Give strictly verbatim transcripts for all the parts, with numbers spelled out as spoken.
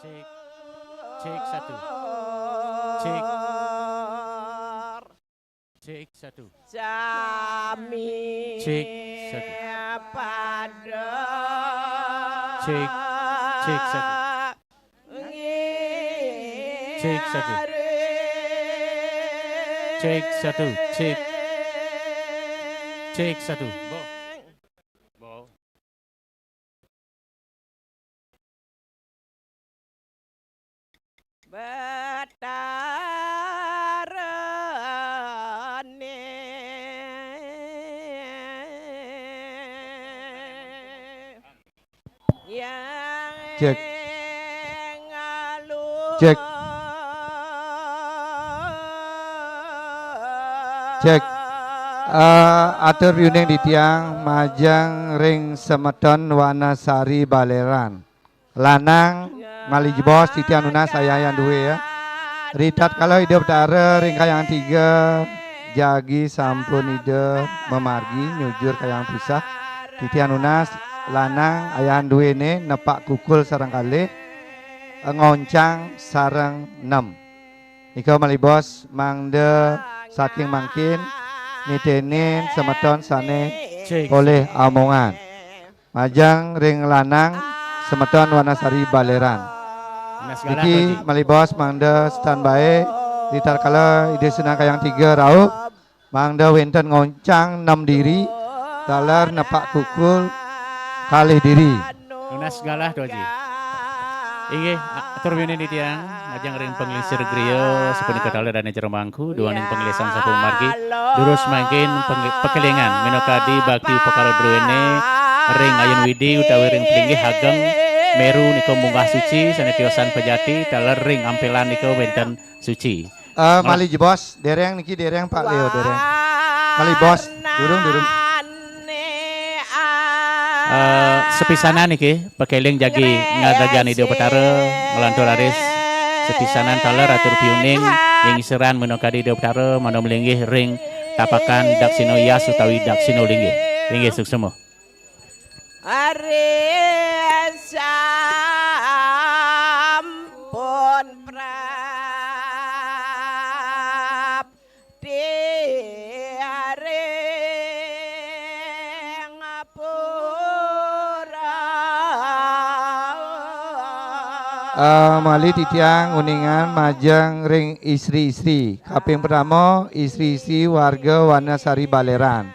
Cek, cek satu. Cek, cek satu. Sami. Cek satu. Pada. Cek, cek satu. Cek satu. Cek satu. Cek. Cek satu. Bo. Bo. Betara ne. Cek. Cek. Cek. Eh, atur piuning titiang majeng ring semeton Wanasari Baleran. Lanang malih jebos titiang nunas ayah-ayah dué ya. Ritatkala Ida Betara ring Kayang Tiga jagi sampun Ida mamargi nyujur Kayang Pusah, titiang nunas lanang ayah duéné nepak kukul sareng kalih, ngoncang sareng nem. Nika malih bos mangda saking mangkin nitenin semeton sané polih amongan. Majeng ring lanang semeton Wanasari Baleran. Niki malih bos mangda standby, ritatkala Ida Sunan Kayang Tiga rauh, mangda wénten ngoncang nem diri, taler nepak kukul kalih diri. Nunas galah, Tu Aji. Inggih, atur piuning titiang, majeng ring panglingsir griya, sapunika taler dané jero mangku, duaning panglisan sampun margi, durus mangkin peng-, pakelingan, minakadi bakti upakara druéné, ring ayun Widi utawi ring plinggih ageng, meru nika munggah suci, sané tiosan pejati, taler ring ampelan nika wénten suci. Eh, malih jebos, dereng niki dereng Pak Leo, dereng. Malih bos, durung, durung. Eh, sepisanan niki, pakeling jagi ngadegang Ida Betara, nglantur raris sepisanan taler atur piuning, ing iseran minakadi Ida Betara, mangda malinggih ring tapakan daksina yas utawi daksina linggih. Linggih suksma. Ari sampun prapti ari ngapura. Eh, malih titiang uningan majeng ring istri-istri. Kaping pertama, istri-istri warga Wanasari Baleran.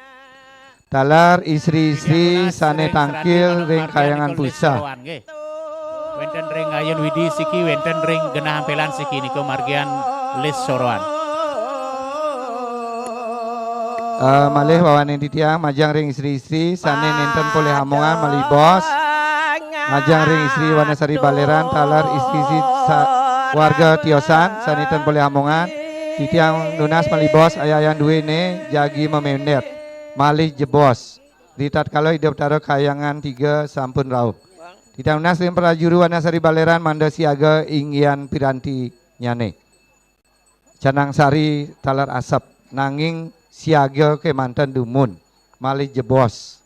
Taler istri-istri sané tangkil ring Kayangan Pusah. Wénten ring ayun Widi siki, wénten ring genah ampelan siki, nika margian lis soroan. Eh, malih wawaning titiang majeng ring istri-istri sané nénten polih amongan malih bos. Majeng ring istri Wanasari Baleran, taler istri-istri sa-, warga tiosan sané nénten polih amongan. Titiang nunas malih bos, ayah-ayah duéné jagi mamendek. Malih jebos. Ritatkala Ida Betara Kayangan Tiga sampun rauh. Titiang nunas ring prajuru Wanasari Baleran mangda siaga inggihan pirantinané. Canang sari taler asep, nanging siaga kémanten dumun, malih jebos.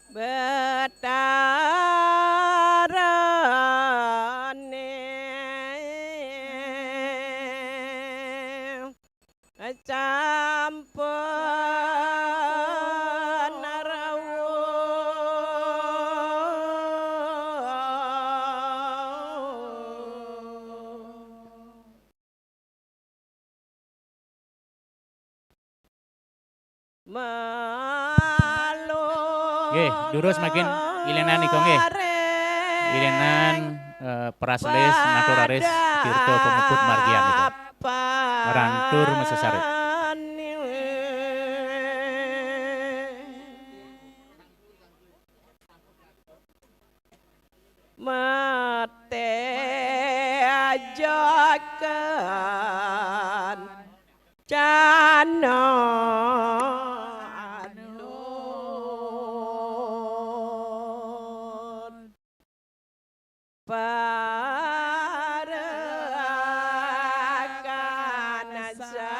Betarané. Sampun rauh. Malu. Nggih, durus mangkin ilenan nika nggih. Ilenan, eh, pras lis ngatur raris tirta pamuput margian nika. Ngrantur masesare. Mate ajakan. Anut parakan sa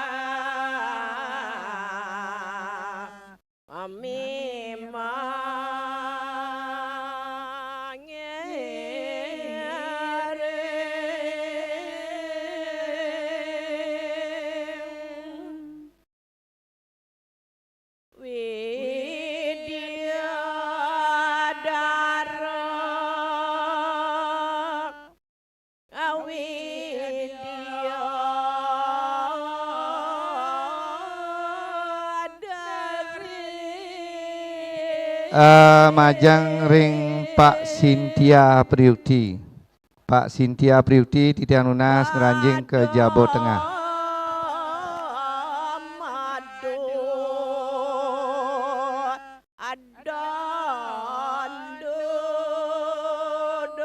Widyadhara Awidyadhari. Eh, majeng ring Pak Sintia Priuti. Pak Sintia Priuti titiang nunas ngranjing ka jaba tengah. Madu adon dudunan.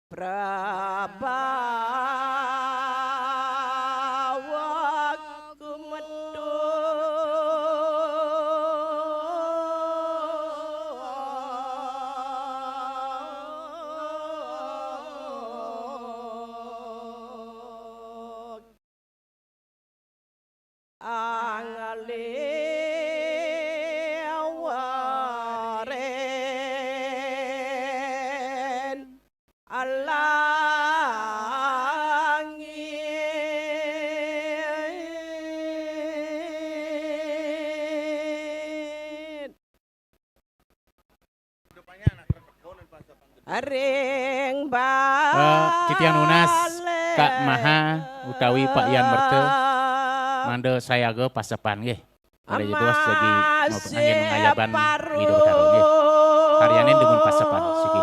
Prabawa kumetu. Angalewaren alangit. Ring Eh, titiang nunas Kak Maha utawi Pak Yan Merta mangda sayaga pasepan nggih. Pada jadwal sejagi anggén ngayaban Ida Betara nggih. Karyanin dumun pasepan siki.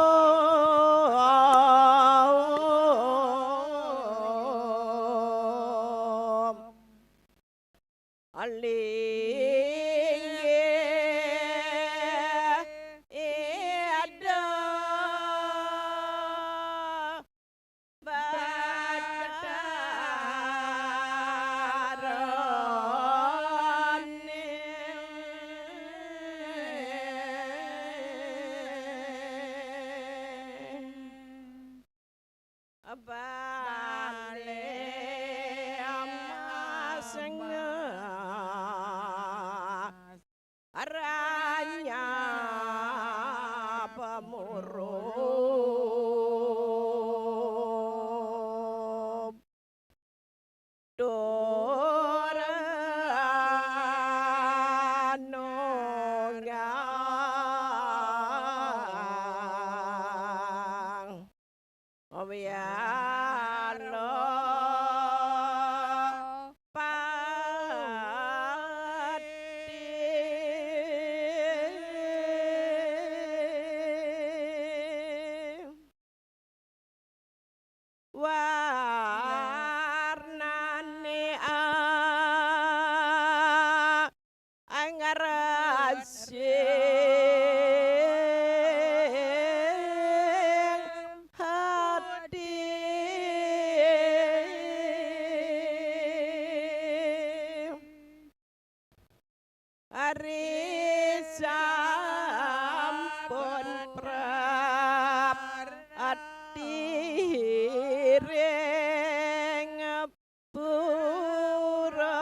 Alinggih Ida Betara ning Bali Mas Ngas Ranya Pemurub. Tur nunggang wiala pati. Warnane a-, angrasing hati. Ari sampun prapti ring pura.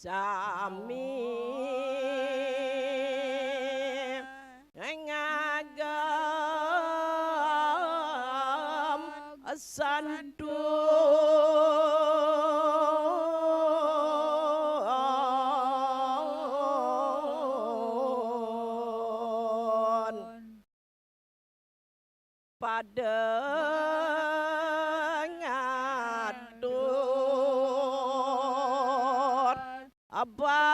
Sami ngagem santu. Pada ngatur bakti.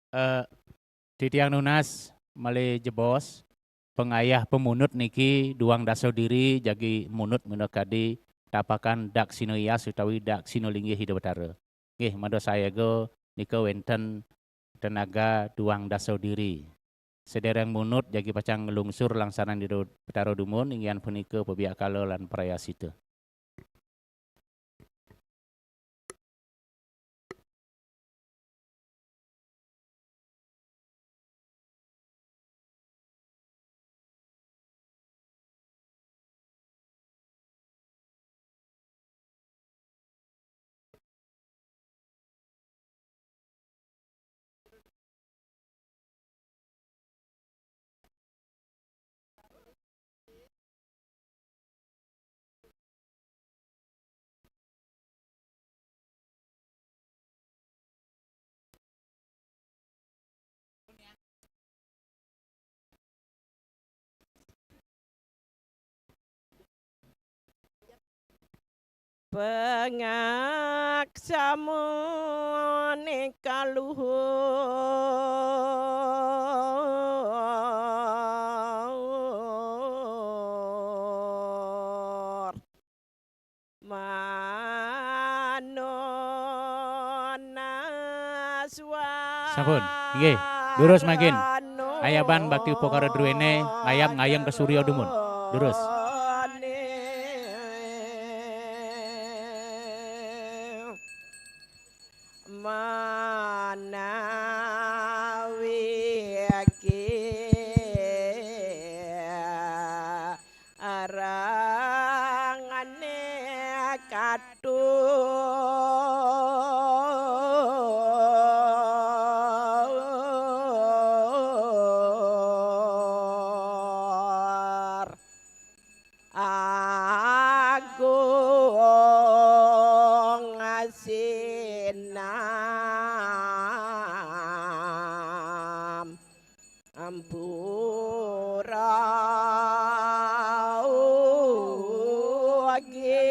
Eh, titiang nunas malih jebos, pangayah pamunut niki duang dasa diri jagi munut minakadi tapakan daksina yas utawi daksina linggih Ida Betara. Nggih, mada sayaga nika wénten tenaga duang dasa diri. Sedereng munut jagi pacang nglungsur langsanan Ida Betara dumun, inggih punika pabiakala lan prayascita. Pangaksamane kaluhur. Manonaswa. Sampun. Nggih. Durus mangkin. Ayaban bakti upakara druene, ngayab ngayeng ka surya dumun. Durus. Manawi arangane katur. Agung sinam ampura ugi.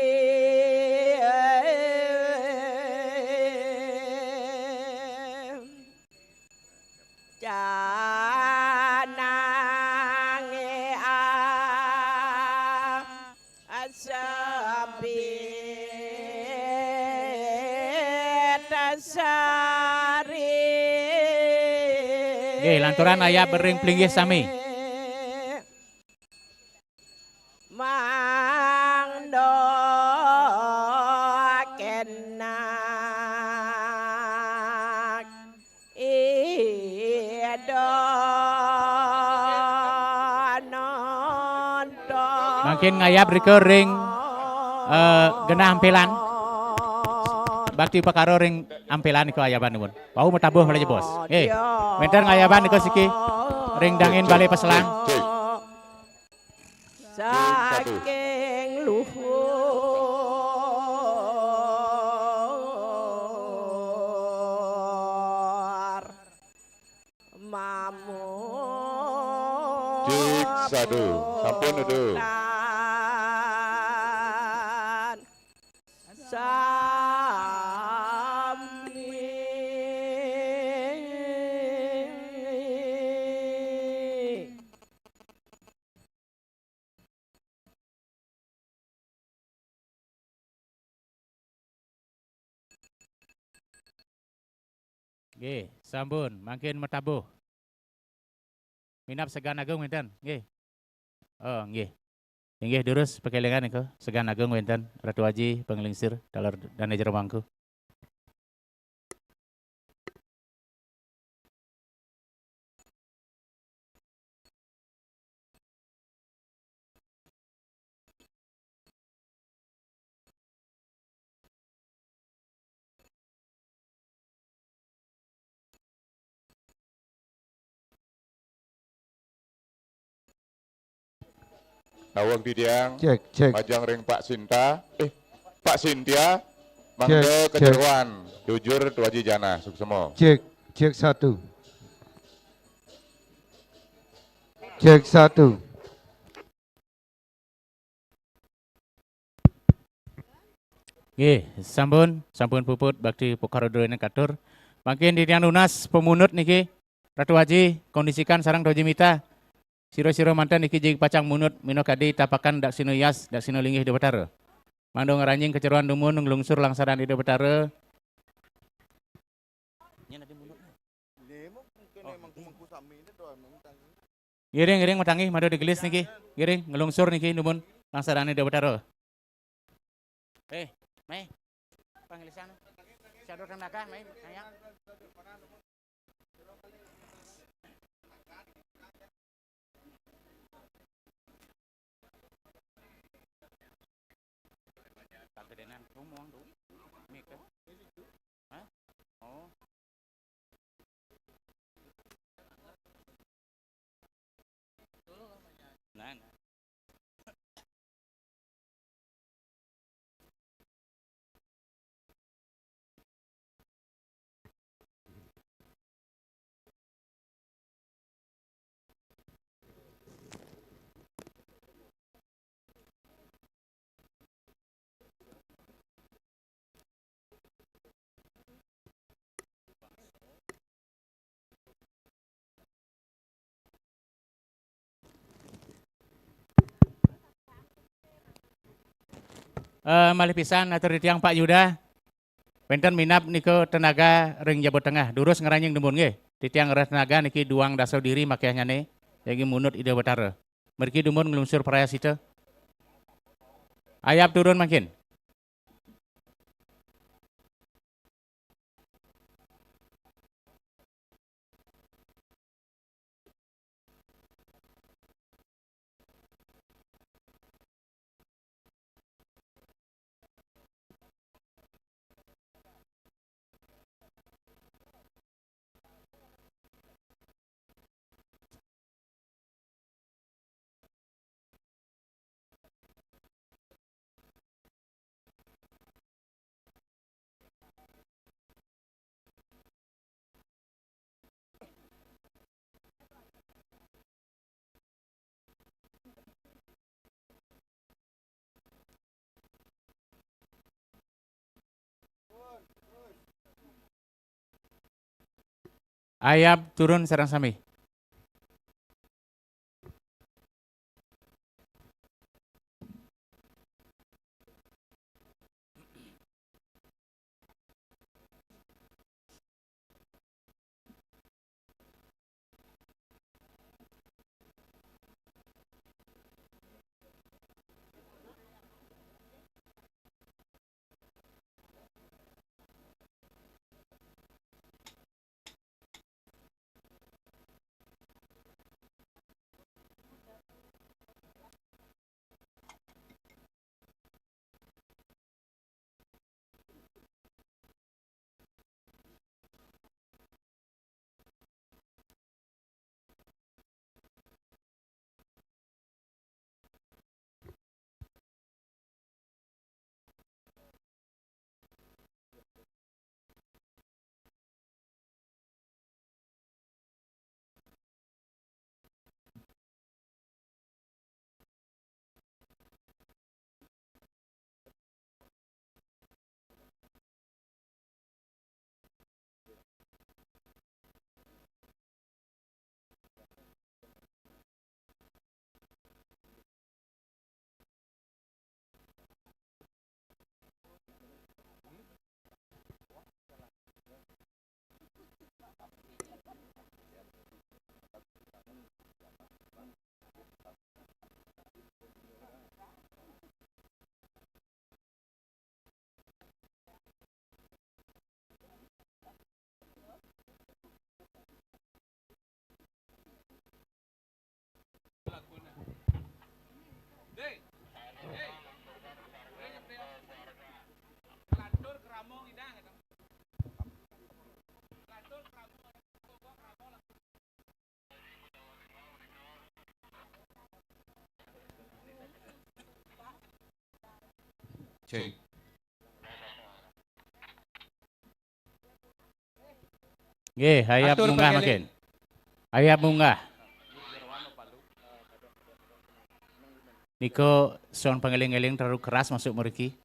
Canange a-, asabit sari. Nggih, lanturan ayab ring plinggih sami. Mangda kenak Ida nonton. Mangkin ngayab rika ring, eh, genah ampelan. Bakti upakara ring ampelan nika ayaban nuwun. Wau matabuh malih jebos. Eh, wenten ngayaban nika siki ring dangin balé paselang. Saking luhur mamun. Cik, sadu. Sampun, Udu. Sami. Nggih, sampun, mangkin matabuh. Minab Segan Agung wénten, nggih. Oh, nggih. Inggih durus pakelingan nika, Segan Agung wénten, Ratu Aji, Panglingsir, taler Dane Jero Mangku. Nawang titiang. Cek, cek. Majeng ring Pak Sinta, eh, Pak Sintia, mangda cek, cek. Kajeroan, jujur Tuaji Jana, suksema. Cek, cek satu. Cek satu. Nggih, sampun, sampun puput bakti upakara druene katur. Mangkin titiang nunas pamunut niki, Ratu Aji, kondisikan sareng Ratu Aji Mita. Sira-sira manten niki jagi pacang munut minakadi tapakan daksina yas, daksina linggih Ida Batara. Mangda ngranjing kaceroan dumun nglungsur langsaran Ida Batara. Ngiring, ngiring matanggih mangda digelis niki. Ngiring nglungsur niki dumun langsaran Ida Batara. Eh, mai. Panglisan. Sadurung teng nagah, mai. Naya. Kagedenan ngomong tuh. Mik, kan? Hah? Oh. Nah, nah. Eh, malih pisan atur titiang Pak Yuda. Wénten minab nika tenaga ring jaba tengah. Durus ngranjing dumun nggih. Titiang ngrereh tenaga niki duang dasa diri makiahnyané, jagi munut Ida Batara. Mriki dumun nglungsur prayascita. Ayab turun mangkin. Ayab turun sareng sami. Cek. Nggih, ayab munggah mangkin. Ayab munggah. Nika sound pangéling-éling terlalu keras masuk mriki.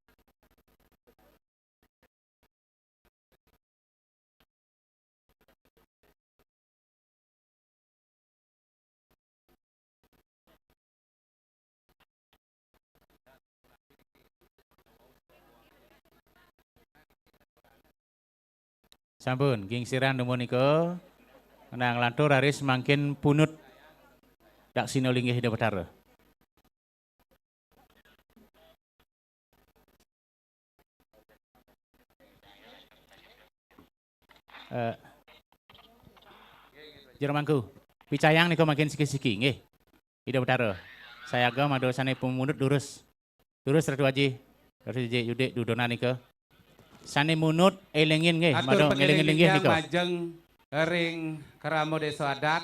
Sampun, gingsiran dumun nika. Nah, nglantur raris mangkin punut daksina linggih Ida Betara. Eh, Jero Mangku, picayang nika mangkin siki-siki, nggih. Ida Betara. Sayaga mada sane pumunut durus. Durus Ratu Aji. Ratu Aji Yudik dudonan nika. Sane munut elingin nggih, mada ngelingin linggih nika. Majeng ring krama desa adat,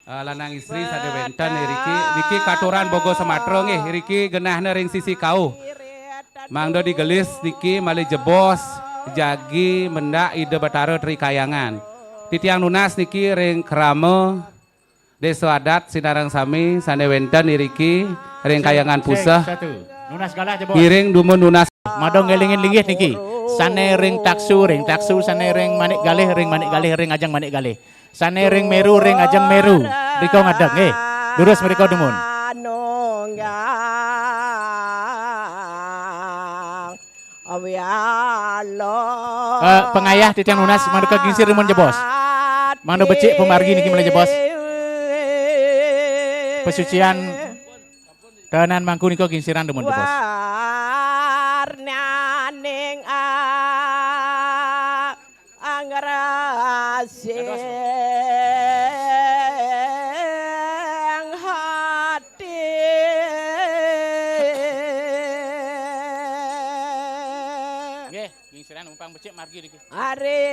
eh, lanang istri sane wenten iriki, niki katuran Bogo Sematro nggih, iriki genahna ring sisi kauh. Mangda digelis niki malih jebos jagi mendak Ida Betara Tri Kayangan. Titiang nunas niki ring krama desa adat sinareng sami sane wenten iriki ring Kayangan Puseh. Satu. Nunas galah jebos. Ngiring dumun nunas. Mada ngelingin linggih niki. Sane ring taksu, ring taksu, sane ring manik galih, ring manik galih, ring ajeng manik galih. Sane ring meru, ring ajeng meru. Rika ngadeg nggih. Durus mrika dumun. Eh, pangayah titiang nunas mangda kagingsir dumun jebos. Mangda becik pamargi niki malih jebos. Pasucian dahanan mangku nika gingsiran dumun jebos. Warnaning angrasing hati. Nggih, gingsiran umpang becik margi niki. Ari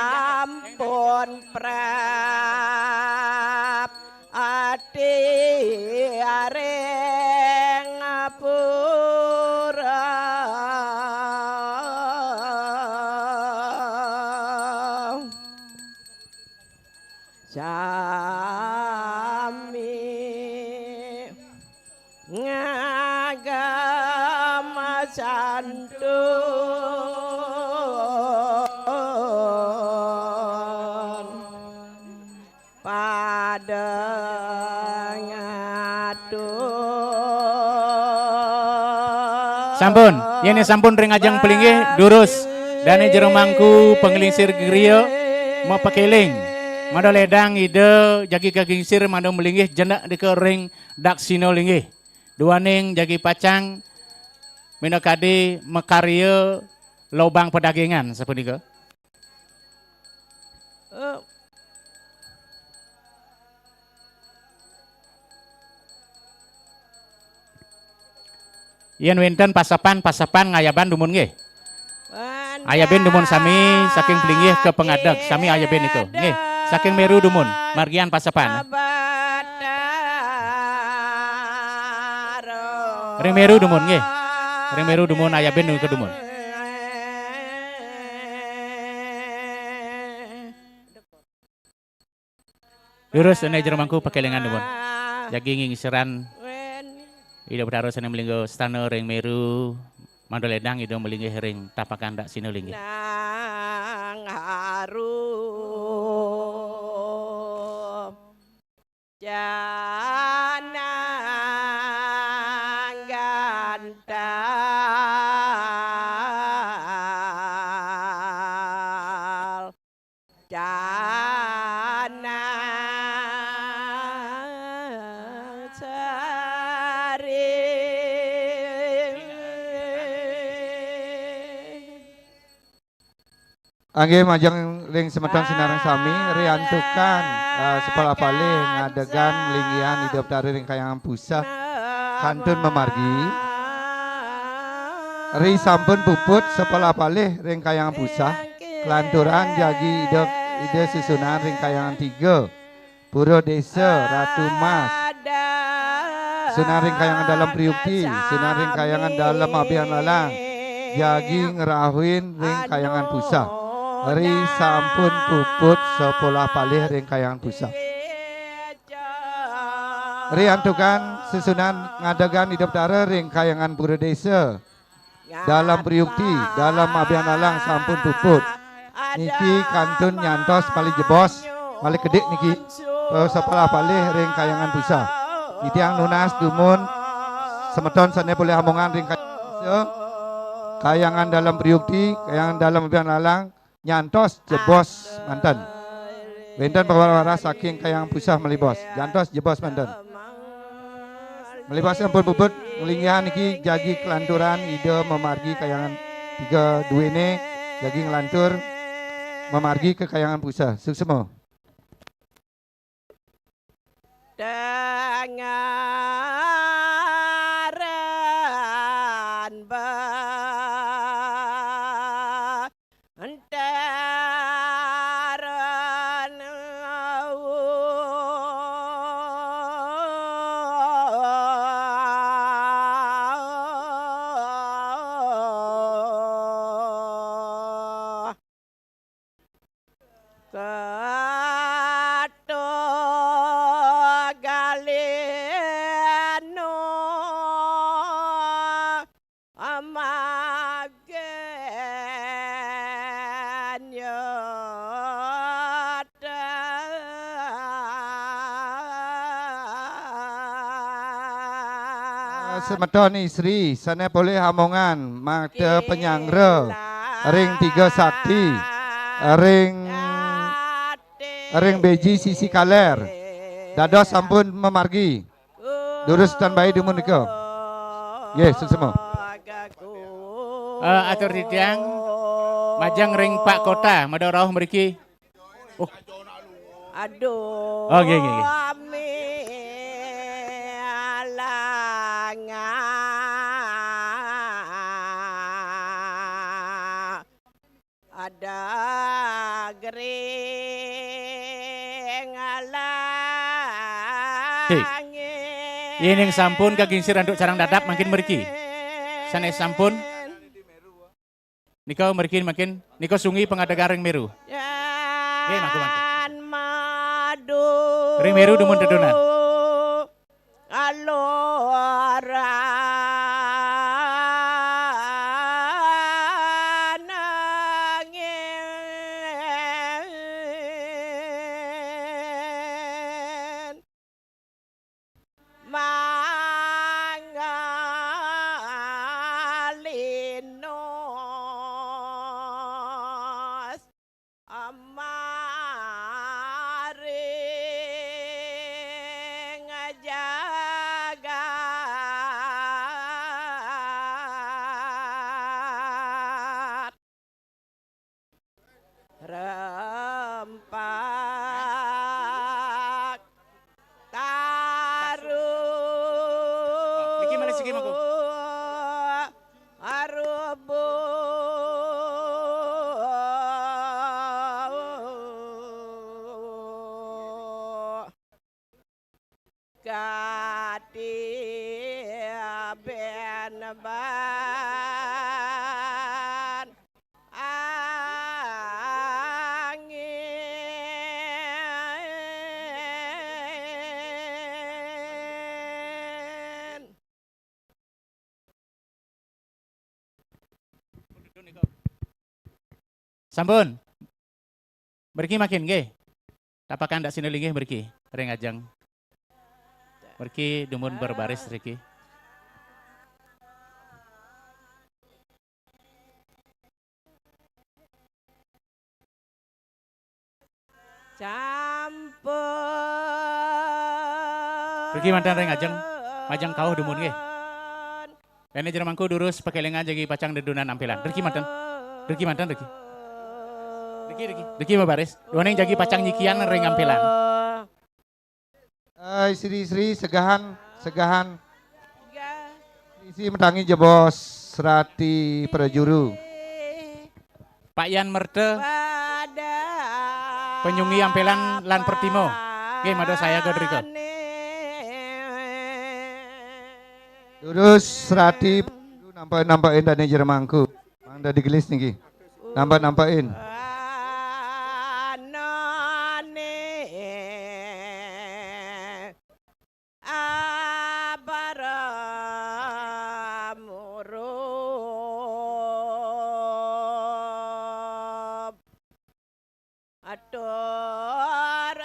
sampun prap ati aring pura. Sami ngagem santun pada ngatur. Sampun, yen sampun ring ajeng pelinggih, durus. Dane jero mangku panglingsir griya mapakeling. Mada ledang Ida jagi kagingsir mada malinggih jenek dika ring daksina linggih. Duaning jagi pacang minakadi makarya lobang padagingan sapunika. Eh, yen wenten pasepan, pasepan ngayaban dumun nggih. Ayabin dumun sami saking pelinggih ka pangadeg, sami ayabin nika. Nggih, saking meru dumun, margian pasepan. Ring meru dumun nggih. Ring meru dumun ayabin nika dumun. Durus dane jero mangku pakelingan dumun. Jagi ngingsiran Ida Betara sane malingga stana ring meru, mada ledang Ida malinggih ring tapakan daksina linggih. Nang harum janang gantal. Canang sari. Anggih majeng ring semeton sinareng sami, riantukan, eh, sapalih-palih ngadegang linggihan Ida Betara ring Kahyangan Puseh kantun mamargi. Ri sampun puput sapalih-palih ring Kahyangan Puseh. Kelanturan jagi Ida, Ida susunan ring Kahyangan Tiga, Pura Desa, Ratu Mas. Sunan ring Kahyangan Dalem Priukti, sunan ring Kahyangan Dalem Abian Lalang. Jagi ngrauhin ring Kahyangan Puseh. Ri sampun puput sapalih-palih ring Kahyangan Puseh. Ri antukan susunan ngadegang Ida Betara ring Kahyangan Pura Desa. Dalem Priukti, Dalem Abian Lalang sampun puput. Niki kantun nyantos malih jebos, malih kedik niki. Eh, sapalih-palih ring Kahyangan Puseh. Titiang nunas dumun semeton sane polih amongan ring Kahyangan Puseh. Kayangan Dalem Priukti, Kayangan Dalem Biang Lalang, nyantos jebos manten. Wénten perwara saking Kayangan Puseh malih bos, nyantos jebos manten. Malih bos sampun puput, nglinggihang niki jagi kelanturan Ida mamargi Kayangan tiga duéné jagi nglantur mamargi ka Kayangan Puseh. Suksma. Dengaran ba-, entaran. Katugalinu amagen yata. Semeton istri sané polih amongan mangda panyanggra ring tiga sakti, ring, ring beji sisi kaler. Dados sampun mamargi. Durus standby dumun nika. Nggih, suksma. Eh, atur titiang majeng ring Pak Kota, mada rauh mriki. Oh. Aduh. Oh, nggih, nggih, nggih. Ami alanga. Ada gering alang. Sik. Yéning sampun kagingsir antuk sareng dadap mangkin mriki. Sanés sampun. Nika mriki mangkin, nika sungi pangadegan ring Meru. Nggih, mangku, mangku. Madu. Ring Meru dumun tedunan. Aloran angin mangalinos. Amaring jagat rempak taruh. Niki malih siki mangku. Arubuh. Kati ben ban angin. Sampun. Mriki mangkin nggih. Tapakan dak sini linggih mriki ring ajeng. Mriki dumun berbaris mriki. Sampun. Mriki manten ring ajeng, majeng kauh dumun nggih. Déné jero mangku durus pakélingan jagi pacang dedunan ampélan. Mriki manten. Mriki manten mriki. Mriki mriki. Mriki mabaris. Duaning jagi pacang nyikian ring ampélan. Eh, istri-istri segahan, segahan. Isi mentangi jebos serati prajuru. Pak Yan Merta, penyungi ampélan lan pertimo. Nggih, mada sayaga drika. Durus serati nampak-nampakin dané jero mangku. Mangda digelis niki. Nampak-nampakin. Anané abara murup atur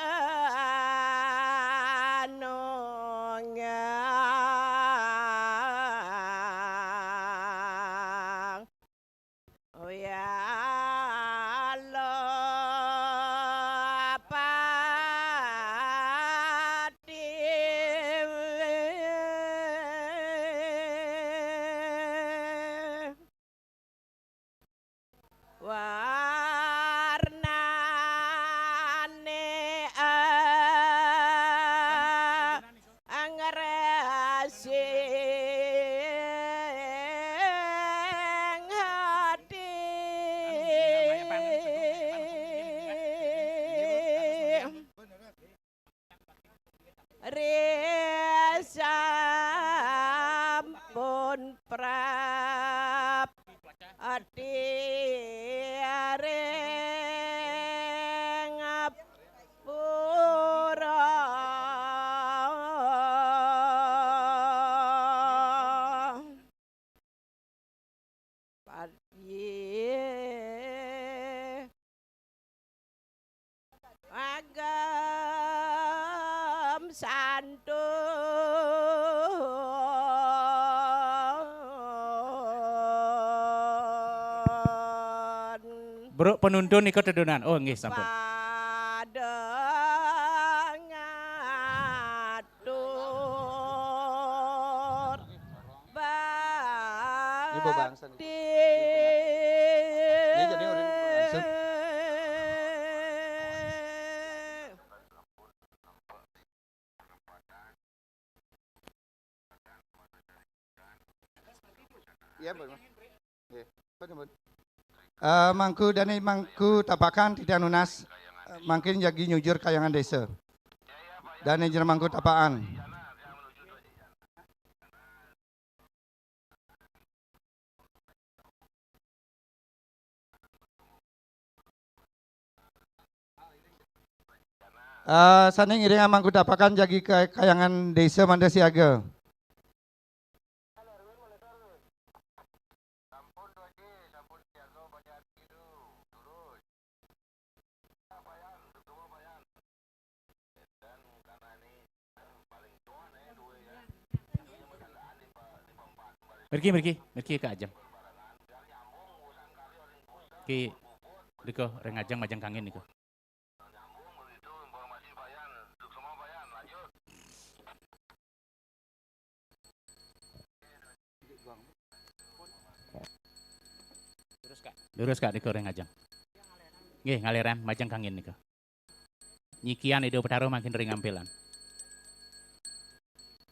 anungang. Ri sampun prapti ring pura. Padye agem santun. Bruk penuntun nika tedunan. Oh, nggih, sampun. Padang atur Ibu bangsa nih. Bakti. Ini jadi orang bangsa. Iya, Pak. Iya, Pak, Pak. Eh, Mangku Dani, Mangku Tapakan, titiang nunas, eh, mangkin jagi nyujur kayangan desa. Dani Jero Mangku Tapakan. Eh, sane ngiring Mangku Tapakan jagi ka-, kayangan desa mangda siaga. Mriki, mriki, mriki ka ajeng. Ki, mrika ring ajeng majeng kangin nika. Durus, Kak. Durus, Kak, nika ring ajeng. Nggih, ngaliran majeng kangin nika. Nyikian Ida Betara mangkin ring ampelan.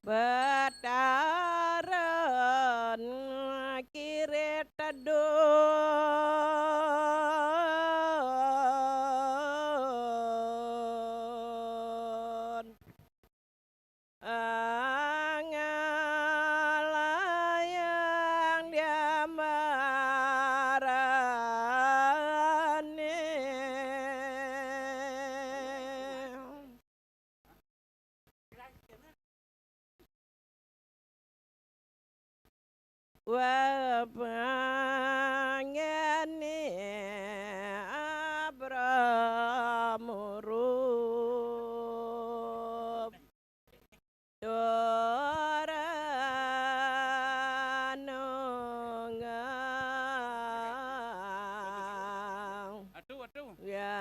Betara kiri tedun. Angalayang diambarane. Wah, panggene abramurup. Doranungang. Aduh, aduh. Ya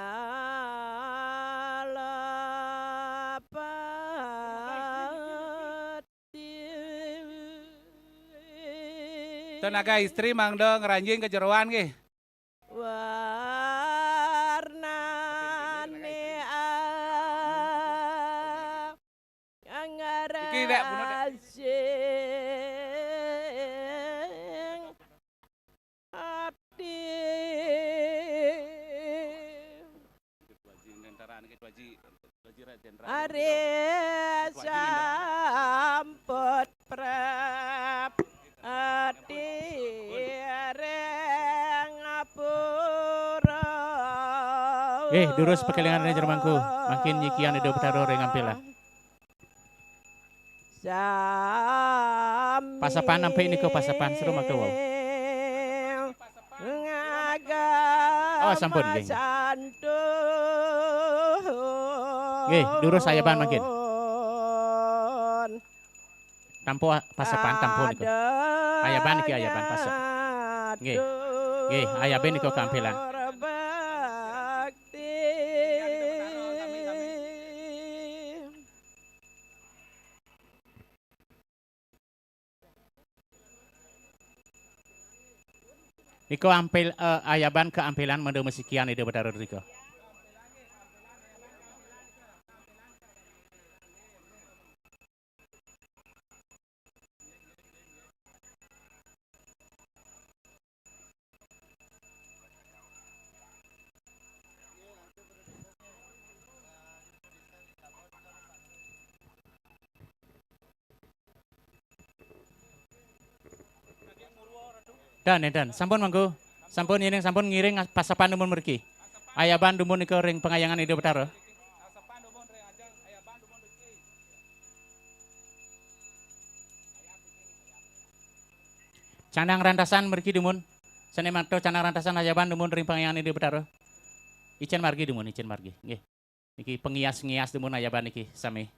lapat. Tenaga istri mangda ngranjing ka jeroan nggih. Warnane a-, iki nek bunuh dek. Ngarasing ati. Ari sampun prap ati ring pura. Eh, durus pakelingan ring jermangku. Mangkin nyikian Ida Betara ring ampela. Sami pasapan ampe nika pasapan seru maka wau. Ngagem. Oh, sampun, nggih. Santun. Nggih, durus ayaban mangkin. Tampo pasapan tampo nika. Ayaban niki ayaban pasap. Nggih. Nggih, ayaban nika kampilan. Bakti. Nika ampil, eh, ayaban keampilan mangda masikian Ida Betara Durika. Dan, dan. Sampun mangku. Sampun ngiring, sampun ngiring pasapan dumun mriki. Ayaban dumun nika ring pangayangan Ida Betara. Canang rantasan mriki dumun. Sane makta canang rantasan ayaban dumun ring pangayangan Ida Betara. Icen margi dumun, icen margi. Nggih. Niki pangias-ngias dumun ayaban niki sami.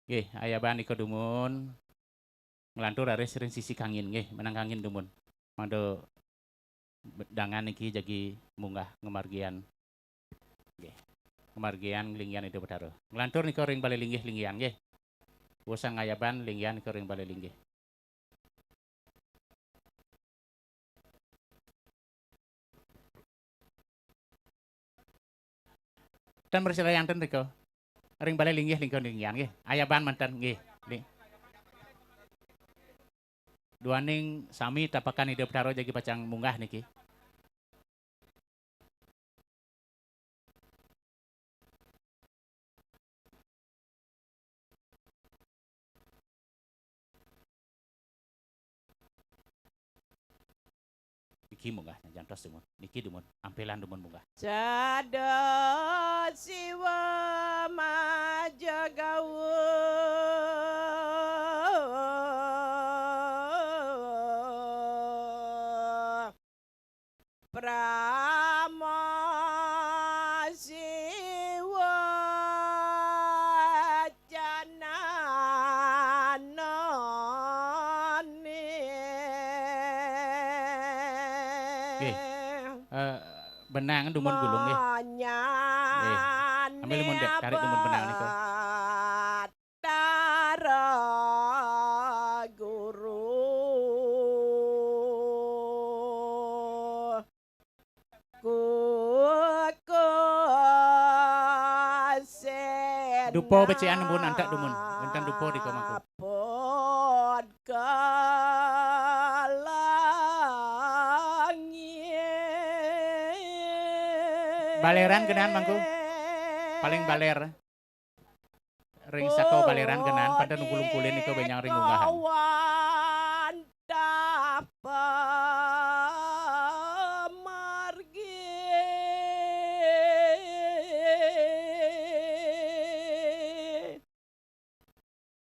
Nggih, ayaban nika dumun nglantur raris ring sisi kangin nggih, menang kangin dumun. Mangda dangan niki jagi munggah ngamargian. Nggih. Ngamargian linggihan Ida Betara. Nglantur nika ring Balé Linggih linggihan nggih. Wus sang ayaban linggihan nika ring Balé Linggih. Tan mresidayanten rika. Ring Balé Linggih lingga linggihan nggih. Ayaban manten nggih. Ling-, duaning sami tapakan Ida Betara jagi pacang munggah niki. Niki munggah, jantos dumun. Niki dumun, ampelan dumun munggah. Sada Siwa Majagawa. Prama Siwa Cananane. Nggih. Eh, benang dumun gulung nggih. Nggih. Ambil dumun, Dek, tarik dumun benang niku. Tara Guru. Kukusen. Dupa becikan dumun antek dumun. Wénten dupa rika mangku. Pod kalangit. Baleran genah mangku. Paling baler. Ring saka baleran genah pada nungkul-ungkulin nika bénjang ring unggahan. Wantah pamargi.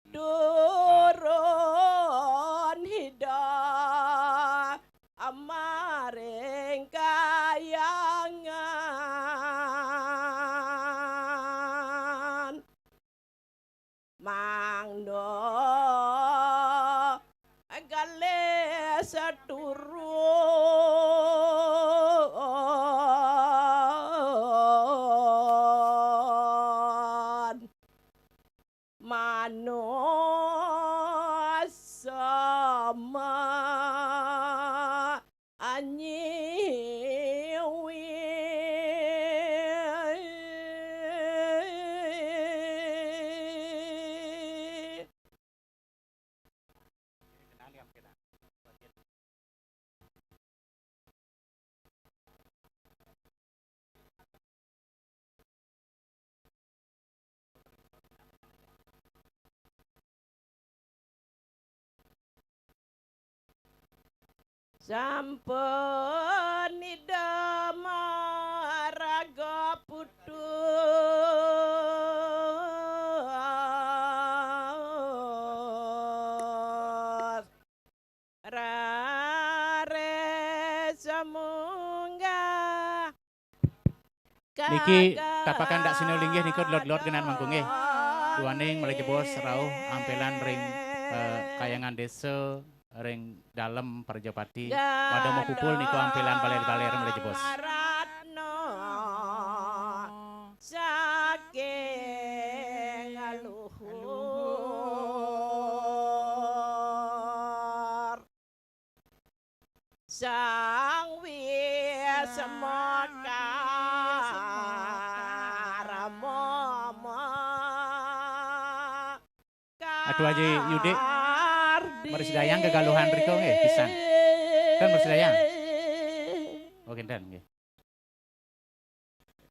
Durun Ida maring kayangan. Mangda galih seturun. Manusama anyiwi. Sampun Ida maraga putus. Raris munggah. Niki tapakan Daksina Linggih nika delod-delod genah mangku nggih. Duaning malih jebos rauh ampelan ring, eh, kayangan desa ring Dalem Prajapati. Pada mapupul nika ampelan baler-baler malih jebos. Saking luhur. Sang Wisma Karma. Atuh Aji Yudik, mresidaang gegaluhan rika nggih pisan. Kan mresidaang. Oh, kinten nggih.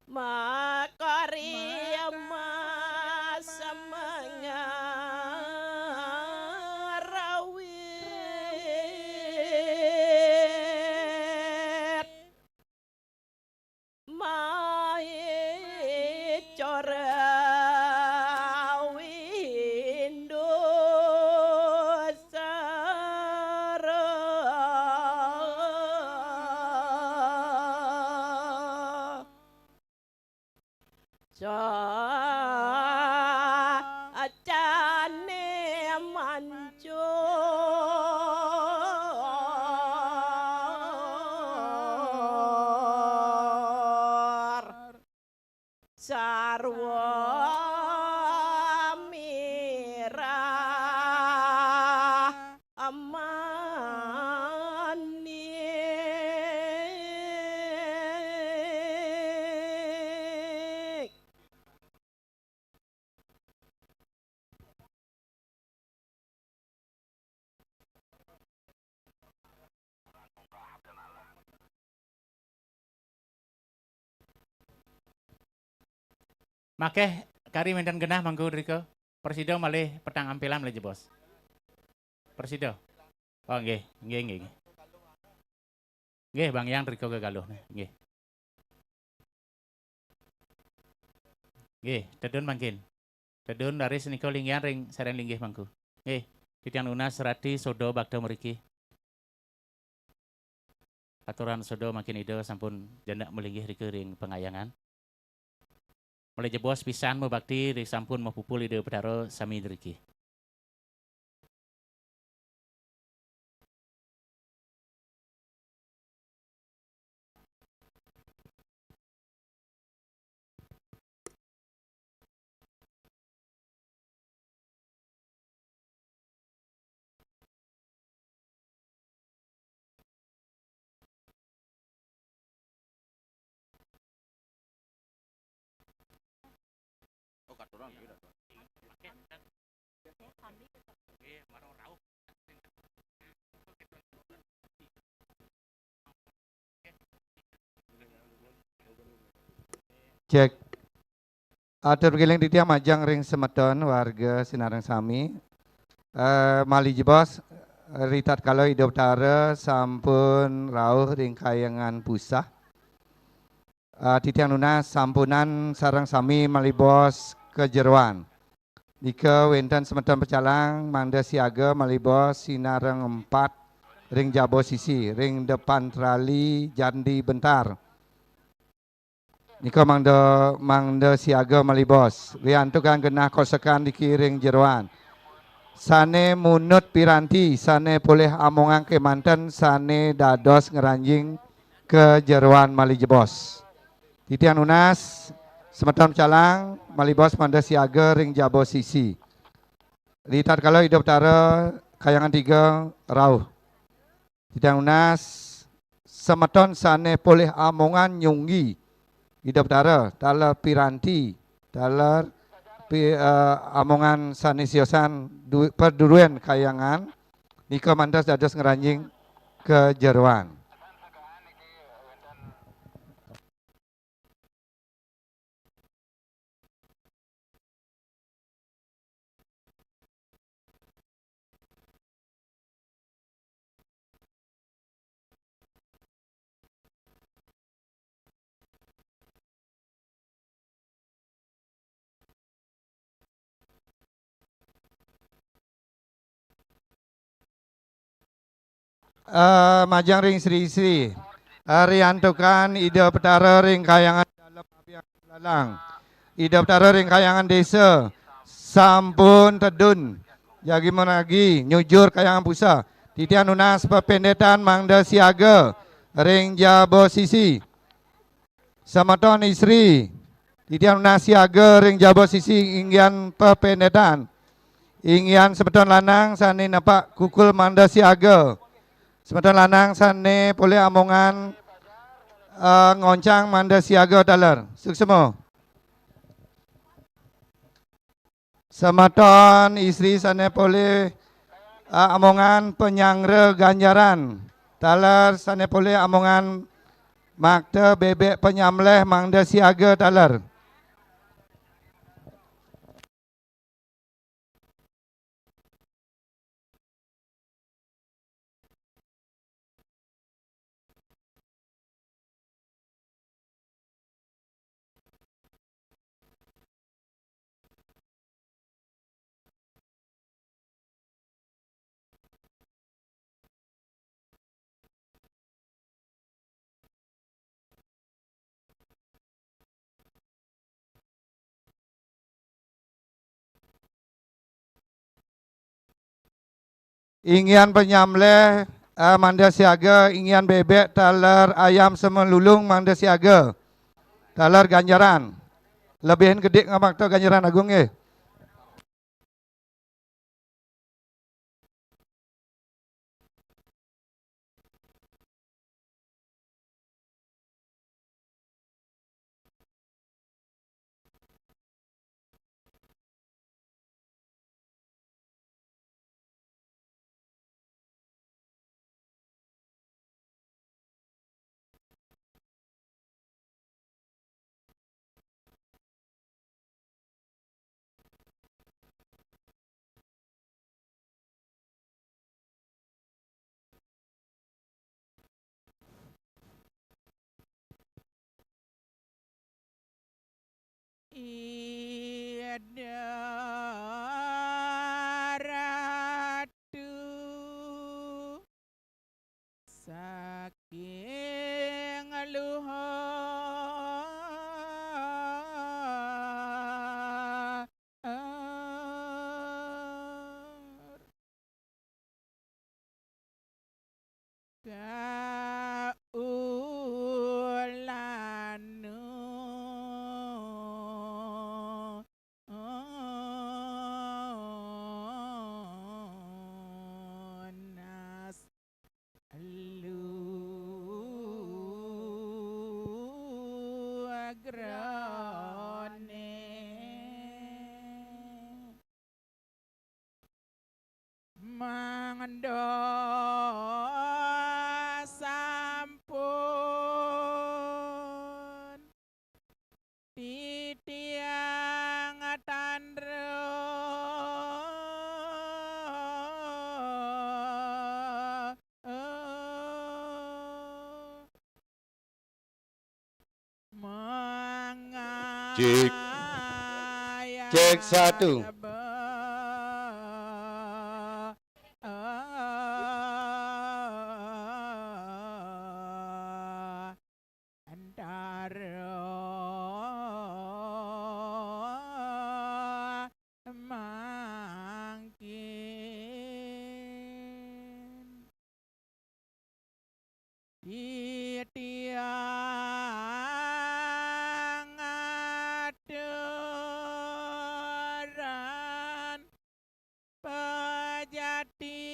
Makarya masemengan. Sacane mancur sarwa mirah manik. Makeh kari menten genah mangku drika. Prasida malih petang ampilan malih jebos. Prasida. Oh, nggih, nggih, nggih, nggih. Nggih, Bang Yang drika gegaluh nggih. Nggih. Nggih, tedun mangkin. Tedun raris nika linggihan ring sareng linggih mangku. Nggih, titiang nunas rati soda bakta mriki. Aturan soda mangkin Ida sampun jenek malinggih rika ring pangayangan. Malih jebos pisan mabakti ring sampun mapupul Ida Betara sami driki. Cek. Atur giling titiang majeng ring semeton warga sinareng sami. Eh, malih jebos, ritatkala Ida Betara sampun rauh ring kayangan pusah. Eh, titiang nunas sampunang sareng sami malih bos ka jeroan. Nika wenten semeton pecalang mangda siaga malih bos sinareng empat ring jaba sisi, ring depan trali Jandi Bentar. Nika mangda, mangda siaga malih bos. Riantukan genah kosekan dikiring jeroan. Sane munut piranti, sane polih amongang kemanten, sane dados ngranjing ka jeroan malih jebos. Titiang nunas, semeton pecalang, malih bos mangda siaga ring jaba sisi. Ritatkala Ida Betara kayangan tiga rauh. Titiang nunas, semeton sane polih amongan nyunggi Ida Betara, taler piranti, taler pi-, eh, amongan sane siosan du-, perduren kayangan, nika mantes dados ngranjing ka jeroan. Eh, majeng ring sri-sri. Eh, riantukan Ida Betara ring kayangan dalem abiang lalang. Ida Betara ring kayangan desa sampun tedun. Jagi menagi nyujur kayangan pusah. Titiang nunas pependetan mangda siaga ring jaba sisi. Semeton istri, titiang nunas siaga ring jaba sisi inggihan pependetan. Inggihan semeton lanang sane nepak kukul mangda siaga. Semeton lanang sane polih amongan, eh, ngoncang mangda siaga taler. Suksma. Semeton istri sane polih, eh, amongan panyanggra ganjaran, taler sane polih amongan makta bebek panyamleh mangda siaga taler. Inggihan panyamleh, eh, mangda siaga, inggihan bebek taler ayam semelulung mangda siaga. Taler ganjaran. Lebihin kedik ngamakta ganjaran agung nggih. Ida Ratu saking luhur. Kaulanu nas luagrane. Mangda sampun titiang tandra Cik. Cik satu. Antara mangkin. Titiang aturan pejati.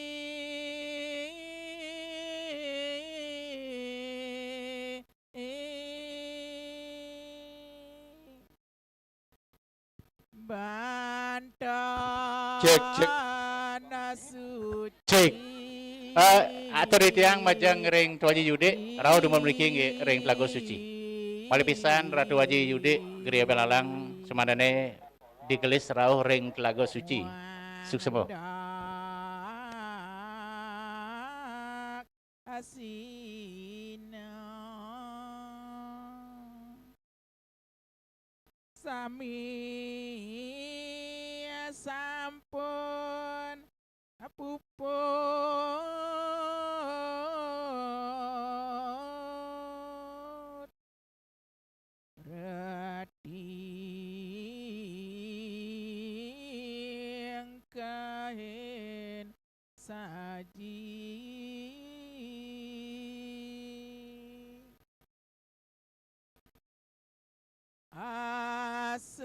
Bantana cek, cek. Suci. Cek. Eh, atur titiang majeng ring Ratu Aji Yudik, rauh dumun mriki nggih ring Telaga Suci. Malih pisan Ratu Aji Yudik, Gria Belalang, semandane digelis rauh ring Telaga Suci. Suksema. Asina. Sami sampun puput. Reti engkahin saji. Asep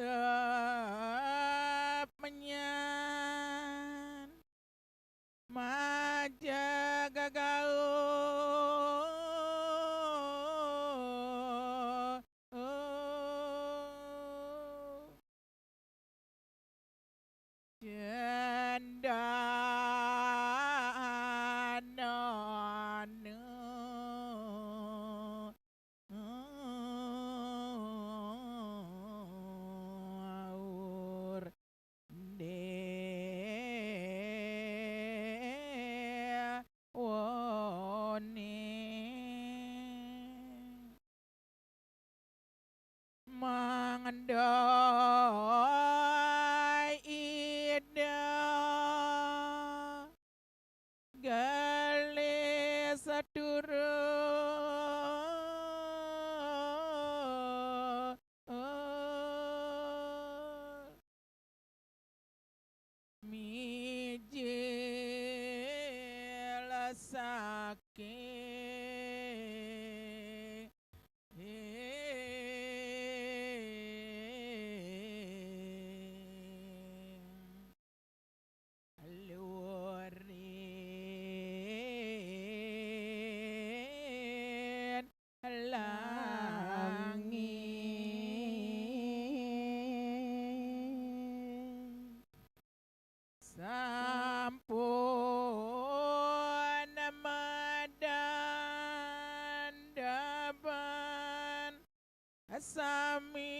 menyan majagagau. Cendana ur dewane. Mangda ida gelis turut. Miji Sami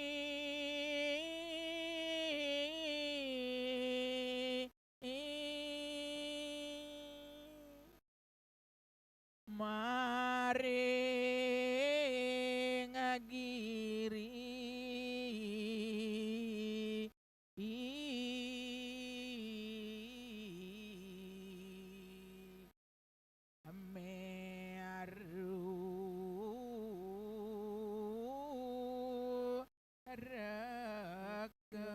maring giri Meru rega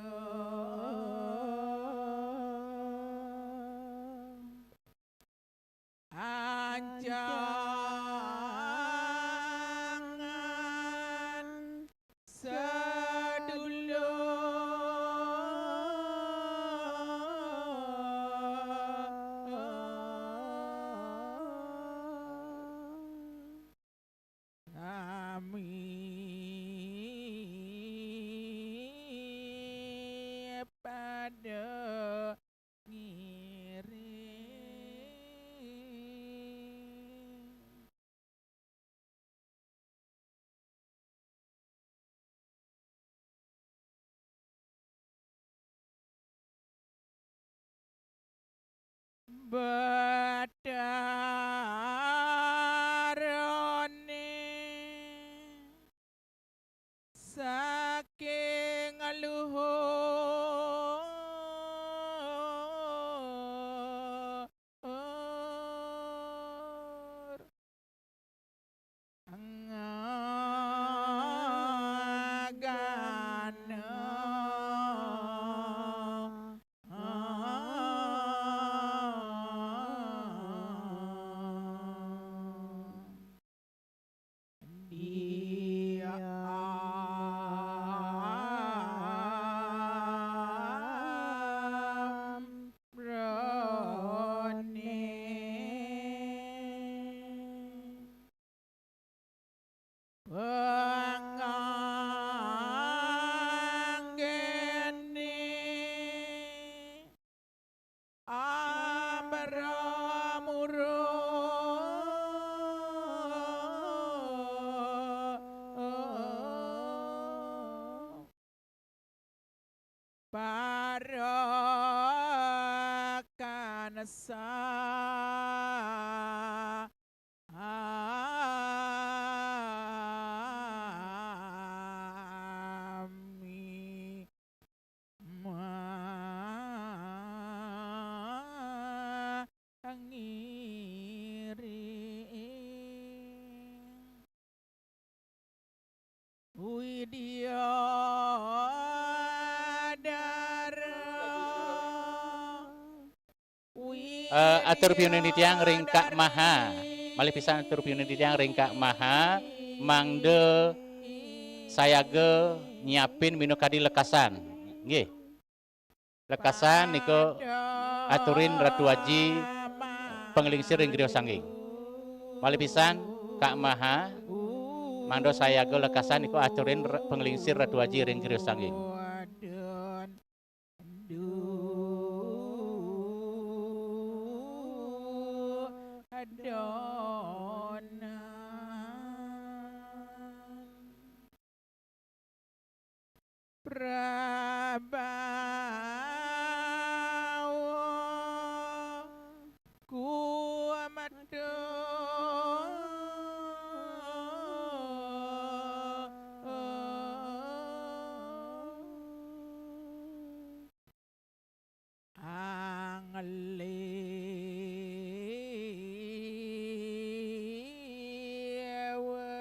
ancangan sadulur. Sami pada ngiring. Batarane saking luhur ngagana. Di amrone panganggene amramura parakan sa ami mangiring. Widyadara. Eh, atur piuning titiang ring Kak Maha. Malih pisan atur piuning titiang ring Kak Maha, mangda sayaga nyiapin minakadi lekasan. Nggih. Lekasan nika aturin Ratu Aji panglingsir ring griya sangging. Malih pisan Kak Maha, mangda sayaga lekasan nika aturin re-, panglingsir Ratu Aji ring griya sangging. Duh, adonan. Prabawa kuamada.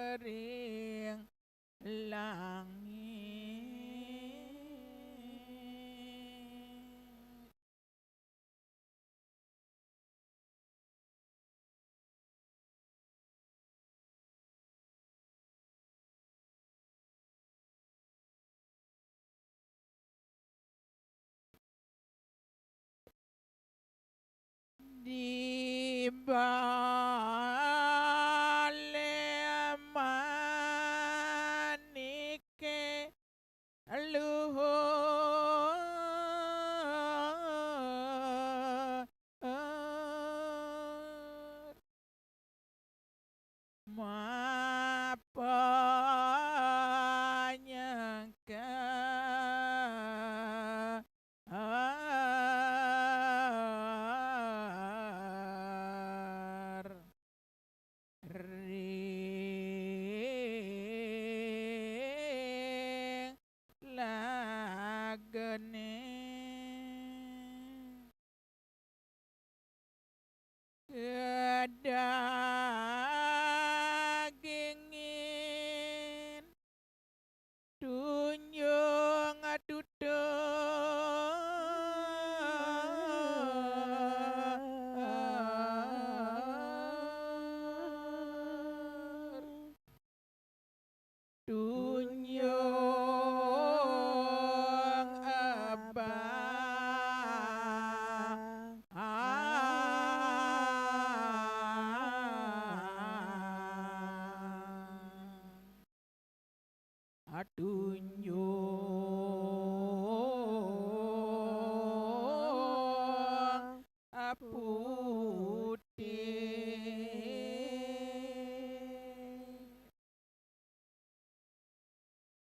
Angliwering langit. Di bale manike luhur. Mapanyang Tunjung tutur. Tunjung abang. Tunjung putih.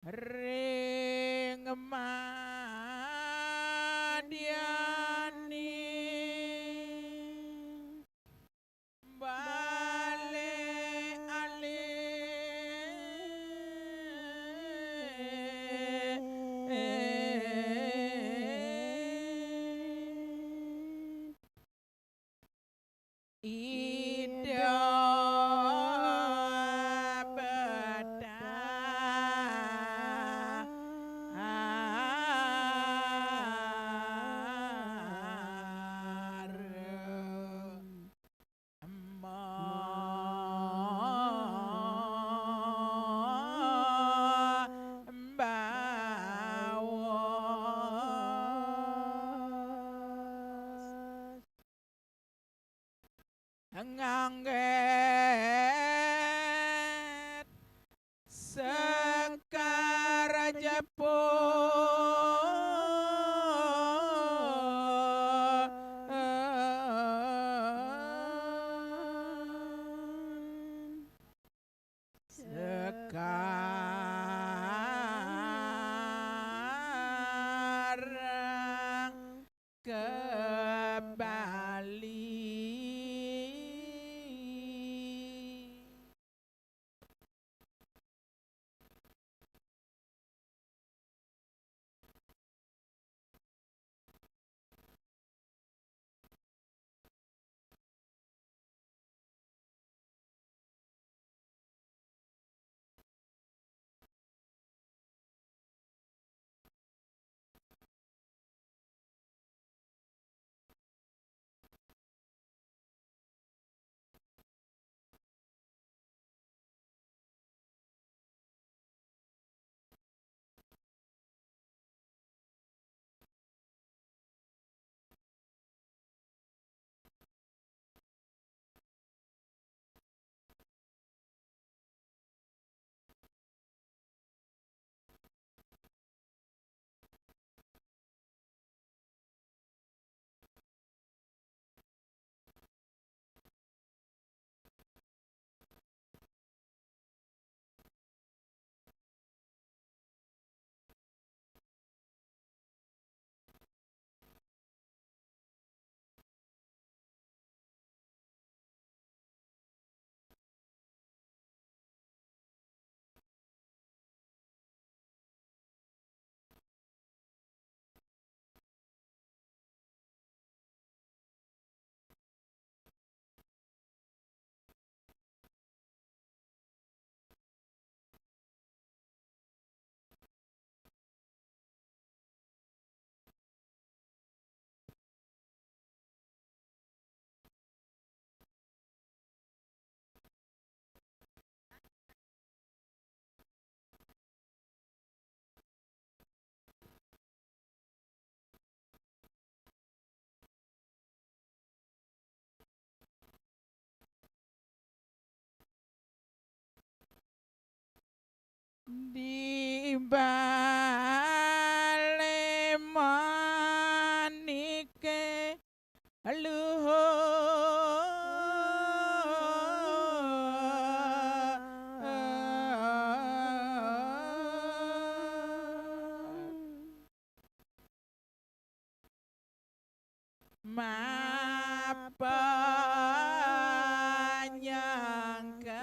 Ring madyaning bale alih. Ida Betara. Mbawas. Ngangget sekar jepun. Sekarang ke Bali. Di bale manike luhur. Manyangkar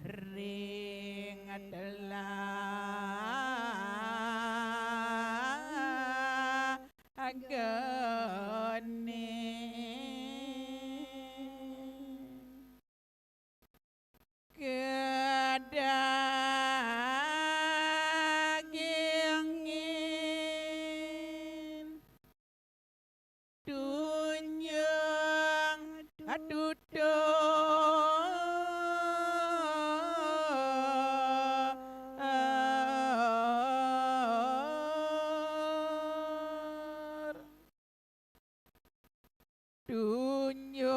ring telaga. Tunjung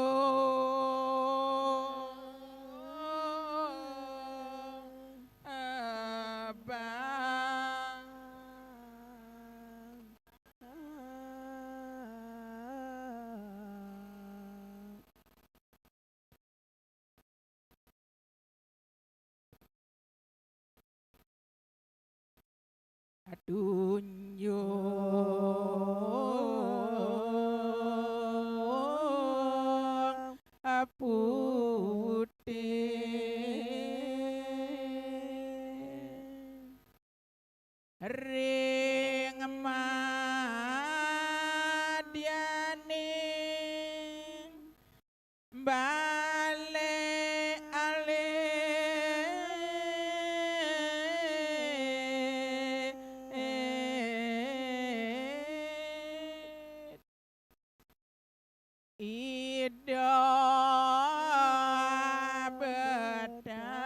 abang. Tunjung putih ring madyaning bale alit. Ida betah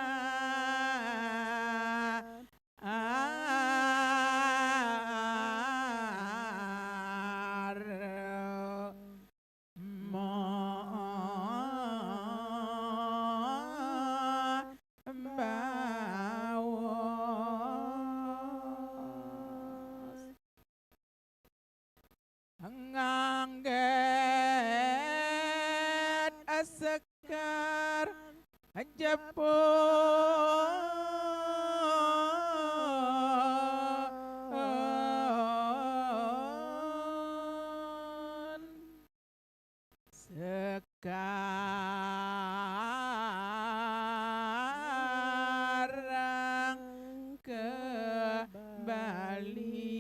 ngangget sekar jepun. Sekarang ke Bali.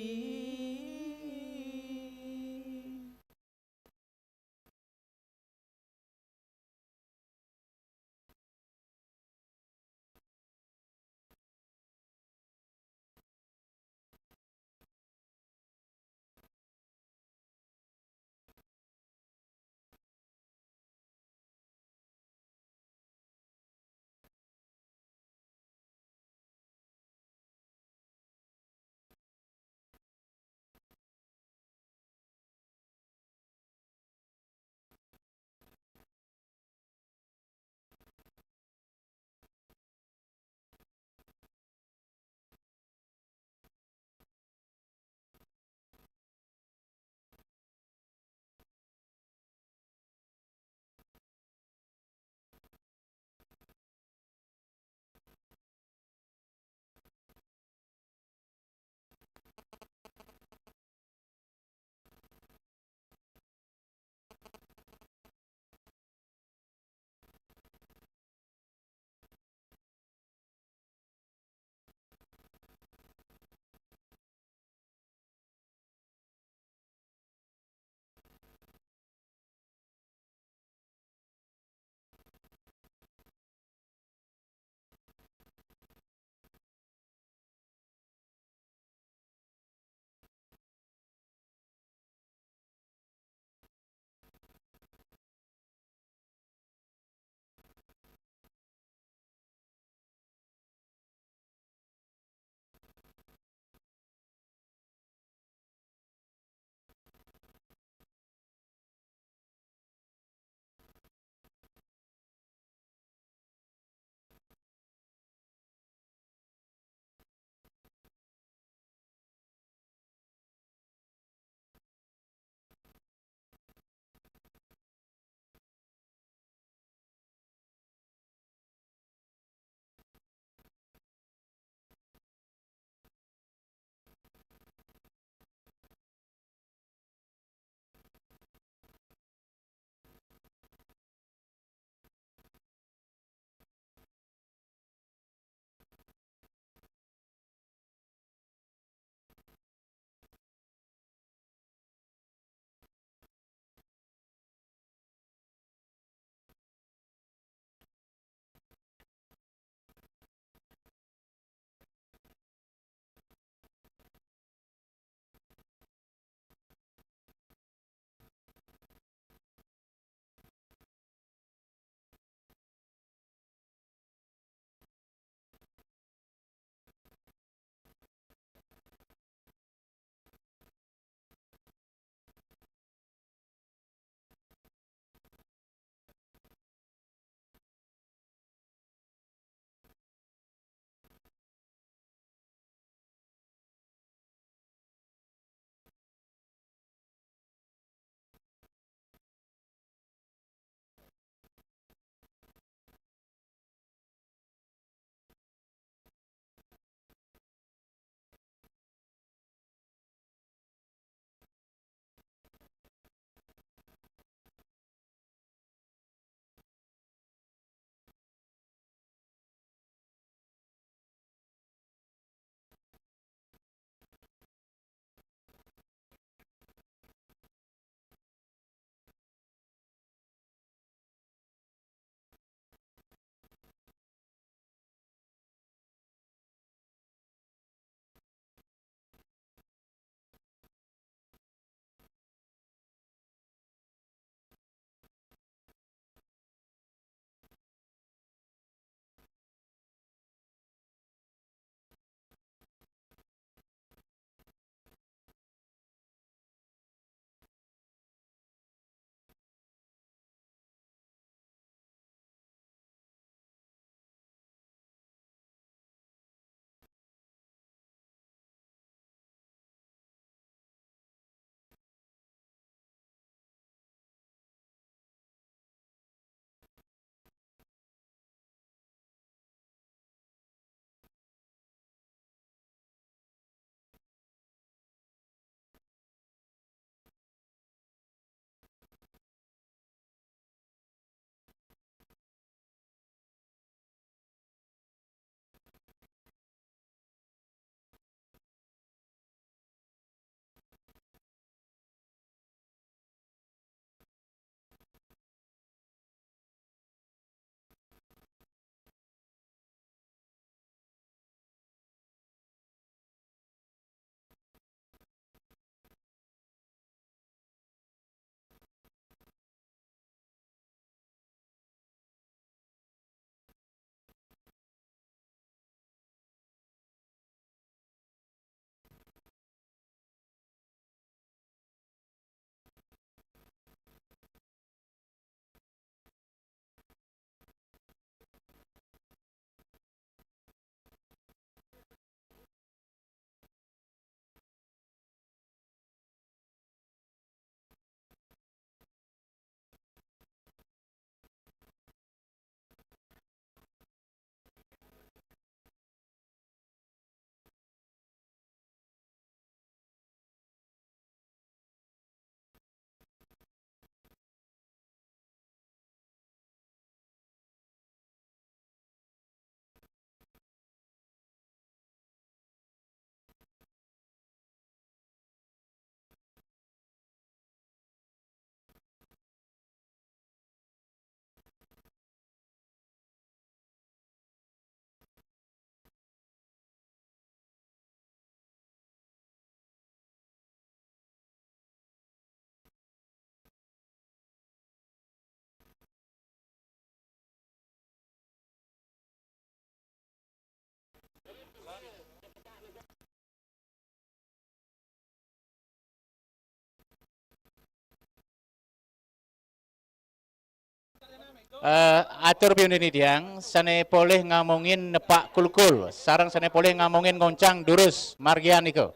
Eh, atur piunin titiang, sane polih ngamongin nepak kulkul, sareng sane polih ngamongin ngoncang durus margian nika.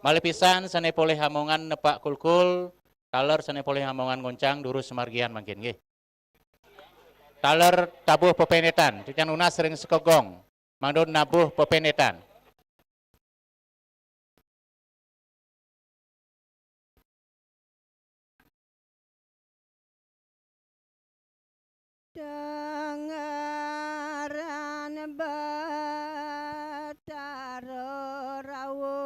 Malih pisan sane polih ngamongan nepak kulkul, taler sane polih ngamongan ngoncang durus margian mangkin nggih. Taler tabuh pepenetan, titiang nunas ring sekegong, mangda nabuh pepenetan. Tengaran Betara Rawuh.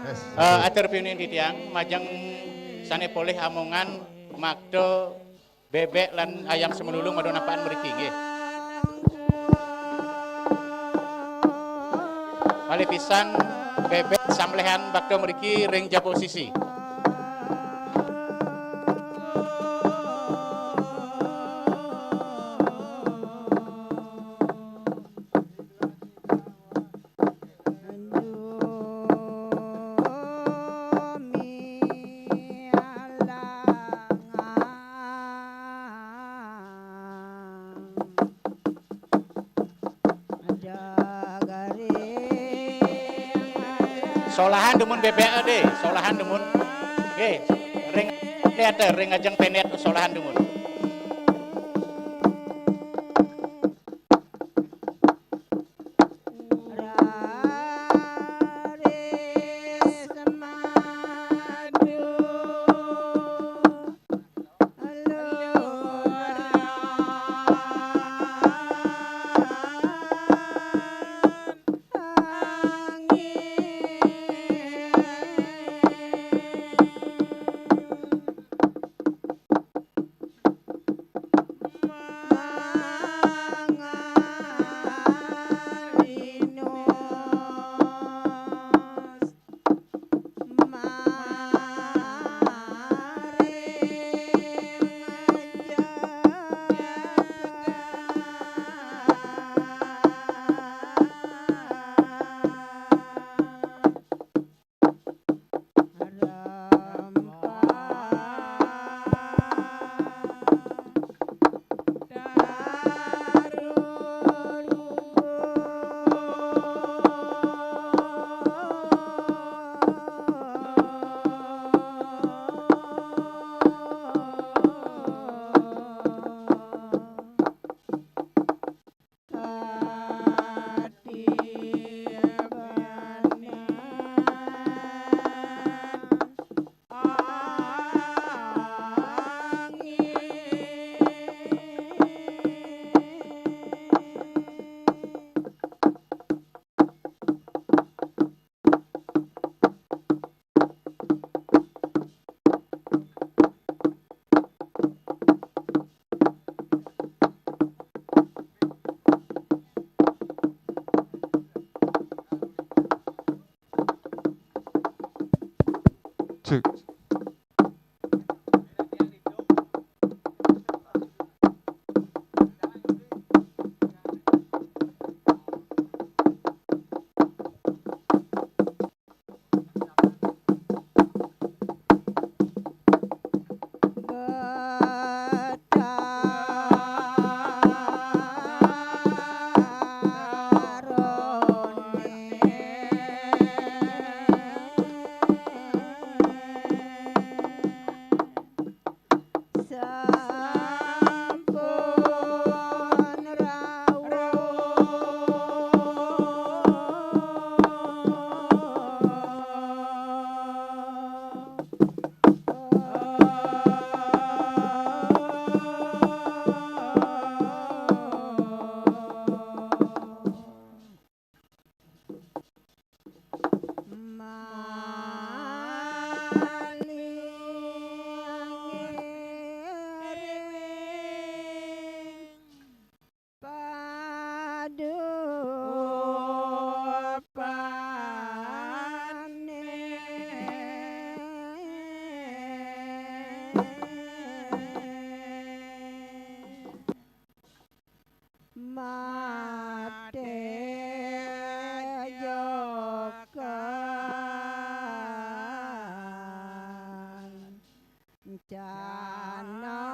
Yes. Eh, atur piunin titiang, majeng sane polih amongan makta bebek lan ayam semelulung mangda nampakan mriki nggih. Malih pisan bebek samlehan makta mriki ring jaba sisi. Solahan dumun bebek, Dé, solahan dumun. Nggih, ring teater, ring ajeng penet solahan dumun. Cek. Sancana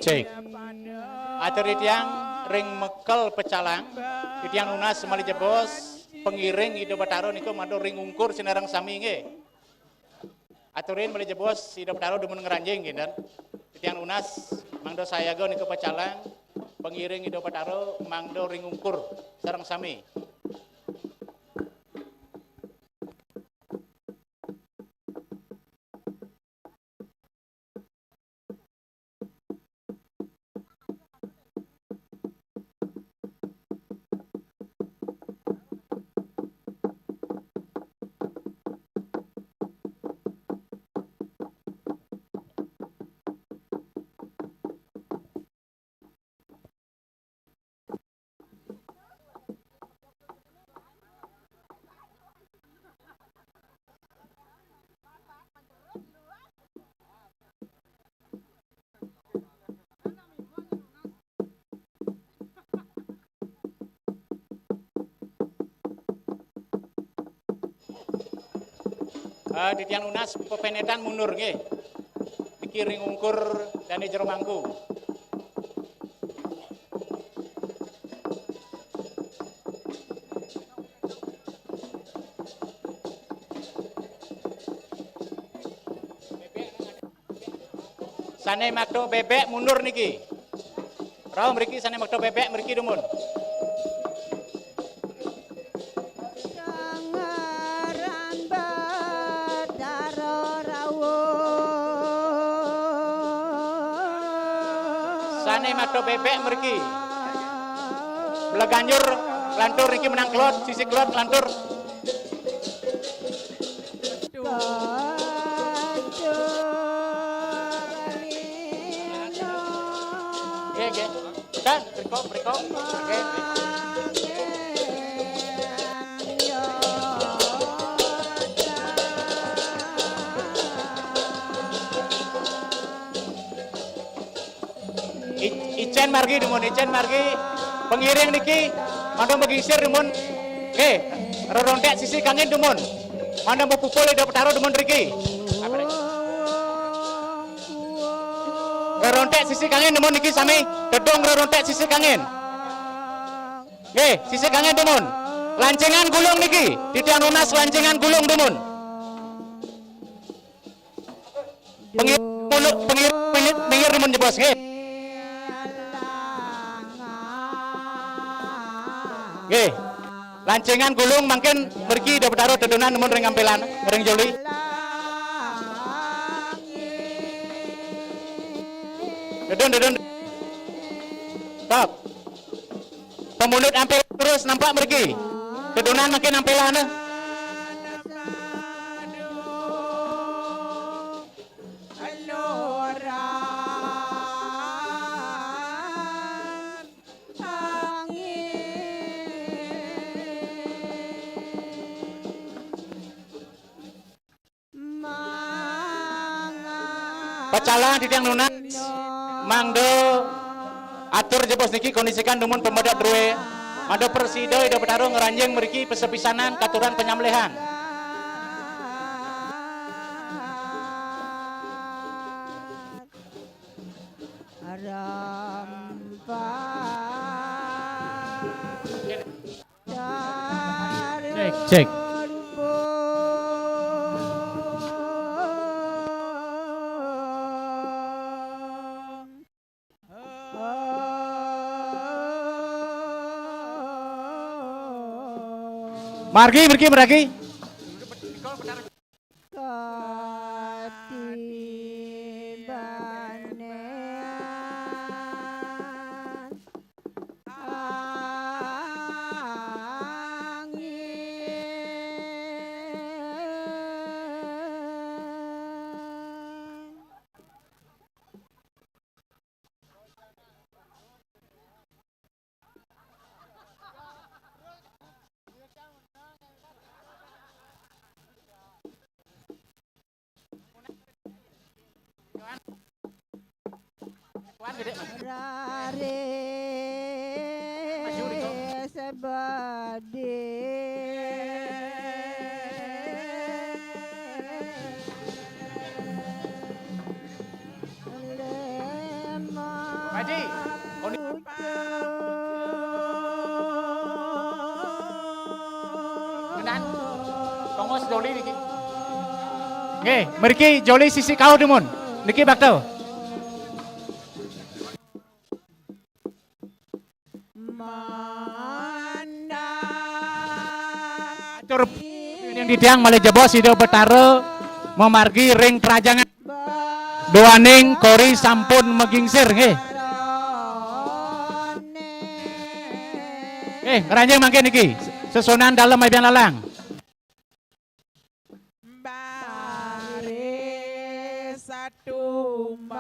Cek. Atur titiang ring mekel pecalang, titiang nunas malih jebos, pangiring Ida Batara nika matur ring ungkur sinareng sami nggih. Aturin malih jebos Ida Betara dumun ngranjing kinten. Titiang nunas mangda sayaga nika pecalang, pangiring Ida Betara mangda ring ungkur sareng sami. Eh, titiang nunas pepenetan mundur nggih. Niki ring ungkur dane jero mangku. Sane makta bebek mundur niki. Rauh mriki sane makta bebek mriki dumun. Sangaran Betara Rauh. Sane makta bebek mriki. Bleganjur lantur niki menang kelod, sisi kelod lantur. Nggih, nggih. Dan, mriko, mriko. Nggih. I-, icen margi dumun, icen margi. Pengiring niki mangda magisir dumun. Nggih, rerontek sisi kangin dumun. Mangda mapupul Ida Betara dumun riki. Rerontek sisi kangin dumun niki sami. Tedung rerontek sisi kangin. Nggih, sisi kangin dumun. Lancingan gulung niki. Titiang nunas lancingan gulung dumun. Pengir, pengir, pengir, pengir dumun jebos, nggih. Nggih. Lancingan gulung mangkin mriki Ida Betara tedunan dumun ring ampelan, ring joli. Dedun, dedun. Stop. Pemundut ampel terus nampak mriki. Tedunan mangkin ampelan. Pecalang titiang nunas, mangda atur jebos niki kondisikan dumun pemedot drue, mangda prasida Ida Betara ngranjing mriki pasepisanan katuran panyambelihan. Cek, cek. Margi, margi, margi. Katibane angin. Rare sebadi. Pak Haji, koni-, menan, tongos doli niki. Oke, mriki joli sisi kauh dumun. Niki bakta. Atur ing titiang malih jebos Ida Betara mamargi ring prajangan. Duaning kori sampun magingsir nggih. Nggih, ngranjing mangkin niki. Sesuunan dalem abian lalang. Baris satu mbak.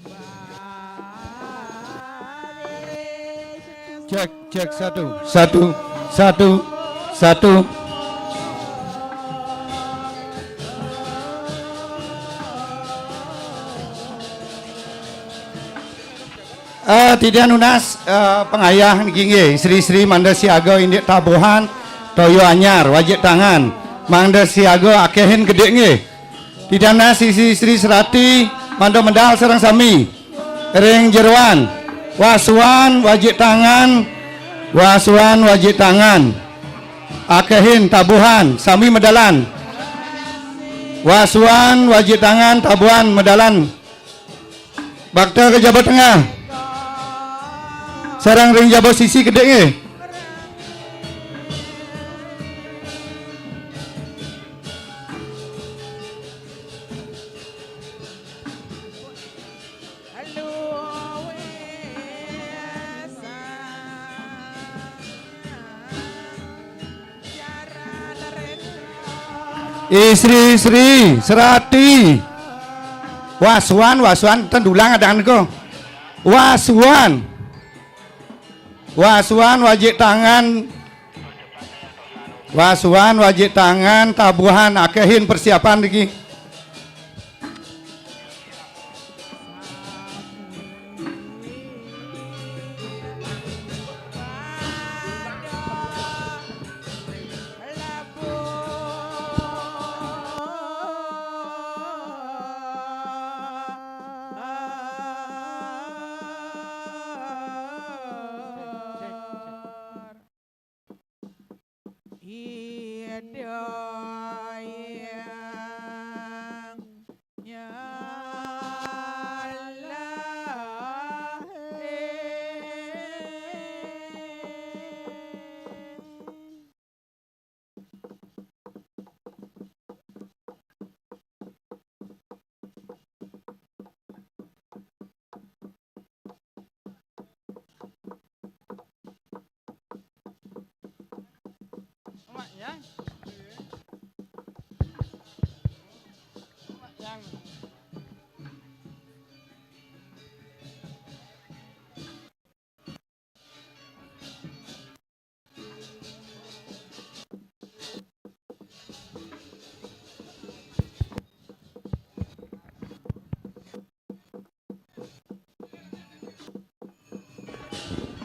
Baris. Cek, cek, satu, satu, satu, satu. Eh, titiang nunas, eh, pangayah niki nggih, Sri-Sri mangda siaga indik tabuhan, toya anyar, wajik tangan, mangda siaga akehin gedé nggih. Titiang nunas Sri-Sri Serati mangda medal sareng sami. Ring jeroan, wasuan, wajik tangan, wasuan, wajik tangan. Akehin tabuhan, sami medalan. Wasuan, wajik tangan, tabuhan, medalan. Bakta ka jaba tengah. Sareng ring jaba sisi kedék nggih. Istri-istri, serati. Wasuan, wasuan, ten dulang adan ko. Wasuan. Wasuan wajik tangan. Wasuan wajik tangan, tabuhan akehin persiapan niki. Ida Hyang Nyala.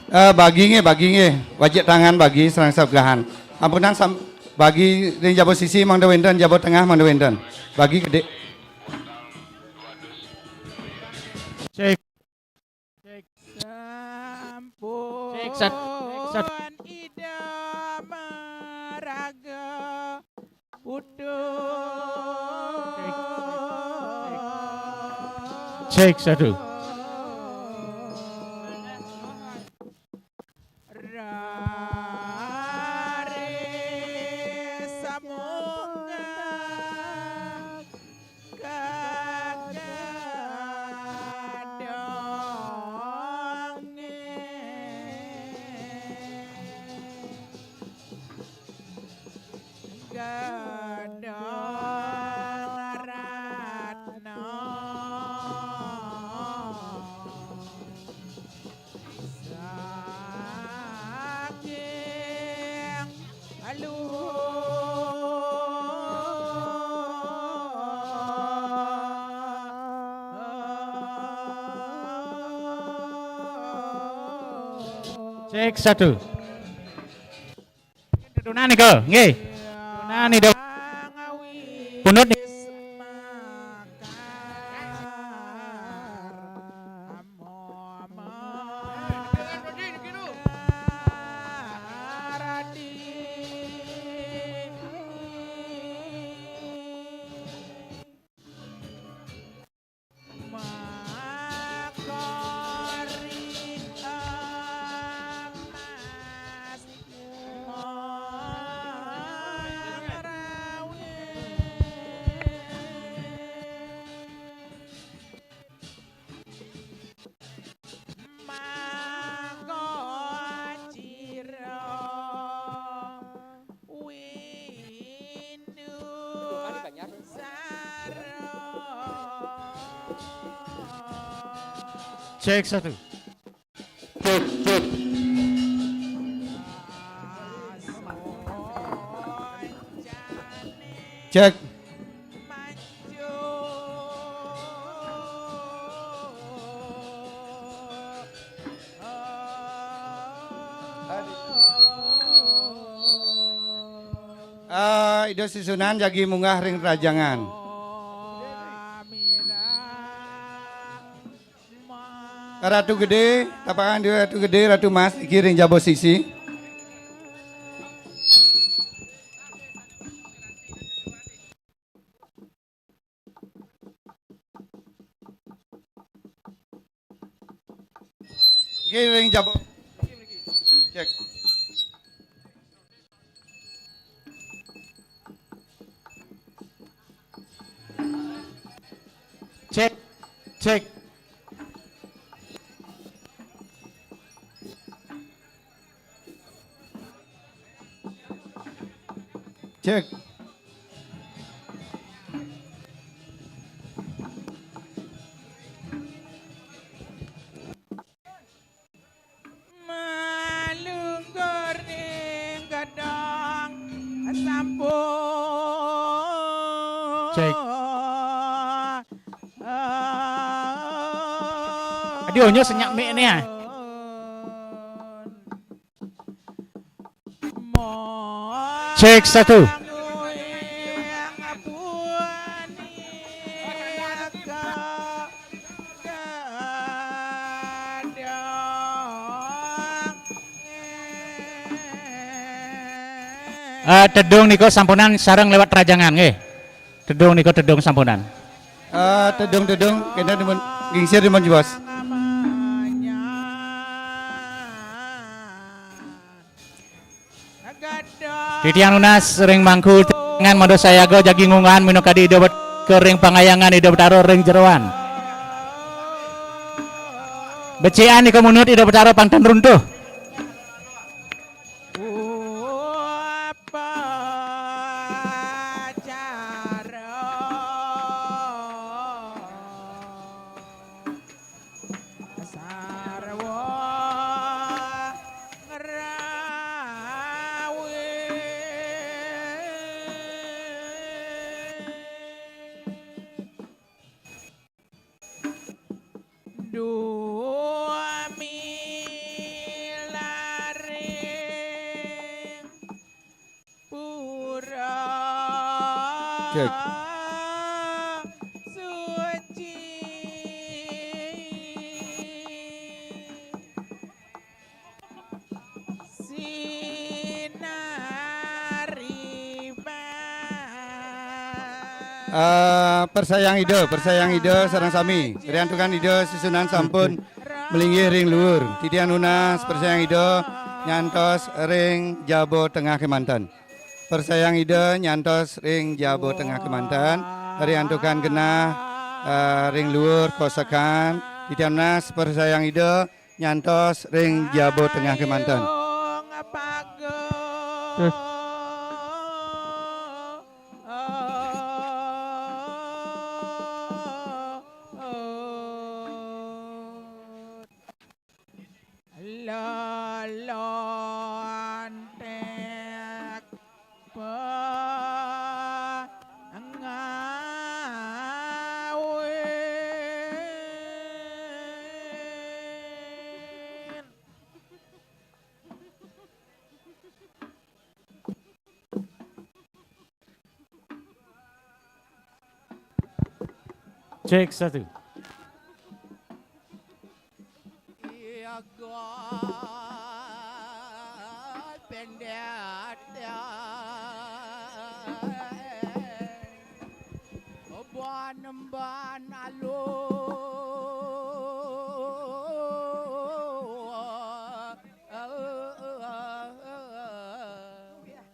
Eh, bagi nggih, bagi nggih. Wajik tangan bagi sareng sabelahan. Ampunang sam-, bagi ring jaba sisi mangda wénten, jaba tengah mangda wénten. Bagi gedé. Cek. Cek. Sampun. Cek, sat-, cek, sat-, Ida maraga putu. Cek, cek, cek. Cek, satu. Rare samunggah kagadonge. Gadang Ratna. Saking aluh. Cek satu. Tuntunan nika, nggih. Tuntunan nika. Pundut nika. Cek satu. Cek, cek. Cek. Ah, Ida Sesuunan jagi munggah ring rajangan. Ratu Gedé, tapakan Ida Ratu Gedé, Ratu Mas, niki ring jaba sisi. Niki ring jaba. Cek. Cek, cek. Cek. Malungkur ning gedong sampun. Cek. Aduh, nyo senyak mik ni, ah. Cek satu. Eh, tedung nika sampunang sareng lewat rajangan, nggih. Tedung nika tedung sampunang. Eh, tedung-tedung, kena demen, gingsir demen juas. Titiang nunas ring mangku, tangan mada sayaga jagi ngunggahan minakadi Ida Bet-, ka ring pangayangan Ida Betara ring jeroan. Becikan nika munut Ida Betara pang ten runtuh. Sarwa ngrawi. Duh milaring pura. Cek. Suci. Sinariban. Eh, persayang Ida, persayang Ida sareng sami. Riantukan Ida Sesuunan sampun malinggih ring luur. Titiang nunas persayang Ida nyantos ring jaba tengah kemanten. Persayang Ida nyantos ring jaba tengah kemanten, riantukan genah, eh, ring luur kosekan, titiang nunas persayang Ida nyantos ring jaba tengah kemanten. Terus. Lalontek pangawin. Cek satu. Iya, gol pendek, ya. Ban, ban alun.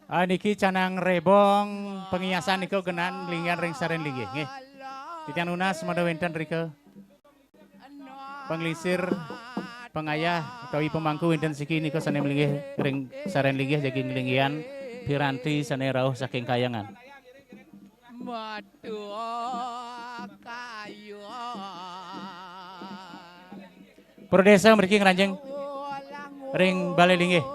Ah, niki canang rebong, pangiasan nika genah linggihan ring sareng linggih, nggih. Titiang nunas mada wénten rika panglingsir, pangayah utawi pamangku wénten siki nika sané malinggih ring sareng linggih jagi nglinggihan piranti sané rauh saking kahyangan. Matuh kayuh. Para désa mriki ngranjing ring Balé Linggih.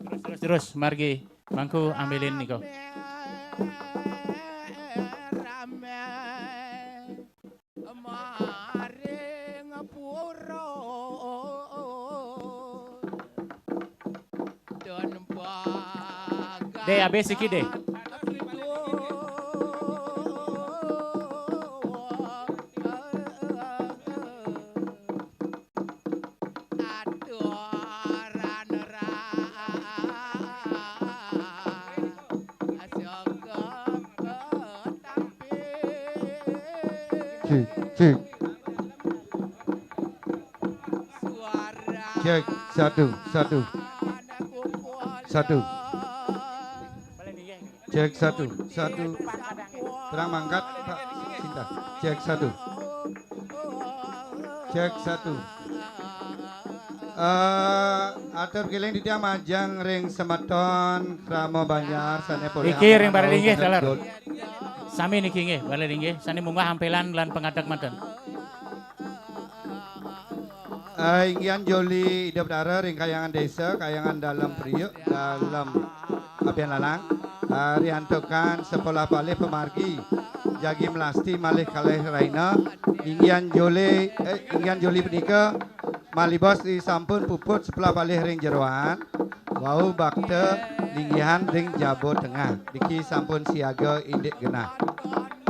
Terus, terus, terus, margi mangku ambilin niku. Dé, habis iki, Dé. Cek, cek. Cek, satu, satu. Satu. Cek, satu, satu. Terang mangkat, Pak Sinta. Cek, satu. Cek, satu. Eh, atur kéling titiang majeng ring semeton krama banjar sané polih. Iki ring Balé Linggih, taler. Sami niki nggih, Balé Linggih. Sané munggah ampelan lan pangadeg manten. Eh, inggihan joli Ida Betara ring Kahyangan Désa, Kahyangan Dalem Priuk, Dalem Abian Lalang. Eh, riantukan sekolah palih pamargi jagi melasti malih kalih rahina. Inggihan joli, eh, inggihan joli punika malibos ri sampun puput sekolah palih ring jeroan. Wau bakta linggihan ring jaba tengah. Niki sampun siaga indik genah.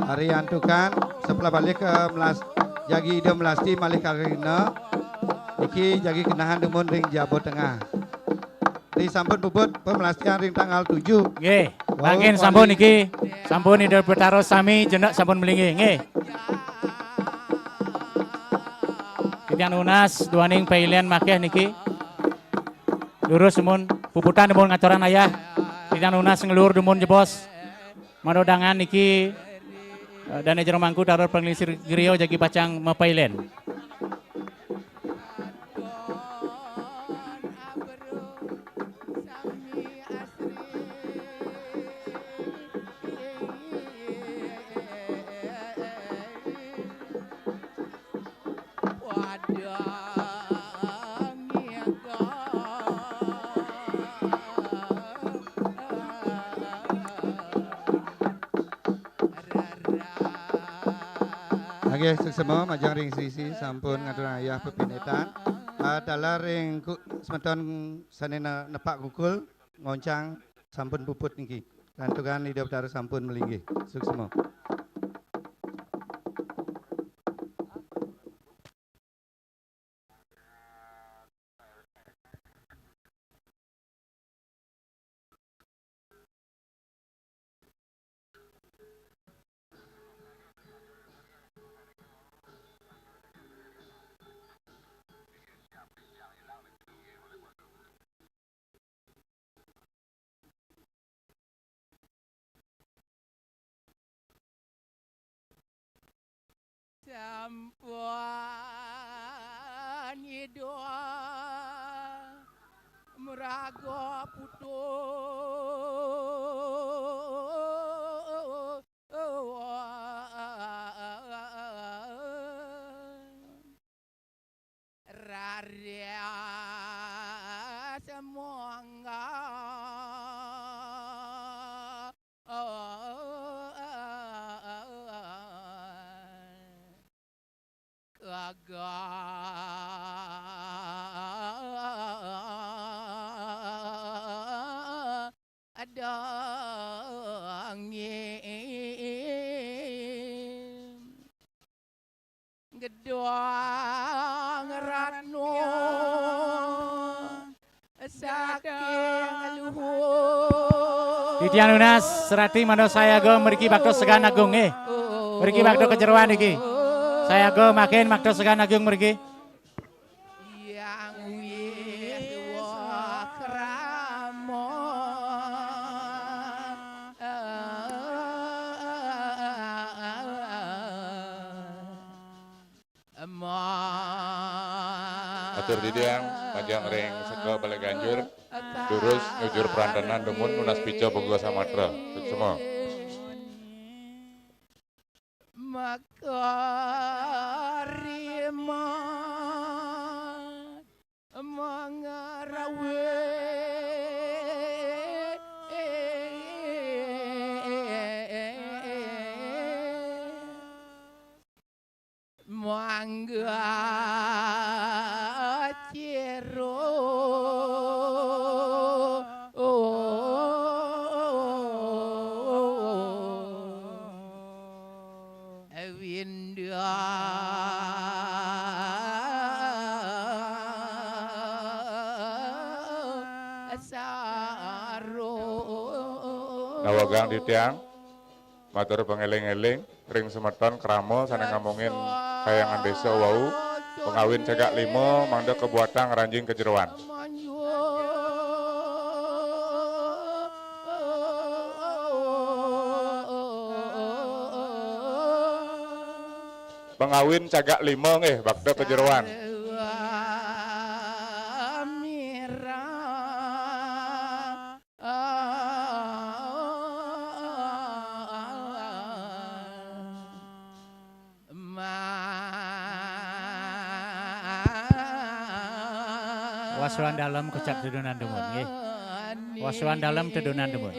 Riantukan sekolah palih ke melas, jagi Ida melasti malih kalih rahina. Niki jagi kenahan dumun ring jaba tengah. Ri sampun puput pemelastian ring tanggal tujuh. Nggih. Wau mangkin sampun niki, sampun Ida Betara sami jenek sampun malinggih. Nggih. Titiang nunas duaning pailen makéh niki. Durus dumun, puputan dumun ngaturang ayah. Titiang nunas nglur dumun jebos. Manodangan niki, eh, dané jero mangku taler panglingsir griya jagi pacang mapailen. Nggih, suksma majeng ring sisi sampun ngaturang ayah pepinditan. Ah, taler ring ku-, semeton sané ne-, nepak kukul, ngoncang sampun puput niki. Riantukan Ida Betara sampun malinggih. Suksma. Sampun Ida maraga putus. Raris mangga kagadangin. Gedong Ratna saking luhur. Titiang nunas serati mangda sayaga mriki bakta Segan Agung nggih. Mriki bakta kajeroan niki. Sayaga mangkin bakta Segan Agung mriki. Atur titiang, majeng ring seka Balé Ganjur, durus nyujur prantenan dumun nunas pica boga samatra. Suksma. Nawegang titiang matur pangéling-éling ring semeton krama sané ngamongin Kahyangan Désa wau, pangawin cagak lima mangda kabuatang ngranjing kajeroan. Pangawin cagak lima nggih, bakta kajeroan. Wasuan dalem kocap tedunan dumun nggih. Wasuan dalem tedunan dumun.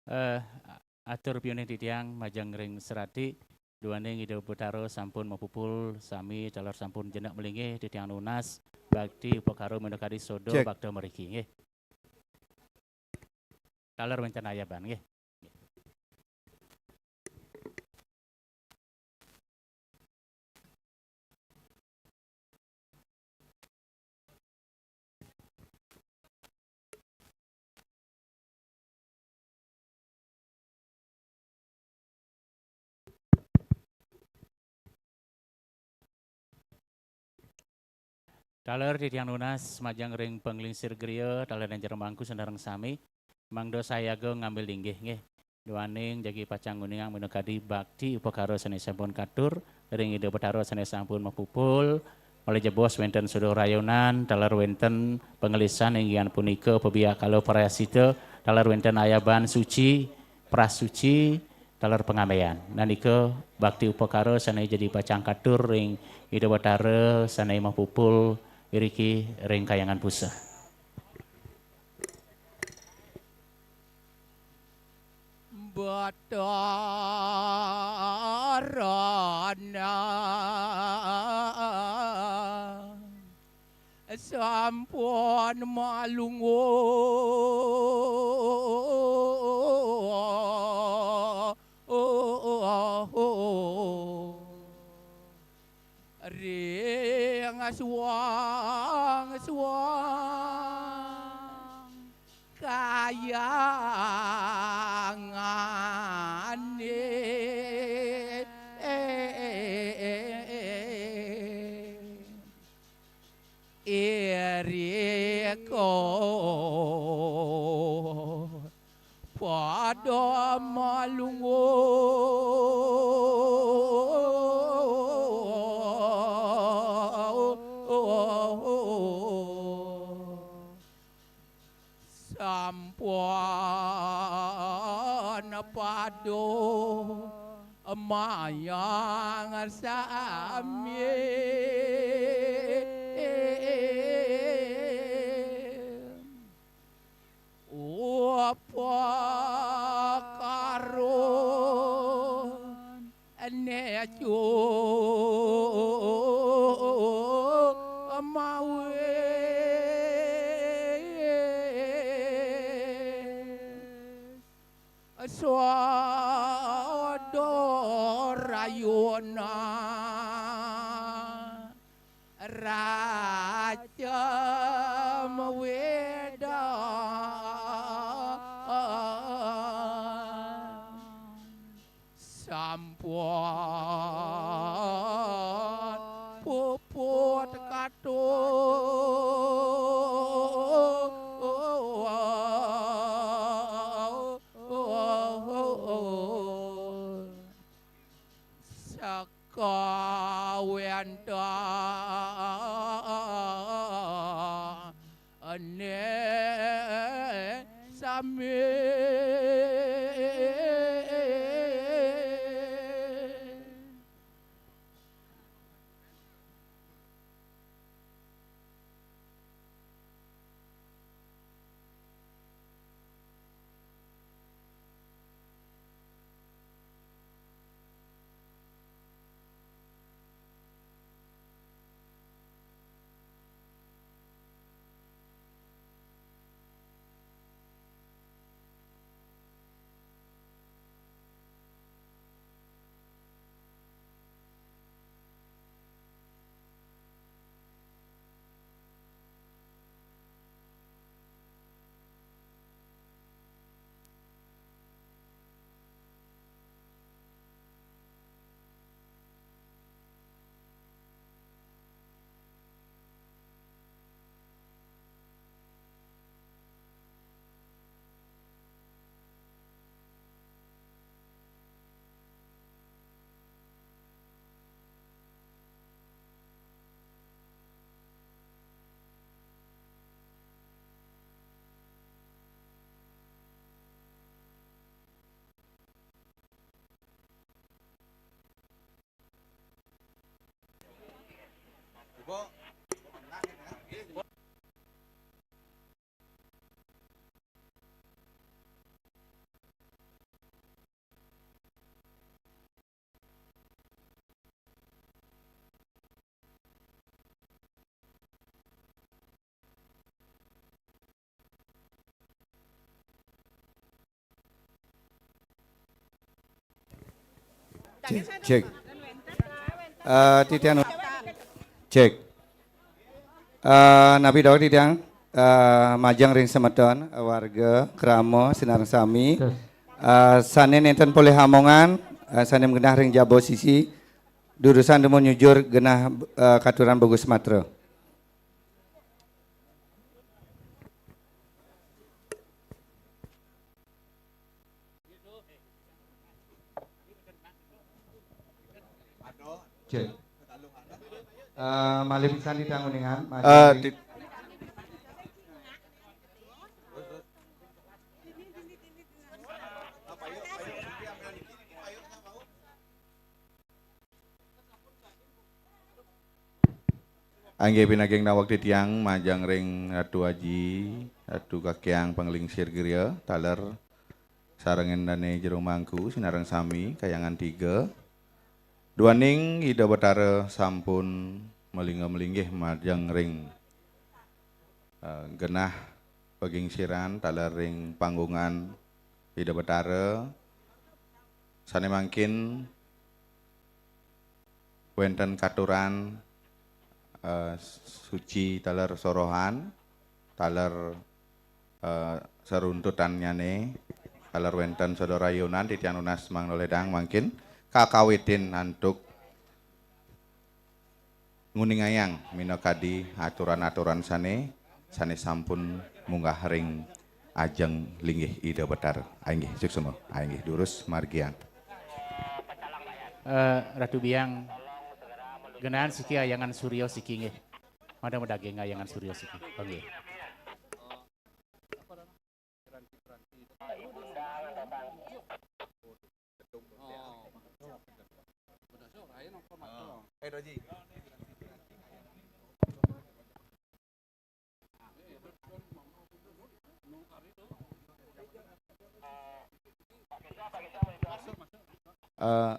Eh, Atur piuning titiang majeng ring serati, duaning Ida Betara sampun mapupul sami taler sampun jenek malinggih titiang nunas bakti upakara minakadi soda Cek. Bakta mriki nggih. Taler wenten ayaban nggih. Taler titiang nunas majeng ring panglingsir griya, taler ring jero mangku sareng sami, mangda sayaga ngambil linggih nggih. Duaning jagi pacang nguningang minakadi bakti upakara sane sampun katur ring Ida Betara sane sampun mapupul, malih jebos wenten soda rayunan, taler wenten pangelisan inggihan punika pabiakala prayascita, taler wenten ayaban suci, prasuci, taler pangambean. Nanika bakti upakara sane jagi pacang katur ring Ida Betara sane mapupul iriki ring Kahyangan Pusa. Betara sampun malungguh ring suang-suang kahyangane. Irika pada malungguh sampun pada mayang sami. Upakara necu mawis soda rayuna raja maweda sampun puput katur. Saka wenten ane sami. Cek, cek. Eh, titiang, cek. Eh, napi daweg titiang, eh, majeng ring semeton, eh, warga, krama, sinareng sami. Tes. Eh, sane nenten polih amongan, eh, sane magenah ring jaba sisi, durusang dumun nyujur genah, eh, katuran Bagus Matra. Cek. Eh, malih pisan titiang uningang, eh, maju. Ti-, Inggih pinaging daweg titiang majeng ring Ratu Aji, Ratu Kakyang Panglingsir Gria, taler sarengin dane jero mangku, sinareng sami, Kahyangan tiga. Duaning Ida Betara sampun malingga malinggih majeng ring, eh, genah pagingsiran taler ring panggungan Ida Betara, sane mangkin wenten katuran, eh, suci taler sorohan, taler, eh, saruntutannyane, taler wenten sada rayunan titiang nunas mangda ledang mangkin kakawitin antuk nguningayang minakadi aturan-aturan sane, sane sampun munggah ring ajeng linggih Ida Betara. Inggih, suksma. Inggih, durus margiang. Eh, Ratu Biang, genahang siki ayangan surya siki nggih. Mada madaging ayangan surya siki. Nggih. Eh,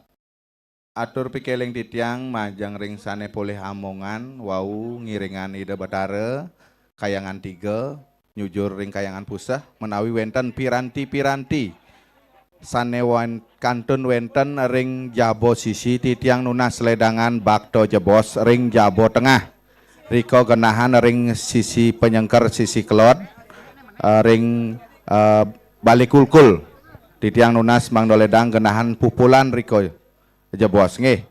atur pikeling titiang majeng ring sane polih amongan wau ngiringang Ida Betara, Kahyangan tiga, nyujur ring Kahyangan Puseh, menawi wenten piranti-piranti sane wan-, kantun wenten ring jaba sisi, titiang nunas ledangan bakta jebos ring jaba tengah. Rika genahan ring sisi panyengker, sisi kelod, eh, ring, eh, bale kulkul. Titiang nunas mangda ledang genahan pupulan rika jebos nggih.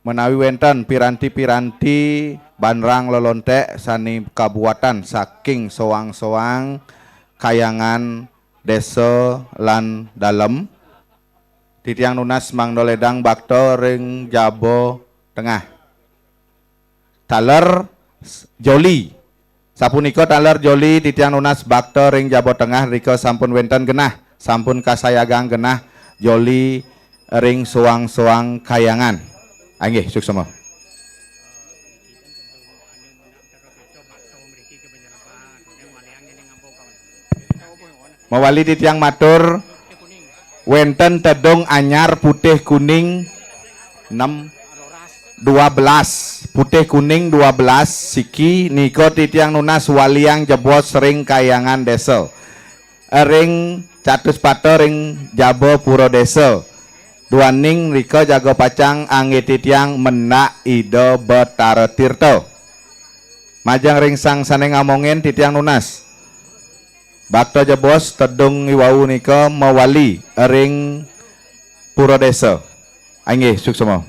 Menawi wenten piranti-piranti banrang lelontek sane kabuatan saking soang-soang kayangan desa lan dalem, titiang nunas mangda ledang bakta ring jaba tengah. Taler s-, joli. Sapunika taler joli titiang nunas bakta ring jaba tengah, rika sampun wenten genah, sampun kasayagang genah joli ring soang-soang kayangan. Inggih, suksma. Mawali titiang matur, wenten tedung anyar putih kuning nem dua belas, putih kuning dua belas siki, nika titiang nunas waliang jebos ring kayangan desa. Ring Catuspata ring jaba pura desa. Duaning rika jaga pacang angge titiang mendak Ida Betara Tirta. Majeng ring sang sane ngamongin titiang nunas bakta jebos tedung iwau nika mawali ring pura desa. Inggih, suksma.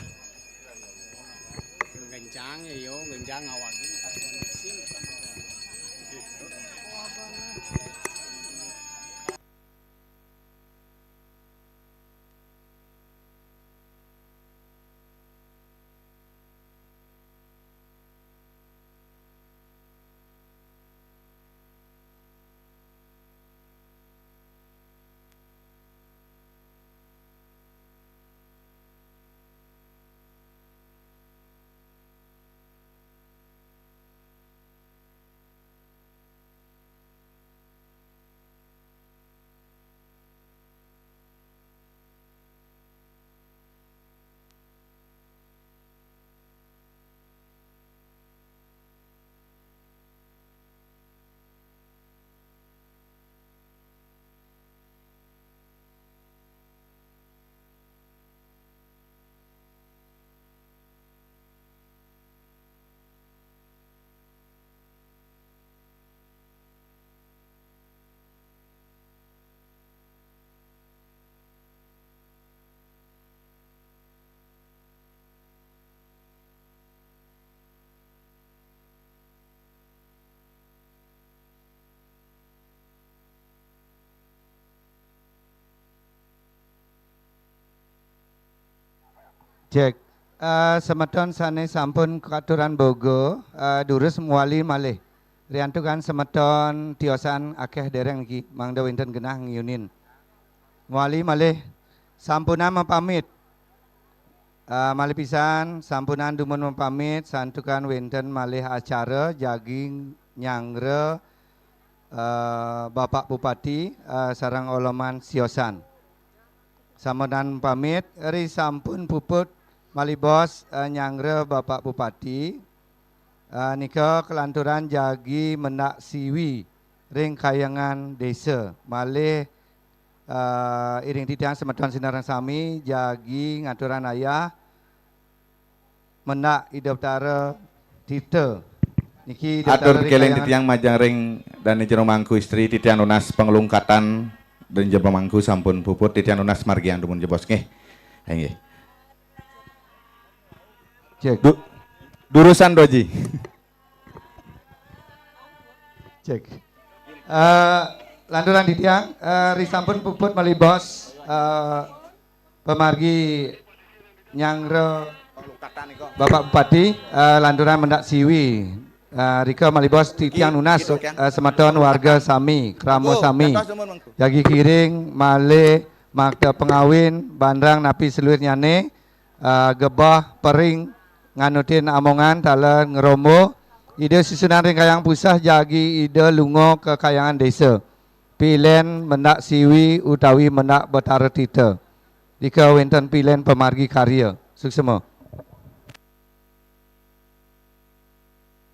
Cek. Eh, semeton sané sampun katuran boga, eh, durus mawali malih. Riantukan semeton tiosan akéh déréng niki, mangda wénten genah ngiunin. Mawali malih sampunang mapamit. Eh, malih pisan sampunang dumun mapamit, santukan wénten malih acara jagi nyanggra, eh, Bapak Bupati, eh, sareng oloman siosan. Sampunang pamit, ri sampun puput malih bos, eh, nyanggra Bapak Bupati, eh, nika kalanturan jagi mendak siwi ring kayangan désa. Malih, eh, iring titiang semeton sinareng sami jagi ngaturang ayah mendak Ida Betara Tita. Niki Ida Atur Betara ring keling kayangan. Titiang majeng ring Dané Jero Mangku Istri, titiang nunas panglungkatan Dané Jero Mangku sampun puput, titiang nunas margiang dumun jebos nggih. Ha, nggih. Cek. Du-, durusan Doji. Cek. Eh, lanturang titiang, eh, ri sampun puput malih bos, eh, pamargi nyanggra Bapak Bupati, eh, lanturang mendak siwi. Eh, rika malih bos titiang nunas, eh, semeton warga sami, krama sami. Jagi kiring malih makta pangawin, bandrang napi saluirnyané, eh, gebah pering nganutin amongan taler ngrombo. Ida susunan ring Kayang Puseh jagi Ida lunga ka kayangan désa. Pilén mendak siwi utawi mendak Betara Tita. Nika wénten pilén pamargi karya. Suksma.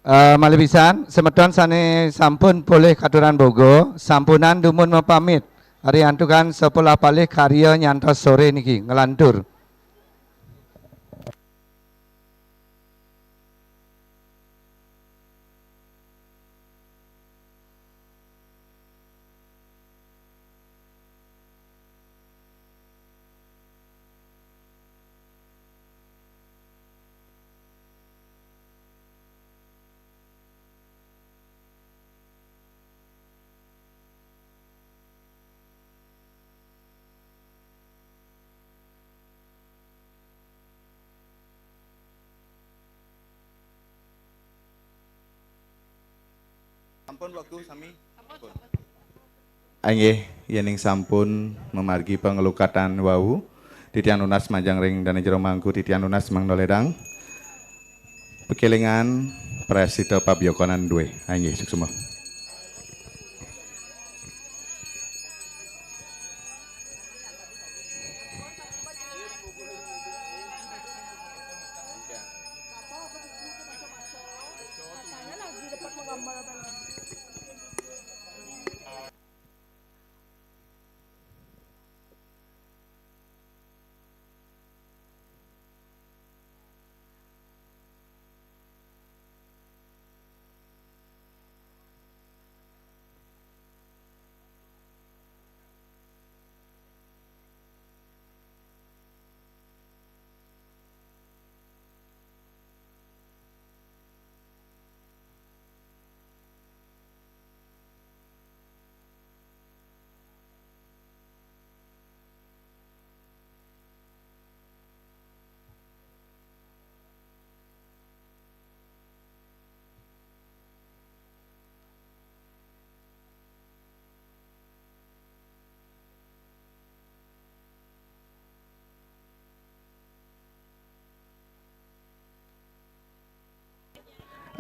Eh, malih pisan, semeton sané sampun polih katuran boga, sampunang dumun mapamit. Riantukan sapulah palih karya nyantos soré niki, nglantur. Sampun waktu sami. Sampun. Inggih, yéning sampun mamargi panglukatan wau, titiang nunas majeng ring Dané Jero Mangku, titiang nunas mangda lédang. Pakélingan prasida pabiokanan duwé. Inggih, suksma.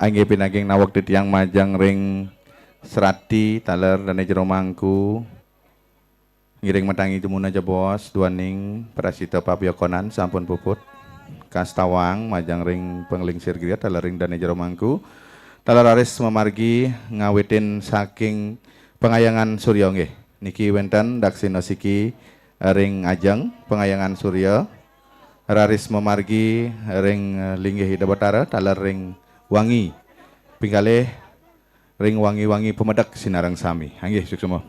Inggih pinaging naweg titiang majeng ring srati taler Dané Jero Mangku. Ngiring matangi dumun jebos duaning prasida pabiokanan sampun puput. Kastawang majeng ring panglingsir griya taler ring Dané Jero Mangku. Taler raris mamargi ngawitin saking Pangayangan Surya nggih. Niki wénten daksina siki ring ajeng Pangayangan Surya. Raris mamargi ring linggih Ida Betara taler ring wangi. Pinggalih ring wangi-wangi pamedek sinareng sami. Inggih, suksma.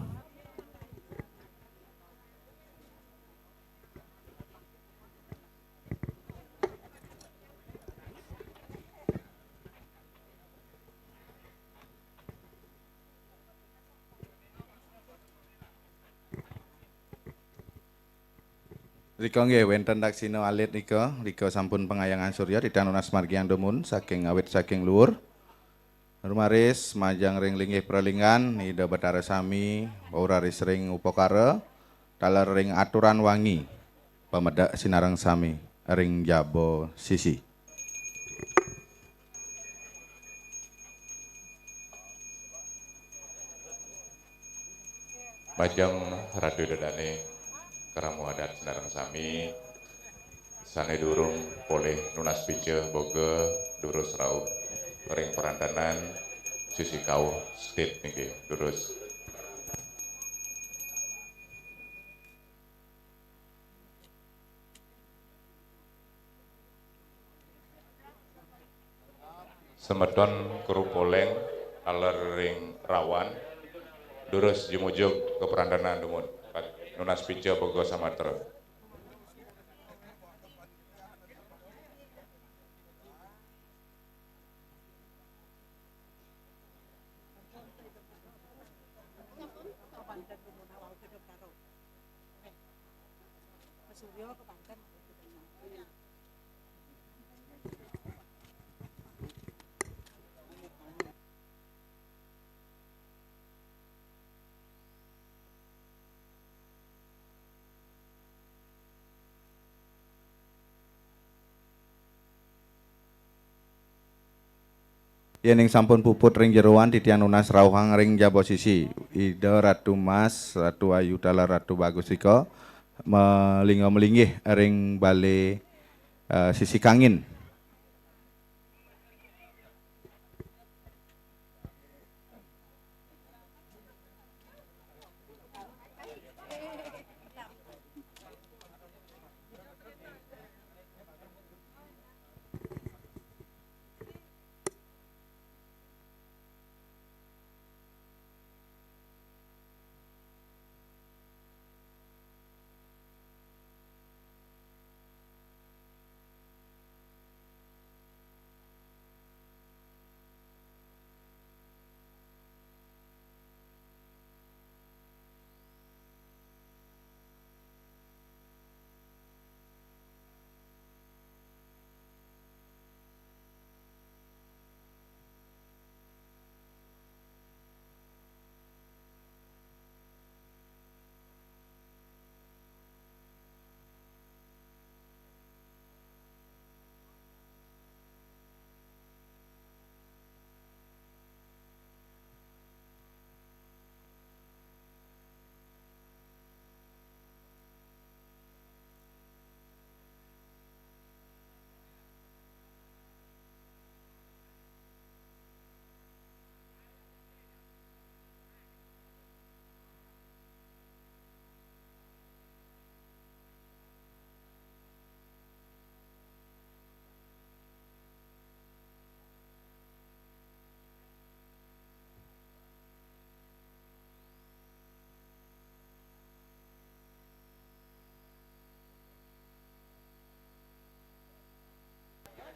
Rika nggih wénten daksina alit nika, rika sampun pangayangan surya titiang nunas margiang dumun saking awit saking luhur. Rumaris majeng ring linggih pralinggan Ida Betara sami, wau raris ring upakara, taler ring aturan wangi, pamedek sinareng sami ring jaba sisi. Majeng Ratu Ida Dané, krama adat sinareng sami, sané durung polih nunas pica boga durus rauh ring perantanan sisi kauh stit niki durus. Semeton Kru Poleng taler ring rawan, durus jumujug ka perantanan dumun. Nunas pica boga samatra. Yéning sampun puput ring jeroan, titiang nunas rauhang ring jaba sisi. Ida Ratu Mas, Ratu Ayu taler Ratu Bagus rika, malingga malinggih ring balé, eh, sisi kangin.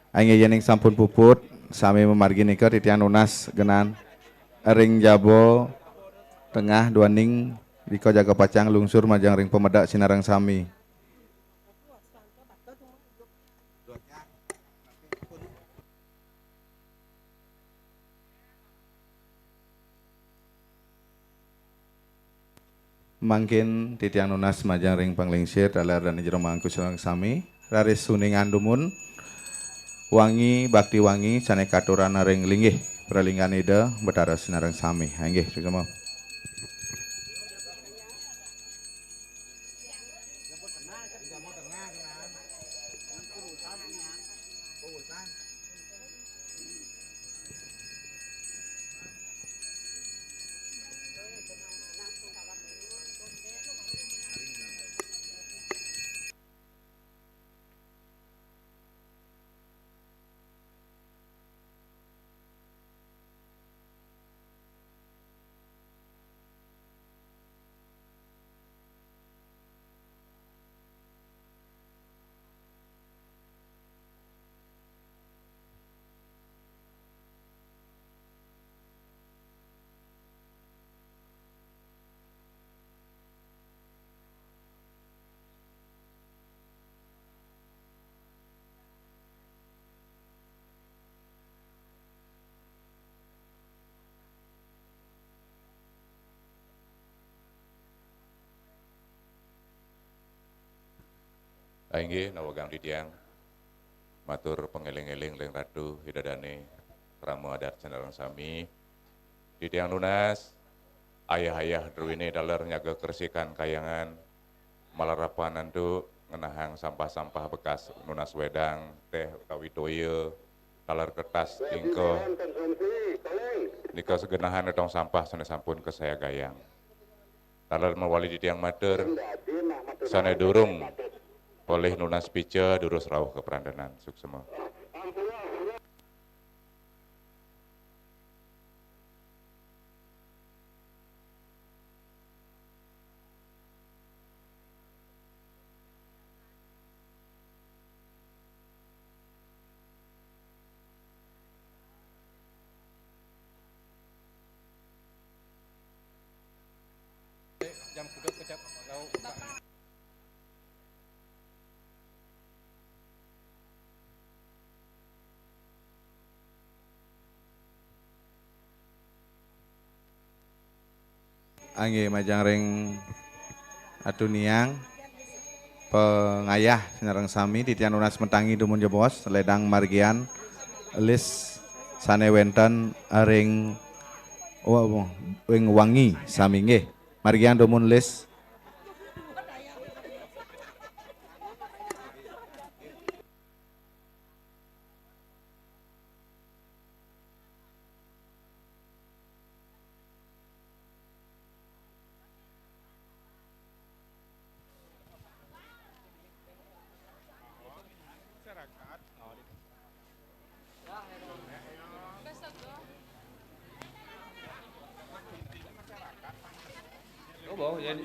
Inggih, yéning sampun puput, sami mamargi nika titiang nunas genah ring jaba tengah duaning rika jaga pacang lungsur majeng ring pamedek sinareng sami. Mangkin titiang nunas majeng ring panglingsir taler dané jero mangku sareng sami, raris uningan dumun wangi bakti wangi sané katurang ring linggih pralinggan Ida Betara sinareng sami. Inggih, suksma. Ah, inggih, nawegang titiang matur pangéling-éling ring Ratu Ida Dané, krama adat sareng sami. Titiang nunas, ayah-ayah druéné taler nyaga kersikan kahyangan, malarapan antuk ngenahang sampah-sampah bekas, nunas wédang, téh utawi toya, taler kertas, ingkoh, nika segenahan tong sampah sané sampun kasayagayang. Taler mawali titiang matur, sané durung polih nunas pica, durus rauh ka perantenan. Suksema. Jam kuduk kecap lauk. Inggih, majeng ring atuniang pangayah sareng sami, titiang nunas matangi dumun jebos, lédang margiang lis sané wénten ring wa-, ring wangi sami nggih. Margiang dumun lis. Oh, bawa, yan.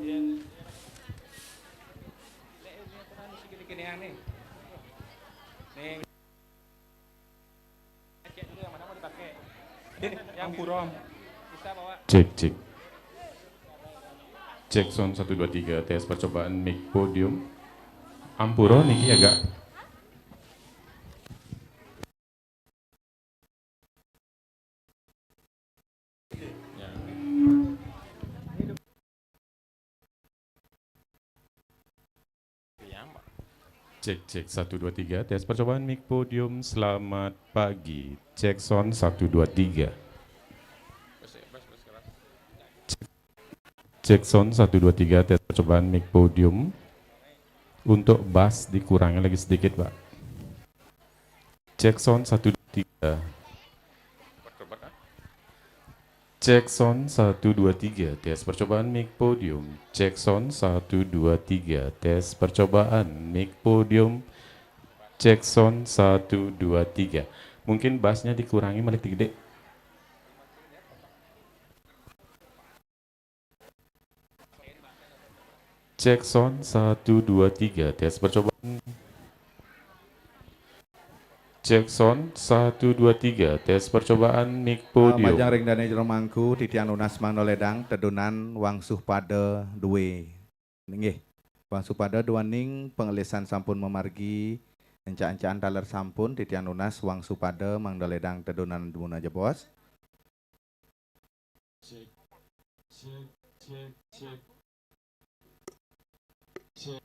Yan. Lek ini apa namanya, si kini-kini yang nih? Nih. Cek dulu yang mana mau dipakai. Ini yang Ampura. Bisa bawa. Cek, cek. Cek sound satu dua tiga, tes percobaan mic podium. Ampura niki agak. Cek, cek, satu, dua, tiga. Tes percobaan mic podium. Selamat pagi. Cek sound, satu, dua, tiga. Cek sound, satu, dua, tiga. Tes percobaan mic podium. Untuk bass dikurangi lagi sedikit, Pak. Cek sound, satu, dua, tiga. Cek sound, satu, dua, tiga. Tes percobaan mic podium. Cek sound, satu, dua, tiga. Tes percobaan mic podium. Cek sound, satu, dua, tiga. Mungkin bassnya dikurangi, malih digedé. Cek sound, satu, dua, tiga. Tes percobaan. Cek sound, satu, dua, tiga. Tes percobaan mic podium. Majeng ring dané jero mangku, titiang nunas mangda lédang tedunan wangsuh pada dué. Inggih. Wangsuh pada duaning pangelisan sampun mamargi, encak-encakan taler sampun, titiang nunas wangsuh pada mangda lédang tedunan dumun jebos. Cek, cek, cek, cek. Cek.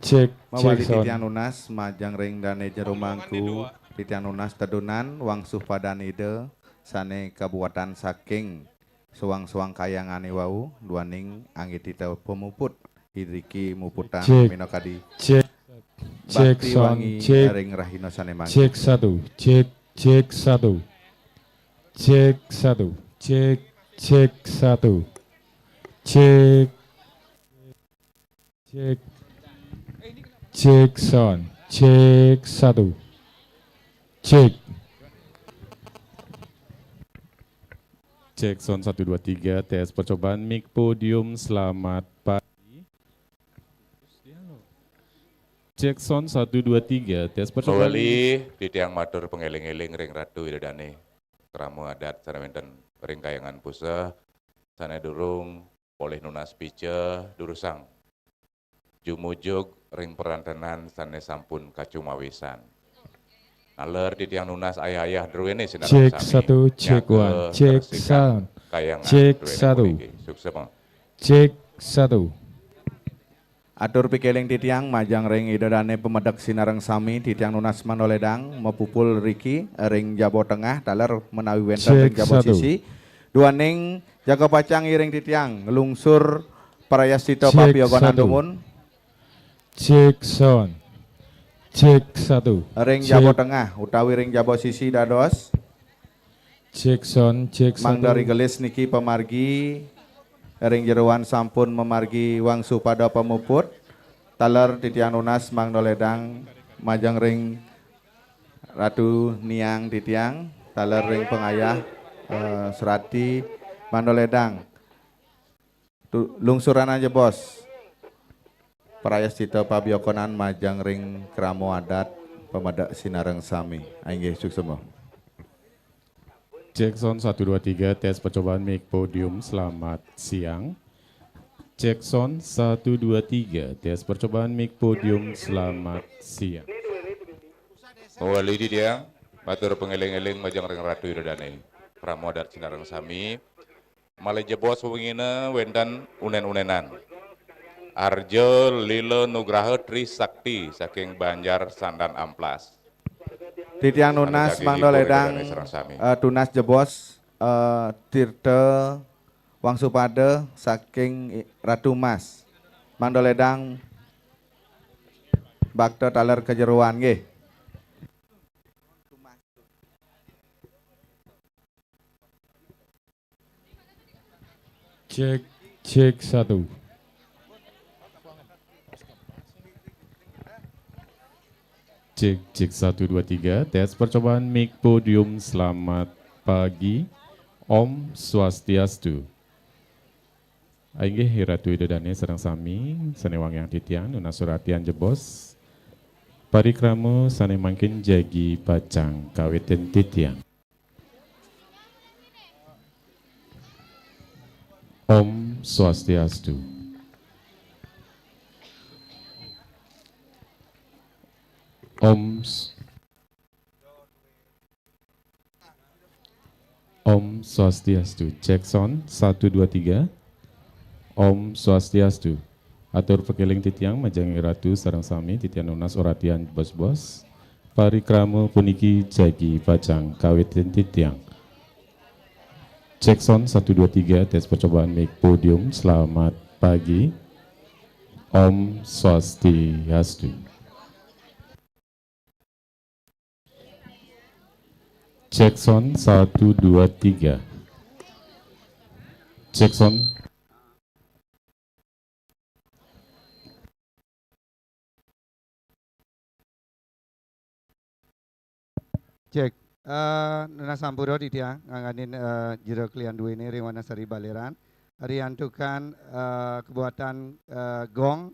Cek, mawali cek sound. Titiang nunas majeng ring dané jero mangku, titiang nunas tedunan wangsuh padan Ida sané kabuatan saking soang-soang kahyangané wau, duaning anggé titiang pamuput, iriki muputan cek, minakadi cek, cek bakti sound, wangi cek, ring rahina sané mangkin. Cek satu, cek, cek satu. Cek satu, cek, cek satu. Cek. Cek. Cek sound. Cek satu. Cek. Cek sound satu, dua, tiga. Tes percobaan mic podium. Selamat pagi. Cek sound satu, dua, tiga. Tes percobaan. Mawali, titiang matur pangéling-éling ring Ratu Ida Dané. Krama adat sané wénten ring Kahyangan Puseh, sané durung polih nunas pica, durusang jumujug ring perantenan sané sampun kacumawisan. Naler titiang nunas ayah-ayah druéné sinareng sami. Cek satu, cek one, cek sound. tayangan Cek duene satu. Puniki. Suksema. Cek satu. Atur pikiling titiang majeng ring Ida Dane pamedek sinareng sami, titiang nunas mangda ledang mapupul riki ring jaba tengah taler menawi wenten ring jaba sisi. Duaning jaga pacang iring titiang nglungsur prayascita papioganan dumun. Cek satu. Cek satu. Ring jaba tengah utawi ring jaba sisi dados. Cek sound, cek satu. Mangda ri gelis niki pamargi ring jeroan sampun mamargi wangsu pada pamuput. Taler titiang nunas mangda ledang majeng ring Ratu Niang titiang, taler ring pangayah, eh, serati mangda ledang. Tu-, lungsuran aja, Bos. Prayascita pabiokonan majeng ring krama adat pamedek sinareng sami. Inggih, suksema. Cek sound satu dua tiga, tes percobaan mic podium, selamat siang. Cek sound satu dua tiga, tes percobaan mic podium, selamat siang. Mawali titiang, matur pangeling-eling majeng ring Ratu Ida Dane. Krama adat sinareng sami. Malih jebos wengine wenten unen-unenan. Arja Lila Nugraha Trisakti saking Banjar Sandan Amplas. Titiang nunas mangda ledang, eh, tunas jebos, eh, Tirta Wangsupada saking i-, Ratu Mas. Mangda ledang bakta taler kejeroan nggih. Cek, cek satu. Cek, cek satu, dua, tiga. Tes percobaan mic podium. Selamat pagi. Om Swastiastu. Inggih, Ratu Ida Dane sareng sami, sane wangiang titiang, nunas suratian jebos. Parikrama sane mangkin jagi pacang kawitin titiang. Om Swastiastu. Om S-, Om Swastiastu. Cek sound, satu, dua, tiga. Om Swastiastu. Atur pakeling titiang majeng Ratu sareng sami, titiang nunas uratian bos-bos. Parikrama puniki jagi pacang kawitin titiang. Cek sound, satu, dua, tiga, tes percobaan mic podium. Selamat pagi. Om Swastiastu. Cek sound, satu, dua, tiga. Cek sound. Cek. Eh, nunas sampura titiang ngangganin, eh, jero kelian duene ring Wanasari Baleran. Riantukan, eh, kabuatan, eh, gong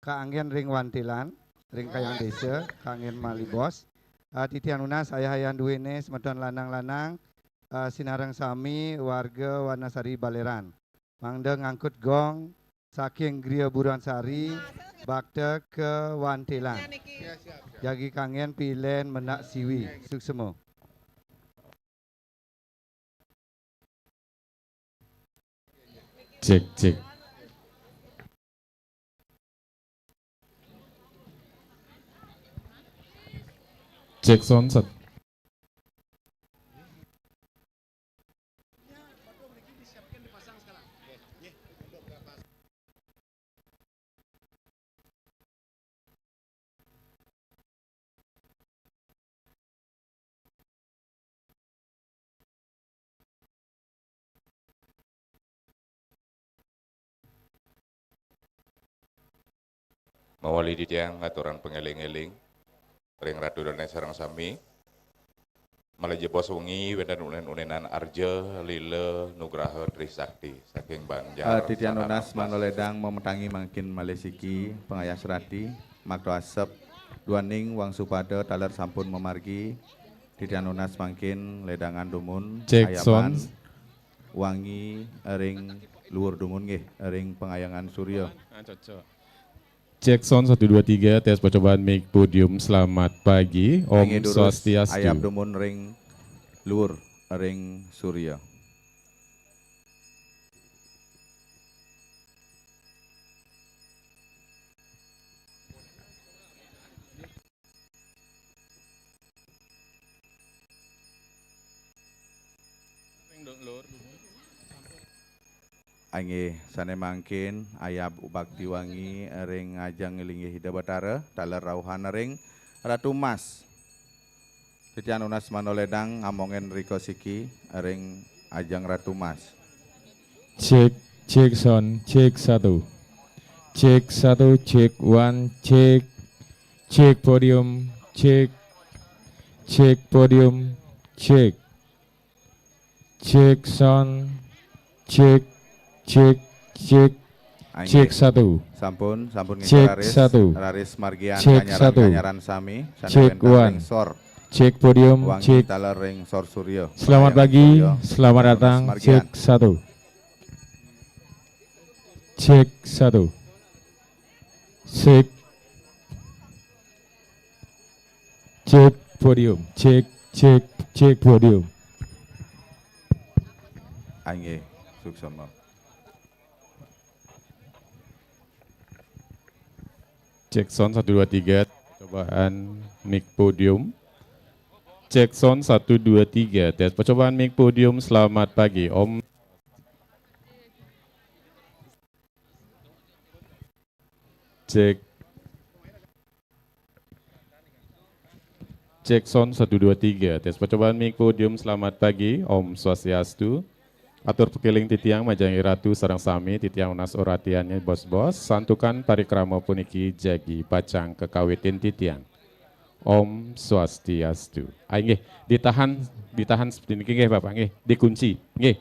kaanggen ring wantilan, ring kayang desa, kaanggen malih bos. Eh, titiang nunas ayah-ayah duene, semeton lanang-lanang, eh, sinareng sami warga Wanasari Baleran. Mangda ngangkut gong saking Griya Buran Sari, bakta ka wantilan. Jagi kaanggen pilen menak siwi. Suksema. Cek, cek. Cek sound set. Mawali titiang ngaturang pangeling-eling ring Ratu Dane sareng sami. Malih jebos wengi wenten unen-unenan Arja Lila Nugraha Trisakti saking Banjar. Eh, titiang nunas mangda ledang mametangi mangkin malih siki pangayah serati, makta asep duaning wangsupada taler sampun mamargi. Titiang nunas mangkin ledangan dumun. Cek ayaban sound. Wangi ring luhur dumun nggih, ring pangayangan surya. Ah, cocok. Cek sound, satu, dua, tiga, tes percobaan mic podium. Selamat pagi. Om Swastiastu. Ayab dumun ring luhur ring surya. Inggih, sané mangkin ayab bakti wangi ring ajeng linggih Ida Batara, taler rauhan ring Ratu Mas. Titiang nunas manoledang ngamongin rika siki ring ajeng Ratu Mas. Cek, cek sound, cek satu. Cek satu, cek one, cek. Cek podium, cek. Cek podium, cek. Cek sound, cek, cek, cek. Inggih. Cek satu. Sampun, sampun. Cek satu. Raris margian. Cek satu. Kanyaran sami, cek one. Sor. Cek podium, wangi cek. Taler ring Sor Surya. Selamat pagi, selamat datang. Cek satu. Cek satu. Cek. Cek podium, cek, cek, cek podium. Inggih, suksma. Cek sound satu dua tiga, percobaan mic podium. Cek sound satu dua tiga, tes percobaan mic podium, selamat pagi, Om. Cek. Cek sound satu dua tiga. Tes percobaan mic podium. Selamat pagi, Om Swastiastu. Atur pakéling titiang majeng Ratu sareng sami, titiang nunas oratiannya bos-bos. Santukan parikrama puniki jagi pacang kakawitin titiang. Om Swastiastu. Ah, inggih, ditahan, ditahan seperti niki nggih, Bapak, nggih. Dikunci, nggih.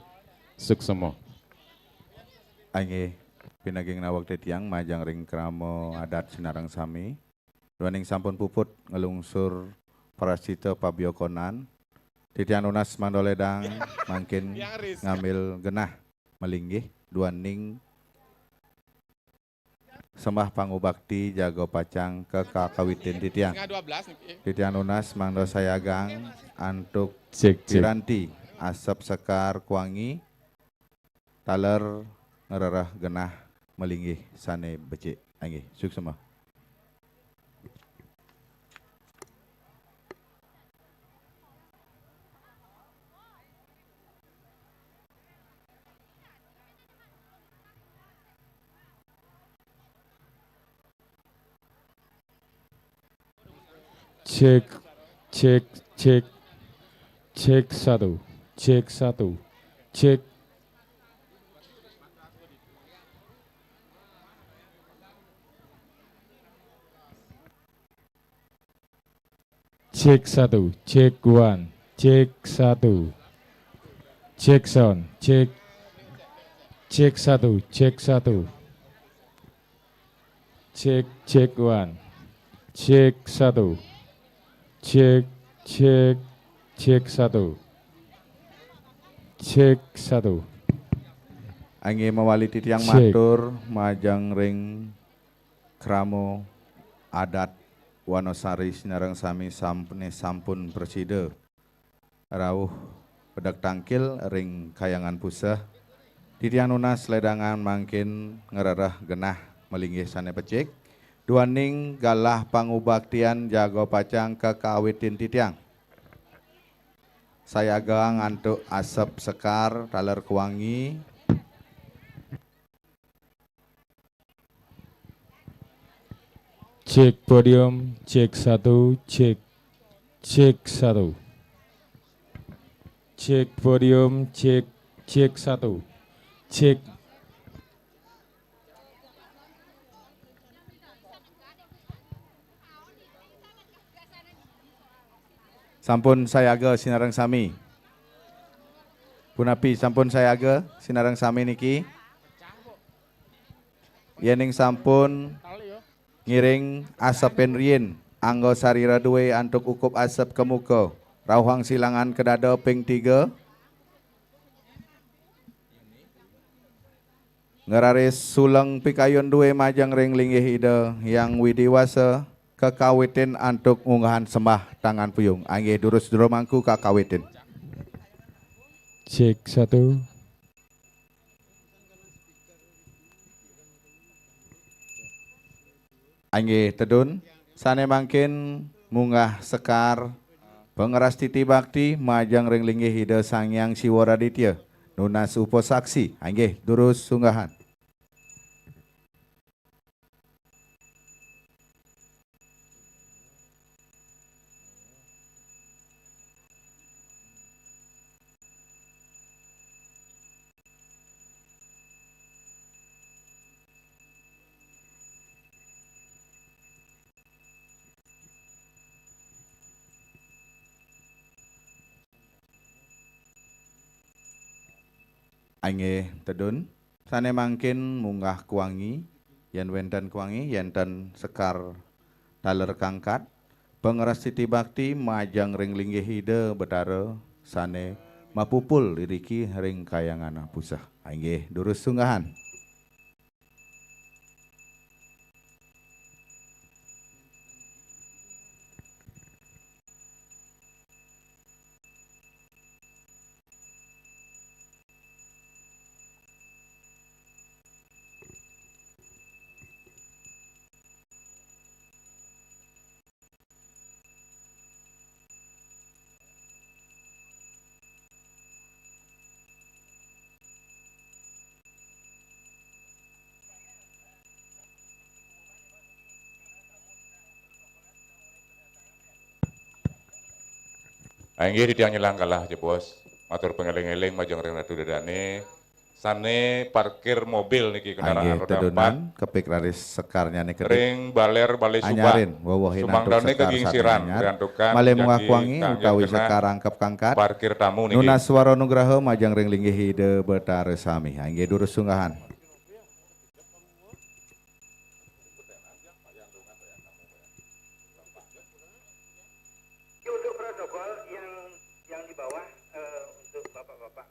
Suksma. Ah, inggih, pinaging naweg titiang majeng ring krama adat sinareng sami. Duaning sampun puput nglungsur prascita pabiokonan, titiang nunas manoledang mangkin ngambil genah malinggih duaning sembah pangubakti jaga pacang kakawitin titiang. Titiang nunas mangda sayagang antuk piranti asep sekar kuangi taler ngrereh genah malinggih sané becik. Inggih, suksma. Cek, cek, cek. Cek satu, cek satu, cek. Cek satu, cek one, cek satu. Cek sound, cek. Cek satu, cek satu. Cek, cek one. Cek satu. Cek, cek, cek satu. Cek satu. Inggih mawali titiang matur majeng ring krama adat Wanasari sinareng sami sampune sampun prasida rauh pedek tangkil ring Kahyangan Puseh. Titiang nunas ledangan mangkin ngrereh genah malinggih sane becik, duaning galah pangubaktian jaga pacang kakawitin titiang. Sayagang antuk asep sekar taler kuangi. Cek podium, cek satu, cek, cek satu. Cek podium, cek, cek satu. Cek. Sampun sayaga sinareng sami. Punapi sampun sayaga sinareng sami niki? Yening sampun ngiring asepin riin, angga sarira duwe antuk ukup asep ka muka, rauhang silangan ka dada ping tiga. Ngraris suleng pikayun duwe majeng ring linggih Ida Hyang Widi Wasa, kakawitin antuk ngunggahan sembah tangan puyung. Inggih durus jero mangku kakawitin. Cek satu. Inggih tedun, sane mangkin munggah sekar Pangrastiti bakti majeng ring linggih Ida Sang Hyang Siwa Raditya, nunas upasaksi, inggih durus sunggahan. Inggih, tedun. Sané mangkin munggah kuangi, yén wénten kuangi, yén ten sekar taler kangkat, pangrastiti bakti majeng ring linggih Ida Betara sané mapupul iriki ring Kahyangan Puseh. Inggih, durus sunggahan. Inggih, titiang nyelang kalah, jebos. Matur pangéling-éling majeng ring Ratu Ida Dané. Sané parkir mobil niki, kendaraan roda empat. Inggih, tedunan, kepik raris sekarnyané kedip. Ring baler Balé Subak. Anyarin, wewehin antuk sekar saking anyar. Malih munggah kuangi utawi sekar angkep kangkat. Parkir tamu niki. Nunas swara nugraha majeng ring linggih Ida Betara sami. Inggih durus sunggahan. Untuk protokol yang yang di bawah, eh, untuk bapak-bapak.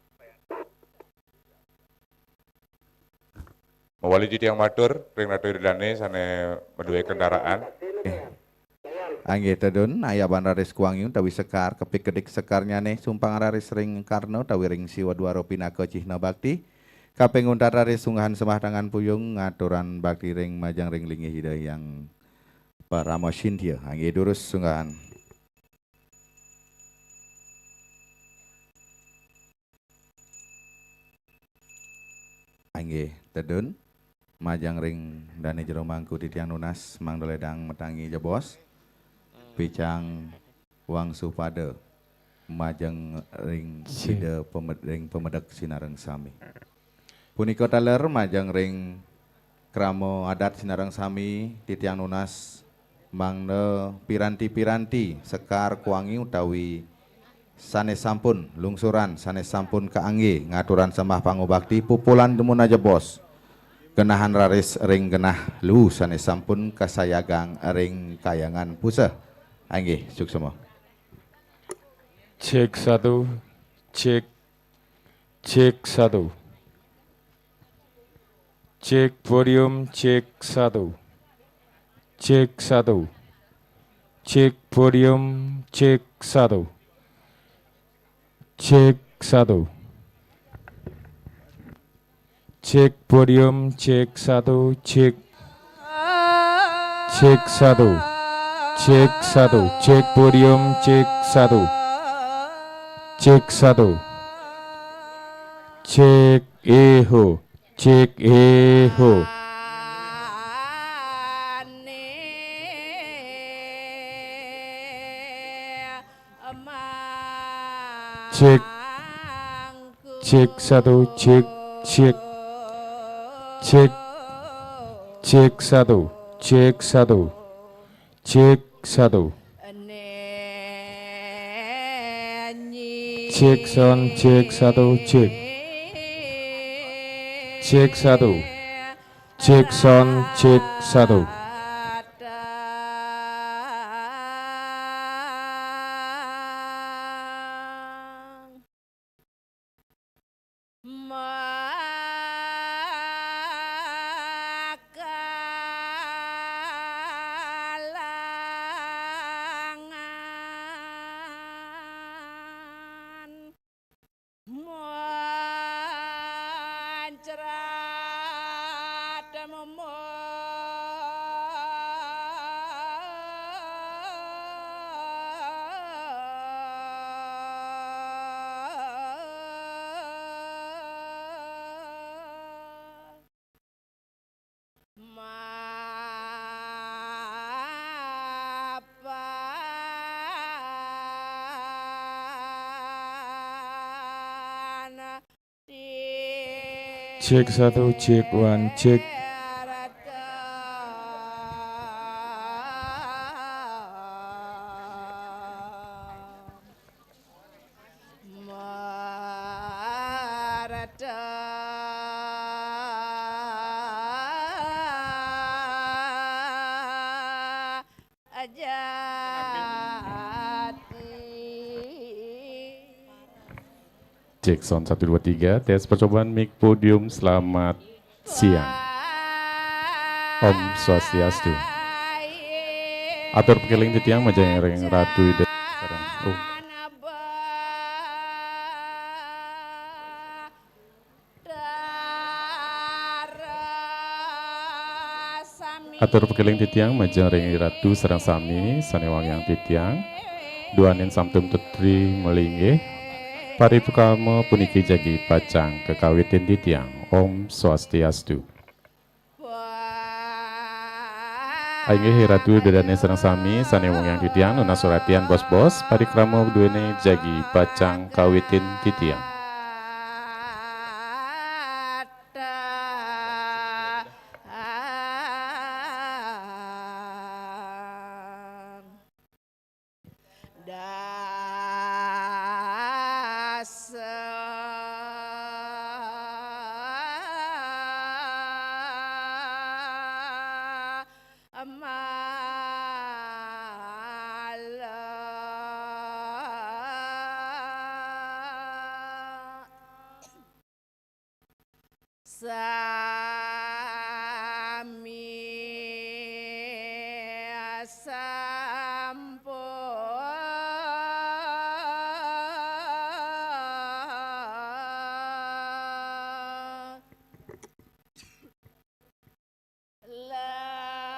Mawali titiang matur ring Ratu Ida Dané sané madué kendaraan. Eh. Inggih tedun, ayaban raris kuangi utawi sekar, kepik kedip sekarnyané, sumpang raris ring karna utawi ring siwa dwara pinaka cihna bakti. Kaping untat raris sunggahan sembah tangan puyung, ngaturang bakti ring majeng ring linggih Ida Hyang Parama Sintia. Inggih durus sunggahan. Inggih, tedun. Majeng ring dané jero mangku titiang nunas, mangda lédang matangi jebos. Picang wangsuh pada majeng ring Sida pamed-, ring pamedek sinareng sami. Punika taler majeng ring krama adat sinareng sami titiang nunas mangda piranti-piranti sekar kuangi utawi sané sampun lungsuran, sané sampun kaanggé ngaturang sembah pangubakti pupulan dumun ajebos. Genahan raris ring genah luhu sané sampun kasayagang ring Kahyangan Puseh. Inggih, suksma. Cek satu, cek, cek satu. Cek podium, cek satu. Cek satu. Cek podium, cek satu. Cek satu. Cek podium, cek satu, cek. Cek satu. Cek satu. Cek podium, cek satu. Cek satu. Cek, eho. Cek, eho. Cek. Cek satu, cek, cek. Cek. Cek satu, cek satu. Cek satu. Cek sound, cek satu, cek. Cek satu. Cek sound, cek satu. Makalangan. Muncrat mumur. Cek satu, cek one, cek. Cek sound satu dua tiga, tes percobaan mic podium, selamat siang. Om Swastiastu. Atur pakeling titiang majeng ring Ratu Ida sareng. Oh. Atur pakeling titiang majeng ring Ratu sareng sami sane wangiang titiang. Duaning samtum tetri malinggih. Parikrama puniki jagi pacang kakawitin titiang. Om Swastiastu. Inggih Ratu Ida dane sareng sami sane wangiang titiang, nunas suratian bos-bos, parikrama duene jagi pacang kawitin titiang. Sami sampun. Labuh.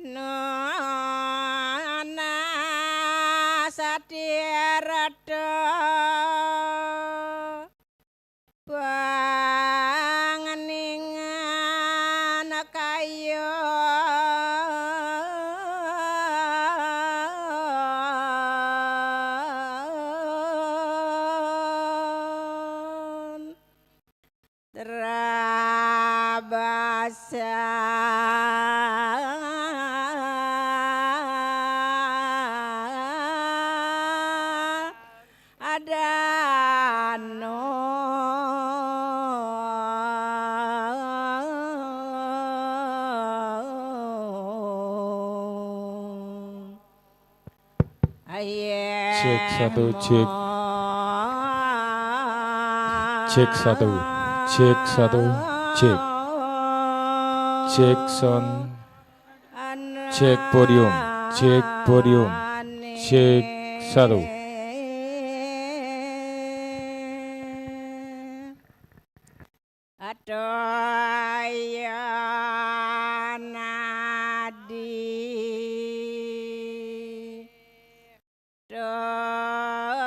Nana satirata pangeningan kayon. Trabasa adano. Cek satu, cek. Cek satu, cek satu, cek. Cek sound, cek podium, cek podium, cek satu. Adoya nadi doya.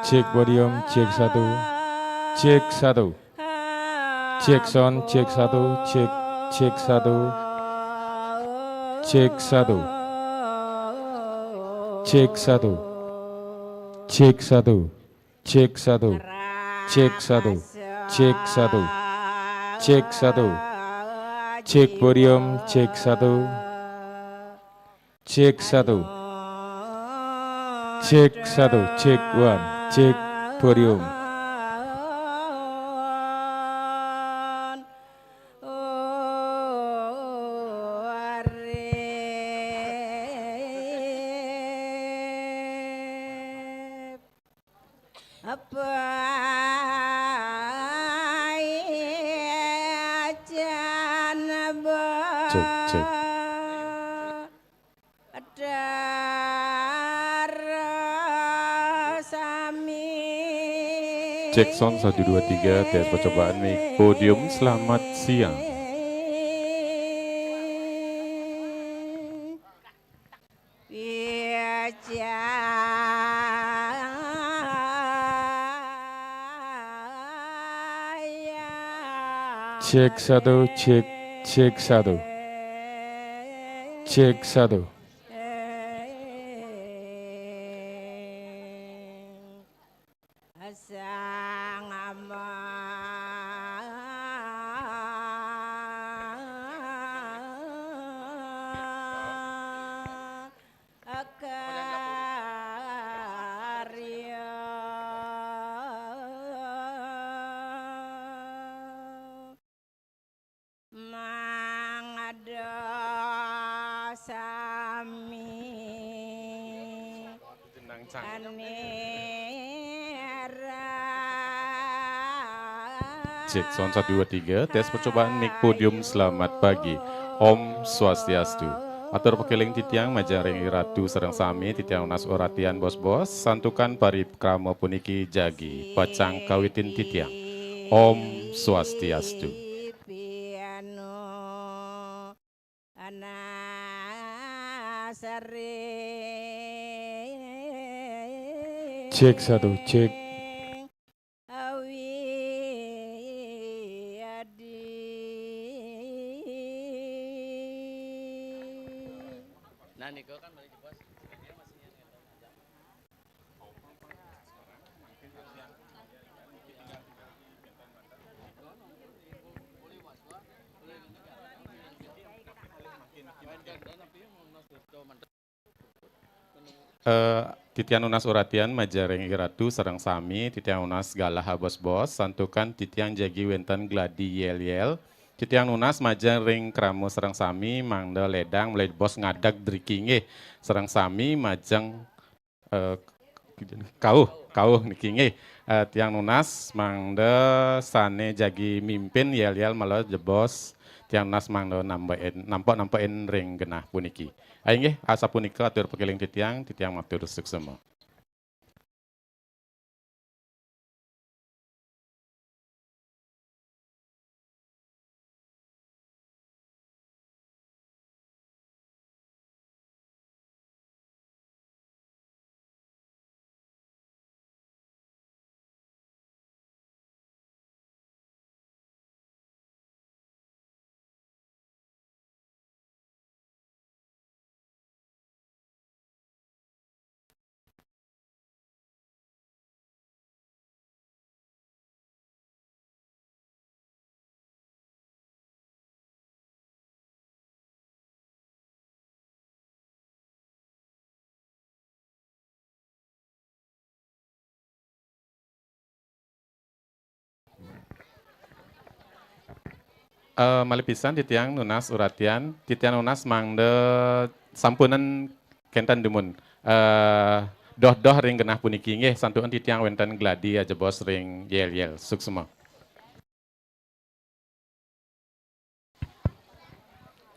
Cek podium, cek satu, cek satu. Cek sound, cek satu, cek, cek satu. Cek satu. Cek satu. Cek satu. Cek satu, cek satu, cek satu, cek satu, cek podium, cek satu, cek satu, cek satu, cek one, Cek podium. Cek, cek. Cek sound satu dua tiga, tes percobaan mic podium, selamat siang. Cek satu, cek, cek satu. Cek satu. Mangda sami anira. Cek sound satu dua tiga, tes percobaan mic podium, selamat pagi. Om Swastiastu. Atur pakeling titiang majeng ring Ratu sareng sami, titiang nunas uratian bos-bos, santukan parikrama puniki jagi pacang kawitin titiang. Om Swastiastu. Cek satu, cek. Nah, Niko kan balik jebos. Eh, titiang nunas uratian majeng ring Ratu sareng sami, titiang nunas galah bos-bos, santukan titiang jagi wénten gladi yél-yél. Titiang nunas majeng ring krama sareng sami, mangda lédang malih bos ngadeg driki nggih. Sareng sami majeng, eh, kauh, kauh niki nggih. Eh, tiang nunas mangda sané jagi mimpin yél-yél malih jebos, tiang nunas mangda nambekin, nampak-nampekin ring genah puniki. Inggih, asapunika atur pakeling titiang, titiang matur suksema. Eh, malih pisan titiang nunas uratian, titiang nunas mangda sampunang kénten dumun. Eh, doh-doh ring genah puniki nggih, santukan titiang wénten gladi ajebos ring yél-yél. Suksema.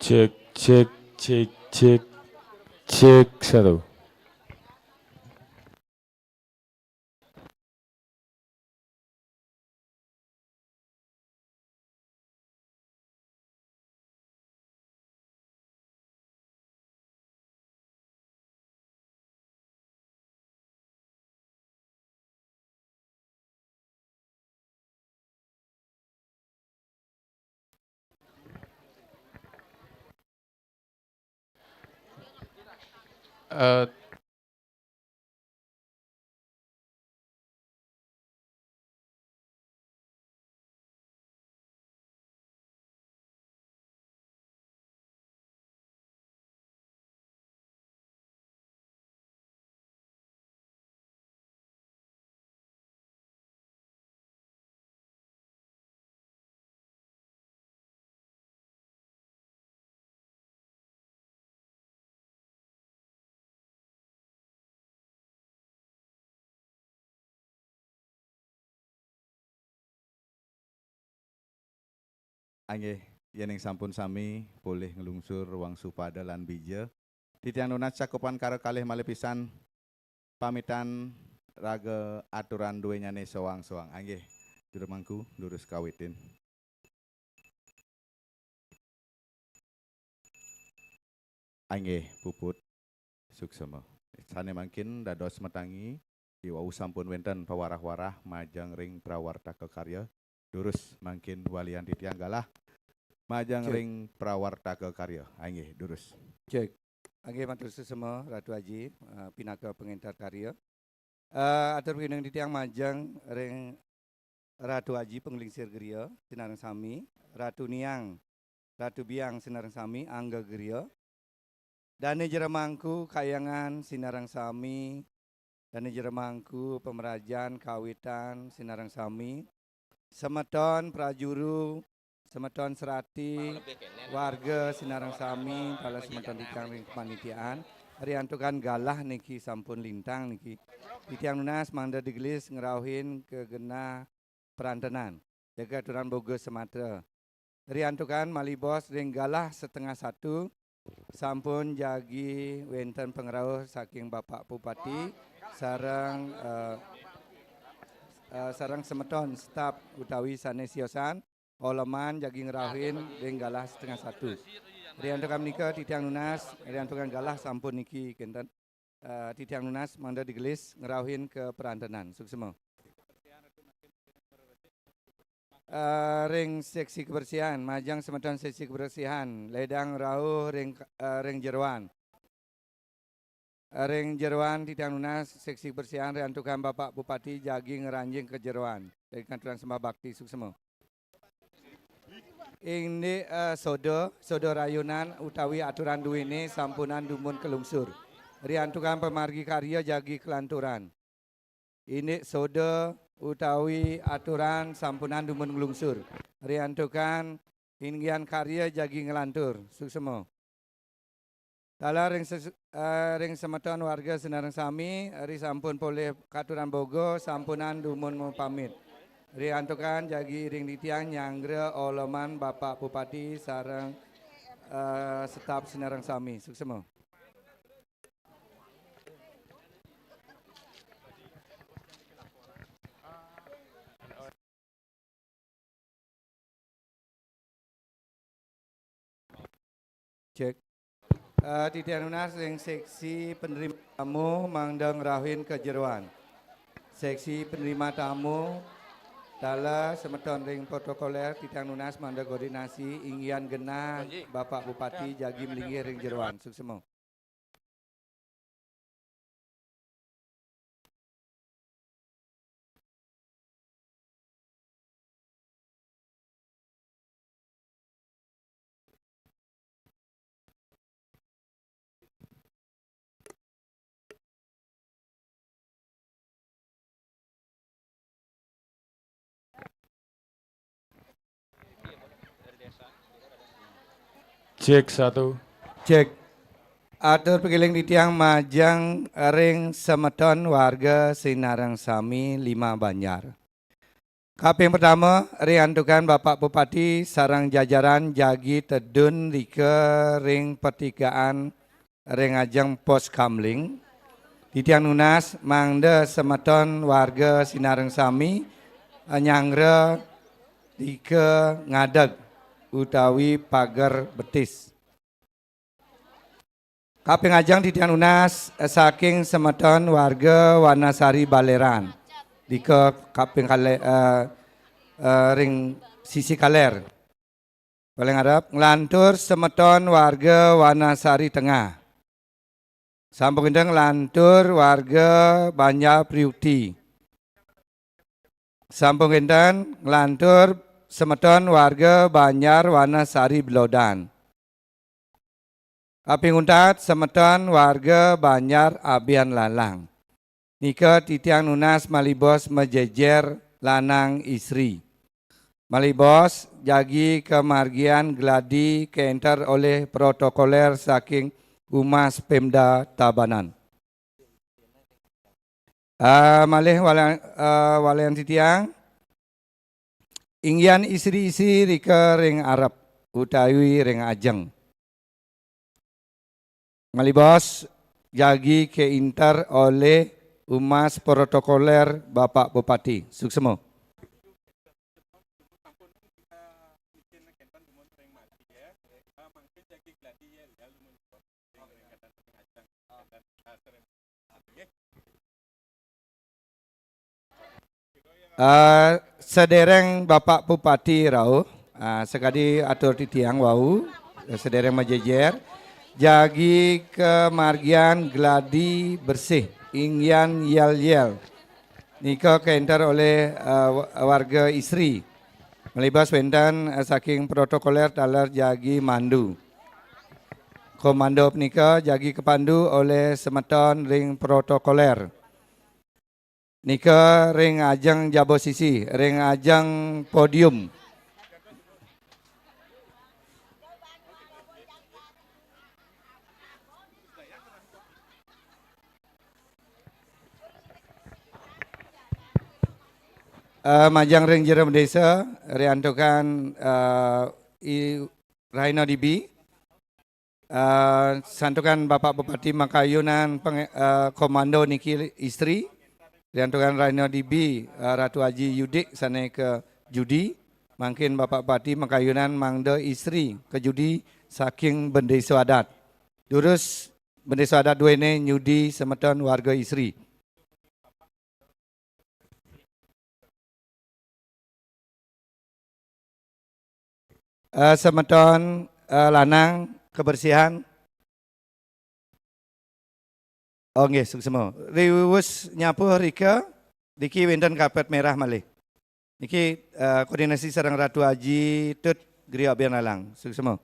Cek, cek, cek, cek. Cek satu. Eh, Anggih, yéning sampun sami polih nglungsur wangsu pada lan bija, titiang nunas cakupan kara kalih malih pisan pamitan raga aturan duényané soang-soang. Anggih, jero mangku, durus kawitin. Anggih, puput suksema. Sané mangkin dados matangi, iwau sampun wénten pawarah-warah majeng ring prawartaka karya. Durus mangkin walian titiang galah majeng Cek. Ring prawartaka karya. Anggih, durus. Cek. Anggih, matur suksema, Ratu Aji, eh, pinaka pangénter karya. Eh, atur pinunas titiang majeng ring Ratu Aji panglingsir griya sinareng sami, Ratu Niang, Ratu Biang sinareng sami, angga griya. Dané jero mangku kayangan sinareng sami, dané jero mangku pamrajan kawitan sinareng sami, semeton prajuru, semeton serati, warga sinareng sami, taler semeton titiang ring kepanitiaan, riantukan galah niki sampun lintang niki. Titiang nunas mangda digelis ngrauhin ka genah perantenan. Jaga aturan boga sematra. Riantukan malih bos ring galah setengah satu, sampun jagi wénten pangrauh saking Bapak Bupati sareng, eh, eh, sareng semeton staf utawi sané siosan, oleman jagi ngrauhin ring galah setengah satu. Riantukan menika titiang nunas, riantukan galah sampun niki kénten. Eh, titiang nunas mangda digelis ngrauhin ka perantenan. Suksema. Eh, ring seksi kebersihan, majeng semeton seksi kebersihan, ledang rauh ring, eh, ring jeroan. Eh, ring jeroan titiang nunas seksi kebersihan, riantukan Bapak Bupati jagi ngranjing ka jeroan. Ring aturan sembah bakti, suksema. Indik, eh, soda, soda rayunan utawi aturan duéné sampunang dumun kalungsur. Riantukan pamargi karya jagi kalanturan. Indik soda utawi aturan sampunang dumun nglungsur. Riantukan inggihan karya jagi nglantur. Suksema. Taler ring ses-, eh, ring semeton warga sinareng sami, ri sampun polih katuran boga, sampunang dumun mapamit. Riantukan jagi iring titiang nyanggra oleman Bapak Bupati sareng, eh, staf sinareng sami. Suksema. Cek. Eh, titiang nunas ring seksi penerima tamu mangda ngrauhin ka jeroan. Seksi penerima tamu, taler semeton ring protokoler, titiang nunas mangda koordinasi inggihan genah Bapak Bupati jagi malinggih ring jeroan. Suksema. Cek satu. Cek. Atur pakéling titiang majeng ring semeton warga sinareng sami Lima Banjar. Kaping pertama, riantukan Bapak Bupati sareng jajaran jagi tedun rika ring pertigaan ring ajeng pos kamling. Titiang nunas mangda semeton warga sinareng sami, eh, nyanggra rika ngadeg utawi pager betis. Kaping ajeng titiang nunas, eh, saking semeton warga Wanasari Baleran. Dika kaping kale-, eh, eh, ring sisi kaler. Paling arep nglantur semeton warga Wanasari Tengah. Sampun kénten nglantur warga Banjar Priuti. Sampun kénten nglantur semeton warga Banjar Wanasari Belodan. Kaping untat semeton warga Banjar Abian Lalang. Nika titiang nunas malih bos majejer lanang istri. Malih bos, jagi kamargian gladi kaénter olih protokoler saking Humas Pemda Tabanan. Ah, malih walian, ah, walian titiang. Inggian istri-istri rika ring arep utawi ring ajeng. Malih baos jagi kainter olih Humas Protokoler Bapak Bupati. Suksma. Eh, sedereng Bapak Bupati rauh, ah, sakadi atur titiang wau, eh, sedereng majejer, jagi kamargiang gladi bersih, inggian yel-yel. Nika kainter olih, eh, wa-, warga istri. Malih baos wenten, eh, saking protokoler taler jagi mandu. Komando punika jagi kapandu olih semeton ring protokoler. Nika ring ajeng jaba sisi, ring ajeng podium. Eh, majeng ring jero desa, riantukan, eh, I-, Rahina Dibi. Eh, santukan Bapak Bupati makayunan penge-, eh, komando niki istri, riantukan Rahina Dibi, eh, Ratu Aji Yudik sane kajudi, mangkin Bapak Bupati makayunan mangda istri kajudi saking bendesa adat. Durus bendesa adat duene nyudi semeton warga istri. Eh, semeton, eh, lanang kebersihan. Oh, nggih, suksma. Riwus nyapuh rika, niki wenten karpet merah malih. Niki, eh, koordinasi sareng Ratu Aji Tut Griya Bianalang. Suksma.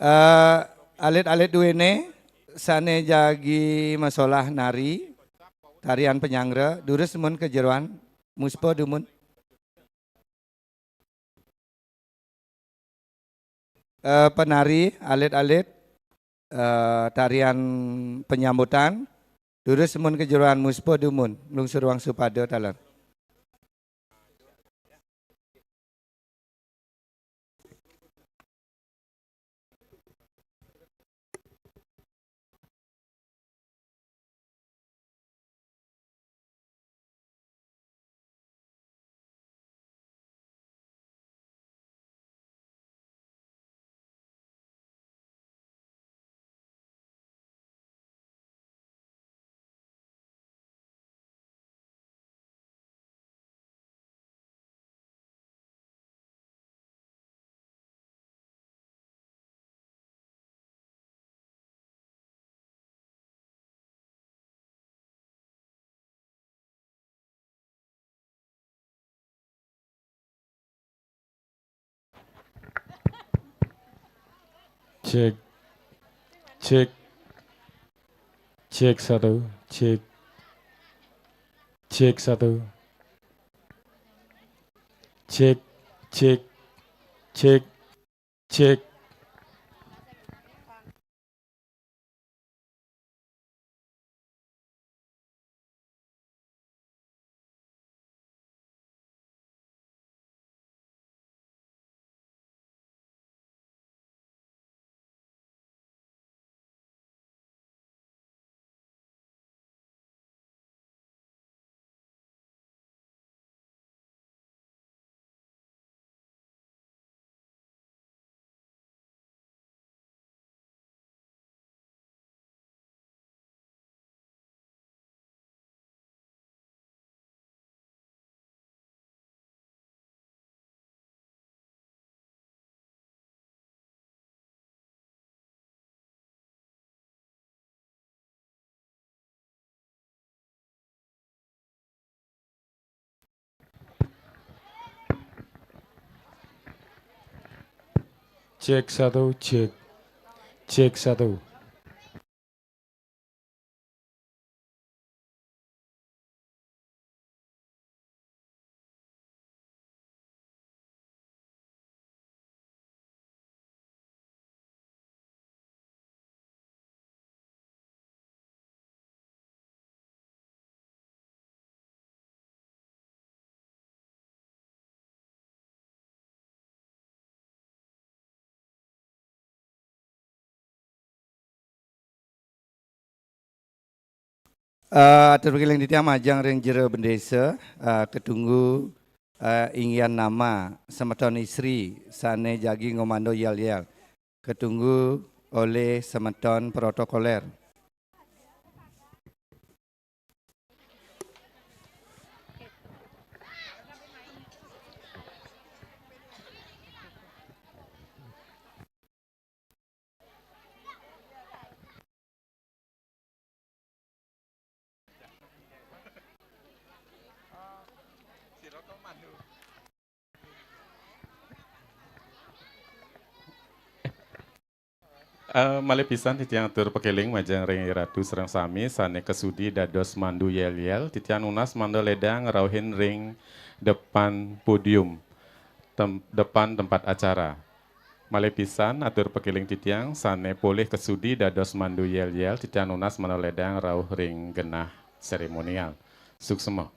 Eh, alit-alit duene sane jagi masolah nari, tarian penyanggra, durus dumun ka jeroan, muspa dumun. Eh, penari, alit-alit, eh, tarian penyambutan, durus dumun ka jeroan, muspa dumun, nglungsur wangsupada taler. Cek, cek, cek satu, cek, cek satu, cek, cek, cek, cek. Cek satu, cek. Cek satu. Eh, atur pakeling titiang majeng ring jero bendesa, eh, katunggu, eh, inggihan nama semeton istri sane jagi ngomando yel-yel. Katunggu olih semeton protokoler. Eh, malih pisan titiang atur pakeling majeng ring Ratu sareng sami sane kasudi dados mandu yel-yel, titiang nunas mangda ledang ngrauhin ring depan podium, tem-, depan tempat acara. Malih pisan atur pakeling titiang sane polih kasudi dados mandu yel-yel, titiang nunas mangda ledang rauh ring genah seremonial. Suksma.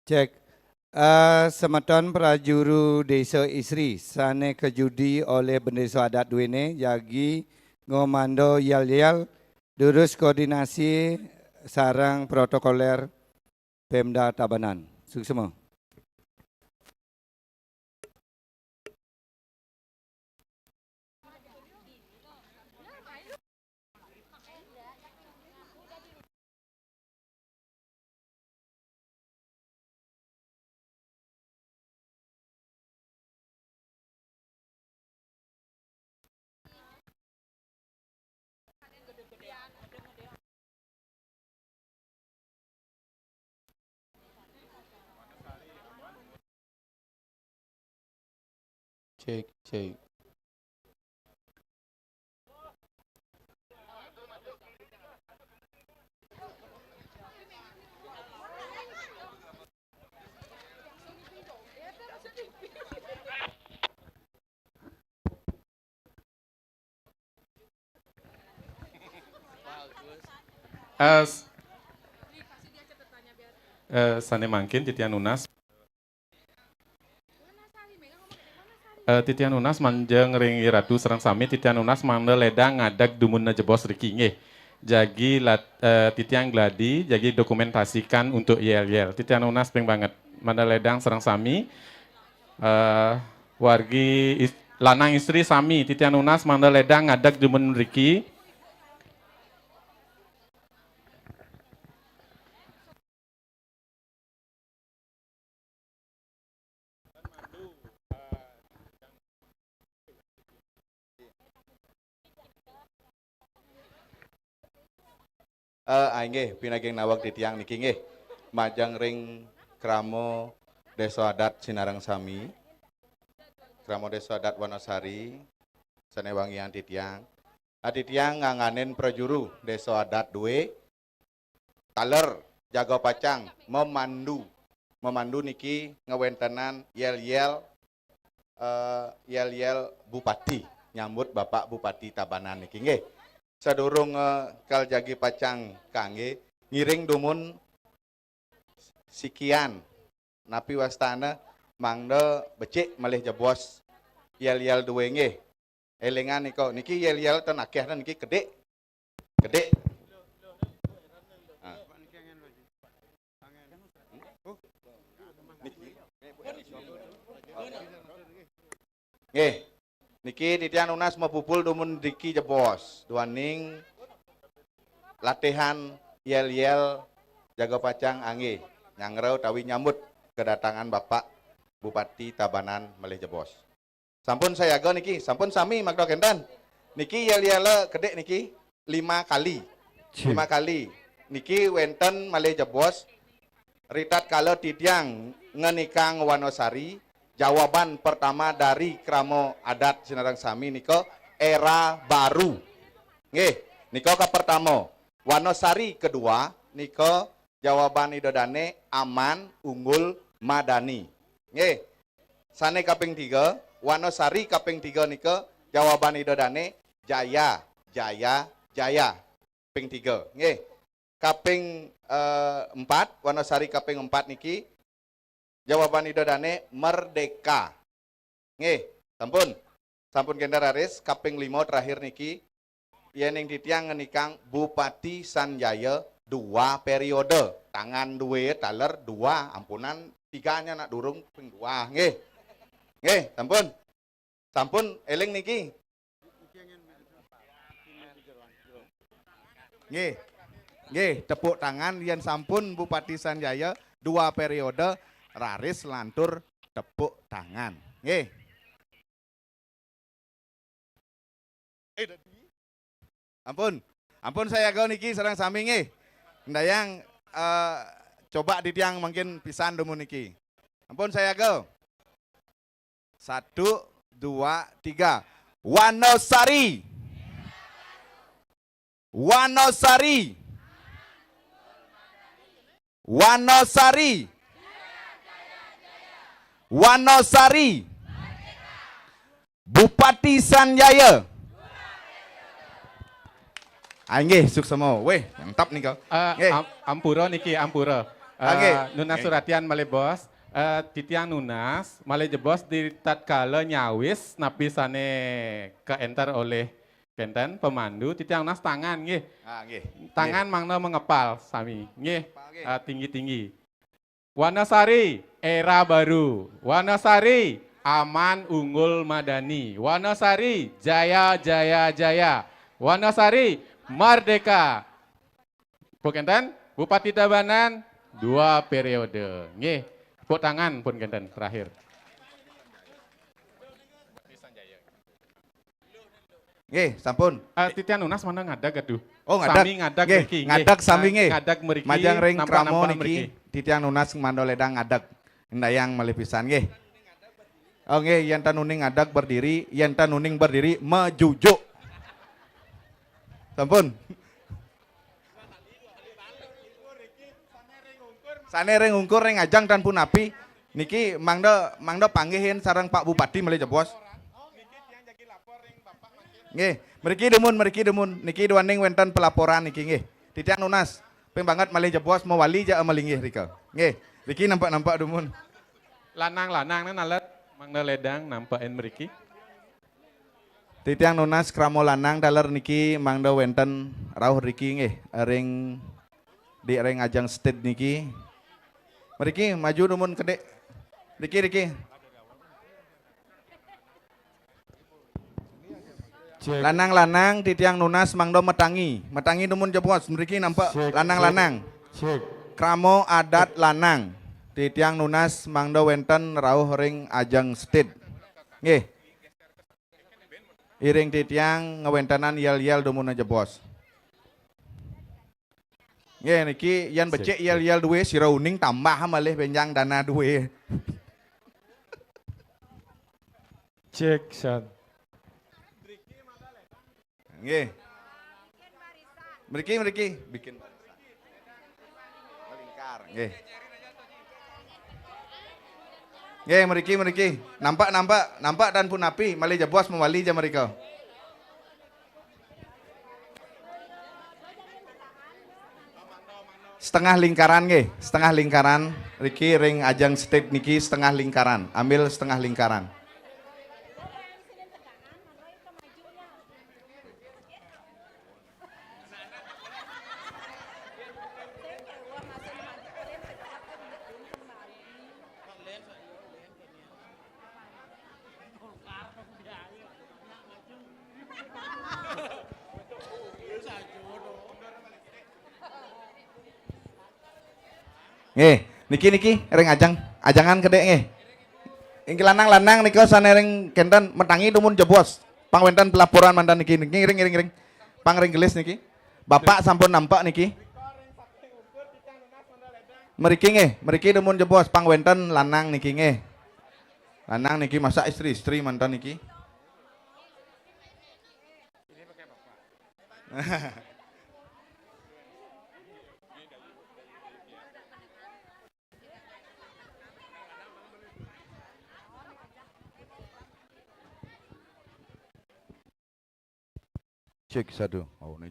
Cek. Eh, semeton prajuru Desa Istri sane kajudi olih Bendesa Adat duene jagi ngomando yel-yel, durus koordinasi sareng protokoler Pemda Tabanan. Suksma. Cek, cek. Eh, s-, eh, sane mangkin titiang nunas. Eh, titiang nunas majeng ring Iratu sareng sami, titiang nunas mangda ledang ngadeg dumun jebos riki nggih. Jagi lat-, eh, titiang gladi, jagi dokumentasikan untuk yel-yel. Titiang nunas ping banget. Mangda ledang sareng sami, eh, wargi is-, lanang istri sami, titiang nunas mangda ledang ngadeg dumun riki. Eh, ah, inggih, pinaging naweg titiang niki nggih. Majeng ring krama Desa Adat sinareng sami. Krama Desa Adat Wonosari, sane wangiang titiang. Ah, titiang nganganin prajuru Desa Adat due, taler jaga pacang memandu. Memandu niki ngwentenan yel-yel, eh, yel-yel Bupati, nyambut Bapak Bupati Tabanan niki nggih. Sadurung, eh, kal jagi pacang kangge, ngiring dumun sikian. Napi wastane mangda becik malih jebos yel-yel due nggih. Elingan nika, niki yel-yel ten akeh ten niki kedik. Kedik. Ah. Nggih. Niki titiang nunas mapupul dumun driki jebos. Duaning latihan yel-yel jaga pacang anggih nyangra utawi nyambut kedatangan Bapak Bupati Tabanan malih jebos. Sampun sayaga niki, sampun sami makda kenten. Niki yel-yela kedik niki lima kali. Lima kali. Niki wenten malih jebos ritatkala titiang ngenikang Wanasari, jawaban pertama dari krama adat sinareng sami nika era baru. Nggih, nika kapertama. Wanasari kedua nika jawaban Ida Dane aman, unggul, madani. Nggih. Sane kaping tiga, Wanasari kaping tiga nika jawaban Ida Dane jaya, jaya, jaya. Kaping tiga, nggih. Kaping, eh, empat, Wanasari kaping empat niki jawaban Ida Dane merdeka. Nggih, sampun. Sampun kenten raris, kaping lima terakhir niki, yening titiang ngenikang Bupati Sanjaya dua periode. Tangan due taler dua, ampunan tiganya nak durung ping dua. Nggih. Nggih, sampun. Sampun eling niki. Nggih. Nggih, tepuk tangan yen sampun Bupati Sanjaya dua periode raris lantur tepuk tangan. Nggih. Eh, dadi. Ampun. Ampun sayaga niki sareng sami nggih. Ndayang, eh, coba titiang mangkin pisan dumun niki. Ampun sayaga. Satu, dua, tiga. Wanasari. Wanasari. Wanasari. Wanasari. Bupati Sanjaya. Ah, nggih, suksema. Weh, mantap nika. Eh, nggih. Am-, ampura niki, ampura. Eh, ah, nggih. Nunas suratian malih bos. Eh, titiang nunas malih jebos di tatkala nyawis napi sane ka-enter oleh kenten pemandu, titiang nunas tangan nggih. Ah, nggih. Tangan mangda mengepal sami nggih. Mengepal, nggih. Eh, tinggi-tinggi. Wanasari, era baru. Wanasari, aman, unggul, madani. Wanasari, jaya, jaya, jaya. Wanasari, merdeka. Pun kenten, Bupati Tabanan, dua periode. Nggih, tepuk tangan pun kenten terakhir. Nggih, sampun. Eh, titiang nunas mangda ngadag aduh. Oh, ngadag. Sami ngadag. Nggih, mriki, nggih. Ngadag sami, eh, nggih. Ngadag mriki, majeng ring nampak-nampak krama niki, mriki. Titiang nunas mangda ledang ngadag. Ndayang malih pisan, nggih. Oh, nggih, yen tan uning ngadag berdiri, yen tan uning berdiri, mejujuk. Sampun. Sane ring ungkur, ring ajeng tan punapi. Niki mangda, mangda panggihin sareng Pak Bupati malih jebos. Nggih, mriki dumun, mriki dumun. Niki duaning wenten pelaporan niki nggih. Titiang nunas, ping banget malih jebos mawali ja malinggih rika. Nggih, riki nampak-nampak dumun. Lanang-lanang nang nalet mangda ledang nampakin mriki. Titiang nunas krama lanang taler niki mangda wenten rauh riki nggih ring di ring ajeng stage niki. Mriki maju dumun kedik. Riki, riki. Cek. Lanang-lanang titiang nunas mangda matangi. Matangi dumun jebos mriki nampak. Cek, lanang-lanang. Cek. Cek. Krama adat lanang. Titiang nunas mangda wenten rauh ring ajeng stage. Nggih. Iring titiang ngwentenan yel-yel dumun jebos. Nggih, niki yen becik yel-yel duwe sira uning tambah malih benjang dana duwe. Cek, sound. Nggih. Mriki, mriki, bikin barisan. Melingkar, nggih. Nggih, mriki, mriki. Nampak, nampak, nampak tan punapi, malih jebos mawali ja mrika. Setengah lingkaran nggih, setengah lingkaran. Riki ring ajeng stage niki setengah lingkaran. Ambil setengah lingkaran. Nggih, niki, niki ring ajeng, ajengan kedék nggih. Inggih lanang-lanang nika sané ring kénten matangi dumun jebos. Pang wénten pelaporan manten niki, niki ring, ring, ring. Pang ring gelis niki. Bapak sampun nampak niki. Mriki nggih, mriki dumun jebos pang wénten lanang niki nggih. Lanang niki masa istri-istri manten niki. Cek satu. Oh, ini.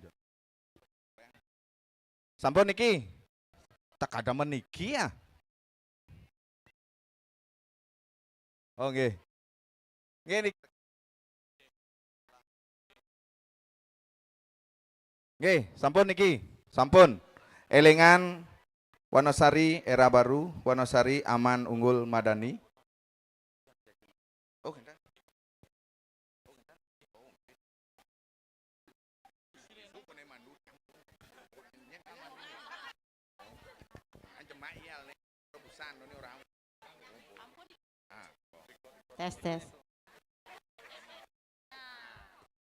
Sampun niki. Tak ada meniki ya. Oh, nggih. Nggih niki. Nggih, sampun niki. Sampun. Élingan Wonosari Era Baru, Wonosari Aman Unggul Madani. Oh, kénten. Oh, kénten. Oh, kénten. Tes, tes.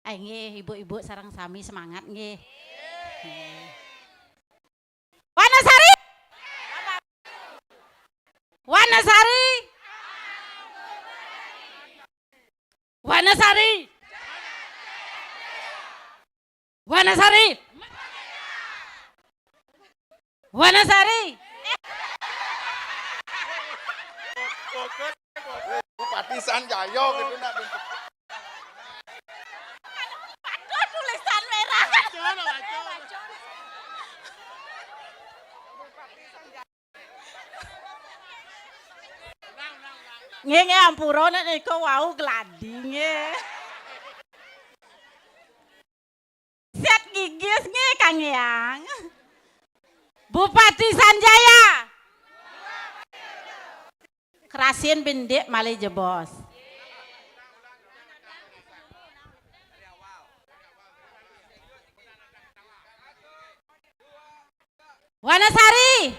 Eh, nggih, ibu-ibu sareng sami semangat, nggih. Nggih. Wanasari. Wanasari. Wanasari. Wanasari. Wanasari. Bupati Sanjaya gitu nak. Aduh, tulisan merah. Nggih, nggih, ampura nek nika wau gladi nggih. Set gigis nggih, Kang Yang. Bupati Sanjaya. Kerasin bindik malih jebos. Wanasari.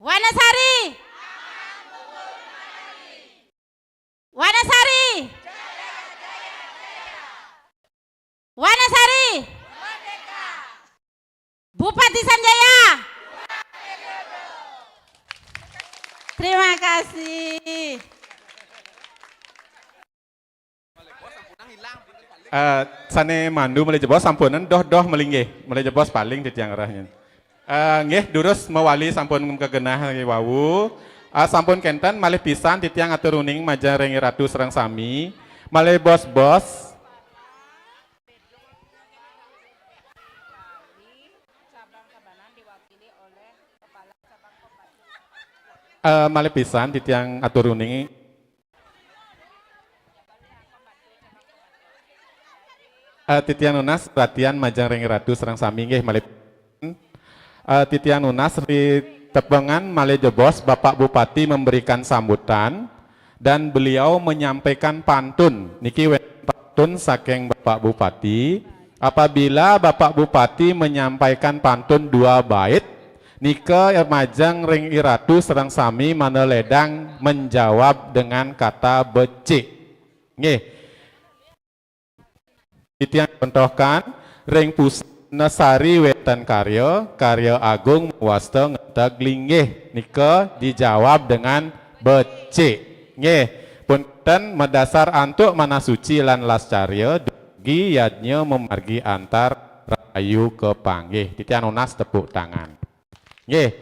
Wanasari. Wanasari. Wanasari. Bupati Sanjaya. Terima kasih. Eh, sané mandu malih jebos sampunang doh-doh malih nggih. Malih jebos paling titiang rerahnya. Eh, nggih, durus mawali sampun kagenah wau. Eh, sampun kénten malih pisan titiang atur uning majeng ring Ratu sareng sami. Malih bos-bos. Eh, malih pisan titiang atur uning. Eh, titiang nunas ratian majeng ring Ratu sareng sami nggih malih. Eh, titiang nunas ri tepengan malih jebos Bapak Bupati memberikan sambutan dan beliau menyampaikan pantun. Niki wénten pantun saking Bapak Bupati. Apabila Bapak Bupati menyampaikan pantun dua bait, nika majeng ring Iratu sareng sami mangda lédang menjawab dengan kata becik. Nggih. Titiang contohkan, ring pusatna sari wénten karya, karya agung mawasta ngenteg linggih. Nika dijawab dengan becik. Nggih, punten madasar antuk manah suci lan lascarya, dumugi yadnya mamargi antar rahayu kapanggih. Titiang nunas tepuk tangan. Nggih.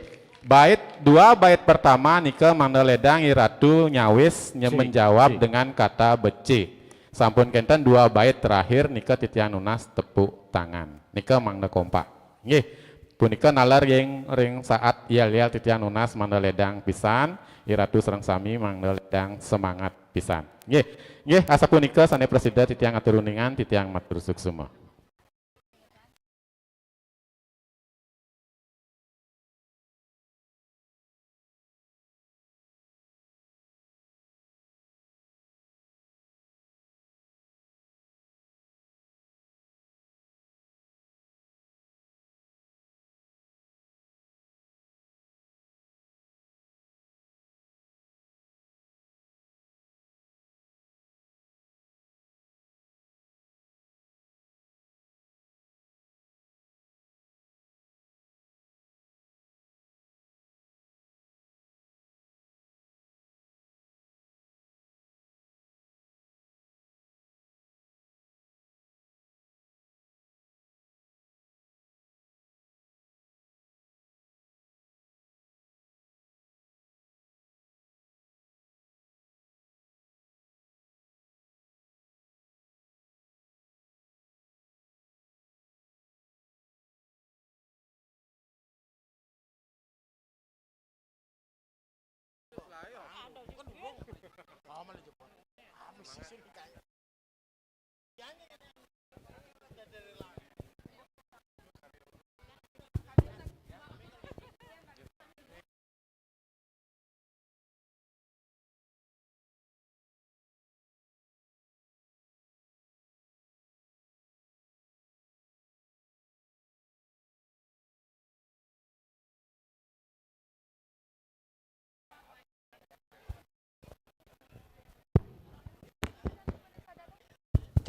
Bait, dua bait pertama nika mangda lédang Iratu nyawis nye-, menjawab dengan kata becik. Sampun kénten dua bait terakhir nika titiang nunas tepuk tangan. Nika mangda kompak. Nggih. Punika naler ring, ring saat yel-yel titiang nunas mangda lédang pisan, Iratu sareng sami mangda lédang semangat pisan. Nggih. Nggih, asapunika sané prasida titiang atur uningan, titiang matur suksma.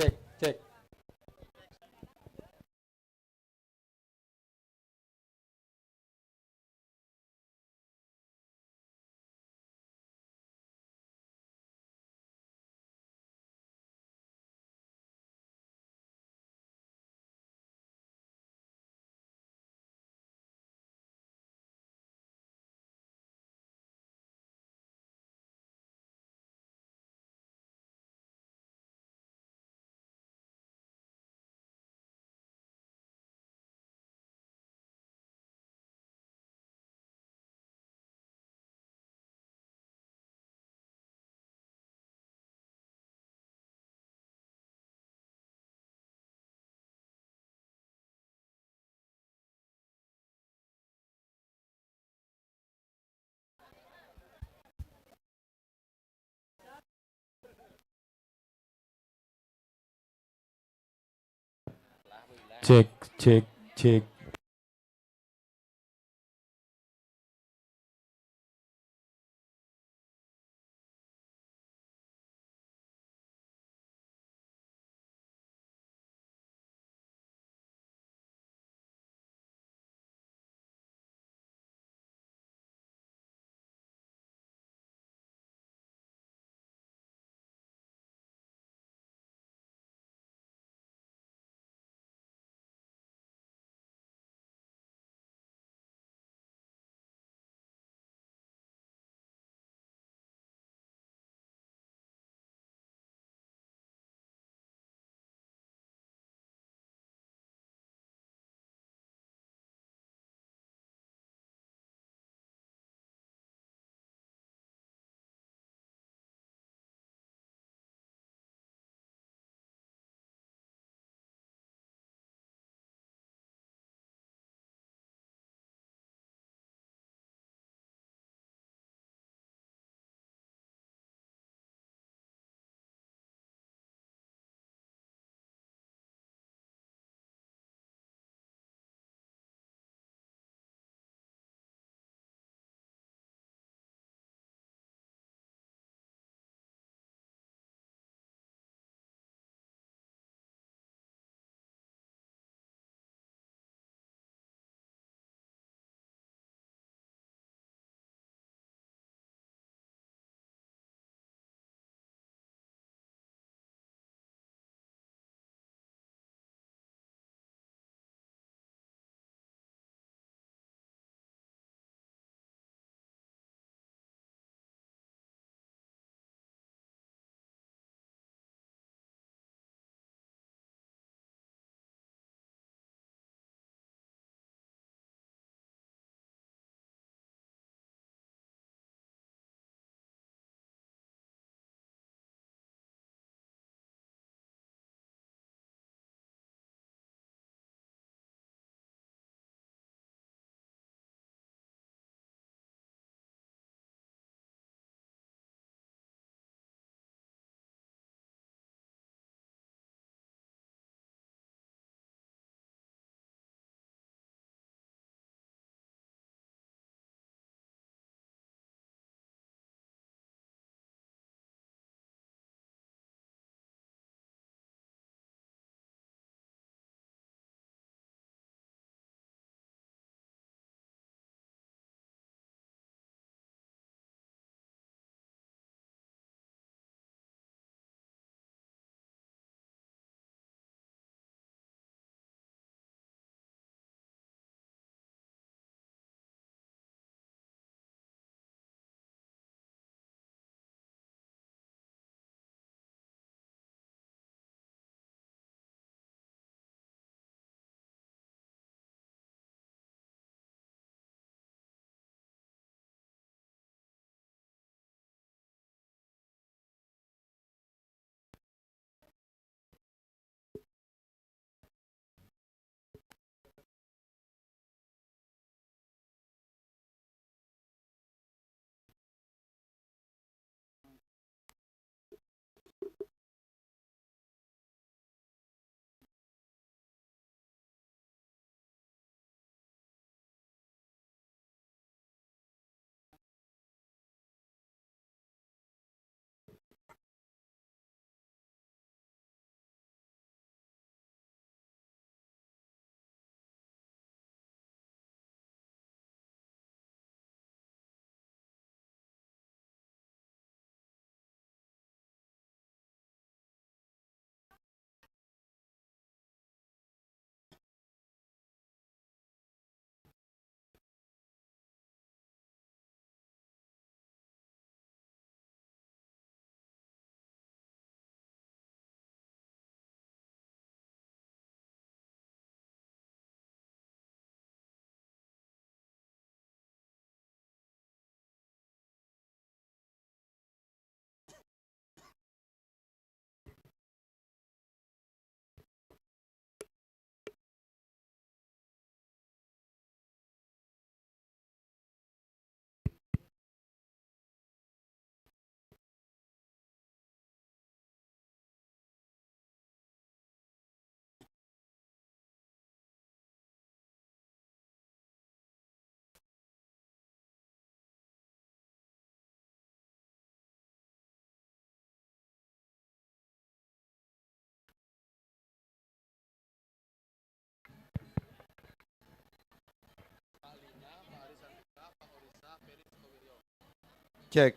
Cek, cek. Cek, cek, cek. Cek.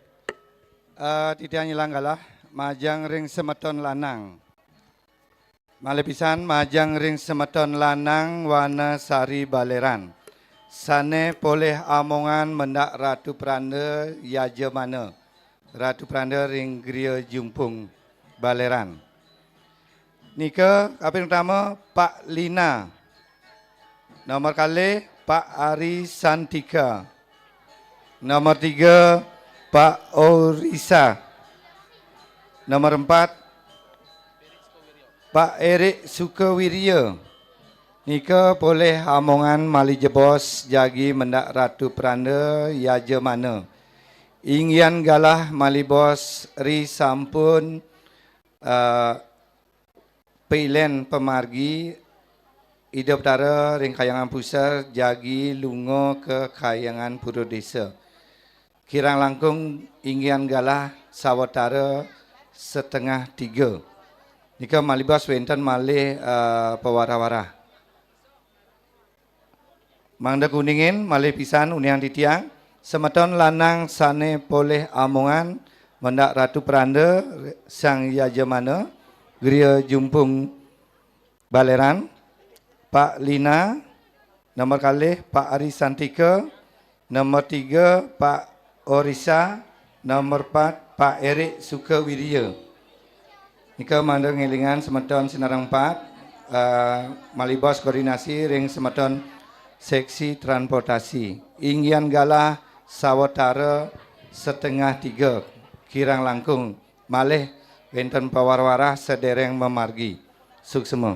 Eh, titiang ilang galah, majeng ring semeton lanang. Malih pisan majeng ring semeton lanang Wanasari Baleran. Sane polih amongan mendak Ratu Pranda yajamana. Ratu Pranda ring Gria Jumpung Baleran. Nika kaping pertama, Pak Lina. Nomor kalih, Pak Ari Santika. Nomor tiga, Pak Orisa. Nomor empat, Pak Erik Sukawirya. Nika polih amongan malih jebos jagi mendak Ratu Pranda yajamana. Inggian galah malih bos ri sampun, eh, pailen pamargi Ida Betara ring Kahyangan Puseh jagi lunga ka Kahyangan Pura Desa. Kirang langkung inggian galah sawatara setengah tiga. Nika malih bos wenten malih, eh, pawarah-warah. Mangda kuningin malih pisan uningin titiang, semeton lanang sane polih amongan mendak Ratu Pranda Sang Yajamana, Gria Jumpung Baleran, Pak Lina, nomor kalih Pak Ari Santika, nomor tiga Pak Orisa, nomor empat Pak Erik Sukawirya. Nika mangda ngelingan semeton sinareng empat, eh, malih bos koordinasi ring semeton seksi transportasi. Inggian galah sawatara setengah tiga, kirang langkung, malih wenten pawarah-warah sedereng mamargi. Suksma.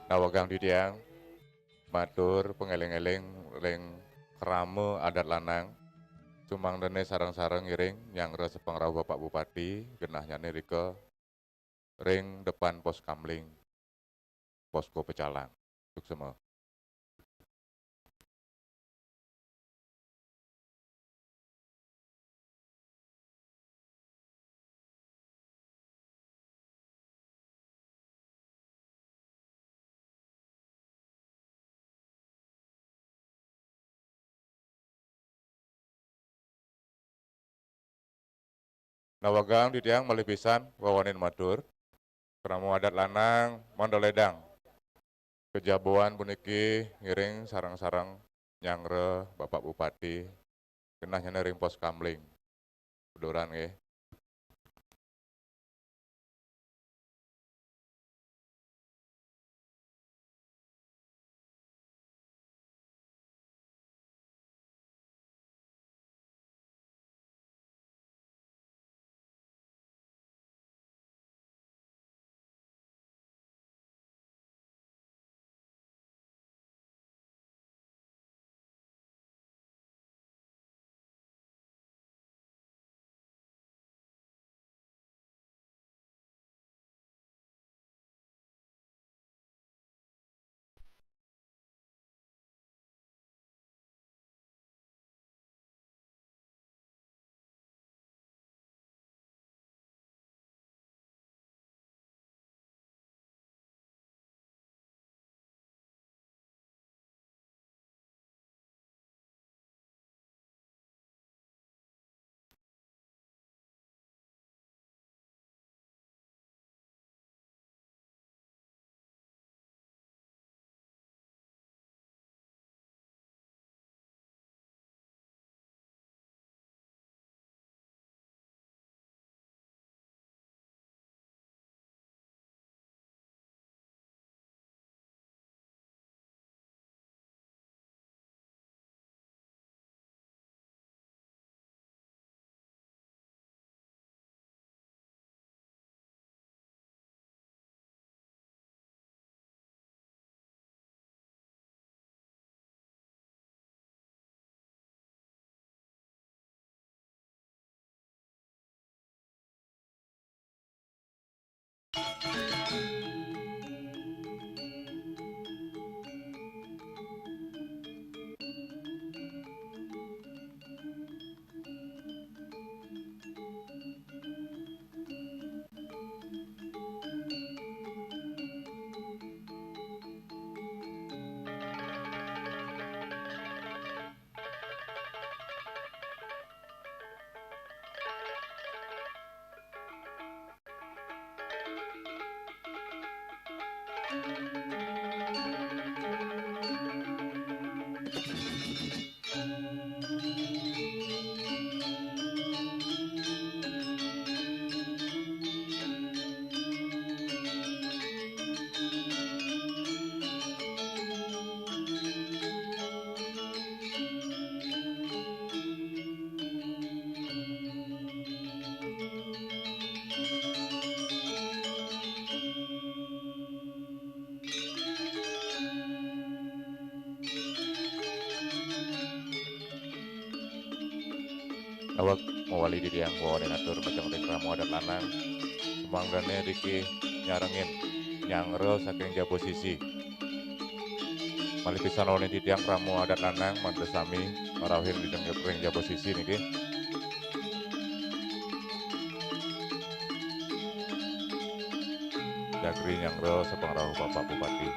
Nawegang titiang matur pangeling-eling ring krama adat lanang, sumangdané sareng-sareng ngiring nyanggra sapangrauh Bapak Bupati, genahnyané rika ring depan Pos Kamling, Posko Pecalang. Suksema. Nawegang titiang malih pisan wawanin matur, krama adat lanang mangda lédang. Kajabawan puniki ngiring sareng-sareng nyanggra Bapak Bupati, genahnyané ring Pos Kamling. Uduran nggih. Awak mawali titiang wawanin atur majeng ring krama adat lanang. Sumangdané riki nyarengin nyanggra saking jaba sisi. Malih pisan wawanin titiang krama adat lanang mangda sami marauhin ring, ring jaba sisi niki. Jagri nyanggra sapangrauh Bapak Bupati.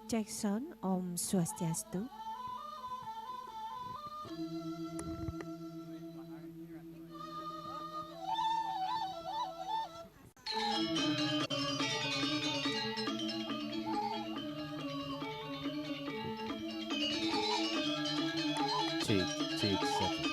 Jackson, Om Swastiastu. Cek, cek, satu.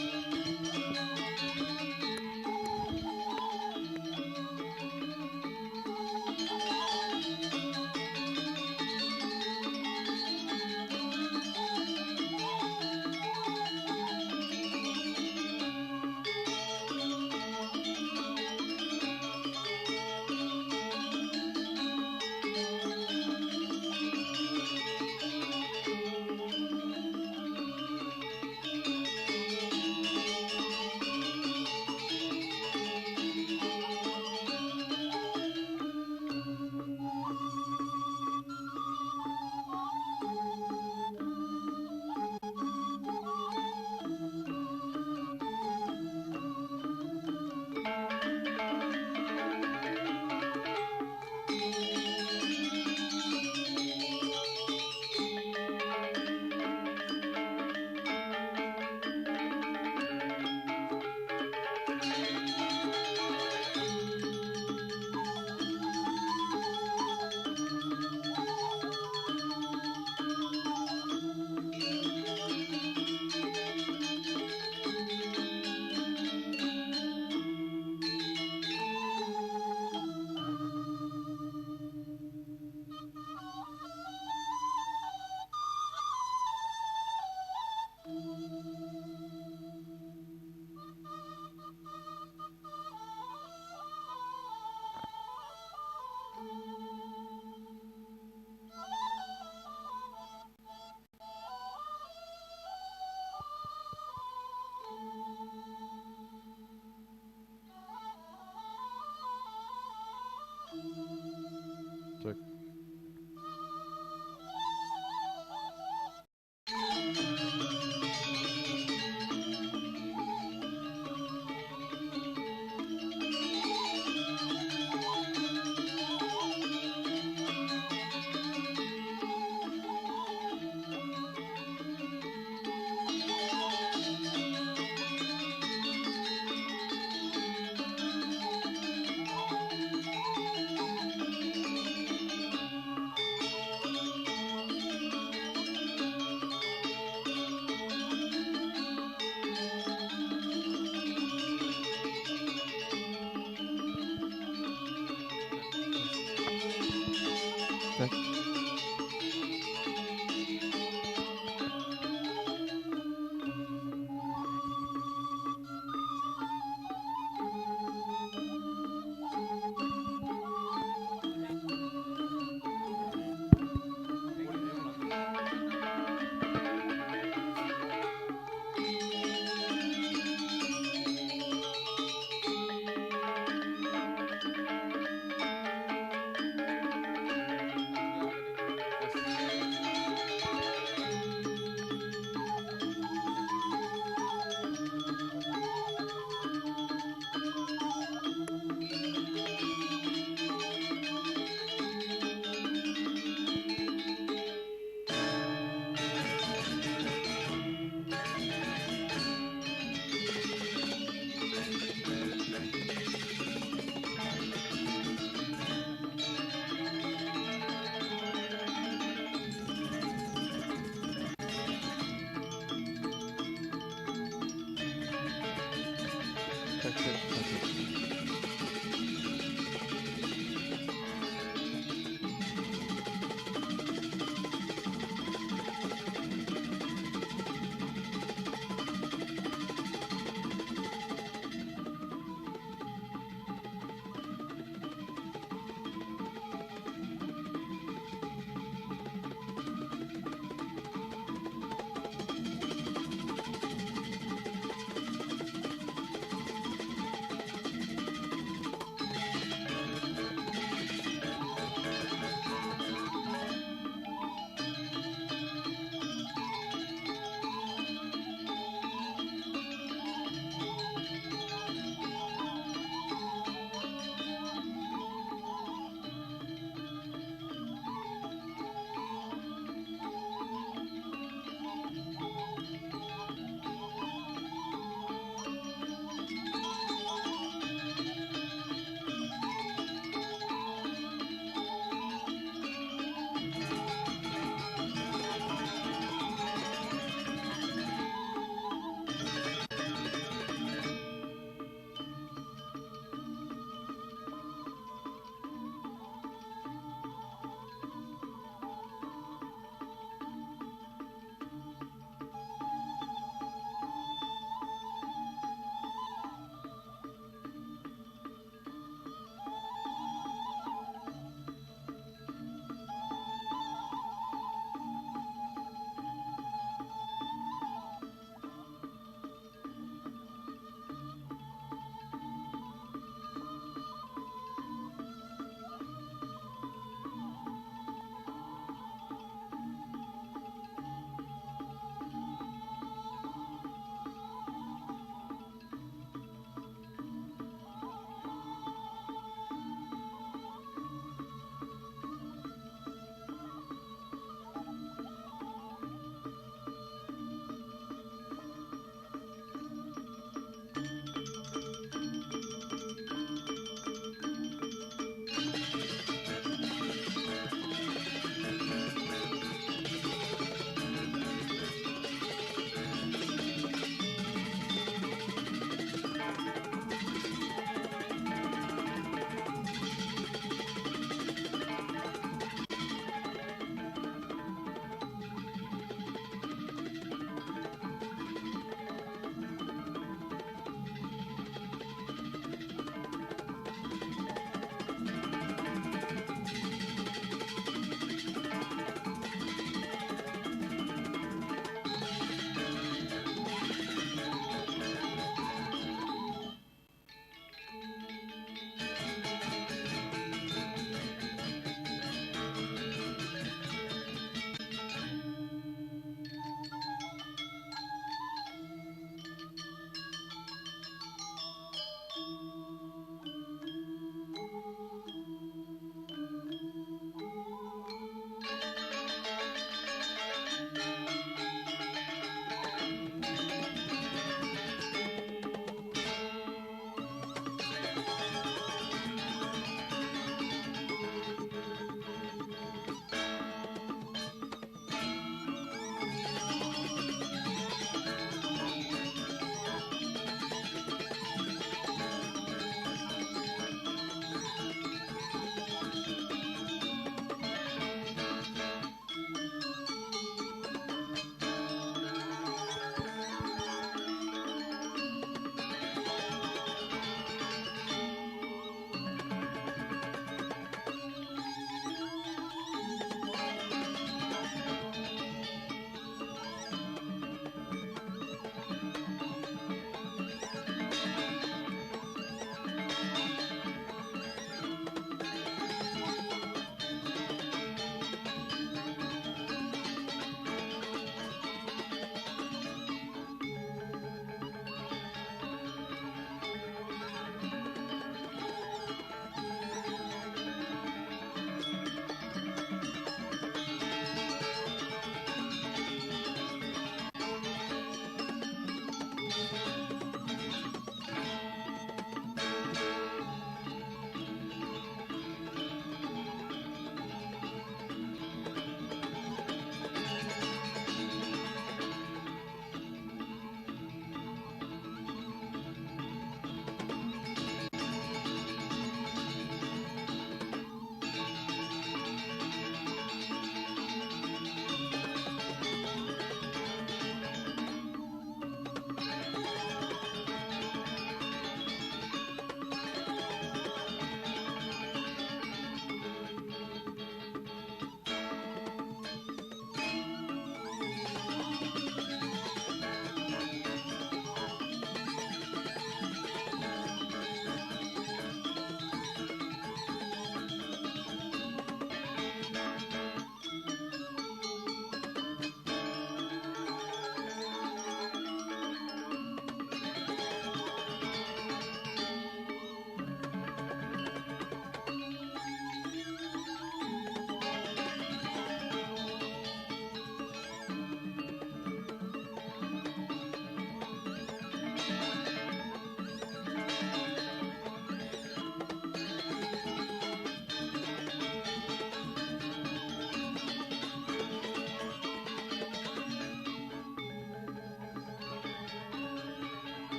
Cek.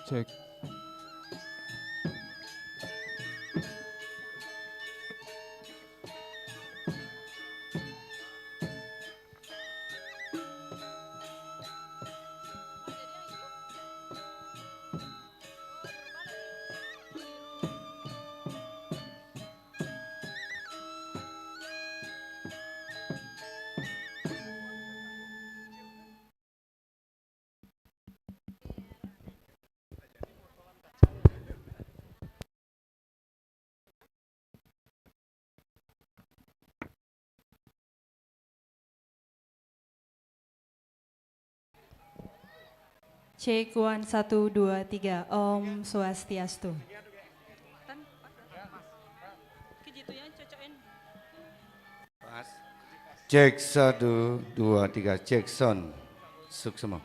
Cek. Cek one, satu, dua, tiga. Om Swastiastu. Pas. Cek satu, dua, tiga. Cek sound. Suksma.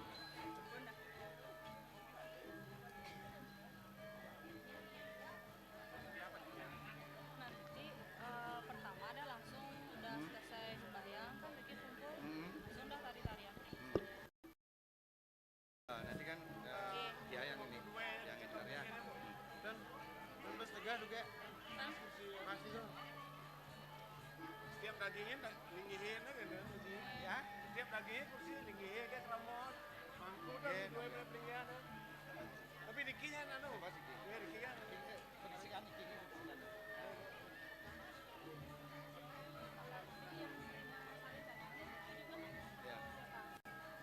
Nanti, eh, pertama ada langsung udah selesai sembahyang, kan bikin kumpul, langsung dah tari-tarian. Nah, nanti kan, eh, dia yang ini, yang ini ya. Dan, dan terus tegak juga. Hah? Masih tuh. Setiap dagingnya dah, linggihin aja kan, kursi. Ya? Setiap dagingnya kursi, linggihin kayak keramas. Mangkuk kan, iya, dua belas pilihan, ya. Tapi dikinya anu. Apa sih? Ya, dikinya. Kondisikan iki, iki kondisikan. Ya.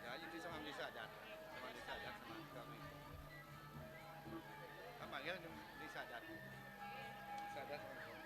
Ya, itu sama desa adat. Sama desa adat sama kami. Apa panggil desa adat? Desa adat sama kami.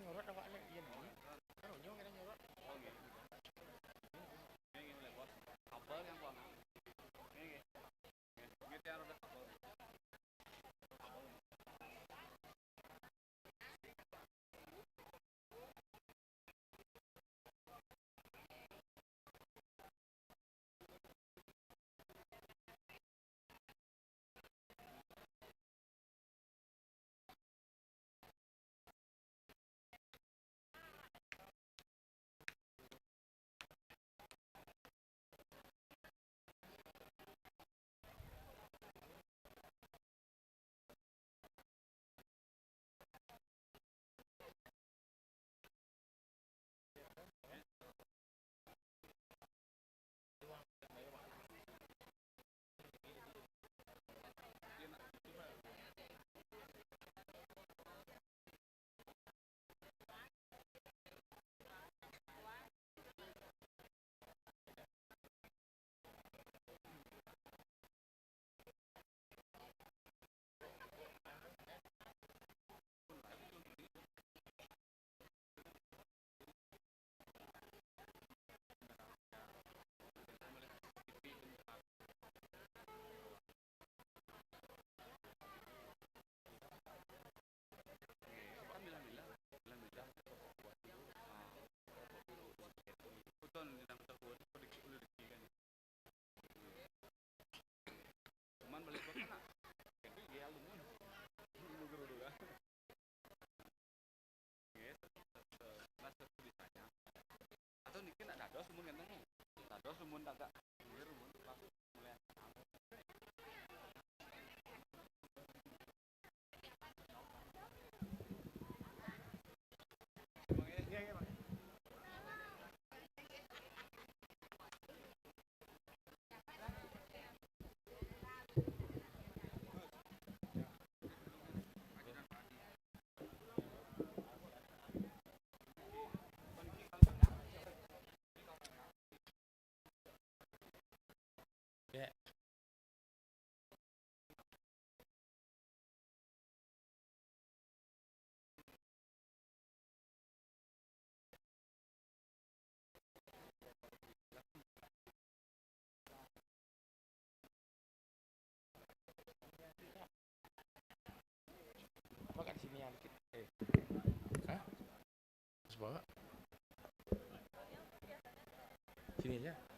Nyorot awak lek yen ni. Anu, nyo kena nyorot. Abal yang kuat. Cuman balik kota nak. Itu dia lu mun. Lu guru dulu kan. Nggih, se-, se-, se-, sebisanya. Atau niki nak dados mun ngenten nggih. Dados mun tak, tak. Nggih, mun pas mulai. Apa kat sini yang dikit? Eh. Hah? Terus bawa? Sini aja. Sini.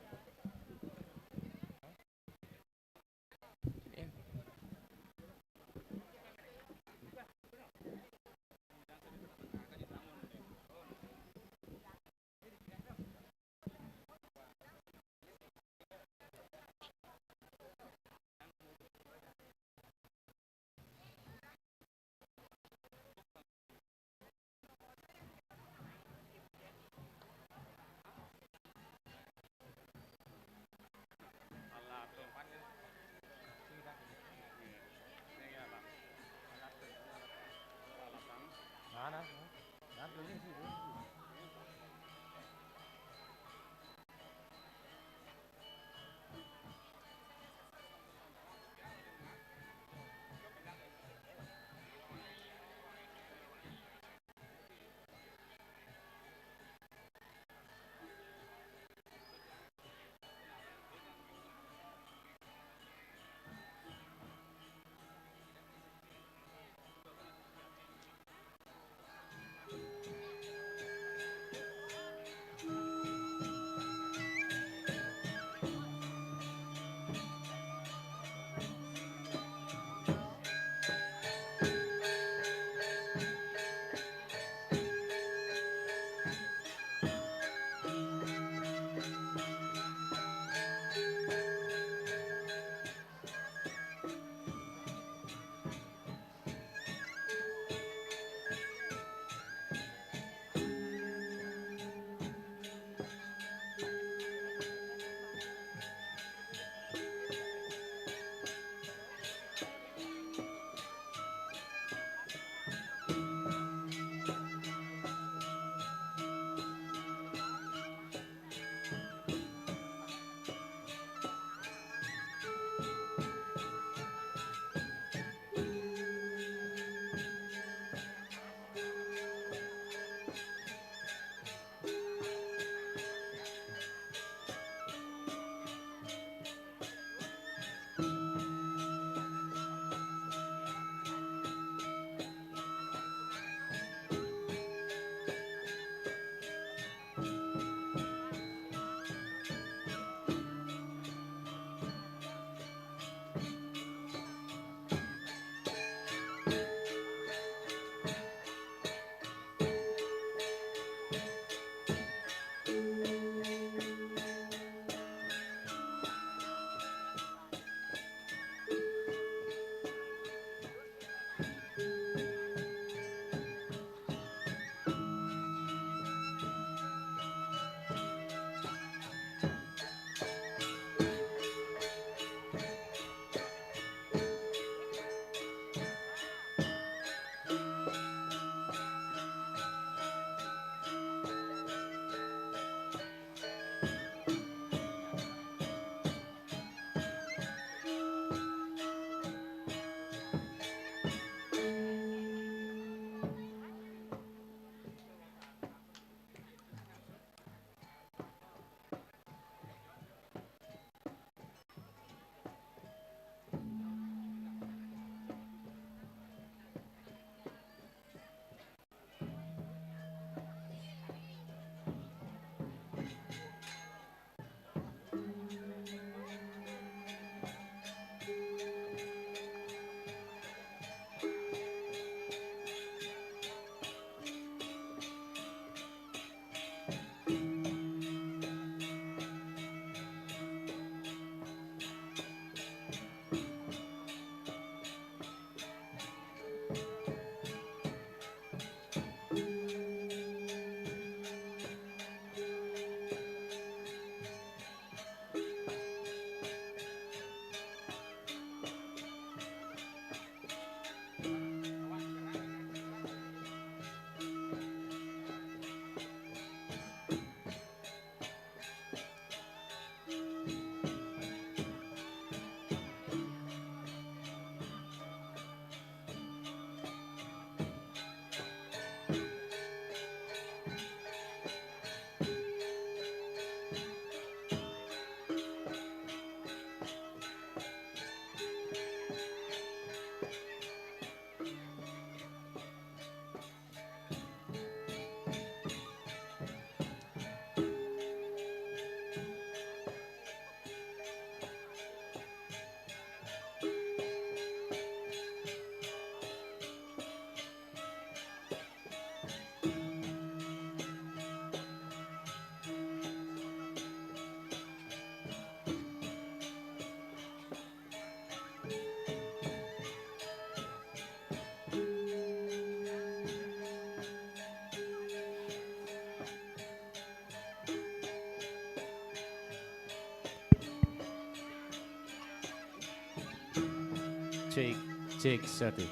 Cek, cek, satu.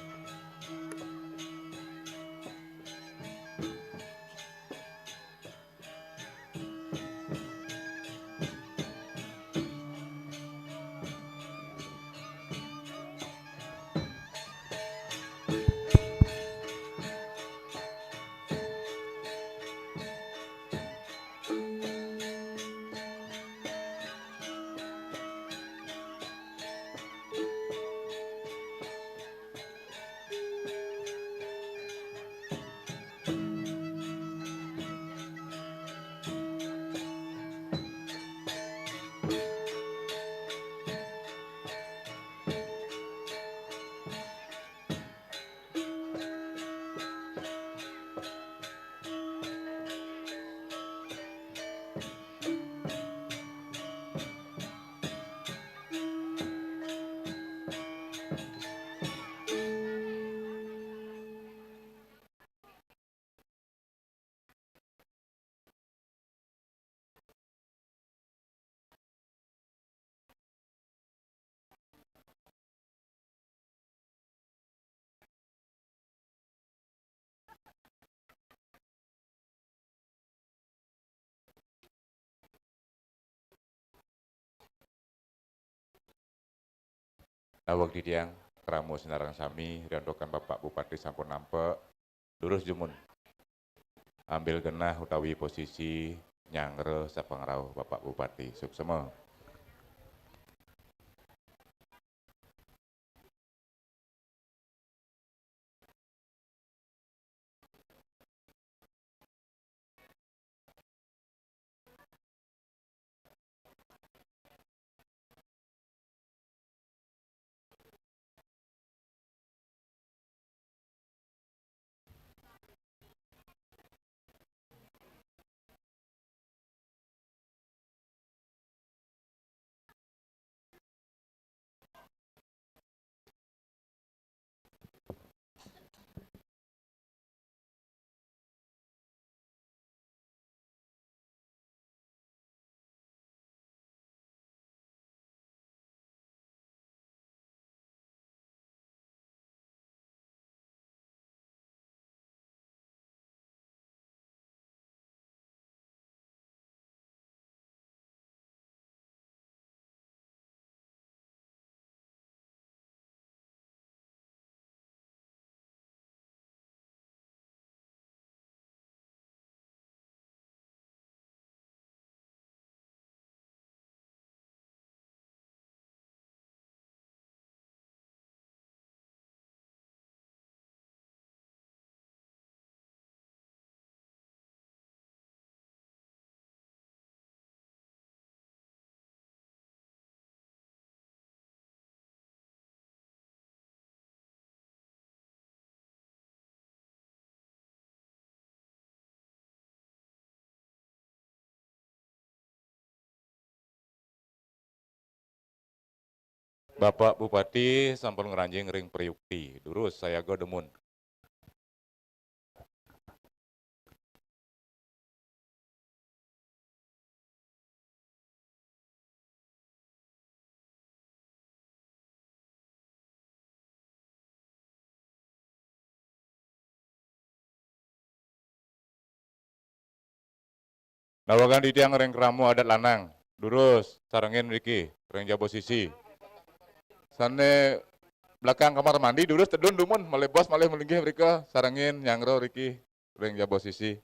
Daweg titiang, krama sinareng sami, riantukan Bapak Bupati sampun nampek, durus dumun. Ambil genah utawi posisi nyanggra sapangrauh Bapak Bupati. Suksema. Bapak Bupati sampun ngranjing ring prayukti. Durus sayaga dumun. Nawegang titiang ring krama adat lanang, durus sarengin mriki ring jaba sisi. Sane belakang kamar mandi, durus tedun dumun, malih bos malih malinggih mrika, sarengin nyanggra mriki ring jaba sisi.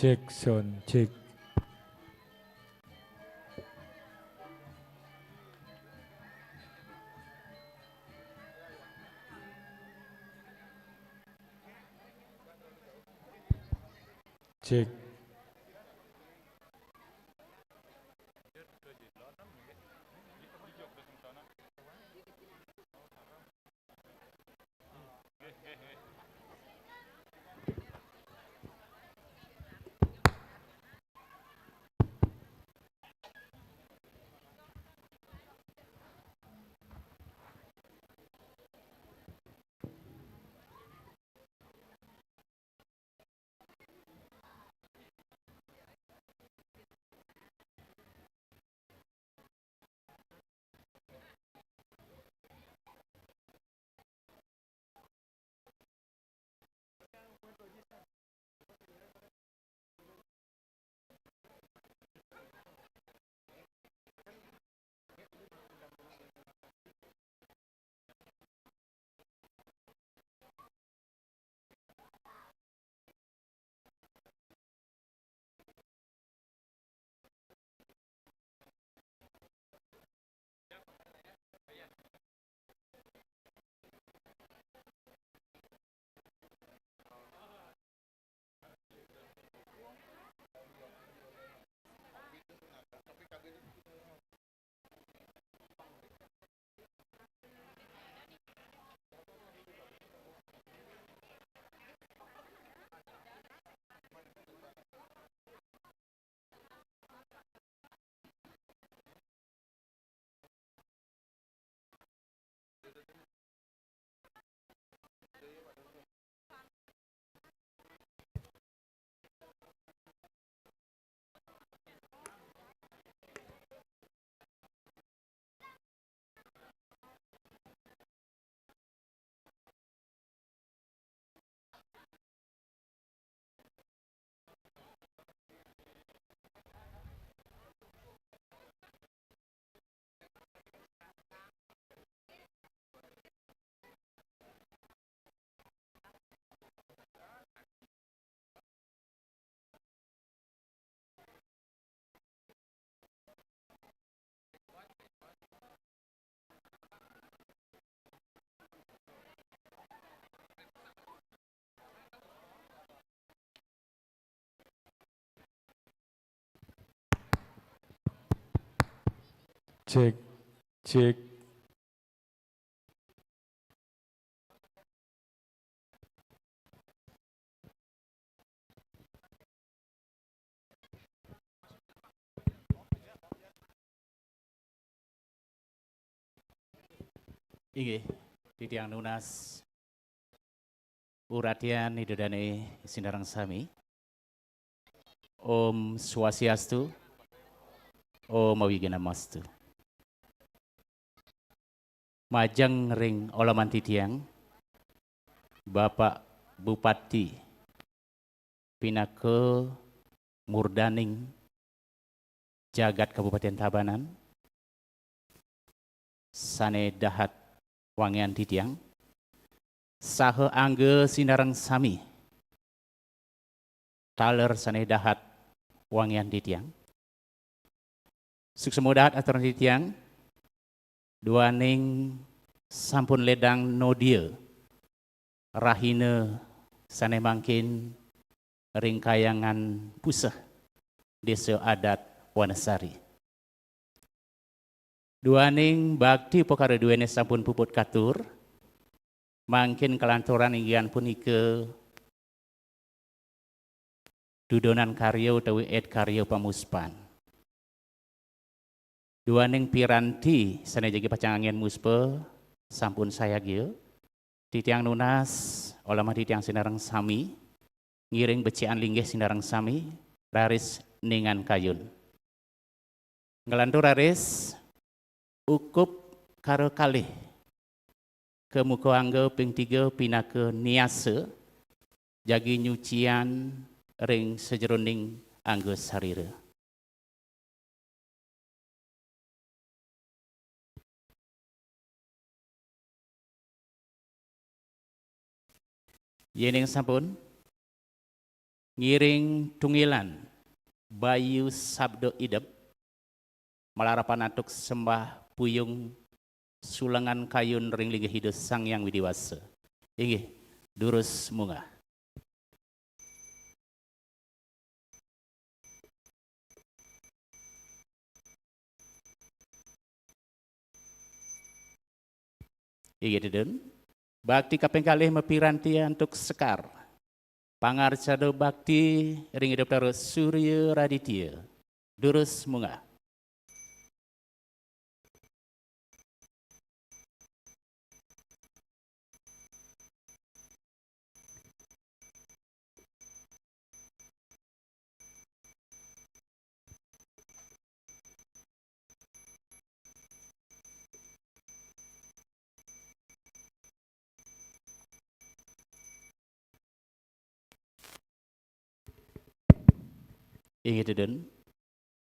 Cek, sound cek. Cek. Cek, cek. Inggih, titiang nunas uratian Ida Dane sinareng sami. Om Swastiastu, Om Awighnamastu. Majeng ring oleman titiang, Bapak Bupati pinaka murdaning jagat Kabupaten Tabanan, sane dahat wangian titiang, saha angga sinareng sami taler sane dahat wangian titiang. Suksma dahat aturan titiang, duaning sampun ledang nodia rahina sane mangkin ring Kahyangan Puseh, Desa Adat Wanasari. Duaning bakti upakara duene sampun puput katur, mangkin kalanturan inggihan punika dudonan karya utawi ed karya pamuspan. Duaning piranti sane jagi pacang anggen muspa sampun sayagya. Titiang nunas, oleman titiang sinareng sami, ngiring becikan linggih sinareng sami, raris ningan kayun. Nglantur raris, ukup kara kalih. Ka muka angga ping tiga pinaka niasa, jagi nyucian ring sajeroning angga sarira. Yening sampun, ngiring tunggilan Bayu Sabdo Idep, malarapan antuk sembah puyung sulengan kayun ring linggih Ida Sang Hyang Widi Wasa. Inggih, durus munggah. Inggih, Dun. Bakti kaping kalih mapiranti antuk sekar pangarcada bakti ring Ida Betara Surya Raditya. Durus munggah. Inggih, Dun.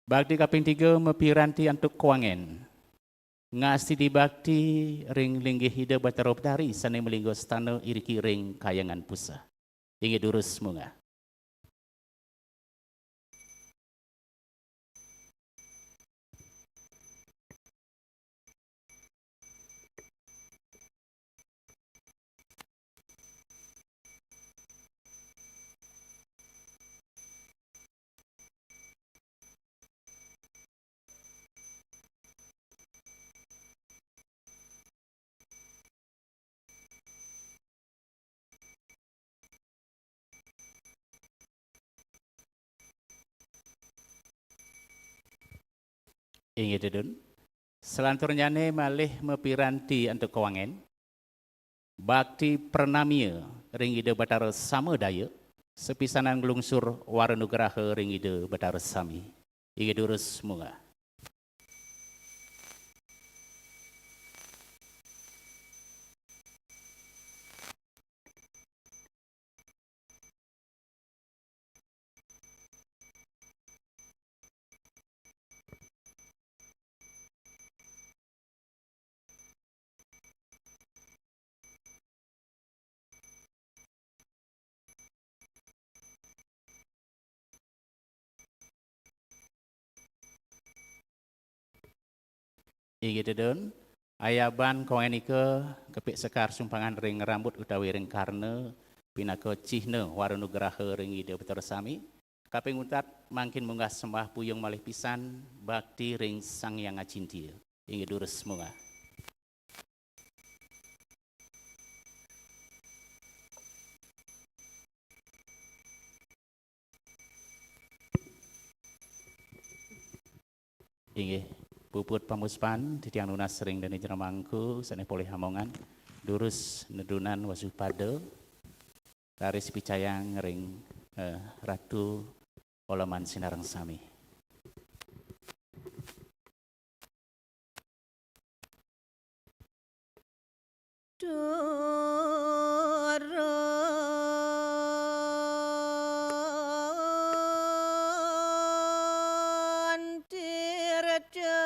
Bakti kaping tiga mapiranti antuk kawangen. Ngastiti bakti ring linggih Ida Batara Betari sane malingga stana iriki ring Kahyangan Puseh. Inggih, durus munggah. Inggih, Dun. Salanturnyane malih mapiranti antuk kawangen. Bakti pranamia ring Ida Batara Samadaya, sapisanan nglungsur wara nugraha ring Ida Batara Sami. Inggih, durus munggah. Inggih, Dun. Ayaban kawangen nika kepik sekar sumpangan ring rambut utawi ring karna, pinaka cihna wara nugraha ring Ida Betara Sami. Kaping untat mangkin munggah sembah puyung malih pisan bakti ring Sang Hyang Acintya. Inggih, durus munggah. Inggih, puput pamuspan titiang nunas ring dane jero mangku sane polih amongan, durus nedunan wasupada, raris picayang ring, eh, Ratu Oleman sinareng sami. Turun tirta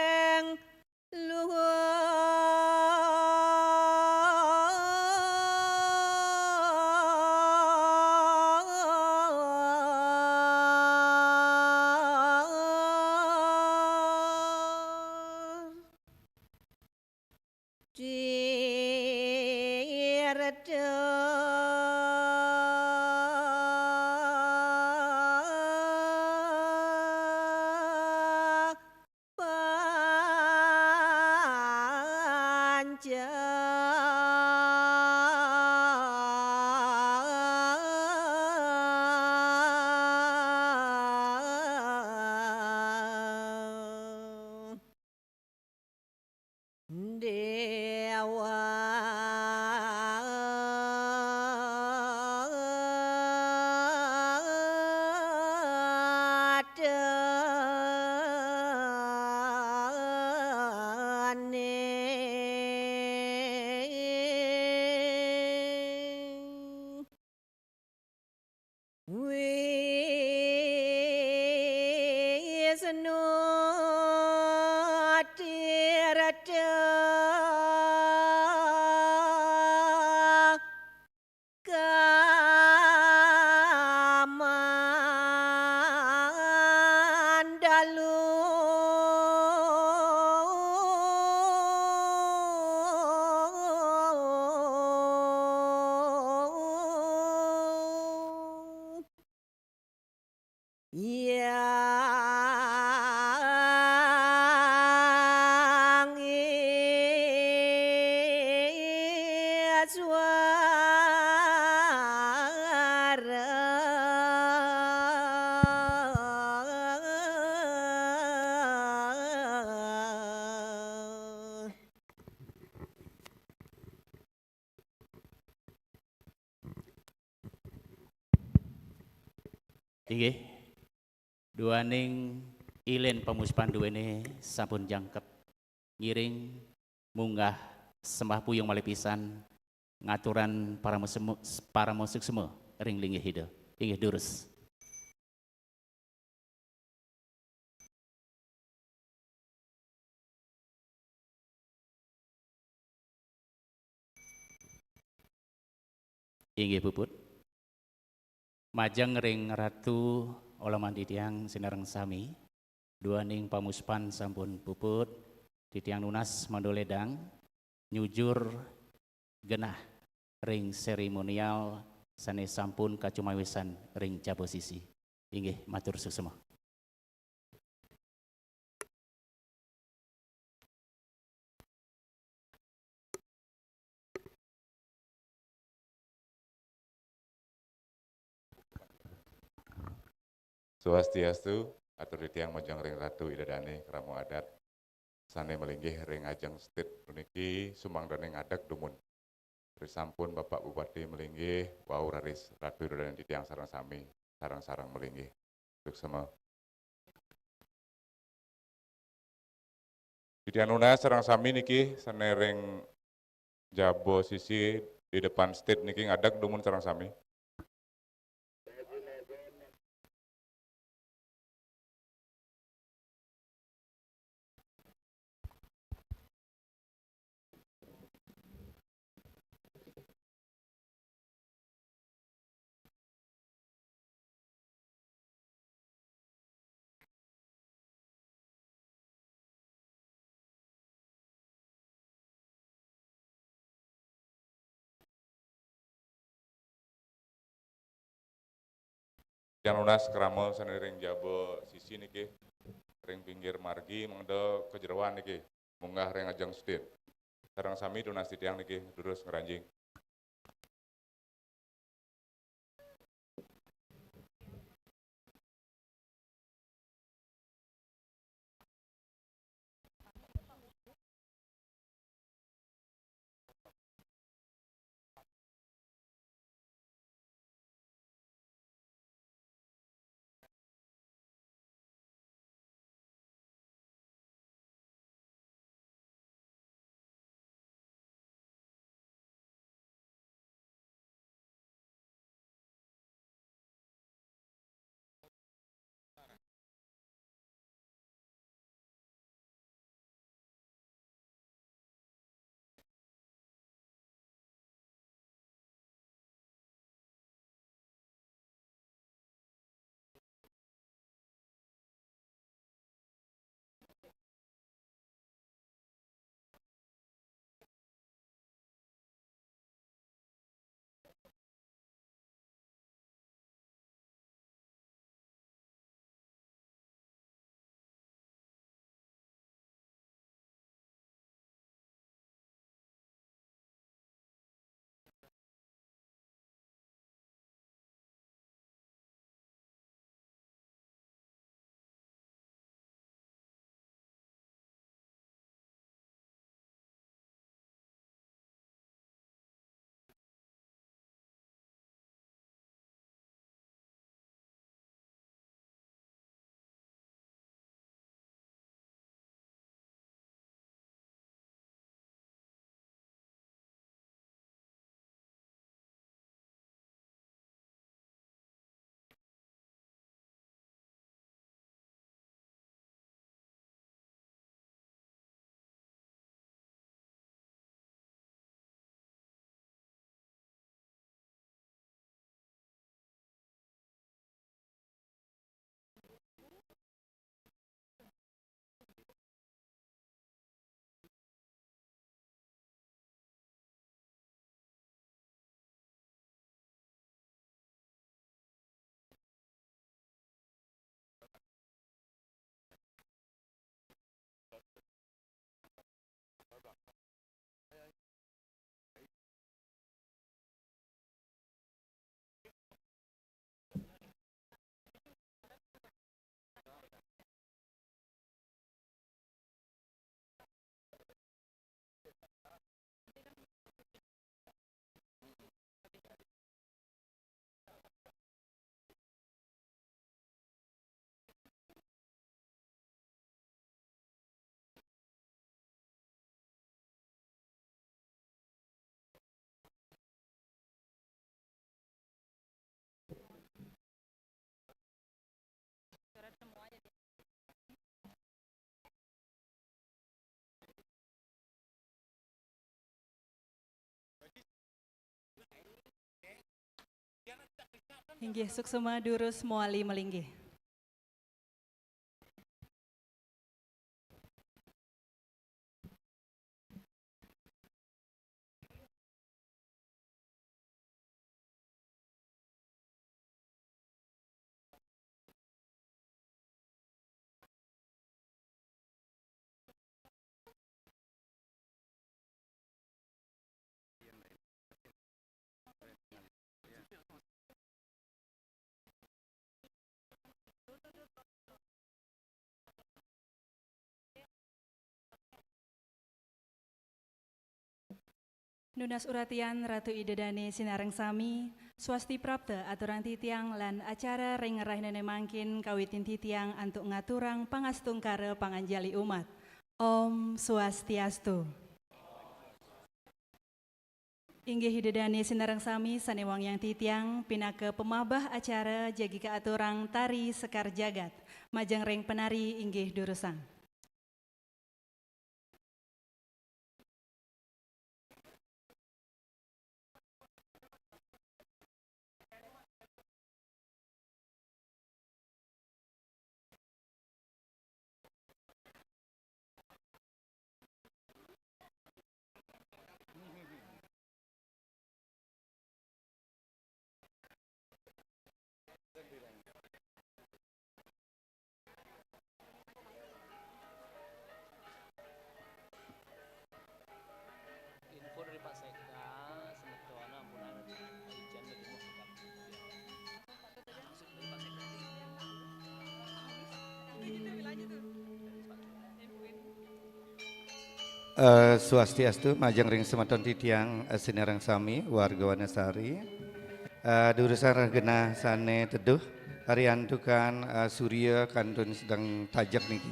saking luhur. Tirta panca. Dewa. Yang juara. Inggih. Duaning ilin pamuspan duene sampun jangkep. Ngiring munggah sembah puyung malih pisan ngaturan parama semu-, parama suksma ring linggih Ida. Inggih durus. Inggih puput. Majeng ring Ratu Oloman titiang sinareng sami, duaning pamuspan sampun puput, titiang nunas mangda ledang nyujur genah ring seremonial sane sampun kacumawisan ring jaba sisi. Inggih, matur suksma. Swastiastu, atur titiang majeng ring Ratu Ida Dane, krama adat sane malinggih ring ajeng stage puniki, sumangdane ngadeg dumun. Risampun Bapak Bupati malinggih, wau raris Ratu Ida Dane titiang sareng sami, sareng-sareng malinggih. Suksma. Titiang nunas sareng sami niki sane ring jaba sisi di depan stage niki ngadeg dumun sareng sami. Titiang nunas krama sane ring jaba sisi niki, ring pinggir margi mangda kajeroan niki, munggah ring ajeng stage. Sareng sami tunas titiang niki, durus ngranjing. Inggih, suksma durus mawali malinggih. Nunas uratian Ratu Ida Dane sinareng sami, swasti prapta aturang titiang lan acara ring rahinané mangkin kawitin titiang antuk ngaturang pangastungkara panganjali umat. Om Swastiastu. Inggih Ida Dane sinareng sami sané wangiang titiang pinaka pamahbah acara jagi kaaturang tari Sekar Jagat. Majeng ring penari inggih durusang. Info dari Pak Sekda, semeton ampun, ijen lagi mau. Eh, swastiastu, majeng ring semeton titiang, eh, sinareng sami, warga Wanasari. Eh, durusang rereh genah sané teduh, riantukan, eh, surya kantun sedeng tajek niki.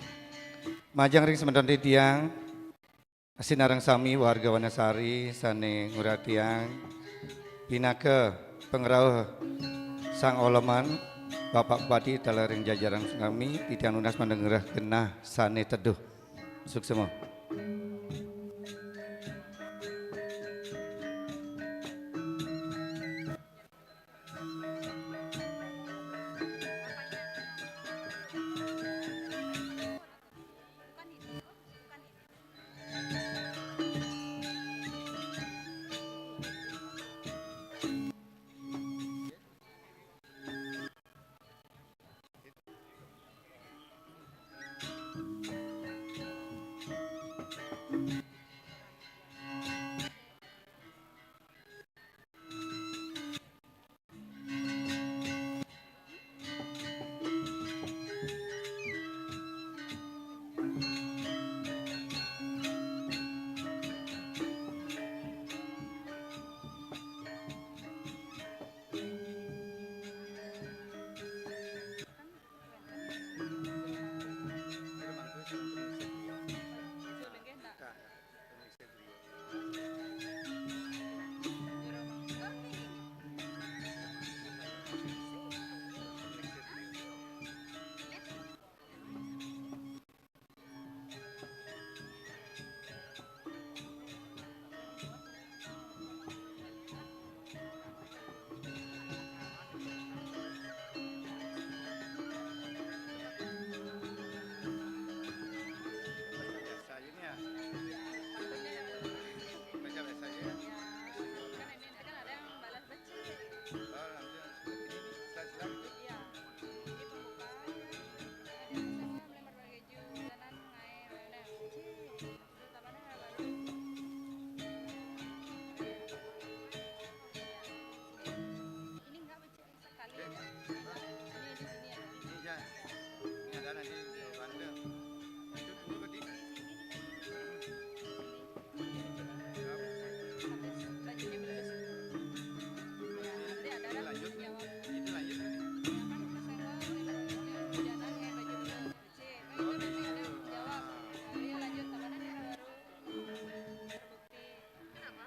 Majeng ring semeton titiang, sinareng sami warga Wanasari sané nguratiang pinaka pangrauh Sang Oleman, Bapak Bupati taler ring jajaran sami, titiang nunas mangda ngrereh genah sané teduh. Suksma.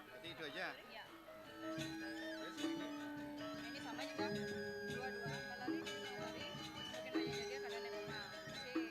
Berarti itu aja. Iya. Terus ini? Ini sama juga. Dua-dua. Kalau ini, sorry. Mungkin hanya dia karena dia kenal. Sip.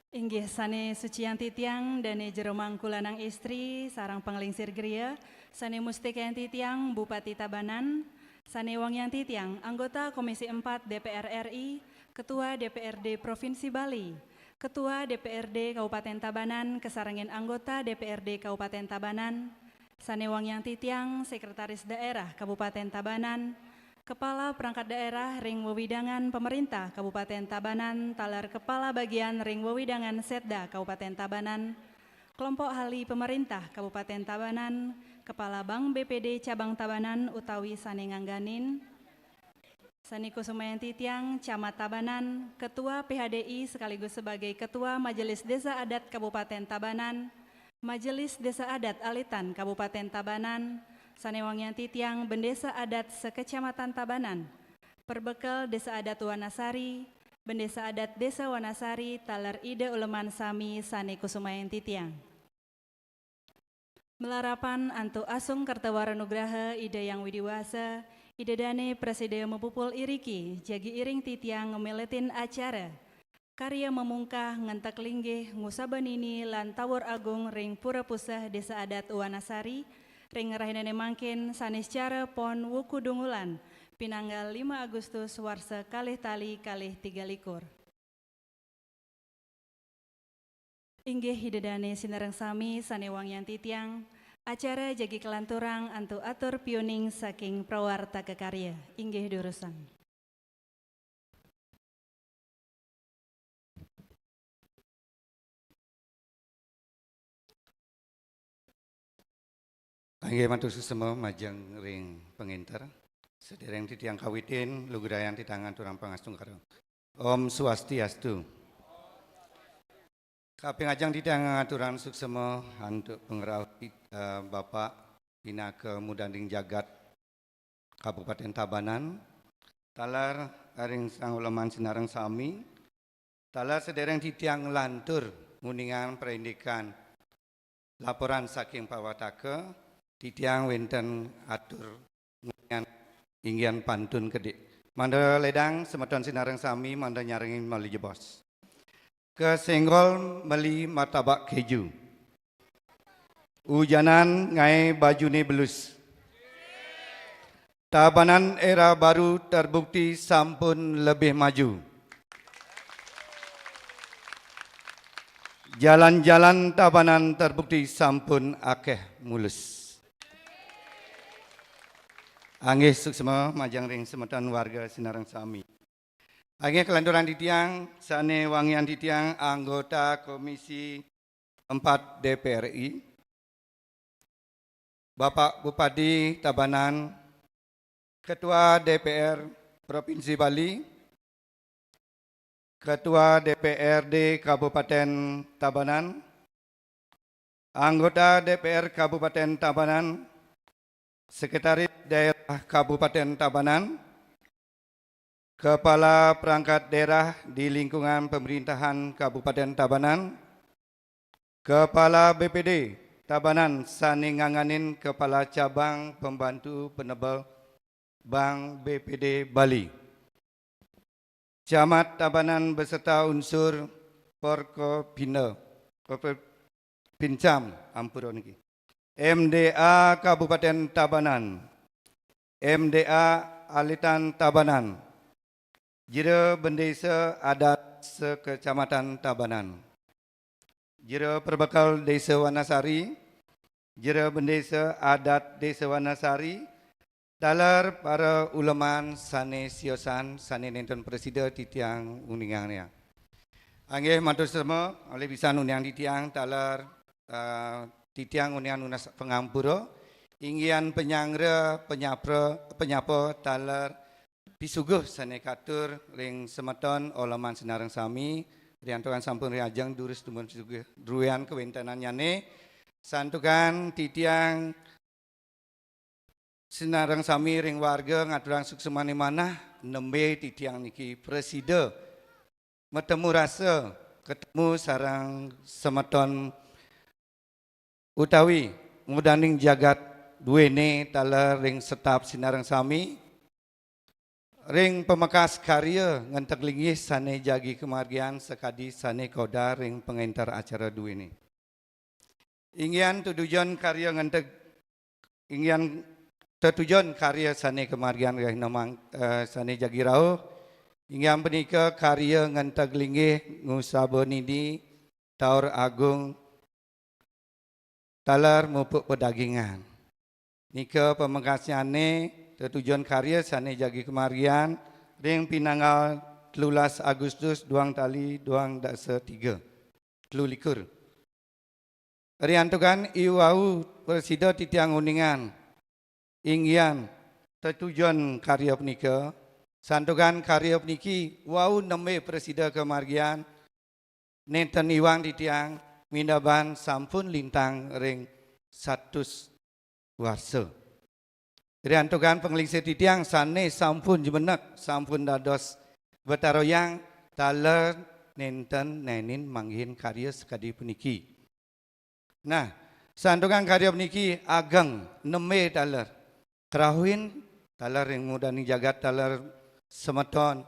Inggih, sane suciang titiang Dane Jero Mangku Lanang Istri sareng panglingsir griya, sane mustikayang titiang Bupati Tabanan, sane wangiang titiang anggota Komisi Empat D P R R I, Ketua D P R D Provinsi Bali, Ketua D P R D Kabupaten Tabanan, kasarengin anggota D P R D Kabupaten Tabanan, sane wangiang titiang Sekretaris Daerah Kabupaten Tabanan, Kepala Perangkat Daerah ring wewidangan pemerintah Kabupaten Tabanan, taler Kepala Bagian ring wewidangan Setda Kabupaten Tabanan, kelompok hali pemerintah Kabupaten Tabanan, Kepala Bank B P D Cabang Tabanan utawi sane ngangganin, sane kusumayang titiang Camat Tabanan, Ketua P H D I sekaligus sebagai Ketua Majelis Desa Adat Kabupaten Tabanan, Majelis Desa Adat Alitan Kabupaten Tabanan, sane wangiang titiang Bendesa Adat sekecamatan Tabanan, perbekel Desa Adat Wanasari, Bendesa Adat Desa Wanasari, taler Ida uleman sami sane kusumayang titiang. Malarapan antuk asung kerta wara nugraha Ida Hyang Widi Wasa, Ida Dane prasida mapupul iriki, jagi iring titiang ngamiletin acara karya mamungkah ngentek linggih ngusaba nini lan tawur agung ring Pura Puseh Desa Adat Wanasari, ring rahinane mangkin sane secara pon wuku dungulan, pinanggal lima Agustus warsa kalih tali kalih tiga likur. Inggih, Ida Dane sinareng sami sane wangiang titiang, acara jagi kalanturang antuk atur piuning saking prawartaka karya. Inggih durusang. Inggih, matur suksma majeng ring panginter. Sedereng titiang kawitin, lugrayang titiang ngaturang pangastungkara. Om Swastiastu. Kaping ajeng titiang ngaturang suksma antuk pangrauh, eh, Bapak pinaka Mudaning Jagat Kabupaten Tabanan, taler ring sang uleman sinareng sami, taler sedereng titiang nglantur nguningang parindikan laporan saking pawartaka, titiang wenten atur inggian, inggian pantun kedik. Mangda ledang semeton sinareng sami mangda nyarengin malih jebos. Kesenggol meli martabak keju. Ujanan ngae bajune belus. Tabanan era baru terbukti sampun lebih maju. Jalan-jalan Tabanan terbukti sampun akeh mulus. Anggih suksma majeng ring semeton warga sinareng sami. Anggih kalanturang titiang, sane wangiang titiang anggota Komisi Empat D P R I, Bapak Bupati Tabanan, Ketua D P R Provinsi Bali, Ketua D P R D Kabupaten Tabanan, anggota D P R Kabupaten Tabanan, Sekretaris Daerah Kabupaten Tabanan, Kepala Perangkat Daerah di lingkungan pemerintahan Kabupaten Tabanan, Kepala B P D Tabanan sane nganganin Kepala Cabang Pembantu Penebel Bank B P D Bali. Camat Tabanan beserta unsur Forkopimda, Forkopincam, ampura niki. M D A Kabupaten Tabanan, M D A Alitan Tabanan, Jero Bendesa Adat se-Kecamatan Tabanan, Jero Perbekel Desa Wanasari, Jero Bendesa Adat Desa Wanasari, taler para uleman sane siosan sane nenten prasida titiang uningang. Anggih matur suksma, malih pisan uningang titiang taler, eh, titiang uningang nunas pangampura, inggian panyanggra, panyapra, panyapa taler pisuguh sane katur ring semeton uleman sinareng sami, riantukan sampun ring ajeng durus dumun pisuguh druyan kawentenannyane, santukan titiang sinareng sami ring warga ngaturang suksmane manah, nembe titiang niki prasida matemu rasa, ketemu sareng semeton utawi Mudaning Jagat duene taler ring setap sinareng sami, ring pamekas karya ngenteg linggih sane jagi kamargian sakadi sane kaudar ring pangenter acara duene. Inggihan tetujon karya ngenteg, inggihan tetujon karya sane kamargian rahina mang-, eh, sane jagi rauh, inggihan punika karya ngenteg linggih ngusaba nidi taur agung taler mupuk pedagingan. Nika pamekasnyane tetujon karya sane jagi kamargian ring pinanggal telulas Agustus duang tali duang dasa tiga, telu likur. Riantukan iwau prasida titiang uningan inggihan tetujon karya punika, santukan karya puniki wau nembe prasida kamargian nenten iwang titiang minab sampun lintang ring satus warsa. Riantukan panglingsir titiang sane sampun jemenek, sampun dados Betara Hyang taler nenten nenin manggihin karya sakadi puniki. Nah, santukan karya puniki ageng nembe taler. Karauhin taler ring mudaning jagat taler semeton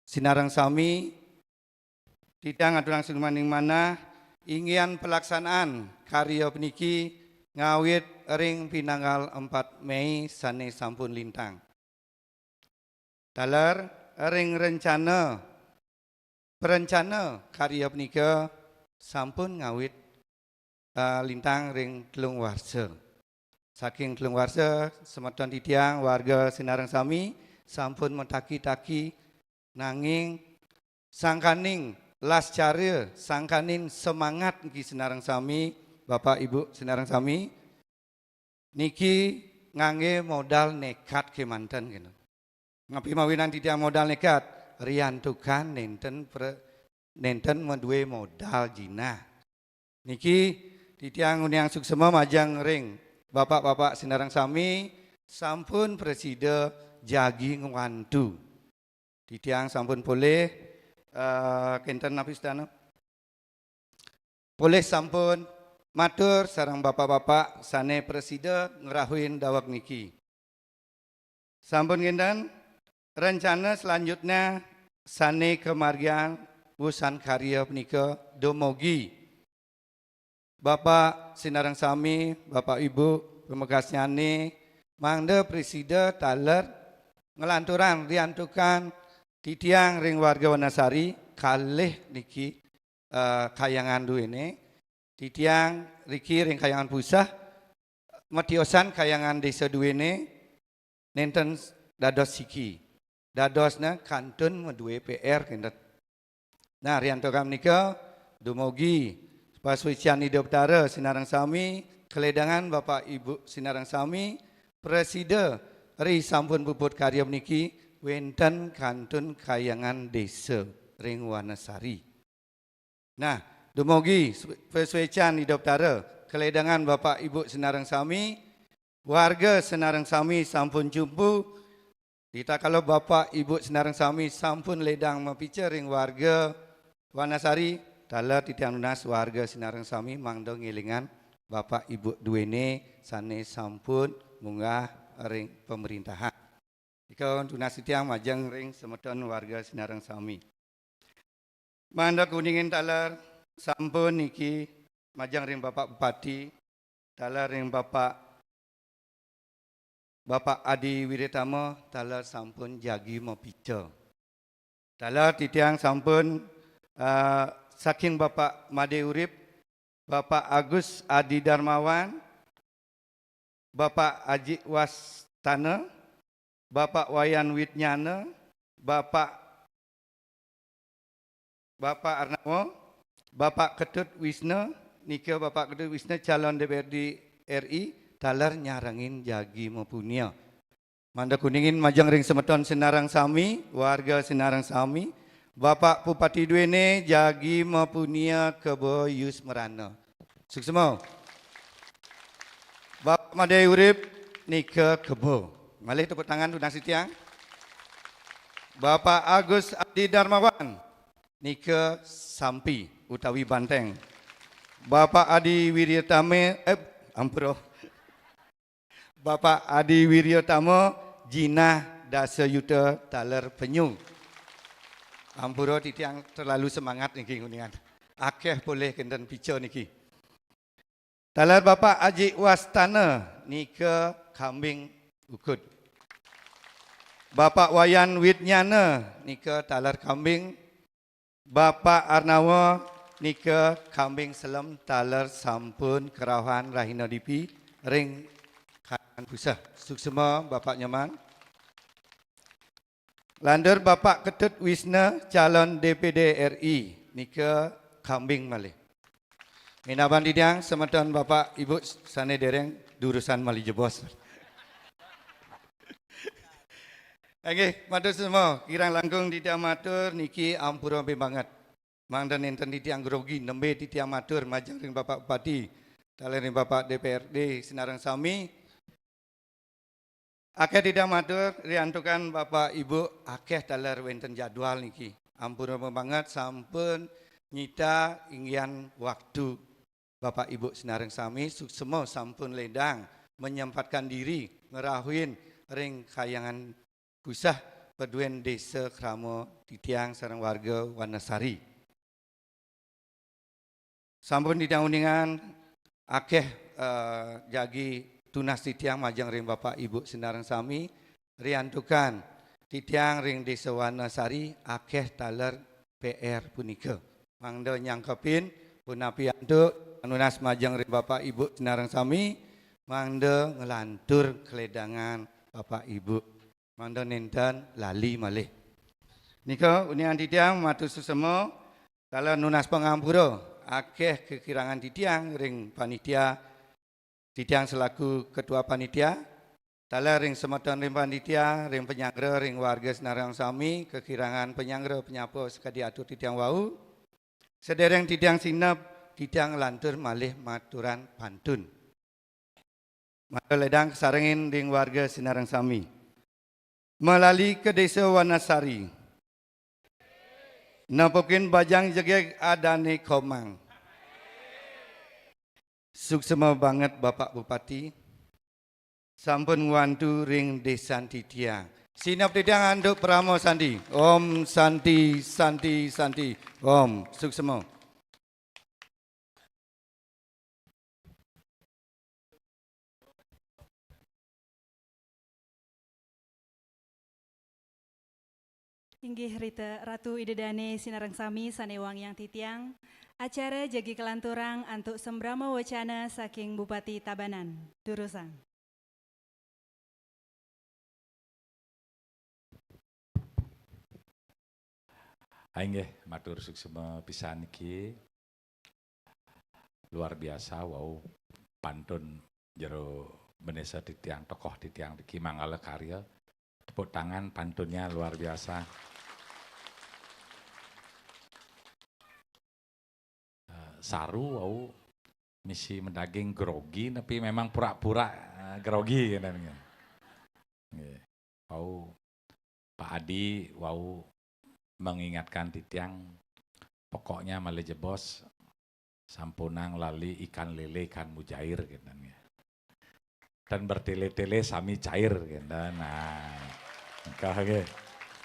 sinareng sami, titiang aturang sumaning manah, inggihan pelaksanaan karya puniki ngawit ring pinanggal empat Mei sane sampun lintang. Taler ring rencana, perencana karya punika sampun ngawit, eh, lintang ring telung warsa. Saking telung warsa, semeton titiang warga sinareng sami sampun mataki-taki, nanging sangkaning lascarya, sangkaning semangat niki sinareng sami, Bapak Ibu sinareng sami, niki ngangge modal nekat kemanten kena. Ngapi mawinan titiang modal nekat? Riantukan nenten pre-, nenten madue modal jinah. Niki titiang nguniang suksema majeng ring bapak-bapak sinareng sami sampun prasida jagi ngwantu. Titiang sampun polih, eh, kenten napi sedana? Polih sampun matur sareng bapak-bapak sane prasida ngrauhin daweg niki. Sampun kenten, rencana selanjutnya sane kamargiang wusan karya punika dumugi Bapak sinareng sami, Bapak Ibu, pamekasnyane mangda prasida taler nglanturang riantukan titiang ring warga Wanasari kalih niki, eh, kayangan duene. Titiang riki ring kayangan puseh, matiosan kayangan desa duene nenten dados siki. Dadosne kantun madue P R kenten. Nah, riantukan menika dumugi pasuecan Ida Betara sinareng sami, kaledangan Bapak Ibu sinareng sami, prasida ri sampun puput karya puniki wenten kantun kayangan desa ring Wanasari. Nah, dumugi su-, pasuecan Ida Betara, kaledangan Bapak Ibu sinareng sami, warga sinareng sami sampun jumpu, ditakala Bapak Ibu sinareng sami sampun ledang mapica ring warga Wanasari, taler titiang nunas warga sinareng sami mangda ngelingang Bapak Ibu duene sane sampun munggah ring pemerintahan. Nika tunas titiang majeng ring semeton warga sinareng sami. Mangda kuningin taler sampun niki majeng ring Bapak Bupati, taler ring Bapak, Bapak Adi Wiryatama, taler sampun jagi mapica. Taler titiang sampun, eh, saking Bapak Made Urip, Bapak Agus Adi Darmawan, Bapak Aji Wastana, Bapak Wayan Witnyana, Bapak, Bapak Arnawa, Bapak Ketut Wisna, nika Bapak Ketut Wisna calon D P R D R I, taler nyarengin jagi mapunia. Mangda kuningin majeng ring semeton sinareng sami, warga sinareng sami, Bapak Bupati duene jagi mapunia kebo yus merana. Suksma. Bapak Made Urip nika kebo. Malih tepuk tangan tunas titiang. Bapak Agus Adi Darmawan nika sampi utawi banteng. Bapak Adi Wiryatama, eh, ampura. Bapak Adi Wiryatama jinah dasa yuta taler penyu. Ampura titiang terlalu semangat niki nguningan. Akeh polih kenten pica niki. Taler Bapak Ajik Wastana nika kambing ukud. Bapak Wayan Widnyana nika taler kambing. Bapak Arnawa nika kambing selem taler sampun kerauhan rahina dipi ring kanan puseh. Suksema Bapak Nyoman. Lantur Bapak Ketut Wisna, calon D P D R I, nika kambing malih. Minaban titiang semeton Bapak Ibu sane dereng durusan malih jebos. Inggih, matur suksma, kirang langkung titiang matur niki ampura banget. Mangda nenten titiang grogi nembe titiang matur majeng ring Bapak Bupati, taler ring Bapak D P R D sinareng sami. Akeh titiang matur, riantukan Bapak Ibu akeh taler wenten jadwal niki. Ampura banget sampun nyita inggihan waktu Bapak Ibu sinareng sami suksema sampun ledang menyempatkan diri ngerauhin ring kayangan puseh paduen desa krama titiang sareng warga Wanasari. Sampun titiang uningan akeh, eh, jagi tunas titiang majeng ring Bapak Ibu sinareng sami, riantukan titiang ring Desa Wanasari akeh taler P R punika. Mangda nyangkepin punapi antuk nunas majeng ring Bapak Ibu sinareng sami, mangda nglantur keledangan Bapak Ibu. Mangda nenten lali malih. Nika uningan titiang matur suksema, taler nunas pangampura akeh kekirangan titiang ring panitia, titiang selaku ketua panitia, taler ring semeton ring panitia, ring panyanggra, ring warga sinareng sami, kekirangan panyanggra panyapa sakadi atur titiang wau. Sedereng titiang sinep, titiang lantur malih maturan pantun. Mangda ledang kasarengin ring warga sinareng sami. Malali ka Desa Wanasari. Nepukin bajang jegeg adane komang. Suksema banget Bapak Bupati. Sampun ngwantu ring desan titiang. Sinep titiang antuk parama santi. Om Santi, Santi, Santi. Om. Suksema. Inggih Rita, Ratu Ida Dane sinareng sami sane wangiang titiang, acara jagi kalanturang antuk sambrama wacana saking Bupati Tabanan. Durusang. Ah, inggih, matur suksma pisan niki. Luar biasa, wau pantun jero bendesa titiang, tokoh titiang niki manggala karya. Tepuk tangan, pantunnya luar biasa. Eh, saru wau misi madaging grogi, tapi memang pura-pura, eh, grogi, kenten nggih. Nggih. Wau Pak Adi wau mengingatkan titiang, pokoknya malih jebos sampunang lali ikan lele, ikan mujair, kenten nggih. Dan bertele-tele sami cair, kenten. Nah, engkah nggih.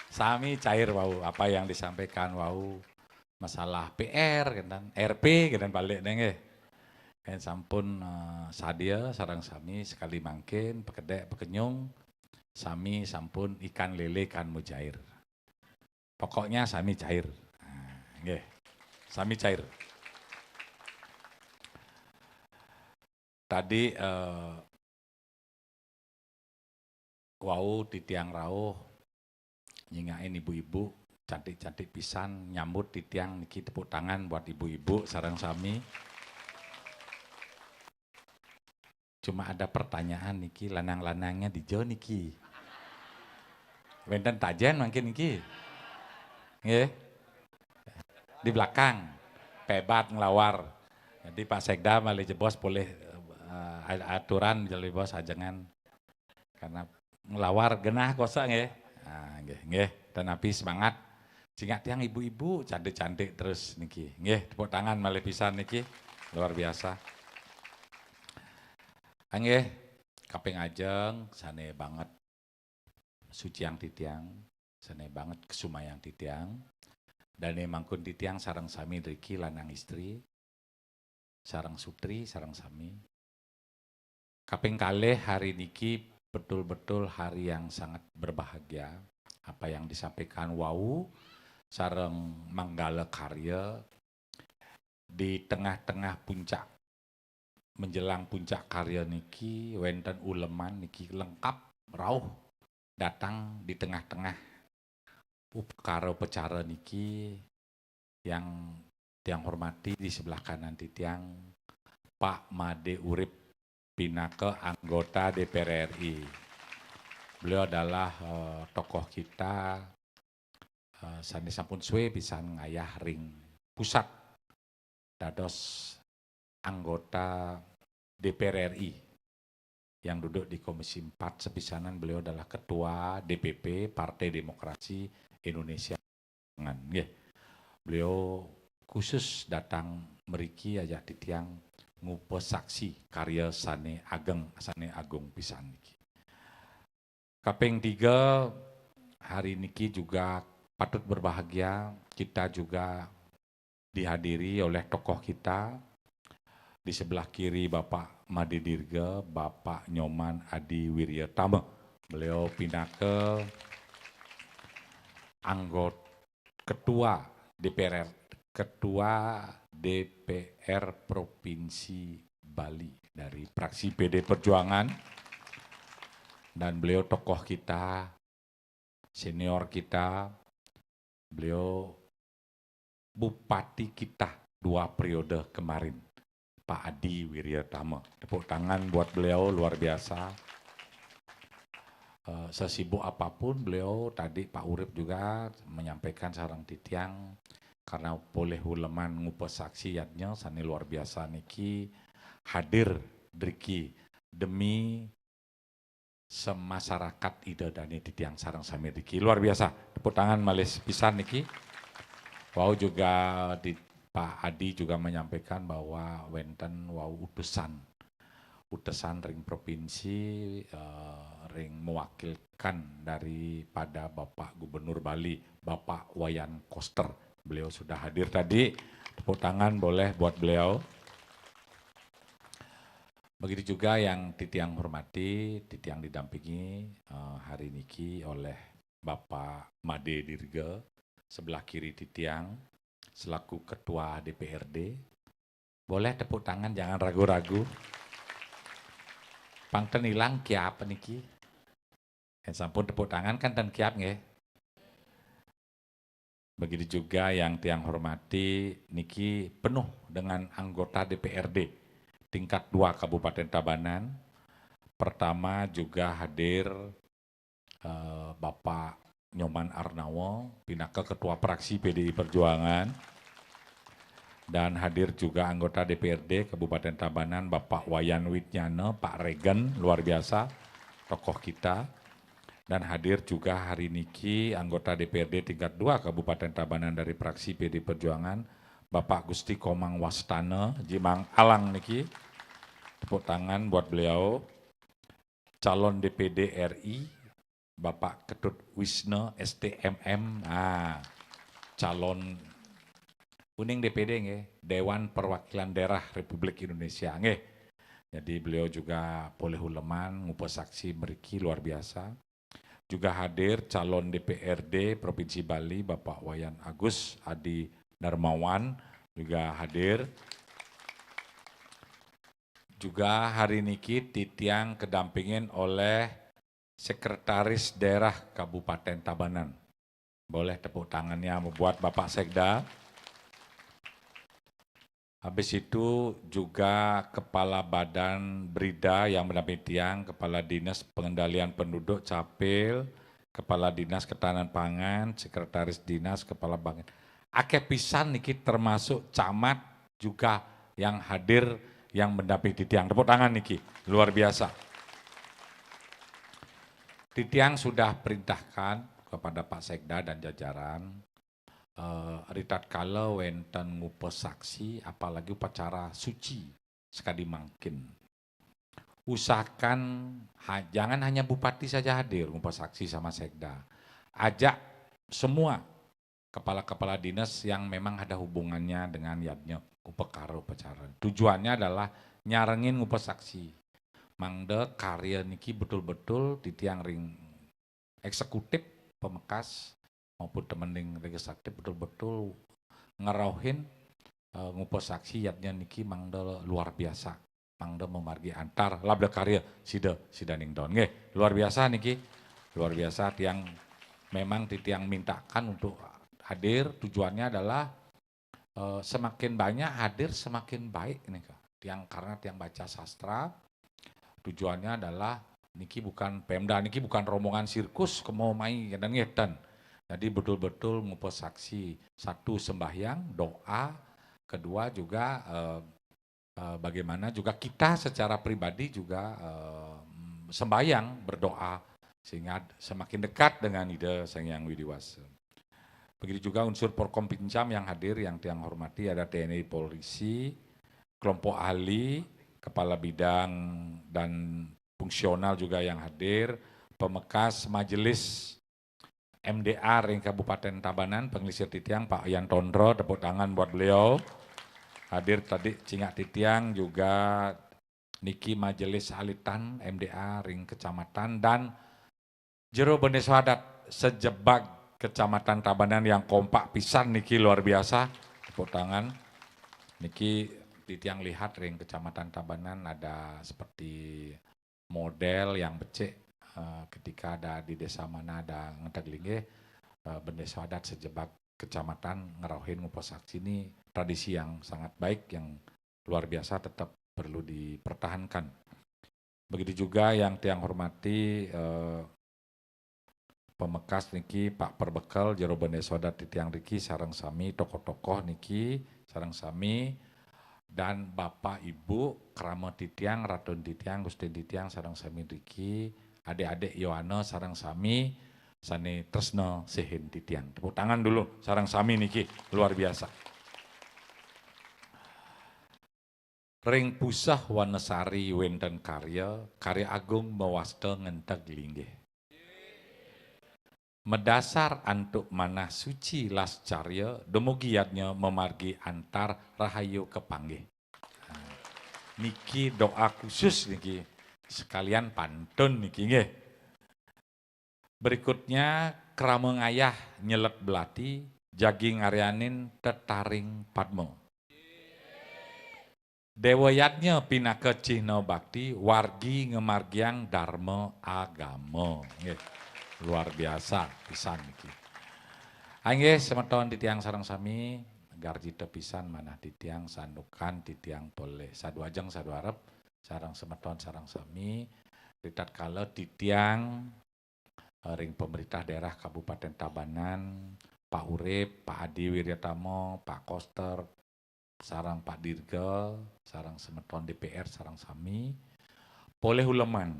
Sami cair wau, apa yang disampaikan wau, masalah P R, kenten, R P, kenten balik nggih. Yen sampun, eh, sadia sareng sami sekali mangkin, pakedek pakenyung, sami sampun ikan lele, ikan mujair. Pokoknya sami cair. Nah, nggih. Sami cair. Tadi, eh, wau titiang rauh nyingakin ibu-ibu cantik-cantik pisan nyambut titiang niki, tepuk tangan buat ibu-ibu sareng sami. Cuma ada pertanyaan niki, lanang-lanangnya dija niki? Wenten tajen mangkin niki? Nggih. Di belakang, pebat ngelawar. Jadi Pak Sekda malih jebos polih, eh, aturan malih jebos ajengan. Karena ngelawar genah kosa nggih. Nah, nggih, nggih. Tanapi semangat. Cingak tiang ibu-ibu cantik-cantik terus niki. Nggih, tepuk tangan malih pisan niki. Luar biasa. Ah, nggih, kaping ajeng sane banget. suciang titiang, sané banget kesumayang titiang. Dané mangkun titiang sareng sami driki lanang istri, sareng sutri, sareng sami. Kaping kalih hari niki betul-betul hari yang sangat berbahagia. Apa yang disampaikan wau sareng manggala karya di tengah-tengah puncak, menjelang puncak karya niki wénten uleman niki lengkap rauh datang di tengah-tengah upakara upacara niki yang tiang hormati di sebelah kanan titiang Pak Made Urip pinaka anggota D P R R I. Beliau adalah eh, tokoh kita eh, sané sampun sué pisan ngayah ring pusat dados anggota D P R R I yang duduk di Komisi empat. Sepisanan beliau adalah ketua D P P Partai Demokrasi Indonesia. Nggih. Beliau khusus datang mriki ajak titiang ngupasaksi karya sané ageng, sané agung pisan niki. Kaping tiga, hari niki juga patut berbahagia, kita juga dihadiri oleh tokoh kita. Di sebelah kiri Bapak Made Dirga, Bapak Nyoman Adi Wiryatama. Beliau pinaka anggota ketua D P R, ketua D P R Provinsi Bali dari fraksi P D Perjuangan. Dan beliau tokoh kita, senior kita, beliau bupati kita dua periode kemarin, Pak Adi Wiryatama. Tepuk tangan buat beliau, luar biasa. Eh, sesibuk apapun beliau, tadi Pak Urip juga menyampaikan sareng titiang, karena polih uleman ngupasaksi yadnya sané luar biasa niki hadir driki demi semasarakat Ida Dané titiang sareng sami driki. Luar biasa. Tepuk tangan malih pisan niki. Wau juga di Pak Adi juga menyampaikan bahwa wénten wau utusan, utusan ring provinsi, eh, ring mewakilkan daripada Bapak Gubernur Bali, Bapak Wayan Koster. Beliau sudah hadir tadi. Tepuk tangan boleh buat beliau. Begitu juga yang titiang hormati, titiang didampingi eh, hari niki oleh Bapak Made Dirga, sebelah kiri titiang, selaku Ketua D P R D. Boleh tepuk tangan, jangan ragu-ragu. Pang ten ilang kiap niki. Yén sampun tepuk tangan kan ten kiap nggih. Begitu juga yang tiang hormati, niki penuh dengan anggota D P R D tingkat dua Kabupaten Tabanan. Pertama juga hadir eh, Bapak Nyoman Arnawa, pinaka Ketua Fraksi P D I Perjuangan. Dan hadir juga anggota D P R D Kabupaten Tabanan, Bapak Wayan Widnyana, Pak Regen, luar biasa, tokoh kita. Dan hadir juga hari niki anggota D P R D tingkat dua Kabupaten Tabanan dari fraksi P D I Perjuangan, Bapak Gusti Komang Wastana, Jimang Alang niki. Tepuk tangan buat beliau. Calon D P D R I, Bapak Ketut Wisna, S T M M. Nah, calon uning D P D nggih, Dewan Perwakilan Daerah Republik Indonesia nggih. Jadi beliau juga polih uleman ngupasaksi mriki luar biasa. Juga hadir calon D P R D Provinsi Bali, Bapak Wayan Agus Adi Darmawan juga hadir. Juga hari niki titiang kedampingin oleh Sekretaris Daerah Kabupaten Tabanan. Boleh tepuk tangannya buat Bapak Sekda. Habis itu juga Kepala Badan Brida yang mendampingi tiang, Kepala Dinas Pengendalian Penduduk Capil, Kepala Dinas Ketahanan Pangan, Sekretaris Dinas, Kepala Bank. Akeh pisan niki termasuk camat juga yang hadir yang mendampingi titiang. Tepuk tangan niki, luar biasa. Titiang sudah perintahkan kepada Pak Sekda dan jajaran, eh, ritatkala wénten ngupasaksi, apalagi upacara suci sekadi mangkin. usahakan ha, jangan hanya bupati saja hadir ngupasaksi sama sekda. Ajak semua kepala-kepala dinas yang memang ada hubungannya dengan yadnya upakara upacara. Tujuannya adalah nyarengin ngupasaksi. Mangda karya niki betul-betul titiang ring eksekutif pemekas maupun temening legislatif betul-betul ngerauhin uh, ngupasaksi yadnya niki mangda luar biasa. Mangda memargi antar labda karya sida sida ning don. Nggih, luar biasa niki. Luar biasa tiang memang titiang mintakan untuk hadir, tujuannya adalah uh, semakin banyak hadir semakin baik nih Kak. Tiang karena tiang baca sastra, tujuannya adalah niki bukan Pemda, niki bukan rombongan sirkus kemo mai dan ngeten. Jadi betul-betul ngupasaksi satu sembahyang, doa, kedua juga uh, uh, bagaimana juga kita secara pribadi juga uh, sembahyang, berdoa sehingga semakin dekat dengan Ida Sang Hyang Widi Wasa. Begitu juga unsur Porkom Pincam yang hadir yang tiang hormati, ada T N I, polisi, kelompok ahli, kepala bidang dan fungsional juga yang hadir, pemekas majelis M D A ring Kabupaten Tabanan, pengelisir titiang Pak Yan Tondro, tepuk tangan buat beliau. Hadir tadi cingak titiang juga niki majelis alitan M D A ring kecamatan dan jero bendesa adat sejebag Kecamatan Tabanan yang kompak pisan niki luar biasa. Tepuk tangan. Niki titiang lihat ring Kecamatan Tabanan ada seperti model yang becik uh, ketika ada di desa mana ada ngenteg linggih uh, bendesa adat sejebag kecamatan ngerauhin ngupasaksi ini tradisi yang sangat baik yang luar biasa tetap perlu dipertahankan. Begitu juga yang tiang hormati eh, pemekas niki Pak Perbekel jero bendesa adat titiang riki sareng sami tokoh-tokoh niki sareng sami dan Bapak Ibu krama titiang, ratun titiang, gustin titiang sareng sami riki, adik-adik Yohana sareng sami sane tresna sihin titiang. Tepuk tangan dulu sareng sami niki luar biasa. Ring Puseh Wanesari wenten karya, karya agung mawasta ngenteg linggih. Madasar antuk manah suci lascarya, dumugi yadnya mamargi antar rahayu kapanggih. Niki doa khusus niki, sekalian pantun niki nggih. Berikutnya, krama ngayah nyelet belati, jagi ngaryanin tetaring padma. Dewa Yadnya pinaka cihna bakti, wargi ngamargiang dharma agama. Nggih. Luar biasa pisan niki. Inggih semeton titiang sareng sami, garjita pisan manah titiang santukan titiang polih. Sadu ajeng sadu arep sareng semeton sareng sami, ritatkala titiang eh, ring pemerintah daerah Kabupaten Tabanan, Pak Urip, Pak Adi Wiryatama, Pak Koster, sareng Pak Dirga, sareng semeton D P R, sareng sami, polih uleman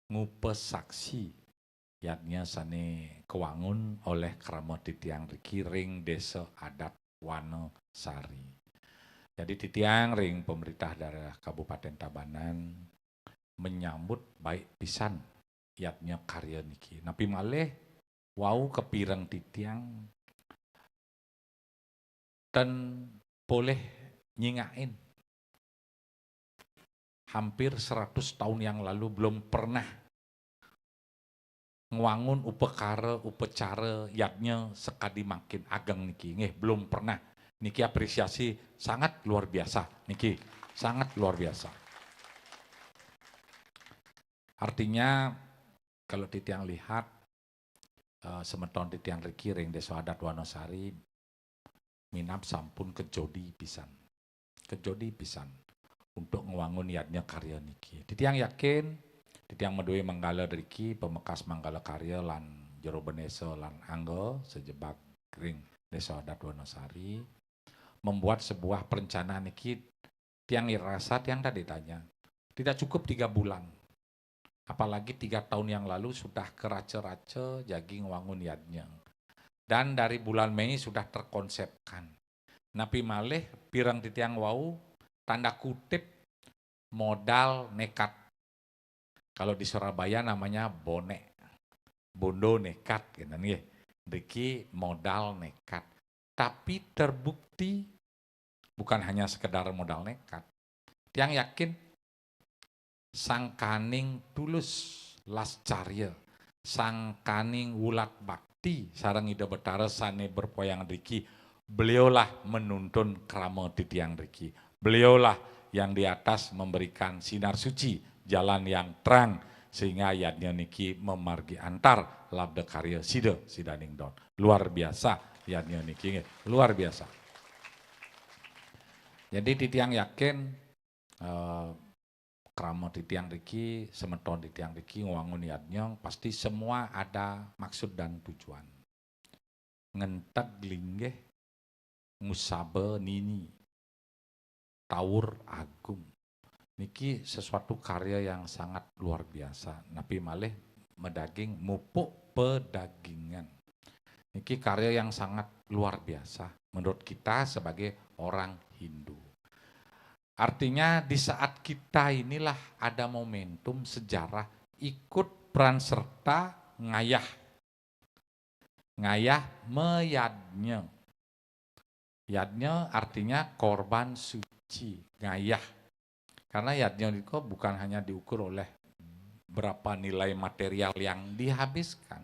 ngupasaksi yadnya sane kawangun olih krama titiang riki ring Desa Adat Wanasari. Jadi titiang ring pemerintah daerah Kabupaten Tabanan menyambut baik pisan yadnya karya niki. Napi malih wau kapireng titiang ten polih nyingakin hampir seratus tahun yang lalu belum pernah ngwangun upakara, upacara, yadnya sakadi mangkin ageng niki. Nggih, belum pernah. Niki apresiasi sangat luar biasa. Niki, sangat luar biasa. Artinya, kalau titiang lihat, eh, semeton titiang riki ring Desa Adat Wanasari, minab sampun kejodi pisan. Kejodi pisan untuk ngwangun yadnya karya niki. Titiang yakin, titiang madue manggala driki, pemekas manggala karya lan jero bendesa lan angga sejebag ring Desa Adat Wanasari, membuat sebuah perencanaan niki tiang rasa tiang tadi tanya. Tidak cukup tiga bulan. Apalagi tiga tahun yang lalu sudah keraca-raca jagi ngwangun yadnya. Dan dari bulan Mei sudah terkonsepkan. Napi malih pireng titiang wau tanda kutip modal nekat. Kalau di Surabaya namanya bonek. Bondo nekat gitu nggih. Niki modal nekat. Tapi terbukti bukan hanya sekedar modal nekat. Tiang yakin sangkaning tulus lascarya, sangkaning wulat bakti sareng Ida Betara sane berpoyangan riki, beliaulah menuntun krama titiang riki. Beliaulah yang di atas memberikan sinar suci, jalan yang terang, sehingga yadnya niki memargi antar labda karya sida, sidaning don. Luar biasa yadnya niki, nggih. Luar biasa. Jadi titiang yakin, eh, krama titiang riki, semeton titiang riki ngwangun yadnya, pasti semua ada maksud dan tujuan. Ngenteg linggih, ngusaba nini, tawur agung. Niki sesuatu karya yang sangat luar biasa. Napi malih madaging mupuk pedagingan. Niki karya yang sangat luar biasa menurut kita sebagai orang Hindu. Artinya di saat kita inilah ada momentum sejarah ikut peran serta ngayah. Ngayah meyadnya. Yadnya artinya korban suci, ngayah. Karena yadnya itu bukan hanya diukur oleh berapa nilai material yang dihabiskan.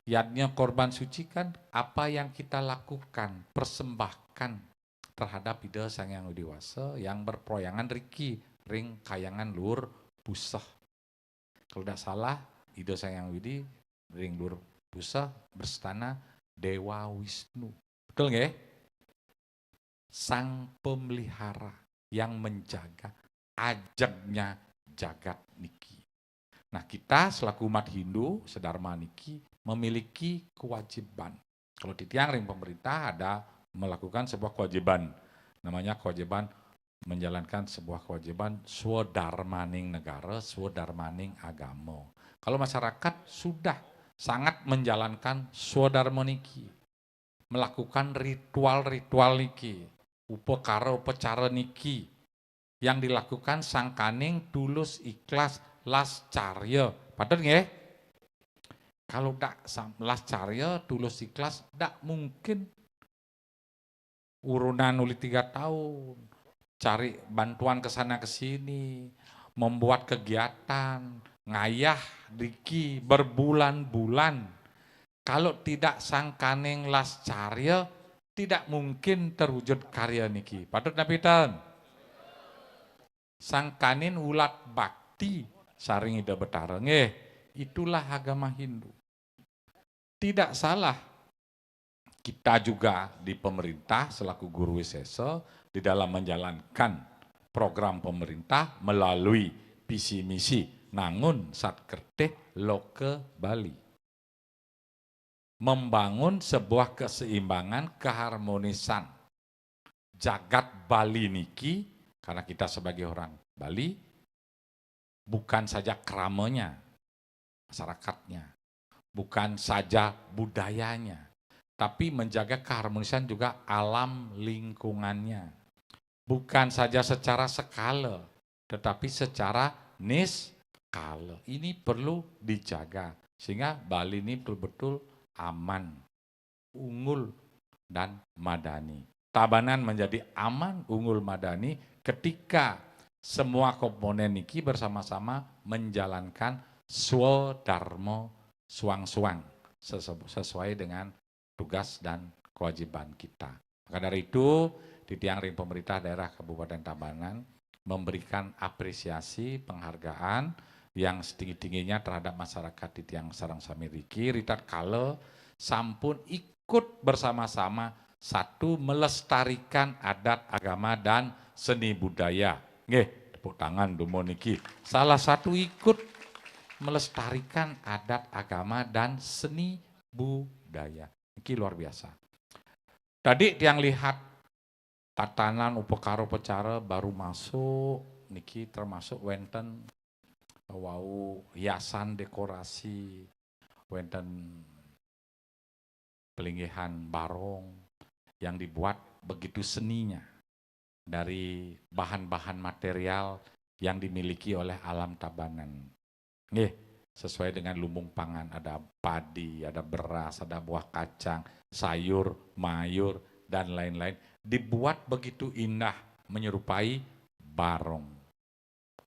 Yadnya korban suci kan apa yang kita lakukan, persembahkan terhadap Ida Sang Hyang Widi Wasa yang berpoyangan riki ring kayangan luhur Puseh. Kalau tidak salah, Ida Sang Hyang Widi ring luhur Puseh berstana Dewa Wisnu. Betul nggih? Sang pemelihara yang menjaga ajegnya jagat niki. Nah, kita selaku umat Hindu, sedharma niki memiliki kewajiban. Kalau titiang ring pemerintah ada melakukan sebuah kewajiban. Namanya kewajiban menjalankan sebuah kewajiban swadarmaning negara, swadarmaning agama. Kalau masyarakat sudah sangat menjalankan swadarma niki, melakukan ritual-ritual niki, upakara upacara niki yang dilakukan sangkaning tulus ikhlas lascarya. Patut nggih? Kalau dak sam-, lascarya tulus ikhlas, dak mungkin urunan uli tiga tahun, cari bantuan ke sana ke sini, membuat kegiatan, ngayah riki berbulan-bulan. Kalau tidak sangkaning lascarya, tidak mungkin terwujud karya niki. Patut napi ten? Sangkaning wulat bakti sareng Ida Betara. Nggih, itulah agama Hindu. Tidak salah kita juga di pemerintah selaku guru wisesa di dalam menjalankan program pemerintah melalui visi misi Nangun Satkertih Loka Bali. Membangun sebuah keseimbangan, keharmonisan jagat Bali niki, karena kita sebagai orang Bali, bukan saja kramanya, masyarakatnya, bukan saja budayanya, tapi menjaga keharmonisan juga alam lingkungannya. Bukan saja secara skala, tetapi secara niskala. Ini perlu dijaga sehingga Bali ini betul-betul aman, unggul, dan madani. Tabanan menjadi aman, unggul, madani ketika semua komponen niki bersama-sama menjalankan swadarma suang-suang sesu-, sesuai dengan tugas dan kewajiban kita. Maka dari itu, titiang ring pemerintah daerah Kabupaten Tabanan memberikan apresiasi, penghargaan yang setinggi-tingginya terhadap masyarakat titiang sareng sami riki, ritatkala sampun ikut bersama-sama satu melestarikan adat, agama, dan seni budaya. Nggih, tepuk tangan dumun niki. Salah satu ikut melestarikan adat, agama, dan seni budaya. Niki luar biasa. Tadi tiang lihat tatanan upakara upacara baru masuk, niki termasuk wenten wau hiasan dekorasi, wenten pelinggihan barong yang dibuat begitu seninya dari bahan-bahan material yang dimiliki oleh alam Tabanan. Nggih, sesuai dengan lumbung pangan, ada padi, ada beras, ada buah kacang, sayur, mayur, dan lain-lain. Dibuat begitu indah, menyerupai barong.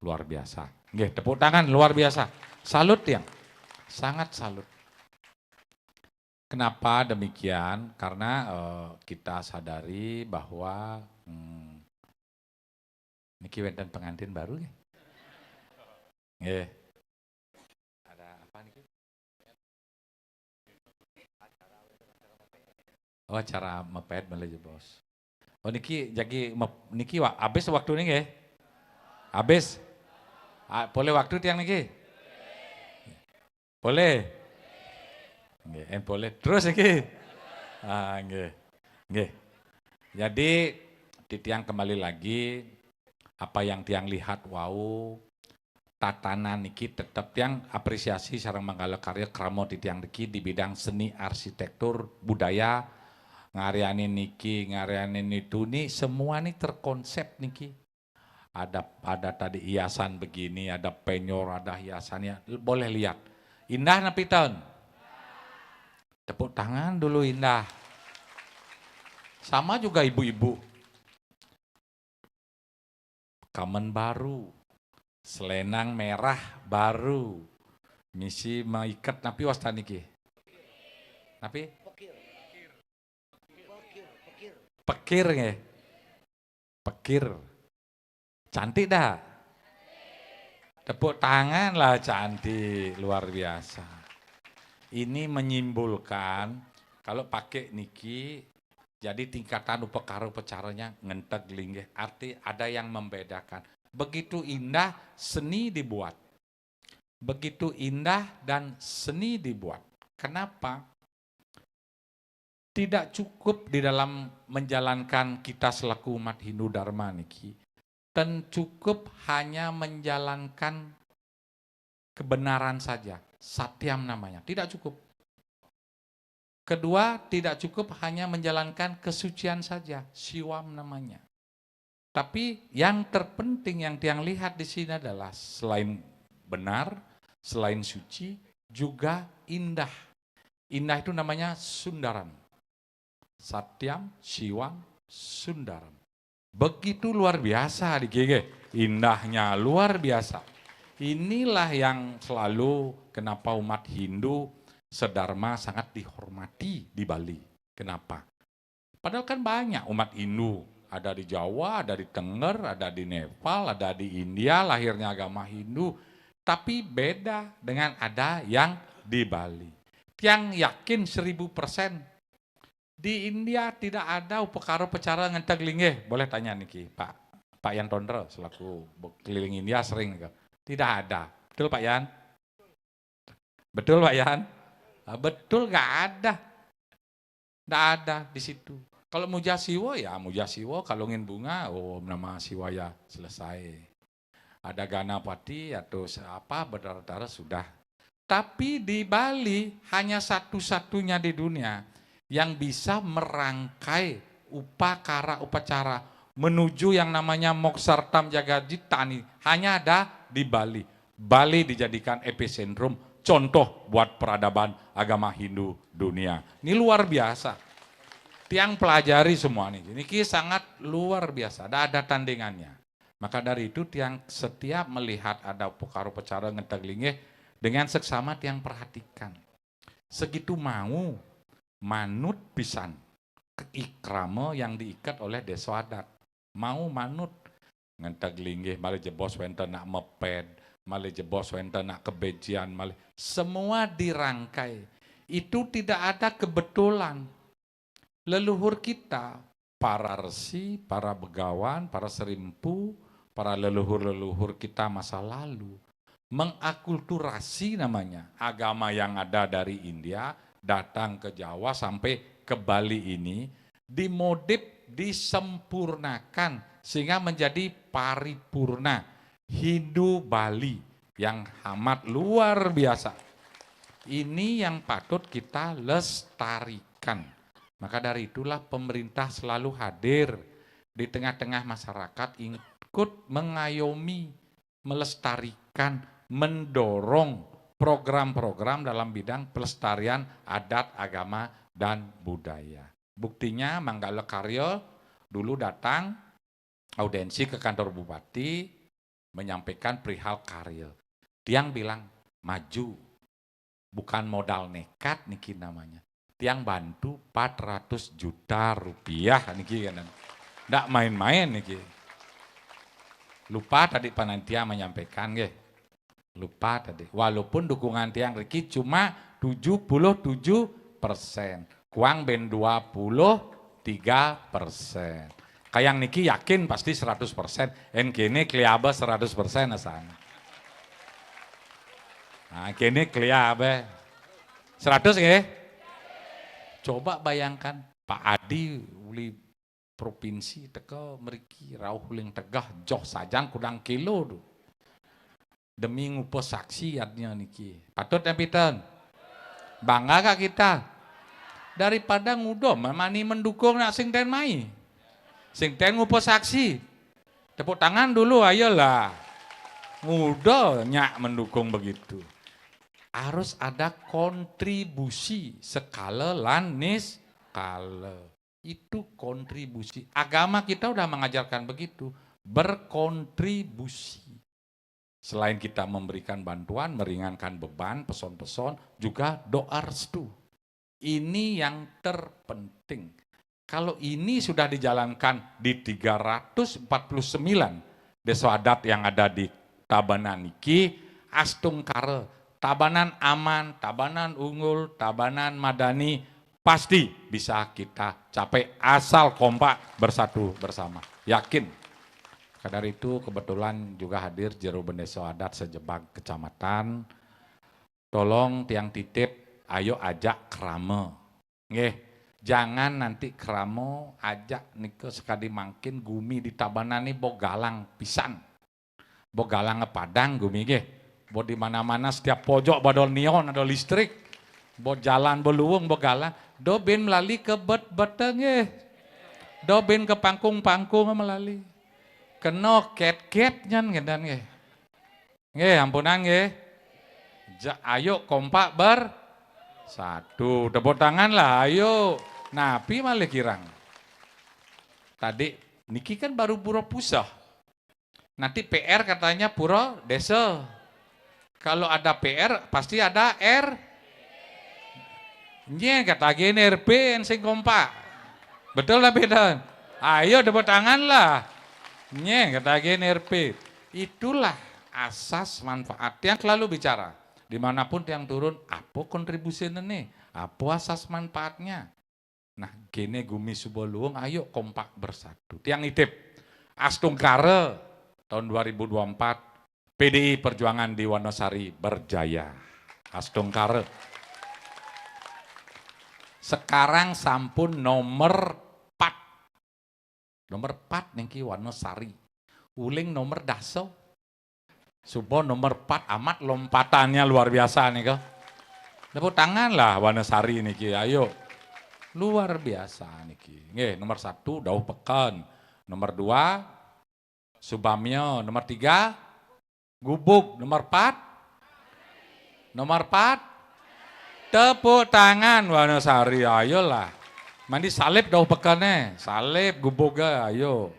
Luar biasa. Nggih, tepuk tangan, luar biasa. Salut, Tiang. Sangat salut. Kenapa demikian? Karena, eh, kita sadari bahwa, hmm, niki wénten pengantin baru nggih. Nggih. Ada apa niki? Oh, acara mepet malih jebos. Oh, niki jagi mep-, niki wa-, habis waktu niki nggih? Habis. Ah, boleh waktu tiang niki? Boleh? Nggih, eh, boleh. Terus niki? Ah, nggih. Nggih. Jadi, titiang kembali lagi, apa yang tiang lihat wau, tatanan niki tetep tiang apresiasi sareng manggala karya krama titiang niki di bidang seni arsitektur budaya, ngaryanin niki, ngaryanin itu ni semua ni terkonsep niki. Ada, ada tadi hiasan begini, ada penyor, ada hiasannya, boleh lihat. Indah napi ten? Tepuk tangan dulu indah. Sama juga ibu-ibu. Kamen baru, selenang merah baru, misi maiket napi wasta niki? Napi? Pekir nggih. Pekir. Cantik dah. Tepuk tangan lah, cantik, luar biasa. Ini menyimpulkan kalau pakai niki, jadi tingkatan upakara upacaranya ngenteg linggih. Arti ada yang membedakan. Begitu indah seni dibuat. Begitu indah dan seni dibuat. Kenapa? Tidak cukup di dalam menjalankan kita selaku umat Hindu Dharma niki, ten cukup hanya menjalankan kebenaran saja, satyam namanya, tidak cukup. Kedua, tidak cukup hanya menjalankan kesucian saja, siwam namanya. Tapi yang terpenting yang tiang lihat di sini adalah selain benar, selain suci, juga indah. Indah itu namanya sundaram. Satyam, siwam, sundaram. Begitu luar biasa di gege. Indahnya luar biasa. Inilah yang selalu kenapa umat Hindu sedharma sangat dihormati di Bali. Kenapa? Padahal kan banyak umat Hindu. Ada di Jawa, ada di Tengger, ada di Nepal, ada di India, lahirnya agama Hindu. Tapi beda dengan ada yang di Bali. Tiang yakin seribu persen. Di India tidak ada upakara upacara ngenteg linggih. Boleh tanya niki, Pak. Pak Yan Tondro selaku keliling India sering ke. Tidak ada. Betul, Pak Yan? Betul, Pak Yan? Ah, betul, nggak ada. Nggak ada di situ. Kalau muja Siwa, ya muja Siwa. Kalau ngin bunga, oh, nama Siwa ya selesai. Ada Ganapati atau se-, apa, Betara sudah. Tapi di Bali hanya satu-satunya di dunia yang bisa merangkai upakara upacara menuju yang namanya Moksartam Jagadhitanah, hanya ada di Bali. Bali dijadikan epicentrum, contoh buat peradaban agama Hindu dunia. Ini luar biasa. Tiang pelajari semua nih. Ini sangat luar biasa. Ada, ada tandingannya. Maka dari itu tiang setiap melihat ada upakara upacara ngenteg linggih, dengan seksama tiang perhatikan. Segitu mau manut pisan ikrama yang diikat oleh desa adat. Mau manut. Ngenteg linggih, malih jebos wénten nak meped, malih jebos wénten nak kebejian, malih semua dirangkai. Itu tidak ada kebetulan. Leluhur kita, para resi, para begawan, para serimpu, para leluhur-leluhur kita masa lalu mengakulturasi namanya agama yang ada dari India datang ke Jawa sampai ke Bali ini, dimodif, disempurnakan sehingga menjadi paripurna Hindu Bali yang amat luar biasa. Ini yang patut kita lestarikan. Maka dari itulah pemerintah selalu hadir di tengah-tengah masyarakat, ikut mengayomi melestarikan, mendorong program-program dalam bidang pelestarian adat, agama, dan budaya. Buktinya, Manggala Karya dulu datang audiensi ke kantor bupati, menyampaikan perihal karya. Tiang bilang, "Maju. Bukan modal nekat niki namanya. Tiang bantu empat ratus juta rupiah niki," kan. Ndak main-main niki. Lupa tadi panitia menyampaikan, nggih. Lupa tadi. Walaupun dukungan tiang riki cuma tujuh puluh tujuh persen. Kuang ben dua puluh tiga persen. Kayang niki yakin pasti seratus persen. En kene keliabe seratus persen asana. Nah, kene keliabe. Seratus, nggih? Coba bayangkan, Pak Adi uli provinsi teka mriki rauh uling tegeh joh sajang kudang kilo tu. Demi ngupa saksi adnya niki. Patut nggih pinten? Bangga gak kita? Daripada ngudo mani mendukung nak sing ten mai. Sing ten ngupa saksi. Tepuk tangan dulu, ayolah. Ngudo nyak mendukung begitu. Harus ada kontribusi sekala lan niskala. Itu kontribusi. Agama kita udah mengajarkan begitu, berkontribusi. Selain kita memberikan bantuan, meringankan beban, peson-peson, juga doa restu. Ini yang terpenting. Kalau ini sudah dijalankan di tiga ratus empat puluh sembilan desa adat yang ada di Tabanan niki, astungkara, Tabanan aman, Tabanan unggul, Tabanan madani, pasti bisa kita capai asal kompak bersatu bersama. Yakin. Maka dari itu, kebetulan juga hadir Jero Bendesa Adat sejebag kecamatan. Tolong tiang titip, ayo ajak krama. Nggih, jangan nanti krama ajak nika sekadi mangkin gumi di Tabanan ni bo galang pisan. Bo galang Padang gumi nggih. Bo di mana-mana setiap pojok bo ada neon, ada listrik. Bo jalan bo luung, bo galang. Do bin melali ke bet-bete nggih. Do bin ke pangkung-pangkung melali. Kena ket-ket nyan ngedan nggih. Nggih, ampunang nggih. Ja, ayo kompak bersatu. Tepuk tangan lah, ayo. Napi malih kirang. Tadi niki kan baru pura pusah. Nanti P R katanya pura desa. Kalau ada P R, pasti ada R. Nye kata gini R P yang sing kompak. Betul lah, pinten? Ayo tepuk tangan lah. Nye kata gini R P. Itulah asas manfaat. Tiang selalu bicara. Dimanapun tiang turun, apa kontribusinya nih? Apa asas manfaatnya? Nah, kene gumi suba luung, ayo kompak bersatu. Tiang nitip, astungkara tahun dua ribu dua puluh empat, P D I Perjuangan di Wonosari berjaya. Astungkara. Sekarang sampun nomor empat. Nomor empat niki Wonosari. Uling nomor dasa. Suba nomor empat amat lompatannya luar biasa nih kok. Tepuk tangan lah Wonosari niki, ayo. Luar biasa niki. Nggih, nomor satu Dauh Peken. Nomor dua Subamya. Nomor tiga Gubug. Nomor empat. Nomor empat. Tepuk tangan Wonosari, ayolah. Mandi salib Dauh Pekene, salib Gubug, ayo.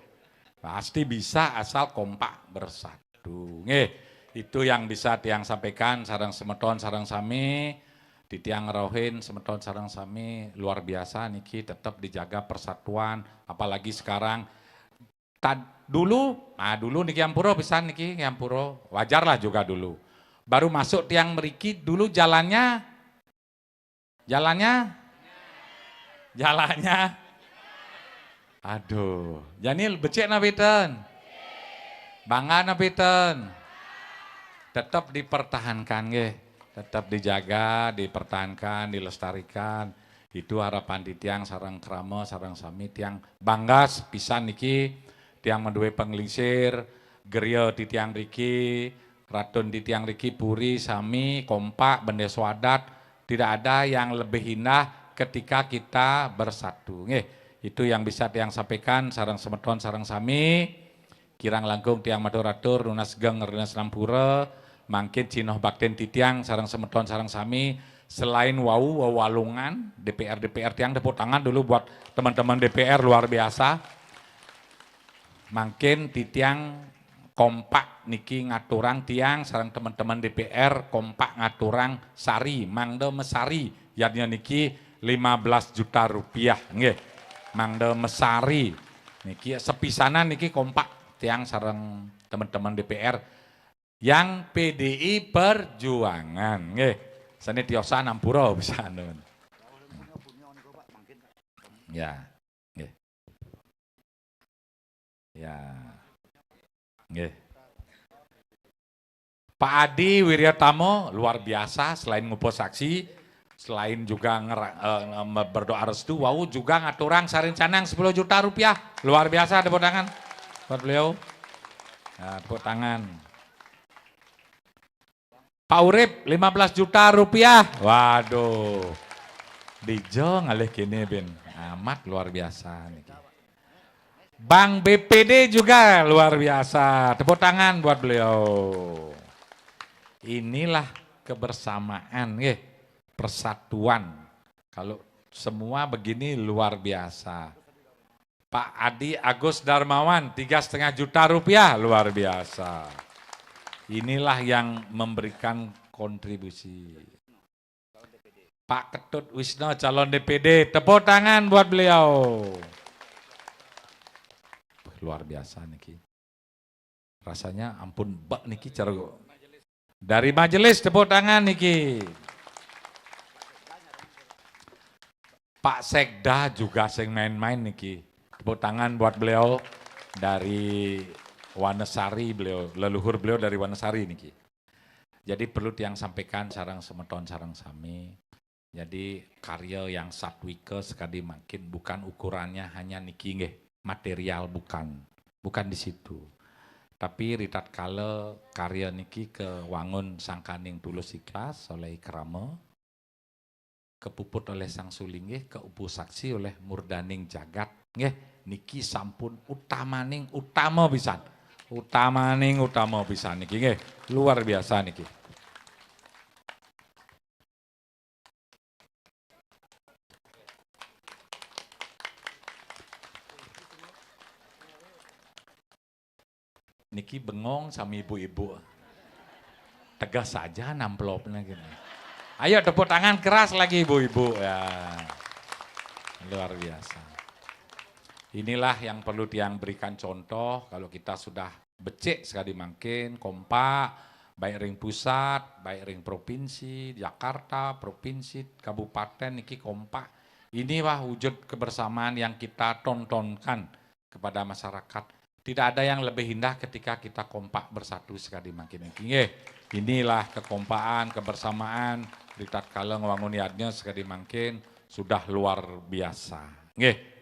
Pasti bisa asal kompak bersatu. Nggih, itu yang bisa tiang sampaikan sareng semeton sareng sami. Titiang rauhin semeton sareng sami luar biasa niki, tetap dijaga persatuan, apalagi sekarang. Tad, dulu, nah dulu niki ampura pisan niki, ampura. Wajar lah juga dulu. Baru masuk tiang mriki dulu jalannya, jalannya, jalannya. Aduh, jani becik napa pinten? Bangga napa pinten? Tetap dipertahankan nggih. Tetap dijaga, dipertahankan, dilestarikan. Itu harapan titiang sareng krama, sareng sami. Tiang bangga pisan niki, tiang madué panglingsir, geria titiang riki, ratun titiang riki puri sami kompak, bendésa adat, tidak ada yang lebih indah ketika kita bersatu. Nggih, itu yang bisa tiang sampaikan sareng semeton sareng sami. Kirang langkung tiang matur-atur, nunas geng, nunas ampura, mangkin cinoh baktin titiang sareng semeton sareng sami, selain wau wewalungan, D P R, D P R tiang tepuk tangan dulu buat teman-teman D P R luar biasa. Mangkin titiang kompak niki ngaturang tiang sareng teman-teman D P R kompak ngaturang sari, mangda mesari, yadnya niki lima belas juta rupiah, nggih. Mangda mesari. Niki sepisanan niki kompak tiang sareng teman-teman D P R yang P D I Perjuangan, nggih. Sane tiosan ampura pisan. Ya, nggih. Ya. Nggih. Pak Adi Wiryatama luar biasa, selain ngupa saksi, selain juga ngera-, eh, nge-, berdoa restu, wau juga ngaturang sarencanang sepuluh juta rupiah. Luar biasa, tepuk tangan buat beliau. Nah, tepuk tangan. Pak Urip, lima belas juta rupiah. Waduh. Dija ngalih kene, bin. Amat luar biasa niki. Bank B P D juga luar biasa. Tepuk tangan buat beliau. Inilah kebersamaan, nggih. Persatuan. Kalau semua begini luar biasa. Pak Adi Agus Darmawan, tiga setengah juta rupiah, luar biasa. Inilah yang memberikan kontribusi. Pak Ketut Wisnu, calon D P D, tepuk tangan buat beliau. Luar biasa niki. Rasanya ampun bek niki cara dari majelis, tepuk tangan niki. Pak Sekda juga sing main-main niki. Tepuk tangan buat beliau dari Wanesari, beliau, leluhur beliau dari Wanesari niki. Jadi perlu tiang sampaikan sareng semeton sareng sami. Jadi karya yang satwika sekadi mangkin bukan ukurannya hanya niki nggih, material bukan. Bukan di situ. Tapi ritatkala karya niki kewangun sangkaning tulus ikhlas oleh krama, kepuput oleh Sang Sulinggih, keupu saksi oleh murdaning jagat, nggih, niki sampun utamaning utama pisan. Utamaning utama pisan niki, nggih. Luar biasa niki. Niki bengong sami ibu-ibu. Tegas saja amplopnya gini. Ayo tepuk tangan keras lagi ibu-ibu. Ya. Luar biasa. Inilah yang perlu tiang berikan contoh, kalau kita sudah becik sekadi mangkin, kompak, baik ring pusat, baik ring provinsi, Jakarta, provinsi, kabupaten niki kompak. Inilah wujud kebersamaan yang kita tontonkan kepada masyarakat. Tidak ada yang lebih indah ketika kita kompak bersatu sekadi mangkin niki. Nggih. Inilah kekompakan, kebersamaan, ritatkala ngwangun yadnya sekadi mangkin sudah luar biasa. Nggih.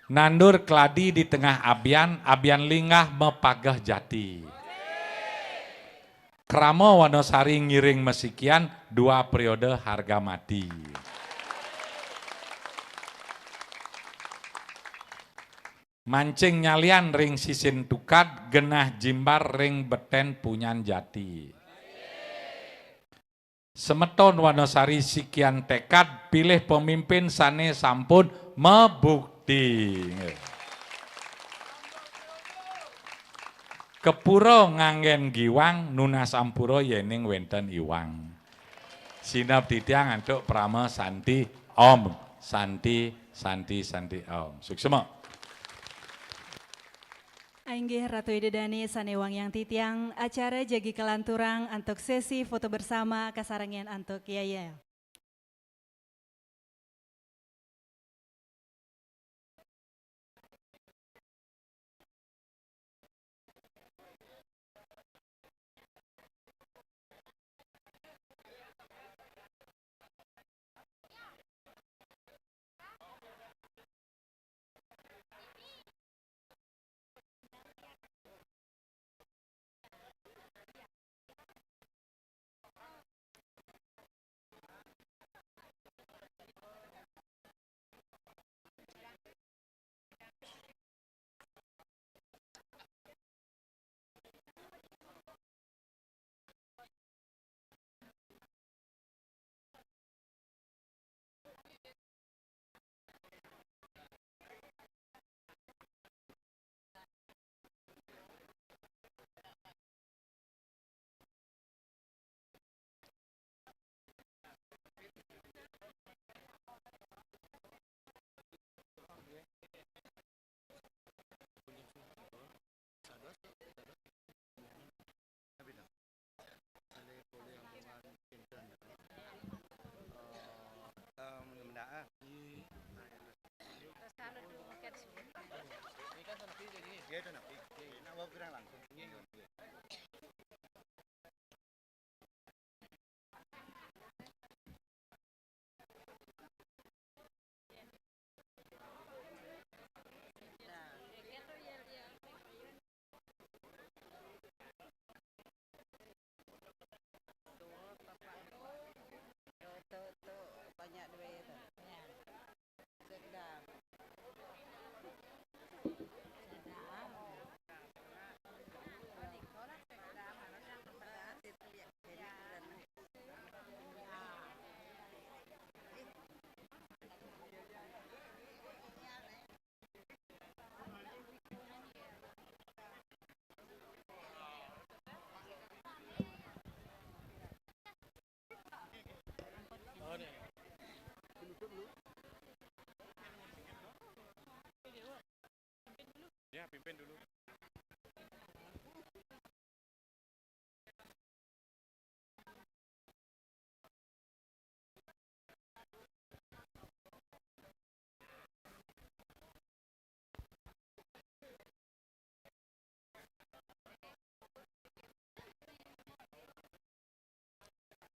Nandur keladi di tengah abian, abian linggah mapageh jati. Krama Wanasari ngiring masikian, dua periode harga mati. Mancing nyalian ring sisin tukad, genah jimbar ring beten punyan jati. Semeton Wanasari sikian tekad, pilih pemimpin sane sampun mabukti. Kepura nganggen giwang, nunas ampura yening wenten iwang. Sineb titiang antuk parama santi, Om Santi, Santi, Santi, Om. Suksma. Inggih Ratu Ida Dane sane wangiang titiang, acara jagi kalanturang antuk sesi foto bersama kasarengan antuk Yaya.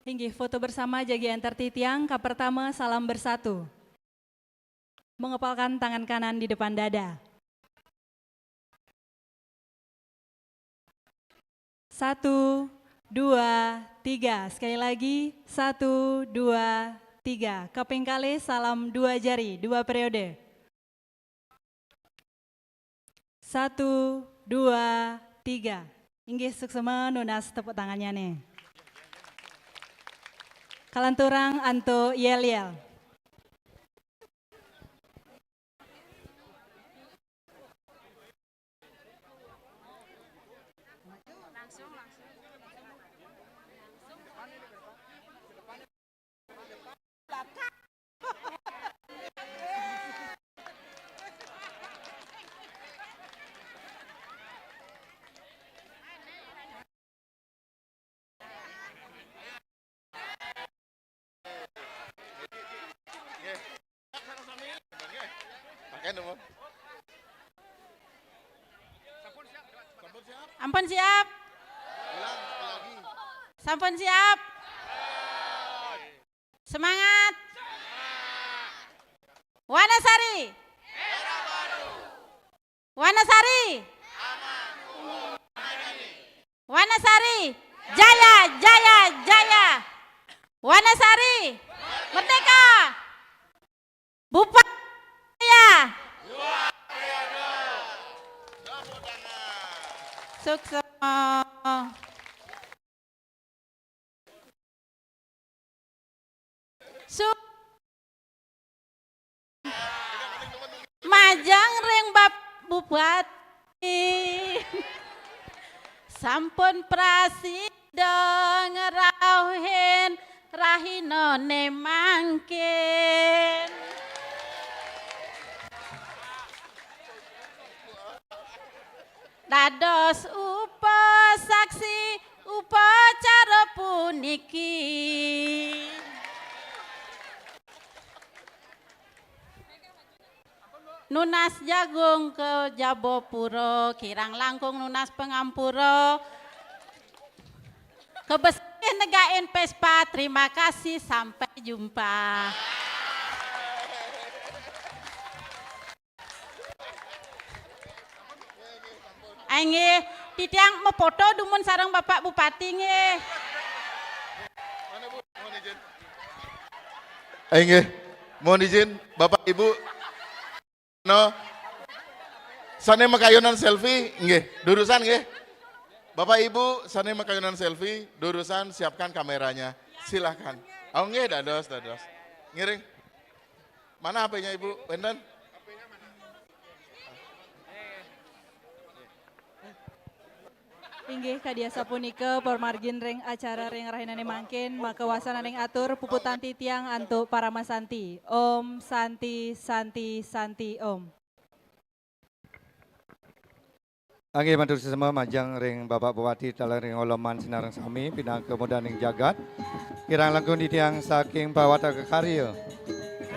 Inggih, foto bersama jagi antar titiang. Ka pertama, salam bersatu. Mengepalkan tangan kanan di depan dada. Satu, dua, tiga. Sekali lagi, satu, dua, tiga. Kaping kalih, salam dua jari, dua periode. Satu, dua, tiga. Inggih, suksema nunas tepuk tangannya nih. Kalanturang antuk yel-yel. Pakai nomor. Ampun siap? Ulang sekali lagi. Sampun siap? Semangat. Wanasari. Wanasari. Wanasari. Jaya, jaya, jaya. Wanasari. Merdeka. Bupati Jaya. Sukses. Su-, majeng ring Bap Bupati. Sampun prasida ngrauhin rahinane mangkin. Dados upasaksi upacara puniki. Nunas jagung ka Jabapura, kirang langkung nunas pangampura. Kebesih negain Vespa, terima kasih, sampai jumpa. Inggih, titiang mafoto dumun sareng Bapak Bupati nggih. Inggih, mohon izin, Bapak Ibu, no, sane makayunan selfie, nggih, durusan nggih. Bapak Ibu, sane makayunan selfie, durusan siapkan kameranya. Silahkan. Oh, nggih, dados, dados. Ngiring. Mana H P-nya Ibu? Wenten? Inggih, kadi asapunika pamargin ring acara ring rahinane mangkin, maka wasananing atur puputang titiang antuk paramasanti. Om Santi, Santi, Santi, Om. Inggih, matur suksma majeng ring Bapak Bupati taler ring Oloman sinareng sami pinaka mudaning jagat. Kirang langkung titiang saking pawataka karya.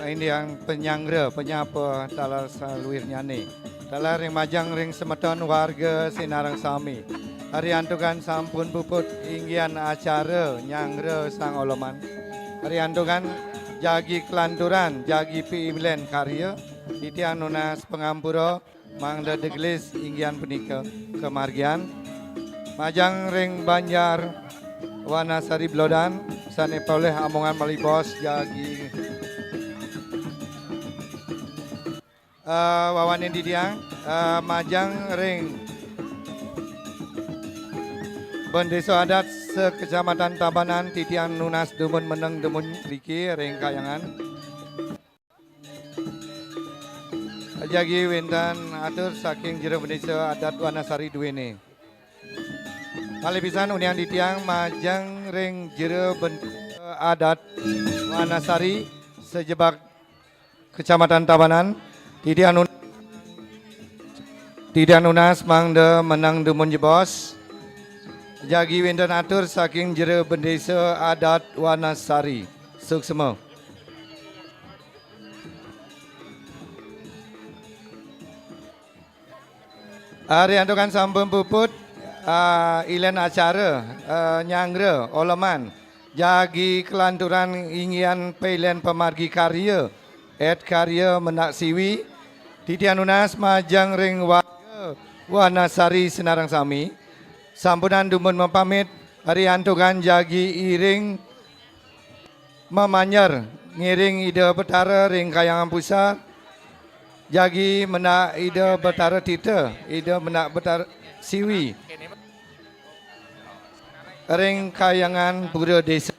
Indian penyanggra, penyapa taler saluirnyane. Taler ring majeng ring semeton warga sinareng sami. Ari antukan sampun puput inggihan acara nyanggra Sang Oloman. Ari antukan jagi kelanturan, jagi pilen karya, titiang nunas pangampura, mangda digelis inggihan punika kamargian. Majeng ring Banjar Wanasari Blodan, sane polih amongan malih bos jagi, eh, wawanin titiang, eh, majeng ring Bendesa Adat se-Kecamatan Tabanan, titiang nunas dumun meneng dumun riki ring kayangan. Jagi wenten atur saking Jero Bendesa Adat Wanasari duene. Malih pisan uningang titiang majeng ring Jero Bendesa Adat Wanasari sejebak Kecamatan Tabanan. Titiang nun-, titiang nunas mangda meneng dumun jebos. Jagi wenten atur saking Jero Bendesa Adat Wanasari. Suksma. Ari antukan sampun puput, ah, ilen acara, eh, nyanggra, Oloman, jagi kelanturan inggihan pailen pamargi karya, et karya mendak siwi, titiang nunas majeng ring warga Wanasari sinareng sami, sampunang dumun mapamit, ari antukan jagi iring mamanjer ngiring Ida Betara ring Kayangan Pusar, jagi mendak Ida Betara Tita, Ida mendak Betara Siwi ring Kayangan Pura Desa.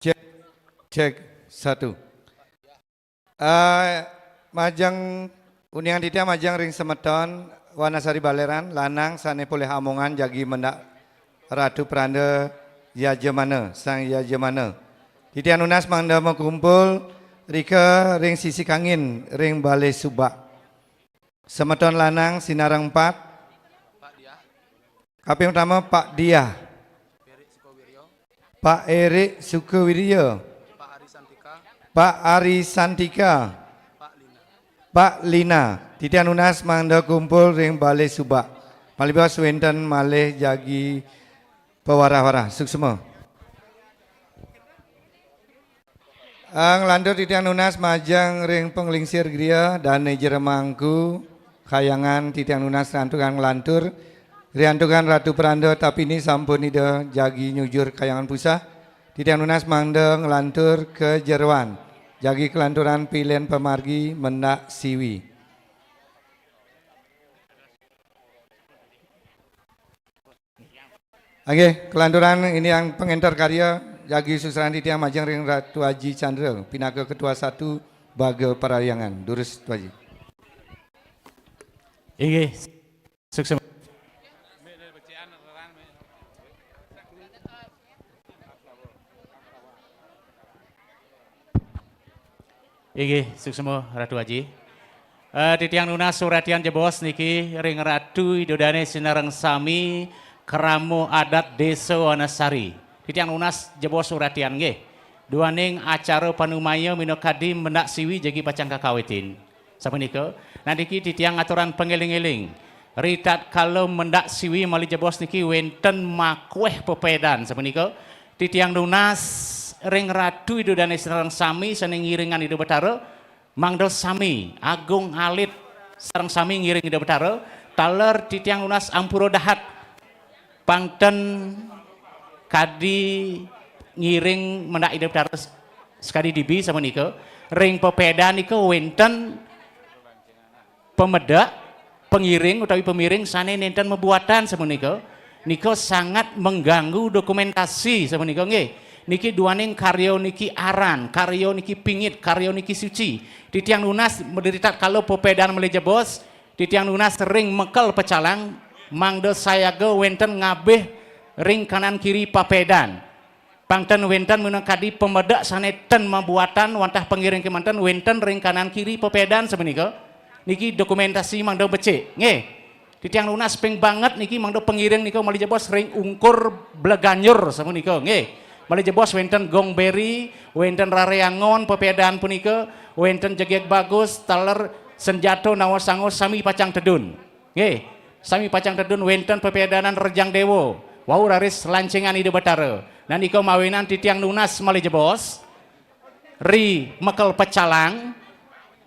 Cek, cek, satu. Eh, majeng, uningang titiang majeng ring semeton Wanasari Baleran, lanang sane polih amongan jagi mendak Ratu Pranda Yajamana, Sang Yajamana. Titiang nunas mangda makumpul rika ring sisi kangin, ring Balai Subak. Semeton lanang sinareng empat. Kaping pertama, Pak Diah. Pak Erik Sukawirya. Pak Ari Santika. Pak Lina. Titiang nunas mangda kumpul ring Balai Subak. Malih bos wenten malih jagi pawarah-warah. Suksma. Ah, nglantur titiang nunas majeng ring panglingsir griya, dane jero mangku, Kayangan titiang nunas riantukan nglantur, riantukan Ratu Pranda Tapini sampun Ida jagi nyujur kayangan pusah, titiang nunas mangda nglantur ka jeroan, jagi kalanturan pilen pamargi mendak siwi. Nggih, kalanturan ini yang pengenter karya jagi suksrahang titiang majeng ring Ratu Aji Chandra, pinaka ketua satu Baga Parahyangan. Durus, Ratu Aji. Inggih, suksma. Inggih, suksma Ratu Aji. Eh, titiang nunas suratian jebos niki ring Ratu Ida Dane sinareng sami, krama adat Desa Wanasari. Titiang nunas jebos suratian nggih. Duaning acara panumaya minakadi mendak siwi jagi pacang kakawitin. Sapunika, nah niki titiang ngaturang pangeling-eling. Ritatkala mendak siwi malih jebos niki wenten makueh pepedan sapunika. Titiang nunas ring Ratu Ida Dane sareng sami sane ngiringang Ida Betara, mangda sami agung alit sareng sami ngiring Ida Betara, taler titiang nunas ampura dahat. Pang ten kadi ngiring mendak Ida Betara s-, sakadi dibi sapunika, ring pepedan nika wenten pamedek, pengiring utawi pemiring sane nenten mabuatan sapunika, nika sangat mengganggu dokumentasi sapunika nggih. Niki duaning karya niki aran, karya niki pingit, karya niki suci. Titiang nunas ritatkala pepedan malih jebos, titiang nunas ring mekel pecalang, mangda sayaga wenten ngabih ring kanan kiri pepedan. Pang ten wenten minakadi pamedek sane ten mabuatan wantah pengiring kemanten wenten ring kanan kiri pepedan sapunika. Niki dokumentasi mangda becik. Nggih. Titiang nunas ping banget niki mangda pengiring nika malih jebos ring ungkur bleganjur sapunika. Nggih. Malih jebos wenten gong beri, wenten rareangon pepedan punika, wenten jegeg bagus, taler, senjata, nawa sango sami pacang tedun. Nggih, sami pacang tedun wenten pepedanan Rejang Dewa, wau raris lancingan Ida Betara. Nah nika mawinan titiang nunas malih jebos ri mekel pecalang,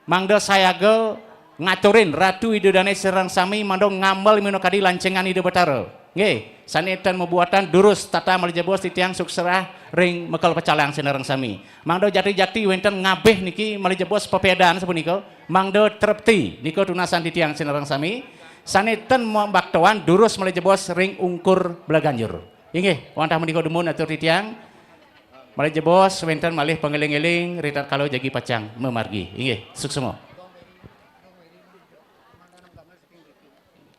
mangda sayaga ngaturin Ratu Ida Dane sareng sami mangda ngamel minakadi lancingan Ida Betara. Nggih, sane ten mabuatan durus tata malih jebos titiang suksrah ring mekel pecalang sinareng sami. Mangda jakti-jakti wenten ngabih niki malih jebos pepedan sapunika, mangda trepti nika tunasan titiang sinareng sami. Sane ten mabaktoan durus malih jebos ring ungkur bleganjur. Inggih, wantah menika dumun atur titiang. Malih jebos wenten malih pangeling-eling ritatkala jagi pacang mamargi. Inggih, suksma.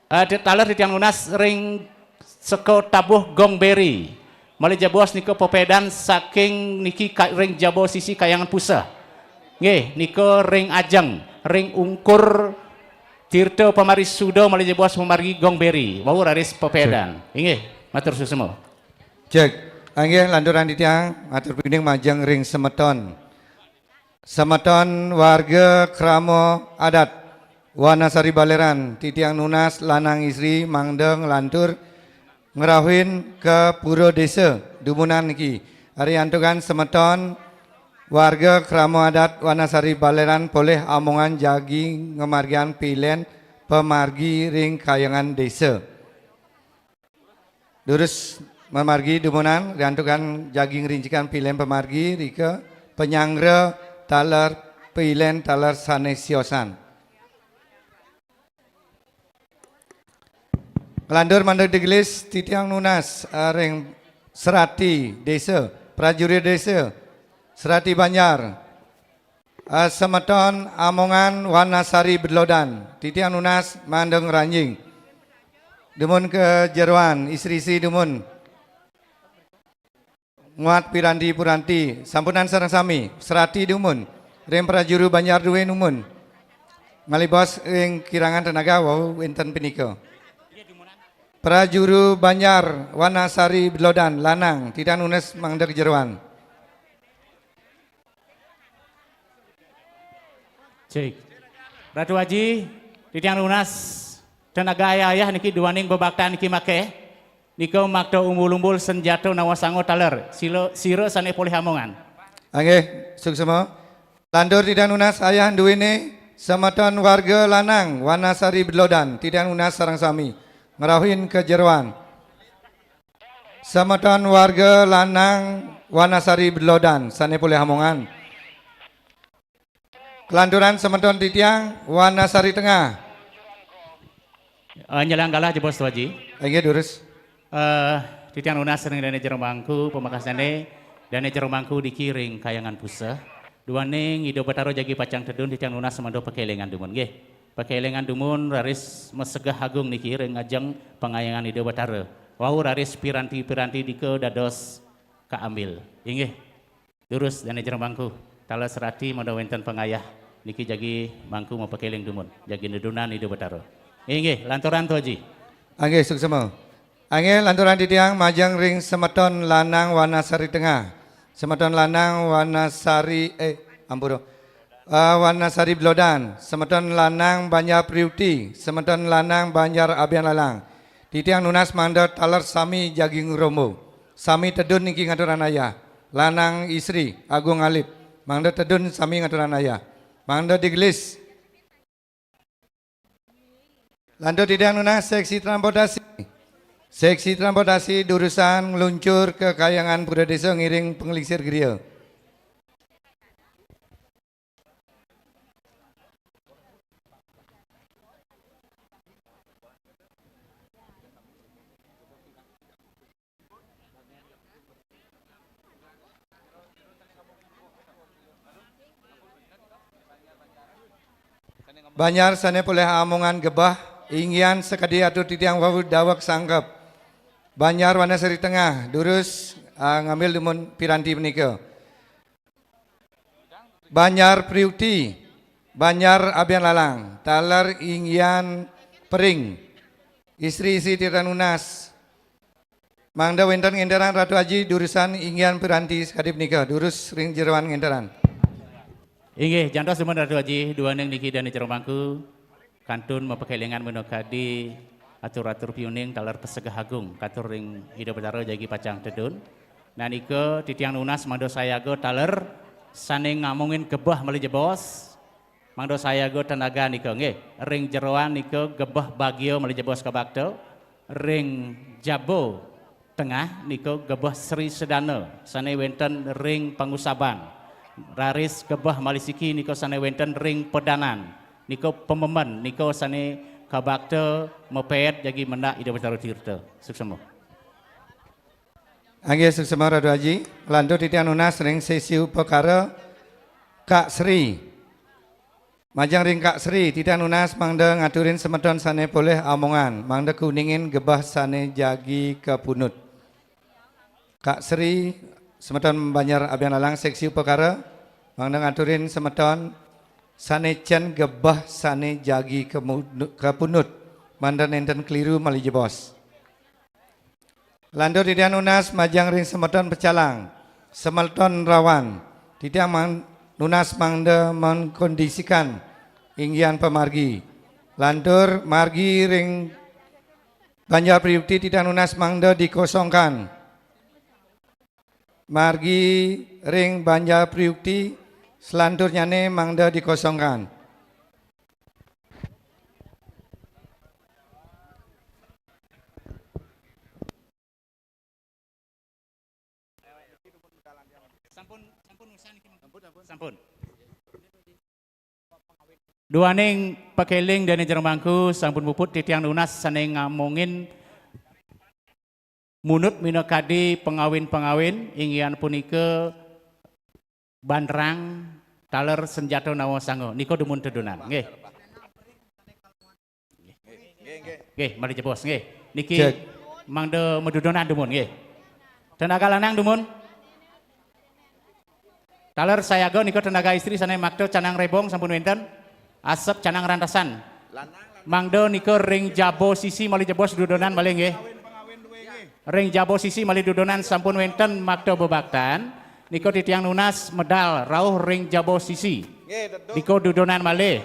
Eh, di-, taler titiang nunas ring seka tabuh gong beri. Malih jebos nika pepedan saking niki ka-, ring jaba sisi kayangan puseh. Nggih, nika ring ajeng, ring ungkur tirta pamarisuda malih jebos mamargi gong beri. Wau raris pepedan. Inggih, matur suksma. Cek. Inggih, lanturan titiang, matur piuning majeng ring semeton. Semeton warga krama adat Wanasari Baleran, titiang nunas lanang istri mangda nglantur ngrauhin ka pura desa dumunan niki. Ari antukan semeton warga krama adat Wanasari Baleran polih amongan jagi ngamargiang pilen pamargi ring kayangan desa. Durus mamargi dumunan, riantukan jagi ngrincikan pilen pamargi, rika panyanggra taler pilen taler sane siosan. Nglantur mangda digelis titiang nunas, eh, ring serati desa, prajurit desa, serati banjar, eh, semeton amongan Wanasari Bedlodan, titiang nunas mangda ngranjing. Dumun ka jeroan, istri-istri dumun. Nguat piranti-puranti, sampunang sareng sami, serati dumun. Ring prajuru banjar duwé dumun. Malih bos ring kirangan tenaga wau wénten punika. Prajuru banjar Wanasari Bedlodan, lanang, titiang nunas mangda ka jeroan. Cik. Ratu Aji, titiang nunas tenaga ayah-ayah niki duaning bebaktan niki makéh. Nika makta umbul-umbul senjata nawa sanga taler. Sila, sira sané polih amongan. Inggih, suksma. Lantur titiang nunas ayah duwéné Semeton warga lanang Wanasari Belodan, titiang nunas sareng sami ngrauhin kajeroan. Semeton warga lanang Wanasari Belodan, sane polih amongan. Kelanturan semeton titiang Wanasari Tengah. Eh, nyelang galah jebos Tu Aji. Inggih, durus. Eh, titiang nunas ring Dane Jero Mangku, pamekas dane, Dane Jero Mangku niki ring Kayangan Puseh. Duaning Ida Betara jagi pacang tedun, titiang nunas mangda pakelingan dumun nggih. Pakelingan dumun raris masegeh agung niki ring ajeng pangayangan Ida Betara. Wau raris piranti-piranti dika dados kaambil. Inggih. Durus Dane Jero Mangku. Taler serati mangda wenten pangayah niki jagi mangku mapakeling dumun. Jagi nedunan Ida Betara. Inggih, lanturan Tu Aji. Inggih, suksema. Inggih, lanturan titiang majeng ring semeton lanang Wanasari Tengah. Semeton lanang Wanasari, eh, ampura. Eh, Wanasari Belodan, semeton lanang Banjar Priuti, semeton lanang Banjar Abian Lalang. Titiang nunas mangda taler sami jagi ngrombo. Sami tedun niki ngaturang ayah. Lanang istri, agung alit. Mangda tedun sami ngaturang ayah. Mangda digelis. Lantur titiang nunas seksi transportasi. Seksi transportasi durusang ngluncur ka Kayangan Pura Desa ngiring panglingsir griya. Banjar sane polih amongan gebeh, inggihan sakadi atur titiang wau daweg sangkep. Banjar Wanasari Tengah, durus, ah, ngambil dumun piranti punika. Banjar Priuti, Banjar Abian Lalang, taler inggihan pering. Istri-istri titiang nunas. Mangda wenten ngenteran Ratu Aji durusan inggihan piranti sakadi punika, durus ring jeroan ngenteran. Inggih, jantos dumun Ratu Aji, duaning niki Dane Jero Mangku, kantun mapakelingan minakadi atur-atur piuning taler pasegeh agung, katur ring Ida Betara jagi pacang tedun. Nah nika titiang nunas mangda sayaga taler sane ngamongin gebeh malih jebos, mangda sayaga tenaga nika nggih, ring jeroan nika gebeh bagia malih jebos kabakta, ring jaba tengah nika gebeh Sri Sedana sane wenten ring pangusaban. Raris gebeh malih siki nika sane wenten ring pedanan. Nika pamemen, nika sane kabakta mapeet jagi mendak Ida Betara Tirta. Suksema. Inggih, suksema Ratu Aji. Lantur titiang nunas ring sesi upakara Kak Sri. Majeng ring Kak Sri, titiang nunas mangda ngaturin semeton sane polih amongan, mangda kuningin gebeh sane jagi kapunut. Kak Sri, semeton Banjar Abian Lalang seksi upakara, mangda ngaturin semeton sane cen gebeh sane jagi kemunu-, kapunut, mangda nenten keliru malih jebos. Lantur titiang nunas majeng ring semeton pecalang, semeton rawan. Titiang mang-, nunas mangda mengkondisikan inggihan pamargi. Lantur margi ring Banjar Priuti titiang nunas mangda dikosongkan. Margi ring Banjar Priuti selanturnyane mangda dikosongkan. Sampun, sampun usan iki, sampun, sampun. Sampun. Duaning pakeling Dane Jero Mangku sampun puput, titiang nunas sane ngamongin munut minakadi pangawin-pangawin, inggihan punika bandrang taler senjata nawa sanga. Nika dumun tedunan, nggih. Nggih, malih jebos, nggih. Niki mangda madudonan dumun, nggih. Tenaga lanang dumun. Taler sayaga nika tenaga istri sane makta canang rebong sampun wenten. Asep canang rantasan. Mangda nika ring jaba sisi malih jebos dudonan malih, nggih. Ring jaba sisi malih dudonan sampun wenten makta bebaktan. Nika titiang nunas medal rauh ring jaba sisi. Nika dudonan malih.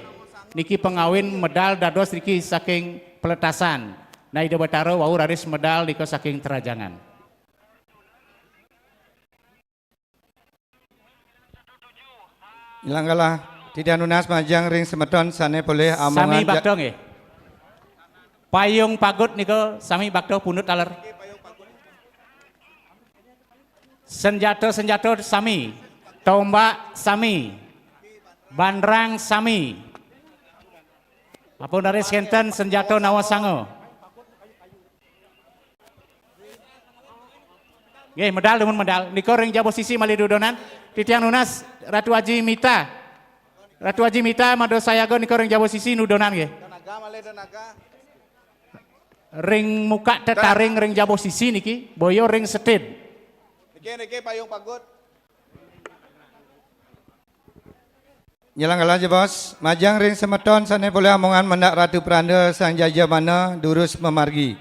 Niki pangawin medal dados niki saking Peletasan. Nah, Ida Betara wau raris medal nika saking Terajangan. Ilang kalah. Titiang nunas majeng ring semeton sane polih sami amongan ja- bakta nggih. Payung pagut nika sami bakta pundut taler. Senjata-senjata sami, tombak sami, bandrang sami. Ampun raris kenten senjata nawa sanga. Nggih, medal dumun medal. Nika ring jaba sisi malih dudonan. Titiang nunas Ratu Aji Mita. Ratu Aji Mita mada sayaga nika ring jaba sisi nudonan nggih. Ring muka tetaring ring jaba sisi niki, boya ring setid. Niki niki payung pagut. Nyelang galah ja, Bos. Majeng ring semeton sane polih amongan mendak Ratu Pranda Sang Jajamana durus mamargi.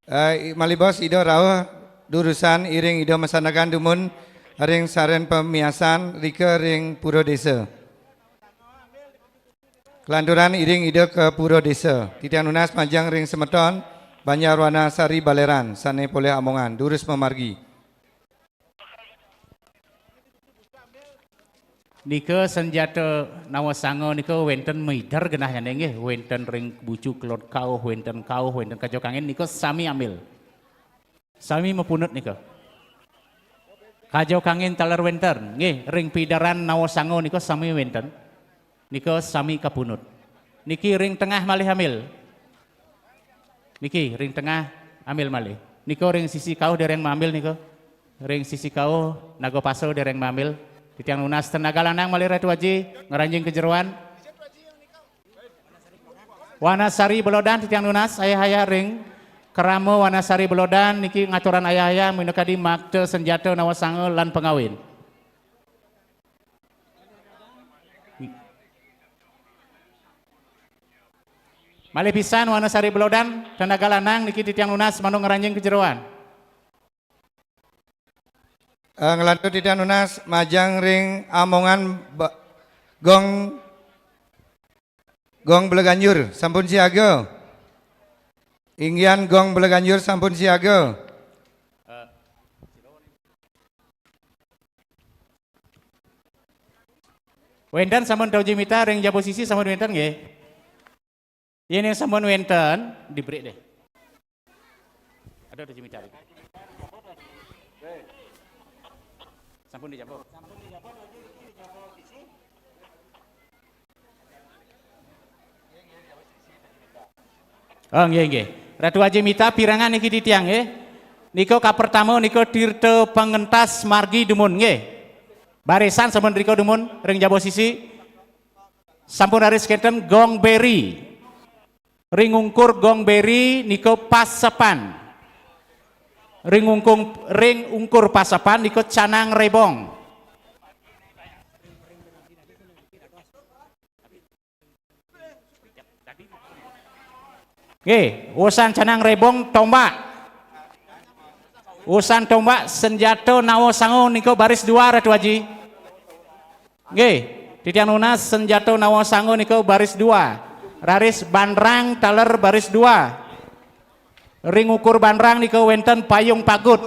Eh, i- malih Bos, Ida rauh durusan iring Ida masandekan dumun ring saren pamiasan rika ring Pura Desa. Kelanturan iring Ida ke Pura Desa. Titiang nunas majeng ring semeton Banjar Wanasari Baleran sane polih amongan durus mamargi. Nika senjata nawa sanga nika wenten mider genahnyane nggih, wenten ring bucu kelod kauh, wenten kauh, wenten kaja kangin nika sami ambil. Sami mapunut nika. Kaja kangin taler wenten, nggih, ring pideran nawa sanga nika sami wenten. Nika sami kapunut. Niki ring tengah malih ambil. Niki ring tengah ambil malih. Nika ring sisi kauh dereng maambil nika. Ring sisi kauh Naga Pasa dereng maambil. Titiang nunas tenaga lanang malih Ratu Aji ngranjing ka jeroan. Wanasari Belodan titiang nunas ayah-ayah ring krama Wanasari Belodan niki ngaturan ayah-ayah minakadi makta senjata nawa sanga lan pangawin. Malih pisan Wanasari Belodan, tenaga lanang niki titiang nunas manut ngranjing ka jeroan. Eh, nglantur titiang nunas majeng ring amongan ba- gong gong Beleganjur sampun siaga. Inggian gong Beleganjur sampun siaga. Wenten sampun tau jimita ring jaba sisi sampun wenten nggih. Yen yang sampun wenten diberi deh. Ada tau jimita. Sampun dijaba. Oh nggih nggih. Ratu Aji Mita pirengang niki titiang nggih. Nika kapertama nika Tirta Pangentas margi dumun nggih. Barisan sampun rika dumun ring jaba sisi. Sampun raris kenten gong beri. Ring ungkur gong beri nika pasepan. Ring ungkung ring ungkur pasepan nika canang rebong. Nggih, usan canang rebong tombak. Usan tombak senjata nawa sangu nika baris dua Ratu Aji. Nggih, titiang nunas senjata nawa sangu nika baris dua. Raris bandrang taler baris dua. Ring ukur bandrang nika wenten payung pagut.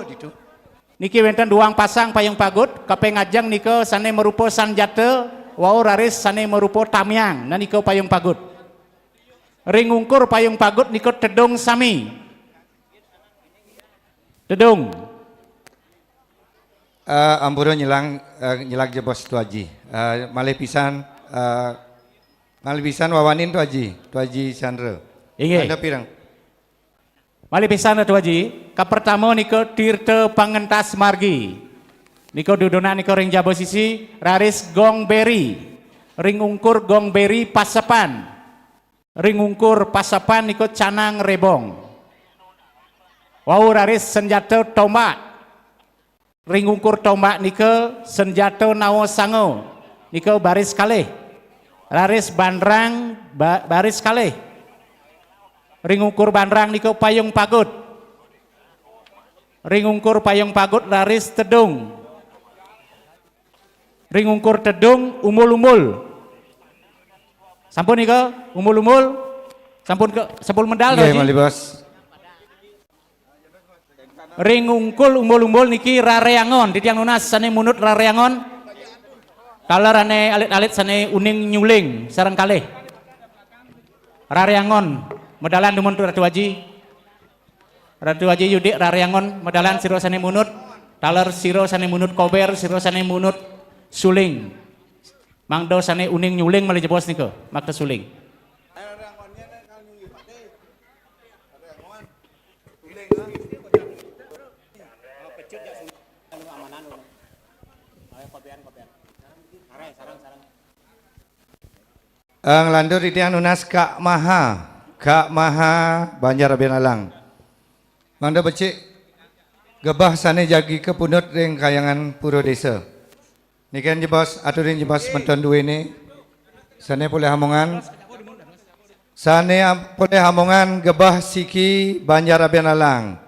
Niki wenten duang pasang payung pagut, kaping ajeng nika sane marupa sanjata, wau raris sane marupa tamiang, nah nika payung pagut. Ring ungkur payung pagut nika tedung sami. Tedung. Eh, ampura nyelang, eh, nyelag ja Bos Tuaji. Eh, malih pisan, eh, malih pisan wawanin Tuaji, Tuaji Chandra. Inggih. Anda pireng. Malih pisan Tuaji, kapertama nika Tirta Pangentas Margi. Nika dudunan nika ring jaba sisi, raris gong beri. Ring ungkur gong beri pasepan. Ring ungkur pasepan nika canang rebong. Wau raris senjata tombak. Ring ungkur tombak nika senjata nawa sanga nika baris kalih. Raris bandrang ba- baris kalih. Ring ungkur bandrang nika payung pagut. Ring ungkur payung pagut raris tedung. Ring ungkur tedung umbul-umbul. Sampun nika umbul-umbul. Sampun ke sampun medal Nggih, Tuaji? Malih Bos. Ring ungkul umbul-umbul niki rareangon, titiang nunas sane munut rareangon. Taler ané alit-alit sané uning nyuling sareng kalih. Raré Angon, medalan dumun Ratu Aji. Ratu Aji Yudik Raré Angon, medalan sira sané munut. Taler sira sané munut kober, sira sané munut suling. Mangda sané uning nyuling malih jebos nika, makta suling. Eh, nglantur titiang nunas Kak Maha, Kak Maha Banjar Abian Alang. Mangda becik gebah sané jagi kapundhut ring Kahyangan Pura Désa. Niken jebos, aturin jebos semeton duéné. Sané polih amongan. Sané am-, polih amongan gebah siki Banjar Abian Alang.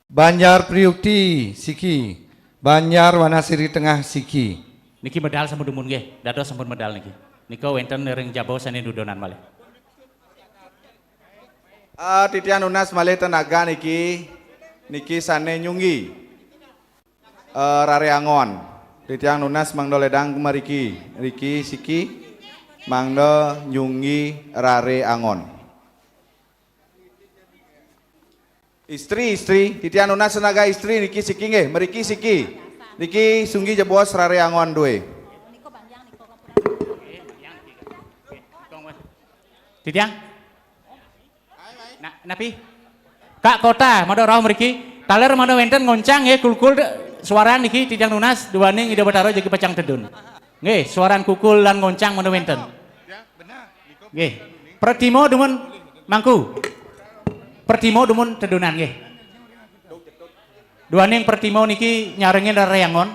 Banjar Priukti siki. Banjar Wanasiri Tengah siki. Niki medal sampun dumun nggih. Dados sampun medal niki. Nika wénten ring jaba sané dudonan malih. Ah, titiang nunas malih tenaga niki. Niki sané nyunggi. Eh, Raré Angon. Titiang nunas mangda ledang mariki. Riki siki mangda nyunggi Raré Angon. Istri, istri, titiang nunas tenaga istri niki siki nggih, mriki siki. Niki sunggi jebos Raré Angon dué. Titiang? Na-, napi? Kak Kota, mangda rauh mriki. Taler mangda wénten ngoncang nggih, kulkul de-, suaran niki titiang nunas, duaning Ida Batara jagi pacang tedun. Nggih, suaran kulkul lan ngoncang mangda wénten. Nggih. Pertimo dumun mangku. Pertimo dumun tedunan nggih. Duaning pertimo niki nyarengin Raré Angon.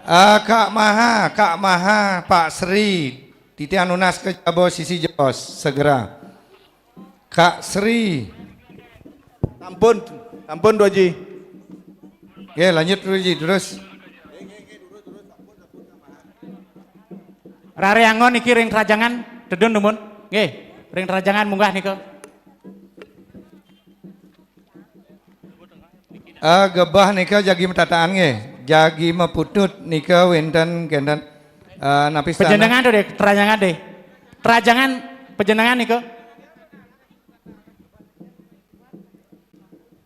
Ah, Kak Maha, Kak Maha, Pak Sri, titiang nunas ka jaba sisi jebos, segera. Kak Sri. Sampun, sampun, Dwaji. Oke, lanjut, Dwaji, terus. Raré Angon niki ring trajangan, tedun dumun. Nggih, ring trajangan munggah nika. Ah, gebah nika jagi matataan nggih. Jagi maputut nika wénten kénten, ah, napi istana? Panjenengan to deh, trajangan deh. Trajangan panjenengan nika.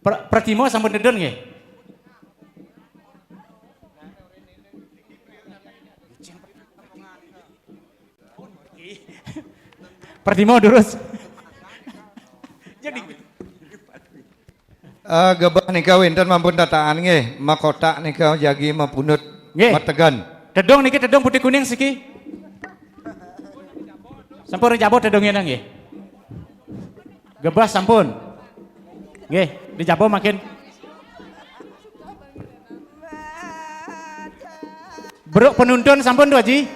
Pra-, Pratimo sampun tedun nggih. Pratimo durus. Jadi Eh, gebah nika wénten mampun tataan nggih, makotak nika jagi mapundut, nggih, mategan. Tedung niki tedung putih kuning siki. Sampun ring jaba tedungina nggih. Gebah sampun. Nggih, di jaba makin. Bruk penuntun sampun, Dwaji?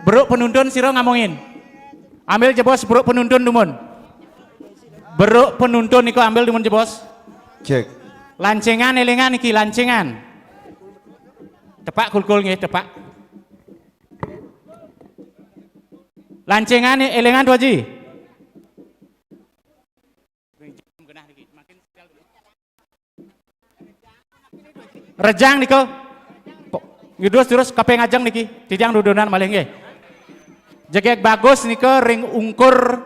Bruk penuntun sira ngamongin. Ambil jebos bruk penuntun dumun. Bruk penuntun niku ambil dumun jebos. Cek. Lancingan élingan niki, lancingan. Tepak kulkul nggih, tepak. Lancingan élingan, Dwaji. Rejang niku. Po-, ngidus terus kaping ajeng niki. Titiang dudunan malih nggih. Jegég bagus nika ring ungkur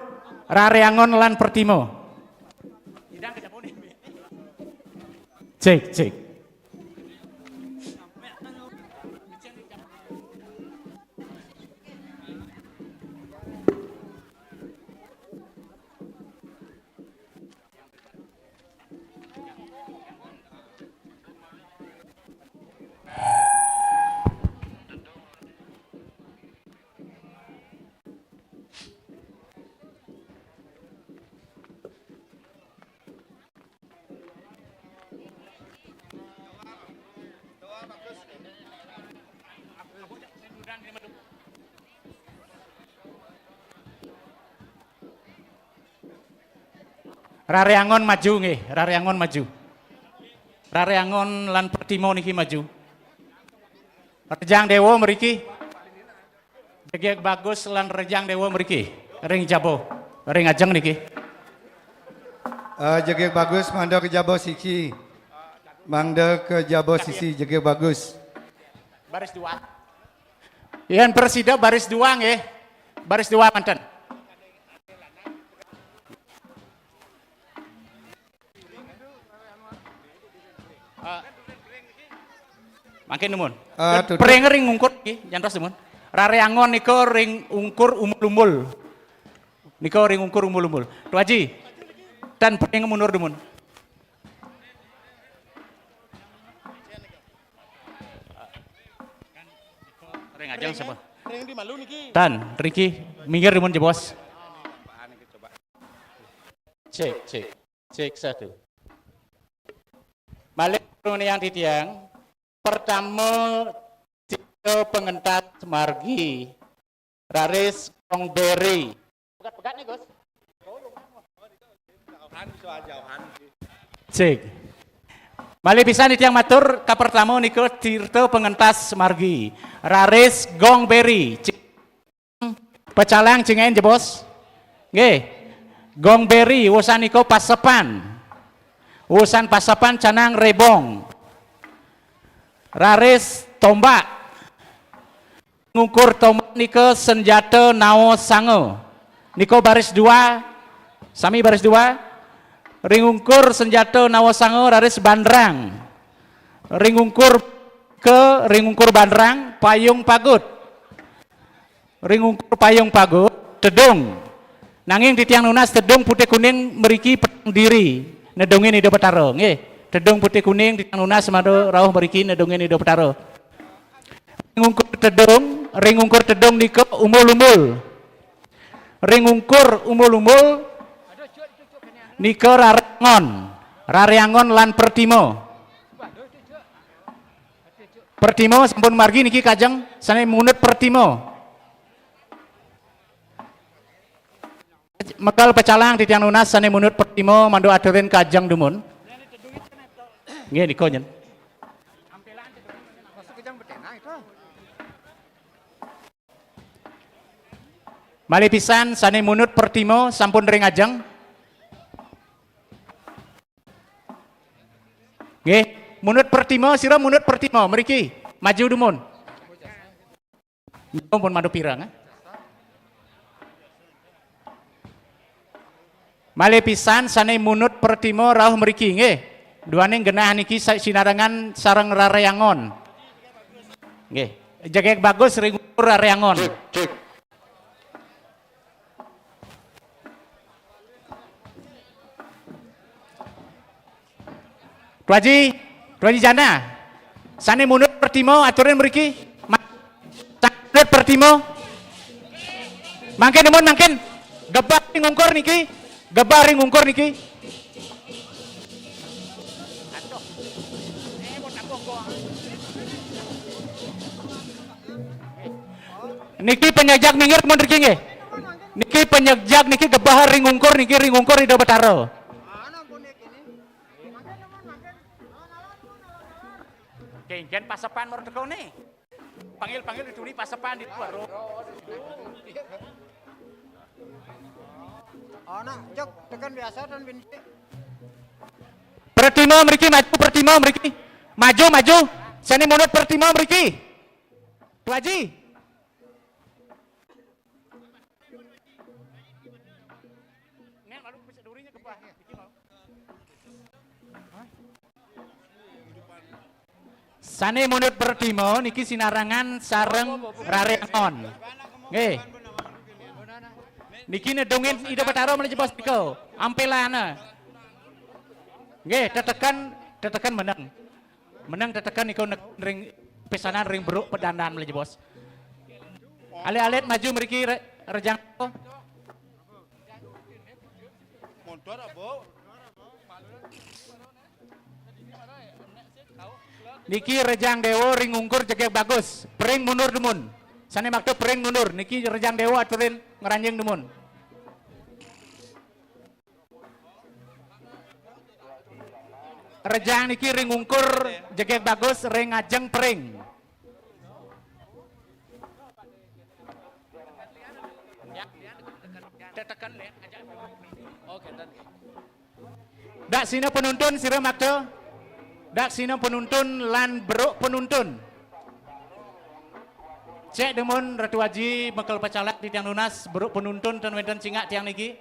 Raré Angon lan Pertimo. Cek, cek. Raré Angon maju nggih, Raré Angon maju. Raré Angon lan Pertimo niki maju. Rejang Déwa mriki. Jegég Bagus lan Rejang Déwa mriki. Ring jaba, ring ajeng niki. Eh, Jegég Bagus mangda ka jaba siki. Mangda ka jaba sisi jegég bagus. Baris dua. Yan prasida baris dua nggih. Baris dua manten. Ah. Mangkin dumun. Ah, tutup. Pring ring ungkur iki, jantos dumun. Rareangon nika ring ungkur umul-umul. Nika ring ungkur umul-umul. Tu Aji. Tan pring mundur dumun. Ring ajeng sapa? Ring di malu niki. Tan, riki minggir dumun jebos. Cek, cek. Cek satu. Malih pangunian titiang, pertama tirta pangentas margi, raris Gong Beri. Pegat-pegat nih, Gus. Cek. Malih pisan titiang matur, kapertama nika tirta pangentas margi, raris Gong Beri. Cek. Pecalang cingain jebos. Nggih. Gong Beri, wusan nika pasepan. Wusan pasepan canang rebong. Raris tombak. Ngungkur tombak nika senjata nawa sanga. Nika baris dua. Sami baris dua. Ring ungkur senjata nawa sanga raris bandrang. Ring ungkur ke, ring ungkur bandrang, payung pagut. Ring ungkur payung pagut, tedung. Nanging titiang nunas tedung putih kuning mriki perang diri, nedungin Ida Betara. Nggih, tedung putih kuning titiang nunas madu rauh mriki nedungin Ida Betara. Ring ungkur tedung, ring ungkur tedung nika umul-umul. Ring ungkur umul-umul nika rareangon, rareangon lan pertima. Pertima sampun margi niki kajeng, sane munut pertima. Mekel pecalang titiang nunas sane munut pertima mandu aturin kajeng dumun. Nggih nika nyen. Malih pisan sane munut pertima sampun ring ajeng. Nggih, munut pertima, sira munut pertima mriki. Maju dumun. Nggih, pun madu pirang, eh. Malih pisan sane munut pertima rauh mriki nggih. Duaning genah niki sa-, sinarengan sareng rareangon. Nggih. Jegeg bagus ring rareangon. Cek, cek. Tuaji, Tuaji Jana. Sane munut pertimo aturin mriki. Ma-, sane munut pertimo. Mangkin dumun mangkin. Gebah ring ungkur niki. Gebah ring ungkur niki. Niki penyegjag minggir mun mriki nggih. Niki penyegjag niki gebah ring ungkur niki ring ungkur Ida Betara. Kengken pasepan mur teko ne. Panggil-panggil dituni pasepan di luar. Ana, cek, tekan biasa dan binti. Pertimo mriki maju, pertimo mriki. Maju, maju. Sane munut pertimo mriki. Tuaji. Sane munut pertimo niki sinarengan sareng rareangon. Nggih. Niki nedungin Ida Betara malih jebos nika. Ampelana. Nggih, tetekan, tetekan meneng. Meneng tetekan niku ne-, ring pesanan ring beruk pedandan malih jebos. Alit-alit maju mriki re-, rejang. Mundur, Bu. Niki rejang dewa ring ungkur jegeg bagus. Pering mundur dumun. Sane makta pering mundur. Niki rejang dewa aturin ngranjing dumun. Rejang niki ring ungkur jegeg bagus ring ngajeng pering. Dak sina penuntun sira makta. Daksina penuntun lan beruk penuntun. Cek dumun Ratu Aji mekel pacalak titiang nunas beruk penuntun ten wenten cingak tiang niki.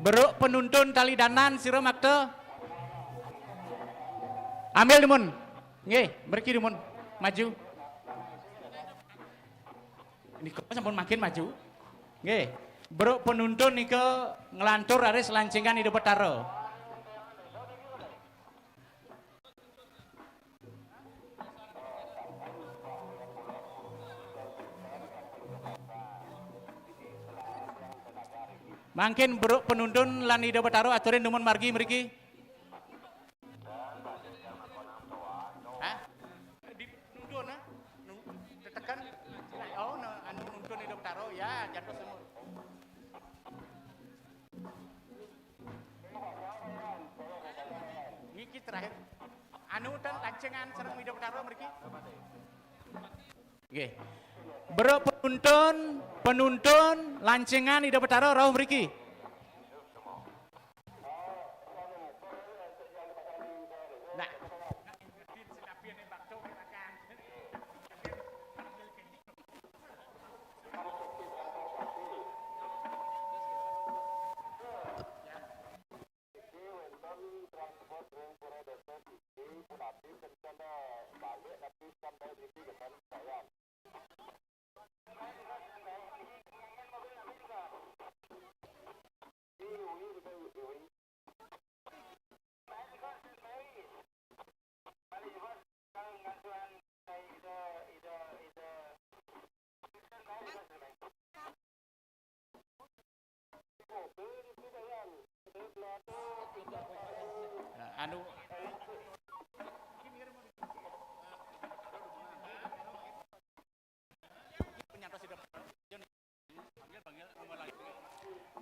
Beruk penuntun tali danan sira makta. Ambil dumun. Nggih, mriki dumun. Maju. Nika sampun mangkin maju. Nggih. Beruk penuntun nika nglantur raris lancingan Ida Betara. Mangkin beruk penuntun lan Ida Betara aturin dumun margi mriki. Hah? Di nuntun, ah? Nu-, tetekan. Oh, no, anu nuntun Ida Betara, ya, jatuh semua. Niki terakhir. Anu ten lancengan sareng Ida Betara mriki. Nggih. Beruk penuntun, penuntun, lancengan Ida Betara rauh mriki. Nah. Anu.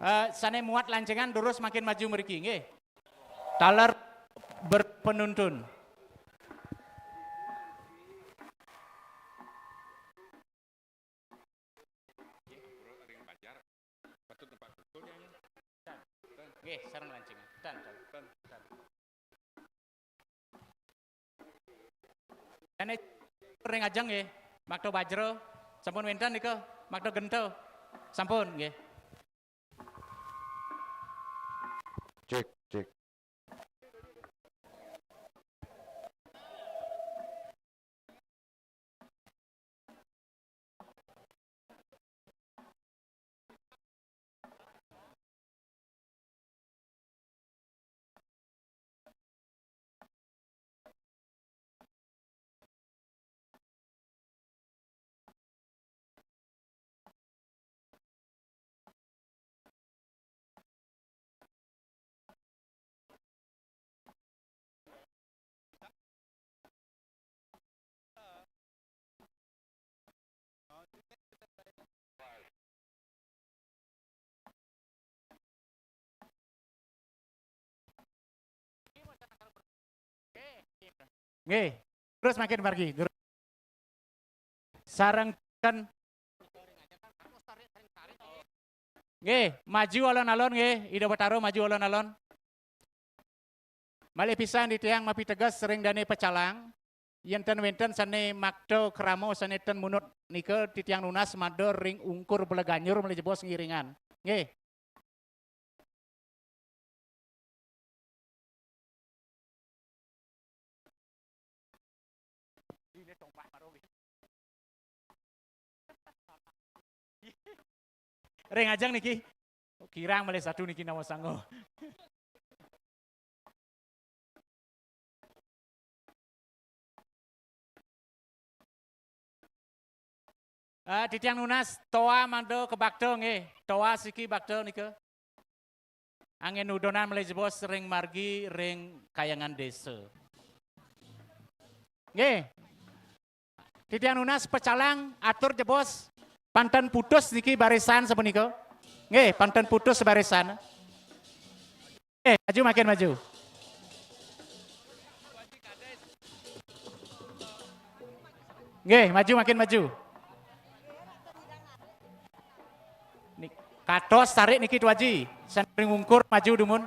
Eh, sane muat lancengan durus mangkin maju mriki, nggih. Taler berpenuntun. Nggih, sareng lancengan. Dan, dan. Dan. Dene ring ajeng nggih. Makta Bajra sampun wenten nika, Makta Genta sampun nggih. Cek, cek. Nggih. Terus mangkin margi. Sareng ten. Nggih, maju alon-alon nggih, Ida Betara maju alon-alon. Malih pisan titiang mapiteges ring dane pecalang, yen ten wenten sane makta krama sane ten munut nika titiang nunas mada ring ungkur Bleganjur malih jebos ngiringan. Nggih. Ring ajeng niki. Kirang malih satu niki nama sangga. Ah, titiang nunas toa mangda ka bakta nggih. Toa siki bakta nika. Anggen udunan malih jebos ring margi ring kayangan desa. Nggih. Titiang nunas pecalang atur jebos panten putus niki barisan sapunika. Nggih, panten putus barisan. Eh, maju makin maju. Nggih, maju makin maju. Ni, katos tarik niki Tu Aji. Sing ring ungkur maju dumun.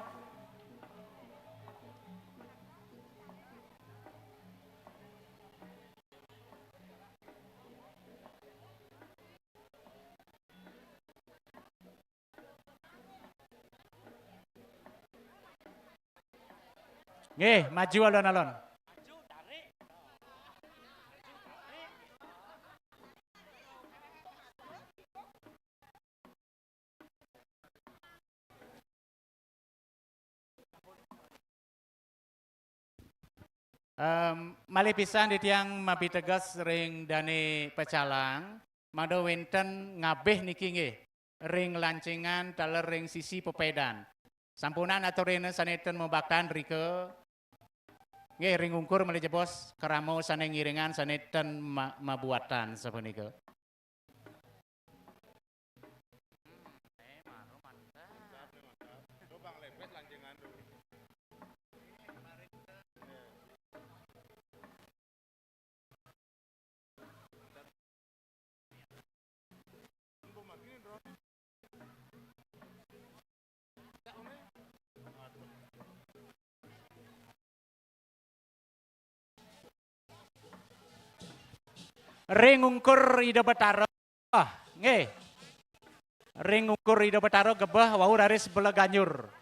Nggih, maju alon-alon. Em, malih pisan titiang mapiteges ring dané pecalang, mangda wénten ngabih niki nggih, ring lancingan taler ring sisi pepédan. Sampunang aturina sané ten mabaktan rika. Nggih, ring ungkur malih jebos krama sané ngiringan sané ten ma-, mabuatan sapunika. Ring ungkur Ida Betara. Ah, nggih. Ring ungkur Ida Betara gebeh wau raris bela ganjur.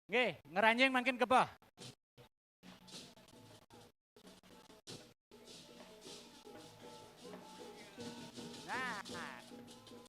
Nggih, ngranjing mangkin gebeh.